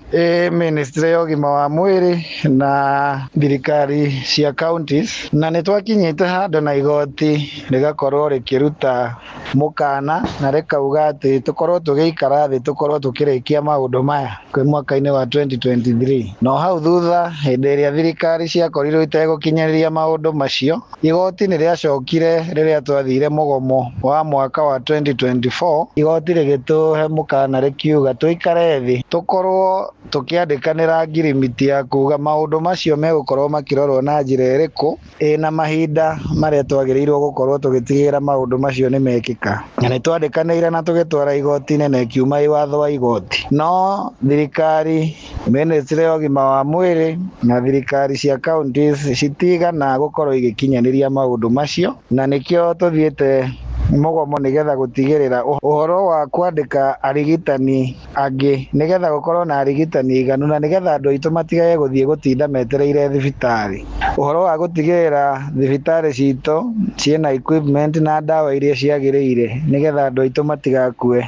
S13: ministry ya ũgima wa mwĩrĩ na thirikari cia counties, na nĩ twakinyĩte handũ na igoti rĩgakorwo rĩkĩruta mũkana na rĩkauga atĩ tũkorwo tũgĩikara thĩ tũkorwo tũkĩrĩkia maũndũ maya kwĩ mwaka-inĩ wa 2023. No hau thutha hĩndĩ ĩrĩa thirikari ciakorirwo itegũkinyanĩria maũndũ macio, igoti nĩ rĩacokire rĩrĩa twathire mũgomo wa mwaka wa 2024, igoti rĩgĩtũhe mũkana na rĩkiuga tũikare thĩ tũkorwo tũkĩandĩkanĩra ngirimiti ya kuga maũndũ macio megũkorwo makĩrorwo na njĩra ĩrĩkũ ĩna mahinda marĩa twagĩrĩirwo gũkorwo tũgĩtigĩrĩra maũndũ macio nĩ mekĩka. Na nĩ twandĩkanĩire na tũgĩtwara igoti-inĩ na ĩkiuma ĩ watho wa igoti. No thirikari, ministry ya ũgima wa mwĩrĩ na thirikari cia counties citigana gũkorwo igĩkinyanĩria maũndũ macio, na nĩkĩo tũthiĩte mũgomo nĩgetha gũtigĩrĩra ũhoro wa kwandĩka arigitani angĩ nĩgetha gũkorwo na arigitani aiganu na nĩgetha andũ aitũ matigage gũthiĩ gũtinda metereire thibitarĩ. Ũhoro wa gũtigĩrĩra thibitarĩ citũ ciĩna equipment na ndawa iria ciagĩrĩire nĩgetha andũ aitũ matigakue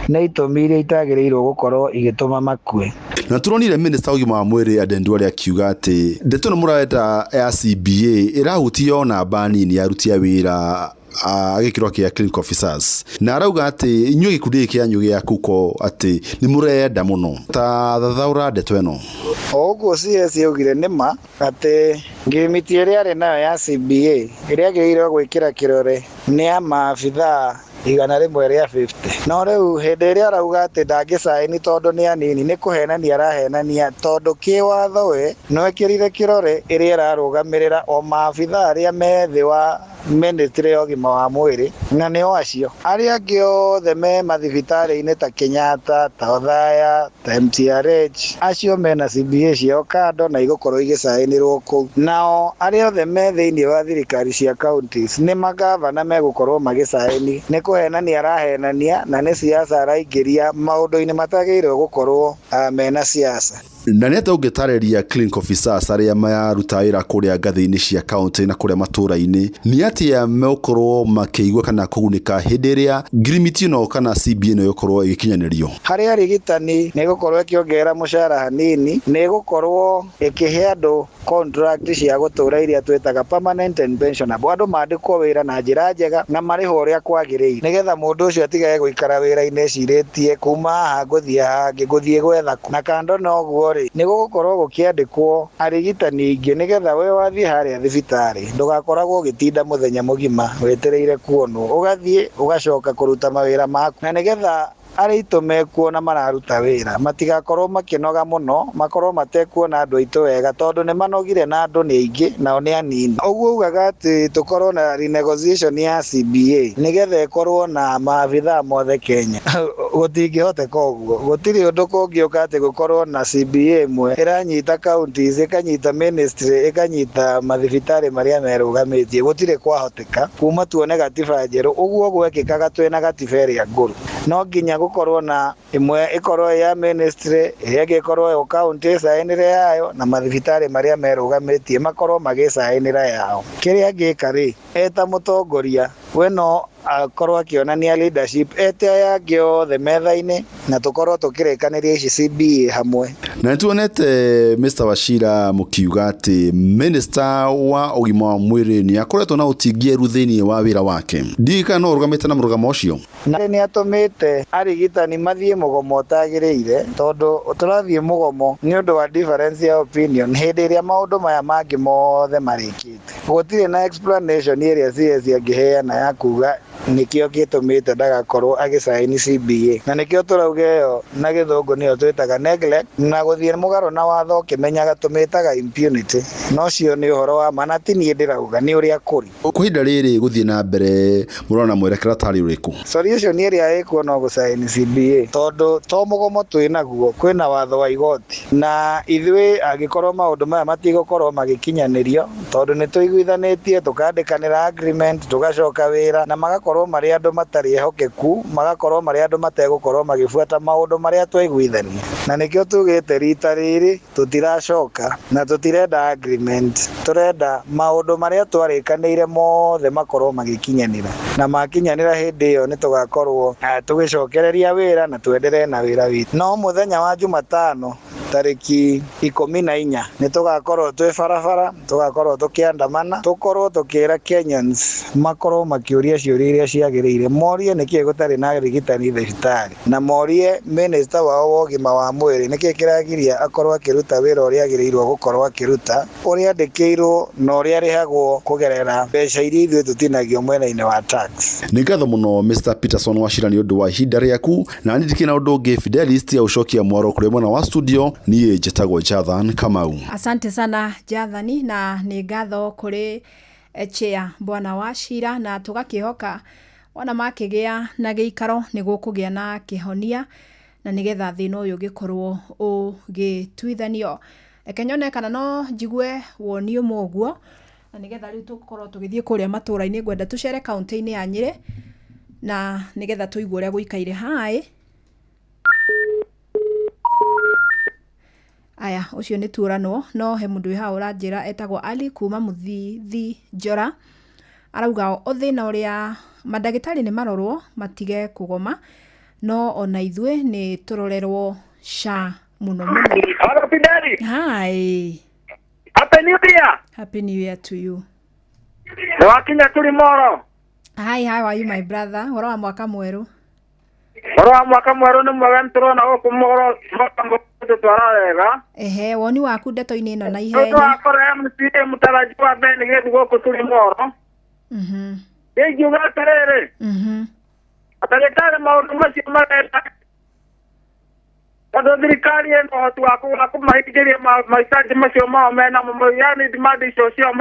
S13: nĩ itũmi iria itagĩrĩirwo gũkorwo igĩtũma makue.
S6: Na turonire minister wa ũgima wa mwĩrĩ Aden Duale akiuga atĩ ndeto ĩno mũrareta ya CBA ĩrahutia o namba nini ya aruti a wĩra a gĩkĩro kĩa clinic officers, na arauga atĩ inyuĩ gĩkundi gĩkĩ kĩanyu gĩa kuko atĩ nĩ mũrenda mũno. Ta thathaũra ndeto ĩno.
S13: O ũguo CS yaugire nĩ ma atĩ ngirimiti ĩrĩa arĩ nayo ya CBA ĩrĩa agĩrĩirwo gwĩkĩra kĩrore nĩ ya maabithaa 150. No rĩu hĩndĩ ĩrĩa arauga atĩ ndangĩcaini tondũ nĩ anini, nĩ kũhenania arahenania tondũ kĩwatho we no ekĩrire kĩrore ĩrĩa ĩrarũgamĩrĩra o maabithaa arĩa me thĩ wa ministry ya ũgima wa mwĩrĩ, na nĩo acio arĩa angĩ othe me mathibitarĩ-inĩ ta Kenyatta, ta Othaya, ta MTRH, acio mena CBA ciao kando na igũkorwo igĩcainĩrwo kũu. Nao arĩa othe me thĩinĩ wa thirikari cia counties nĩ magavana megũkorwo magĩcaini. Nĩ kũhenania arahenania na nĩ siasa araingĩria maũndũ-inĩ matagĩrĩirwo gũkorwo mena siasa.
S6: Na nĩ atĩa ũngĩtarĩria clinic officers arĩa mararuta wĩra kũrĩa ngathĩ-inĩ cia county na kũrĩa matũũra-inĩ nĩ atĩa megũkorwo makĩigua kana kũgunĩka hĩndĩ ĩrĩa ngirimiti ĩno kana CBA ĩno ĩgũkorwo ĩgĩkinyanĩrio?
S13: Harĩ arigitani nĩ ĩgũkorwo ĩkĩongerera mũcara hanini, nĩ ĩgũkorwo ĩkĩhe andũ contract cia gũtũũra iria twĩtaga permanent and pensionable, andũ mandĩkwo wĩra na njĩra njega na marĩhwo ũrĩa kwagĩrĩire nĩgetha mũndũ ũcio atigage gũikara wĩra-inĩ ecirĩtie kuma haha ngũthiĩ hangĩ ngũthiĩ gwetha kũ. Na kando na ũguo rĩ, nĩ gũgũkorwo gũkĩandĩkwo arigitani aingĩ nĩgetha we wathiĩ harĩa thibitarĩ ndũgakoragwo ũgĩtinda mũthenya mũgima wetereire kuonwo, ũgathiĩ ũgacoka kũruta mawĩra maku, na nĩgetha arĩa aitũ mekuo na mararuta wĩra matigakorwo makĩnoga mũno, makorwo matekuona andũ aitũ wega tondũ nĩ manogire na andũ nĩ aingĩ nao nĩ anini. Ũguo ugaga atĩ tũkorwo na renegotiation ya CBA nĩgetha ĩkorwo na maabithaa mothe Kenya. Gũtingĩhoteka ũguo, gũtirĩ ũndũ kũngĩũka atĩ gũkorwo na CBA ĩmwe ĩranyita counties, ĩkanyita ministry, ĩkanyita mathibitarĩ marĩa merũgamĩtie, gũtirĩ kwahoteka kuma tuone gatiba njerũ. Ũguo gwekĩkaga twĩna gatiba ĩrĩa ngũrũ, no nginya gũkorwo na ĩmwe ĩkorwo ya ministry, ĩrĩa ĩngĩ ĩkorwo yo county ĩcainĩre yayo, na mathibitarĩ marĩa merũgamĩtie makorwo magĩcainĩra yao. Kĩrĩa angĩka rĩ, eta mũtongoria we no akorwo akĩonania leadership, ete aya angĩ othe metha-inĩ na tũkorwo tũkĩrĩkanĩria ici CBA hamwe.
S6: Na nĩtuonete Mr. Wachira mũkiuga atĩ minister wa ũgima wa mwĩrĩ nĩ akoretwo na ũtingieru thĩinĩ wa wĩra wake. Ndiũĩ kana no ũrũgamĩte na mũrũgamo ũcio.
S13: Na nĩ atũmĩte arigitani mathiĩ mũgomo ũtagĩrĩire tondũ tũrathiĩ mũgomo nĩ ũndũ wa difference ya opinion hĩndĩ ĩrĩa maũndũ maya mangĩ mothe marĩkĩte. Gũtirĩ na explanation ĩrĩa CS angĩheana ya kuga Nĩkĩo gĩtũmĩte ndagakorwo agĩcaini CBA, na nĩkĩo tũrauga ĩyo na gĩthũngũ nĩyo twĩtaga neglect, na gũthiĩ mũgarũ na watho ũkĩmenyaga tũmĩtaga impunity. Na ũcio nĩ ũhoro wa ma, na ti niĩ ndĩrauga, nĩ ũrĩa kũrĩ.
S6: Kwa ihinda rĩrĩ gũthiĩ na mbere mũrona mwerekera tarĩ ũrĩkũ?
S13: Solution ĩrĩa ĩkuo no gũcaini CBA, tondũ to mũgomo twĩ naguo, kwĩna watho wa igoti, na ithuĩ angĩkorwo maũndũ maya matigũkorwo magĩkinyanĩrio, tondũ nĩ tũiguithanĩtie tũkandĩkanĩra agreement tũgacoka wĩra, na magakorwo marĩ andũ matarĩ ehokeku, magakorwo marĩ andũ mategũkorwo magĩbuata maũndũ marĩa twaiguithania. Na nĩkĩo tugĩte rita rĩrĩ tũtiracoka na tũtirenda agreement, tũrenda maũndũ marĩa twarĩkanĩire mothe makorwo magĩkinyanĩra, na makinyanĩra hĩndĩ ĩyo nĩ tũgakorwo tũgĩcokereria wĩra na twenderee na wĩra witũ. No mũthenya wa Jumatano tarĩki 14 nĩ tũgakorwo twĩ barabara, tũgakorwo tũkĩandamana, tũkorwo tũkĩra Kenyans makorwo makĩũria ciũria iria ciagĩrĩire, morie nĩkĩĩ gũtarĩ na arigitani thibitarĩ, na morie minister wao wa ũgima wa mwĩrĩ nĩkĩĩ kĩragiria akorwo akĩruta wĩra ũrĩa agĩrĩirwo gũkorwo akĩruta, ũrĩa andĩkĩirwo na ũrĩa arĩhagwo kũgerera mbeca iria ithuĩ tũtinagio mwena-inĩ wa tax.
S6: Nĩ ngatho mũno Mr Peterson Wachira nĩ ũndũ wa ihinda rĩaku, na niĩ ndikĩrĩ na ũndũ ũngĩ Fidelis tiga gũcokia mwaro kũrĩ mwena wa studio. Niĩ njĩtagwo Jathan Kamau.
S1: Asante sana Jathani, na nĩ ngatho kũrĩ chair Bwana Wachira, na tũgakĩhoka ona makĩgĩa na gĩikaro nĩ gũkũgĩa na kĩhonia, na nĩgetha thĩna ũyũ ũgĩkorwo ũgĩtuithanio. Reke nyone kana no njigue woni ũmwe ũguo, na nĩgetha rĩu tũkorwo tũgĩthiĩ kũrĩa matũra-inĩ. Ngwenda tũcere kaũntĩ-inĩ ya Nyĩrĩ na nĩgetha tũigue ũrĩa gũikaire. Hi. Aya, ũcio nĩ tuoranwo, no he mũndũ wĩ haha ũranjĩra etagwo Ali kuma Mũthithi Njora, arauga o thĩna ũrĩa mandagĩtarĩ nĩ marorwo matige kũgoma, no ona ithuĩ nĩ tũrorerwo SHA mũno mũno.
S7: Hello, Fideli.
S1: Hi.
S7: Happy New Year.
S1: Happy New Year to you.
S7: Nĩ wakinya tũrĩ moro.
S1: Hi, how are you my brother? Ũhoro wa mwaka mwerũ?
S7: Ũhoro wa mwaka mwerũ nĩ mwega, nĩ tũrona gũkũ moro mwaka mwerũ tũtwara wega.
S1: Ehe, woni waku ndeto-inĩ ĩno na
S7: Tũtũ
S1: ihenya.
S7: wakora MCA mũtarajiwa Ben Gĩthu gũkũ tũrĩ moro. Ingiuga atĩrĩrĩ, ndagĩtarĩ maũndũ macio marenda, tondũ thirikari ĩna ũhoti wa kũmahingĩria mahitaji macio mao menamo, yani demand icio ciao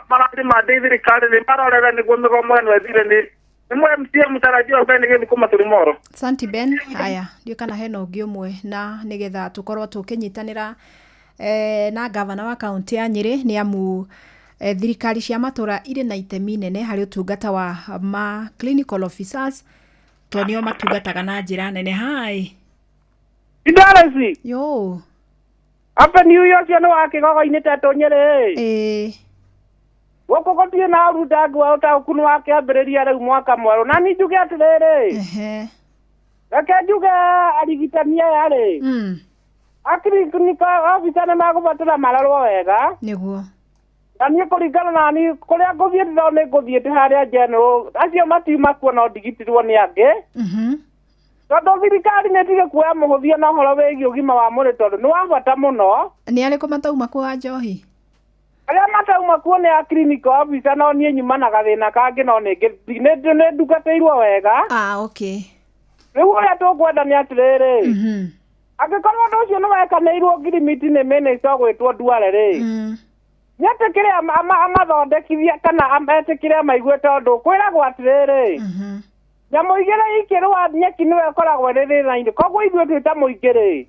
S7: maradimandi thirikari nĩ marorere nĩguo mĩgomo ĩno ĩthire. Nĩ nĩ MCA mũtarajiwa Ben Gĩthu kuma tũrĩ moro.
S1: Asante Ben. Haya, ndiũ kana hena ũngĩ ũmwe na nĩgetha tũkorwo tũkĩnyitanĩra na gavana wa kaũntĩ ya Nyĩrĩ, nĩ amu thirikari cia matũra irĩ na itemi nene harĩ ũtungata wa ma clinical officers, tondũ nĩo matungataga na njĩra nene. Hi.
S7: Fidelis.
S1: Yo.
S7: Happy New Year ũcio nĩ wa kĩgogo-inĩ tetũ Nyĩrĩ.
S1: Ĩĩ.
S7: Gũkũ gũtirĩ na ũrundangu wa ũtaũku nĩ wakĩambĩrĩria rĩu mwaka mwerũ, na niĩ njuge atĩrĩrĩ. Reke njuge arigitani aya rĩ, a clinical officer nĩ magũbatara marorwo wega.
S1: Nĩguo.
S7: Na niĩ kũringana na niĩ kũrĩa ngũthiĩte, tondũ nĩ ngũthiĩte harĩa general, acio matiuma kuo no ndigitirwo nĩ angĩ. Tondũ thirikari nĩ ĩtige kuoya mũhũthia na ũhoro wĩgiĩ ũgima wa mwĩrĩ, tondũ nĩ wa bata mũno.
S1: Nĩ arĩkũ matauma kuo a njohi?
S7: Arĩa matauma kuo nĩ a clinical officer, no niĩ nyuma na gathĩna kangĩ, no nĩ ndungatĩirwo wega.
S1: Ah, okay.
S7: Rĩu ũrĩa tũkwenda nĩ atĩrĩrĩ, angĩkorwo ũndũ ũcio nĩ wekanĩirwo ngirimiti nĩ minister ũgwĩtwo Duale rĩ, nĩetĩkĩre amathondekithie kana etĩkĩre amaigue, tondũ kwĩragwo atĩrĩrĩ, nyamũ igĩrĩ ikĩrũa nyeki nĩwe ĩkoragwo ĩrĩ thĩna-inĩ. Koguo ithuĩ twĩ ta mũingĩ rĩ,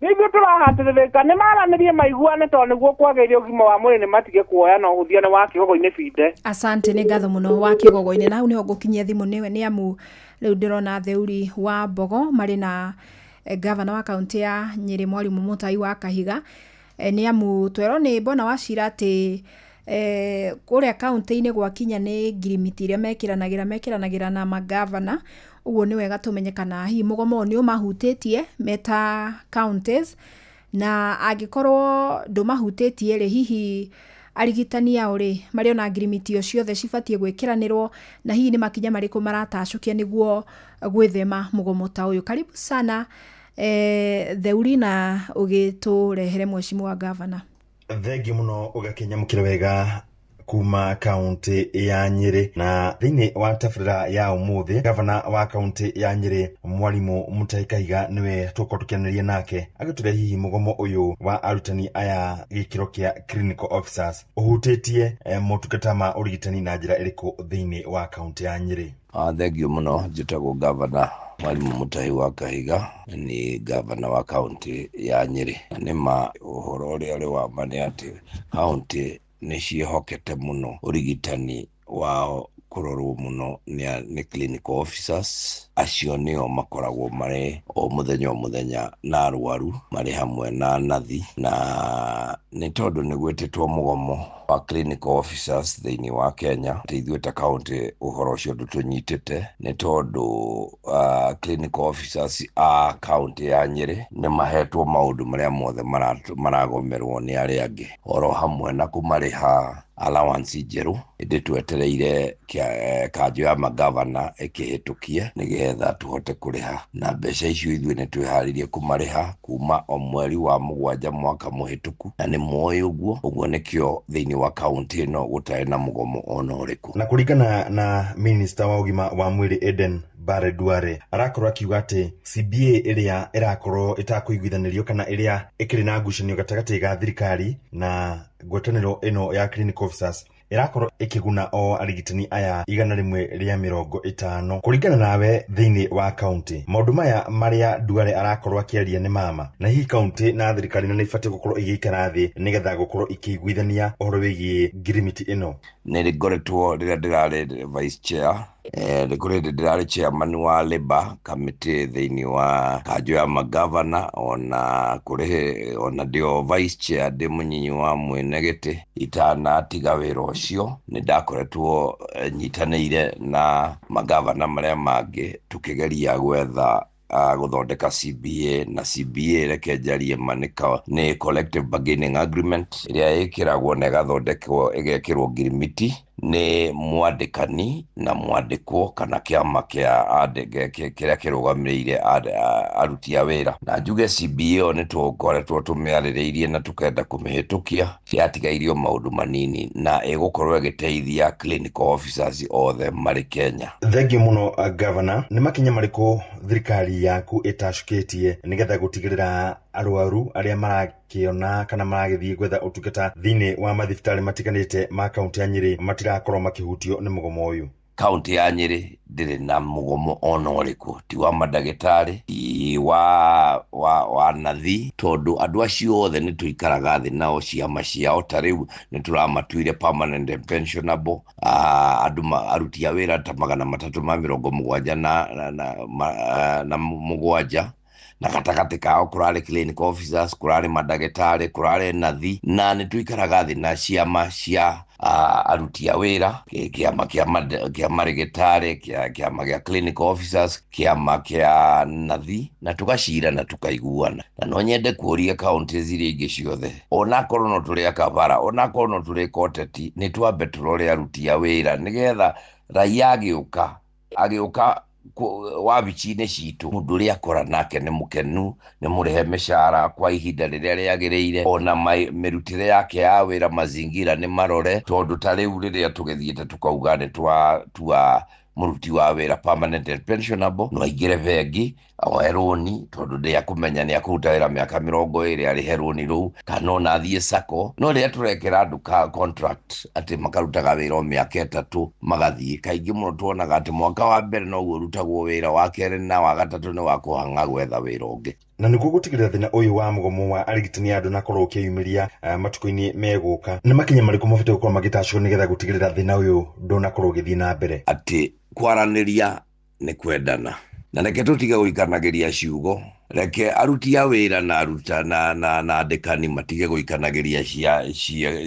S7: nĩ ithuĩ tũrahatĩrĩrĩka, nĩ maranĩrie maiguane, tondũ nĩguo kwagĩrĩria ũgima wa mwĩrĩ, nĩ matige kuoya na ũhũthia. Nĩ wa kĩgogo-inĩ binde.
S1: Asante, nĩ ngatho mũno wa kĩgogo-inĩ. Na hau nĩho ngũkinyia thimũ nĩ amu rĩu ndĩrona Theuri wa Mbogo marĩ na gavana wa kaũntĩ ya Nyĩrĩ Mwarimũ Mũtai wa Kahiga. Nĩ amu twerwo nĩ Bwana Wachira atĩ kũrĩa kaũntĩ-inĩ gwakinya nĩ ngirimiti iria mekĩranagĩra na magavana. Ũguo nĩ wega tũmenye kana hihi mũgomo ũyũ nĩ ũmahutĩtie meta counties, na angĩkorwo ndũmahutĩtie rĩ, hihi arigitani ao rĩ marĩ ona ngirimiti o ciothe cibatiĩ gwĩkĩranĩrwo, na hihi nĩ makinya marĩkũ maratacũkia nĩguo gwĩthema mũgomo ta ũyũ. Karibu sana Theuri, na ũgĩtũrehere mheshimiwa gavana.
S3: Thengiũ mũno, ũgakĩnyamũkĩra wega
S14: Kuma kaunti ya Nyeri, na thĩinĩ wa tabarĩra ya ũmũthĩ, gavana wa kaunti ya Nyeri Mwalimu Mutahi Kahiga nĩwe tũgũkorwo tũkĩanĩria nake agĩtũria hihi mũgomo ũyũ wa arutani aya gĩkĩro kĩa clinical officers ũhutĩtie motungata ma ũrigitani na njĩra ĩrĩkũ thĩinĩ wa kaunti ya Nyeri.
S16: Thengiũ mũno. Njĩtagwo Gavana Mwalimu Mutahi wa Kahiga, nĩ gavana wa kaunti ya Nyeri. Na nĩ ma ũhoro ũrĩa ũrĩ wa ma nĩ atĩ kaunti nĩ ciĩhokete mũno ũrigitani wao kũrorwo mũno nĩ clinical officers. Acio nĩo makoragwo marĩ o mũthenya o mũthenya na arwaru marĩ hamwe na nathi, na nĩ tondũ nĩ gwĩtĩtwo mũgomo wa clinical officers thĩinĩ wa Kenya, atĩ ithuĩ ta kaunti ũhoro ũcio ndũtũnyitĩte, nĩ tondũ clinical officers a kaunti ya Nyeri nĩ mahetwo maũndũ marĩa mothe maragomerwo nĩ arĩa angĩ, oro hamwe na kũmarĩha allowance njerũ. Ĩndĩ twetereire kanjũ ya magavana ĩkĩhĩtũkie nĩgetha tũhote kũrĩha na mbeca icio. Ithuĩ nĩ twĩharĩirie kũmarĩha kuma o mweri wa 7 mwaka mũhĩtũku, na nĩ moĩ ũguo. Ũguo nĩkĩo thĩinĩ wa kaunti ĩno gũtarĩ na mũgomo ona ũrĩkũ.
S14: Na kũringana na minista wa ũgima wa mwĩrĩ Eden Bare Duare, arakorwo akiuga atĩ CBA ĩrĩa ĩrakorwo ĩtakũiguithanĩrio kana ĩrĩa ĩkĩrĩ na ngucanio gatagatĩ ga thirikari na ngwatanĩro ĩno ya clinical officers ĩrakorwo ĩkĩguna o arigitani aya 150. Kũringana nawe, thĩinĩ wa kaunti, maũndũ maya marĩa Duale arakorwo akĩaria nĩ mama, na hihi kaunti na thirikari na nĩ ibatiĩ gũkorwo igĩikara thĩ nĩgetha gũkorwo ikĩiguithania ũhoro wĩgiĩ ngirimiti ĩno?
S16: Nĩ ngoretwo rĩrĩa ndĩrarĩ vice chair, nĩ kũrĩ hĩndĩ ndĩrarĩ chairman wa Labour Committee thĩinĩ wa kanjũ ya magavana, ona kũrĩ ona ndĩ o vice chair, ndĩ mũnyinyi wa mwene gĩtĩ. Itanatiga wĩra ũcio, nĩ ndakoretwo nyitanĩire na magavana marĩa mangĩ tũkĩgeria gwetha gũthondeka CBA. Na CBA, reke njarie ma, nĩ collective bargaining agreement ĩrĩa ĩkĩragwo na ĩgathondekwo ĩgekĩrwo ngirimiti nĩ mwandĩkani na mwandĩkwo kana kĩama kĩa kĩrĩa kĩrũgamĩrĩire aruti a wĩra. Na njuge CBA ĩyo nĩ tũkoretwo tũmĩarĩrĩirie na tũkenda kũmĩhĩtũkia, yatigairio maũndũ manini, na ĩgũkorwo ĩgĩteithia clinical officers othe marĩ Kenya.
S14: Thengiũ mũno, Gavana. Nĩ makinya marĩkũ thirikari yaku ĩtacũkĩtie nĩgetha gũtigĩrĩra arwaru arĩa marakĩona kana maragĩthiĩ gwetha ũtungata thĩinĩ wa mathibitarĩ matiganĩte ma kaunti ya Nyeri matirakorwo makĩhutio nĩ mũgomo ũyũ?
S16: Kaunti ya Nyeri ndĩrĩ na mũgomo ona ũrĩkũ, ti wa mandagĩtarĩ, ti wa nathi, tondũ andũ acio othe nĩ tũikaraga thĩ nao ciama ciao. Ta rĩu nĩ tũramatuire permanent and pensionable, andũ aruti a wĩra ta 377, na gatagatĩ kao kũrarĩ clinical officers, kũrarĩ mandagĩtarĩ, kũrarĩ nathi, na nĩ tũikaraga thĩ na ciama cia aruti a wĩra, kĩama kĩa marĩgĩtarĩ, kĩama gĩa clinical officers, kĩama kĩa nathi, na tũgacira na tũkaiguana. Na no nyende kũria counties iria ingĩ ciothe, onakorwo no tũrĩ akabara, onakorwo no tũrĩ koteti, nĩ twambe tũrore aruti a wĩra nĩgetha raia agĩũka wabici-inĩ citũ, mũndũ ũrĩa akora nake nĩ mũkenu, nĩ mũrĩhe mĩcara kwa ihinda rĩrĩa rĩagĩrĩire, ona mĩrutĩre yake ya wĩra, mazingira nĩ marore. Tondũ ta rĩu rĩrĩa tũgĩthiĩte tũkauga nĩ twatua mũruti wa wĩra permanent and pensionable, no aingĩre bengi oe rũni, tondũ ndĩakũmenya nĩ akũruta wĩra mĩaka 20 arĩhe rũni rũu, kana ona athiĩ sacco. No rĩrĩa tũrekĩra andũ ka contract atĩ makarutaga wĩra o mĩaka 3 magathiĩ, kaingĩ mũno tuonaga atĩ mwaka wa mbere noguo ũrutagwo wĩra, wa kerĩ na wa gatatũ nĩ wa kũhang'a gwetha wĩra ũngĩ.
S14: Na nĩguo gũtigĩrĩra thĩna ũyũ wa mũgomo wa arigitani a andũ nakorwo ũkĩyumĩria matukũ-inĩ megũka, nĩ makinya marĩkũ mabatiĩ gũkorwo magĩtacũo nĩgetha gũtigĩrĩra thĩna ũyũ ndũnakorwo ũgĩthiĩ na mbere?
S16: Atĩ kwaranĩria nĩ kwendana, na reke tũtige gũikanagĩria ciugo. Reke aruti a wĩra na aruta na andĩkani matige gũikanagĩria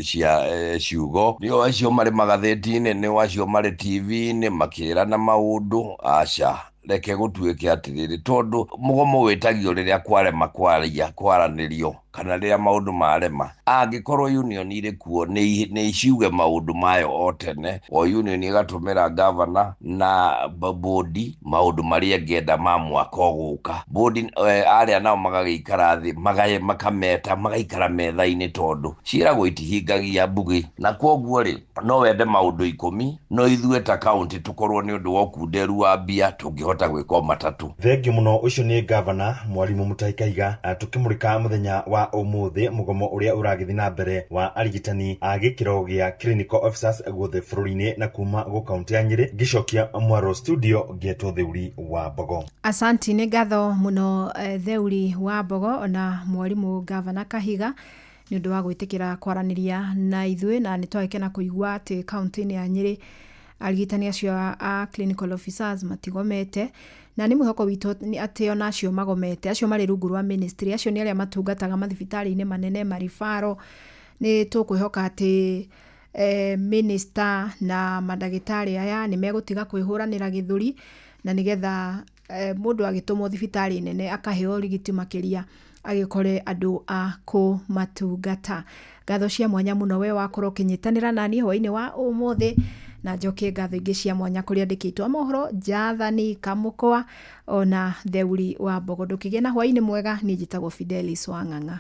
S16: cia ciugo. Nĩo acio marĩ magathĩti-inĩ, nĩo acio marĩ TV-inĩ makĩrana maũndũ. Aca, reke gũtuĩke atĩrĩrĩ, tondũ mũgomo wĩtagio rĩrĩa kwarema kwaria kwaranĩrio. Kana rĩrĩa maũndũ marema, angĩkorwo union irĩ kuo, nĩ ciuge maũndũ mayo o tene, o union ĩgatũmĩra gavana na bodi maũndũ marĩa ĩngĩenda ma mwaka ũgũka. Bodi arĩa nao magagĩikara thĩ, makameta, magaikara metha-inĩ, tondũ ciĩragwo itihingagia mbugĩ. Na kwoguo rĩ, no wende maũndũ 10, no ithuĩ ta kaunti tũkorwo nĩ ũndũ wa ũkunderu wa mbia tũngĩhota gwĩka o matatũ.
S14: Thengiũ mũno. Ũcio nĩ gavana mwarimũ Mutahi Kahiga, tũkĩmũrĩka mũthenya wa ũmũthĩ mũgomo ũrĩa ũragĩthiĩ na mbere wa arigitani a gĩkĩro gĩa clinical officers guothe bũrũri-inĩ na kuma gũ kaunti ya Nyĩrĩ. Ngĩcokia mwaro studio, ngetwo Theuri wa Mbogo.
S1: Asanti, nĩ ngatho mũno, Theuri wa Mbogo ona mwarimũ gavana Kahiga, nĩ ũndũ wa gwĩtĩkĩra kwaranĩria na ithuĩ. Na nĩ twagĩkena kũigua atĩ kaunti-inĩ ya Nyĩrĩ arigitani acio a clinical officers matigomete, na nĩ mwĩhoko witũ atĩ ona acio magomete, acio marĩ rungu rwa ministry, acio nĩ arĩa matungataga mathibitarĩ-inĩ manene maribaro, nĩ tũkwĩhoka atĩ minister na mandagĩtarĩ aya nĩ megũtiga kwĩhũranĩra gĩthũri, na nĩgetha mũndũ agĩtũmwo thibitarĩ nene akaheo ũrigiti makĩria, agĩkore andũ a kũmatungata. Ngatho cia mwanya mũno we wakorwo ũkĩnyitanĩra naniĩ hwaĩ-inĩ wa ũmũthĩ, na njokie ngatho ingĩ cia mwanya kũrĩ andĩki aitũ a mohoro, Jathani Kamũkwa ona Theuri wa Mbogo. Ndũkĩgĩe na hwaĩ-inĩ mwega. Niĩ njĩtagwo Fidelis Wang'ang'a.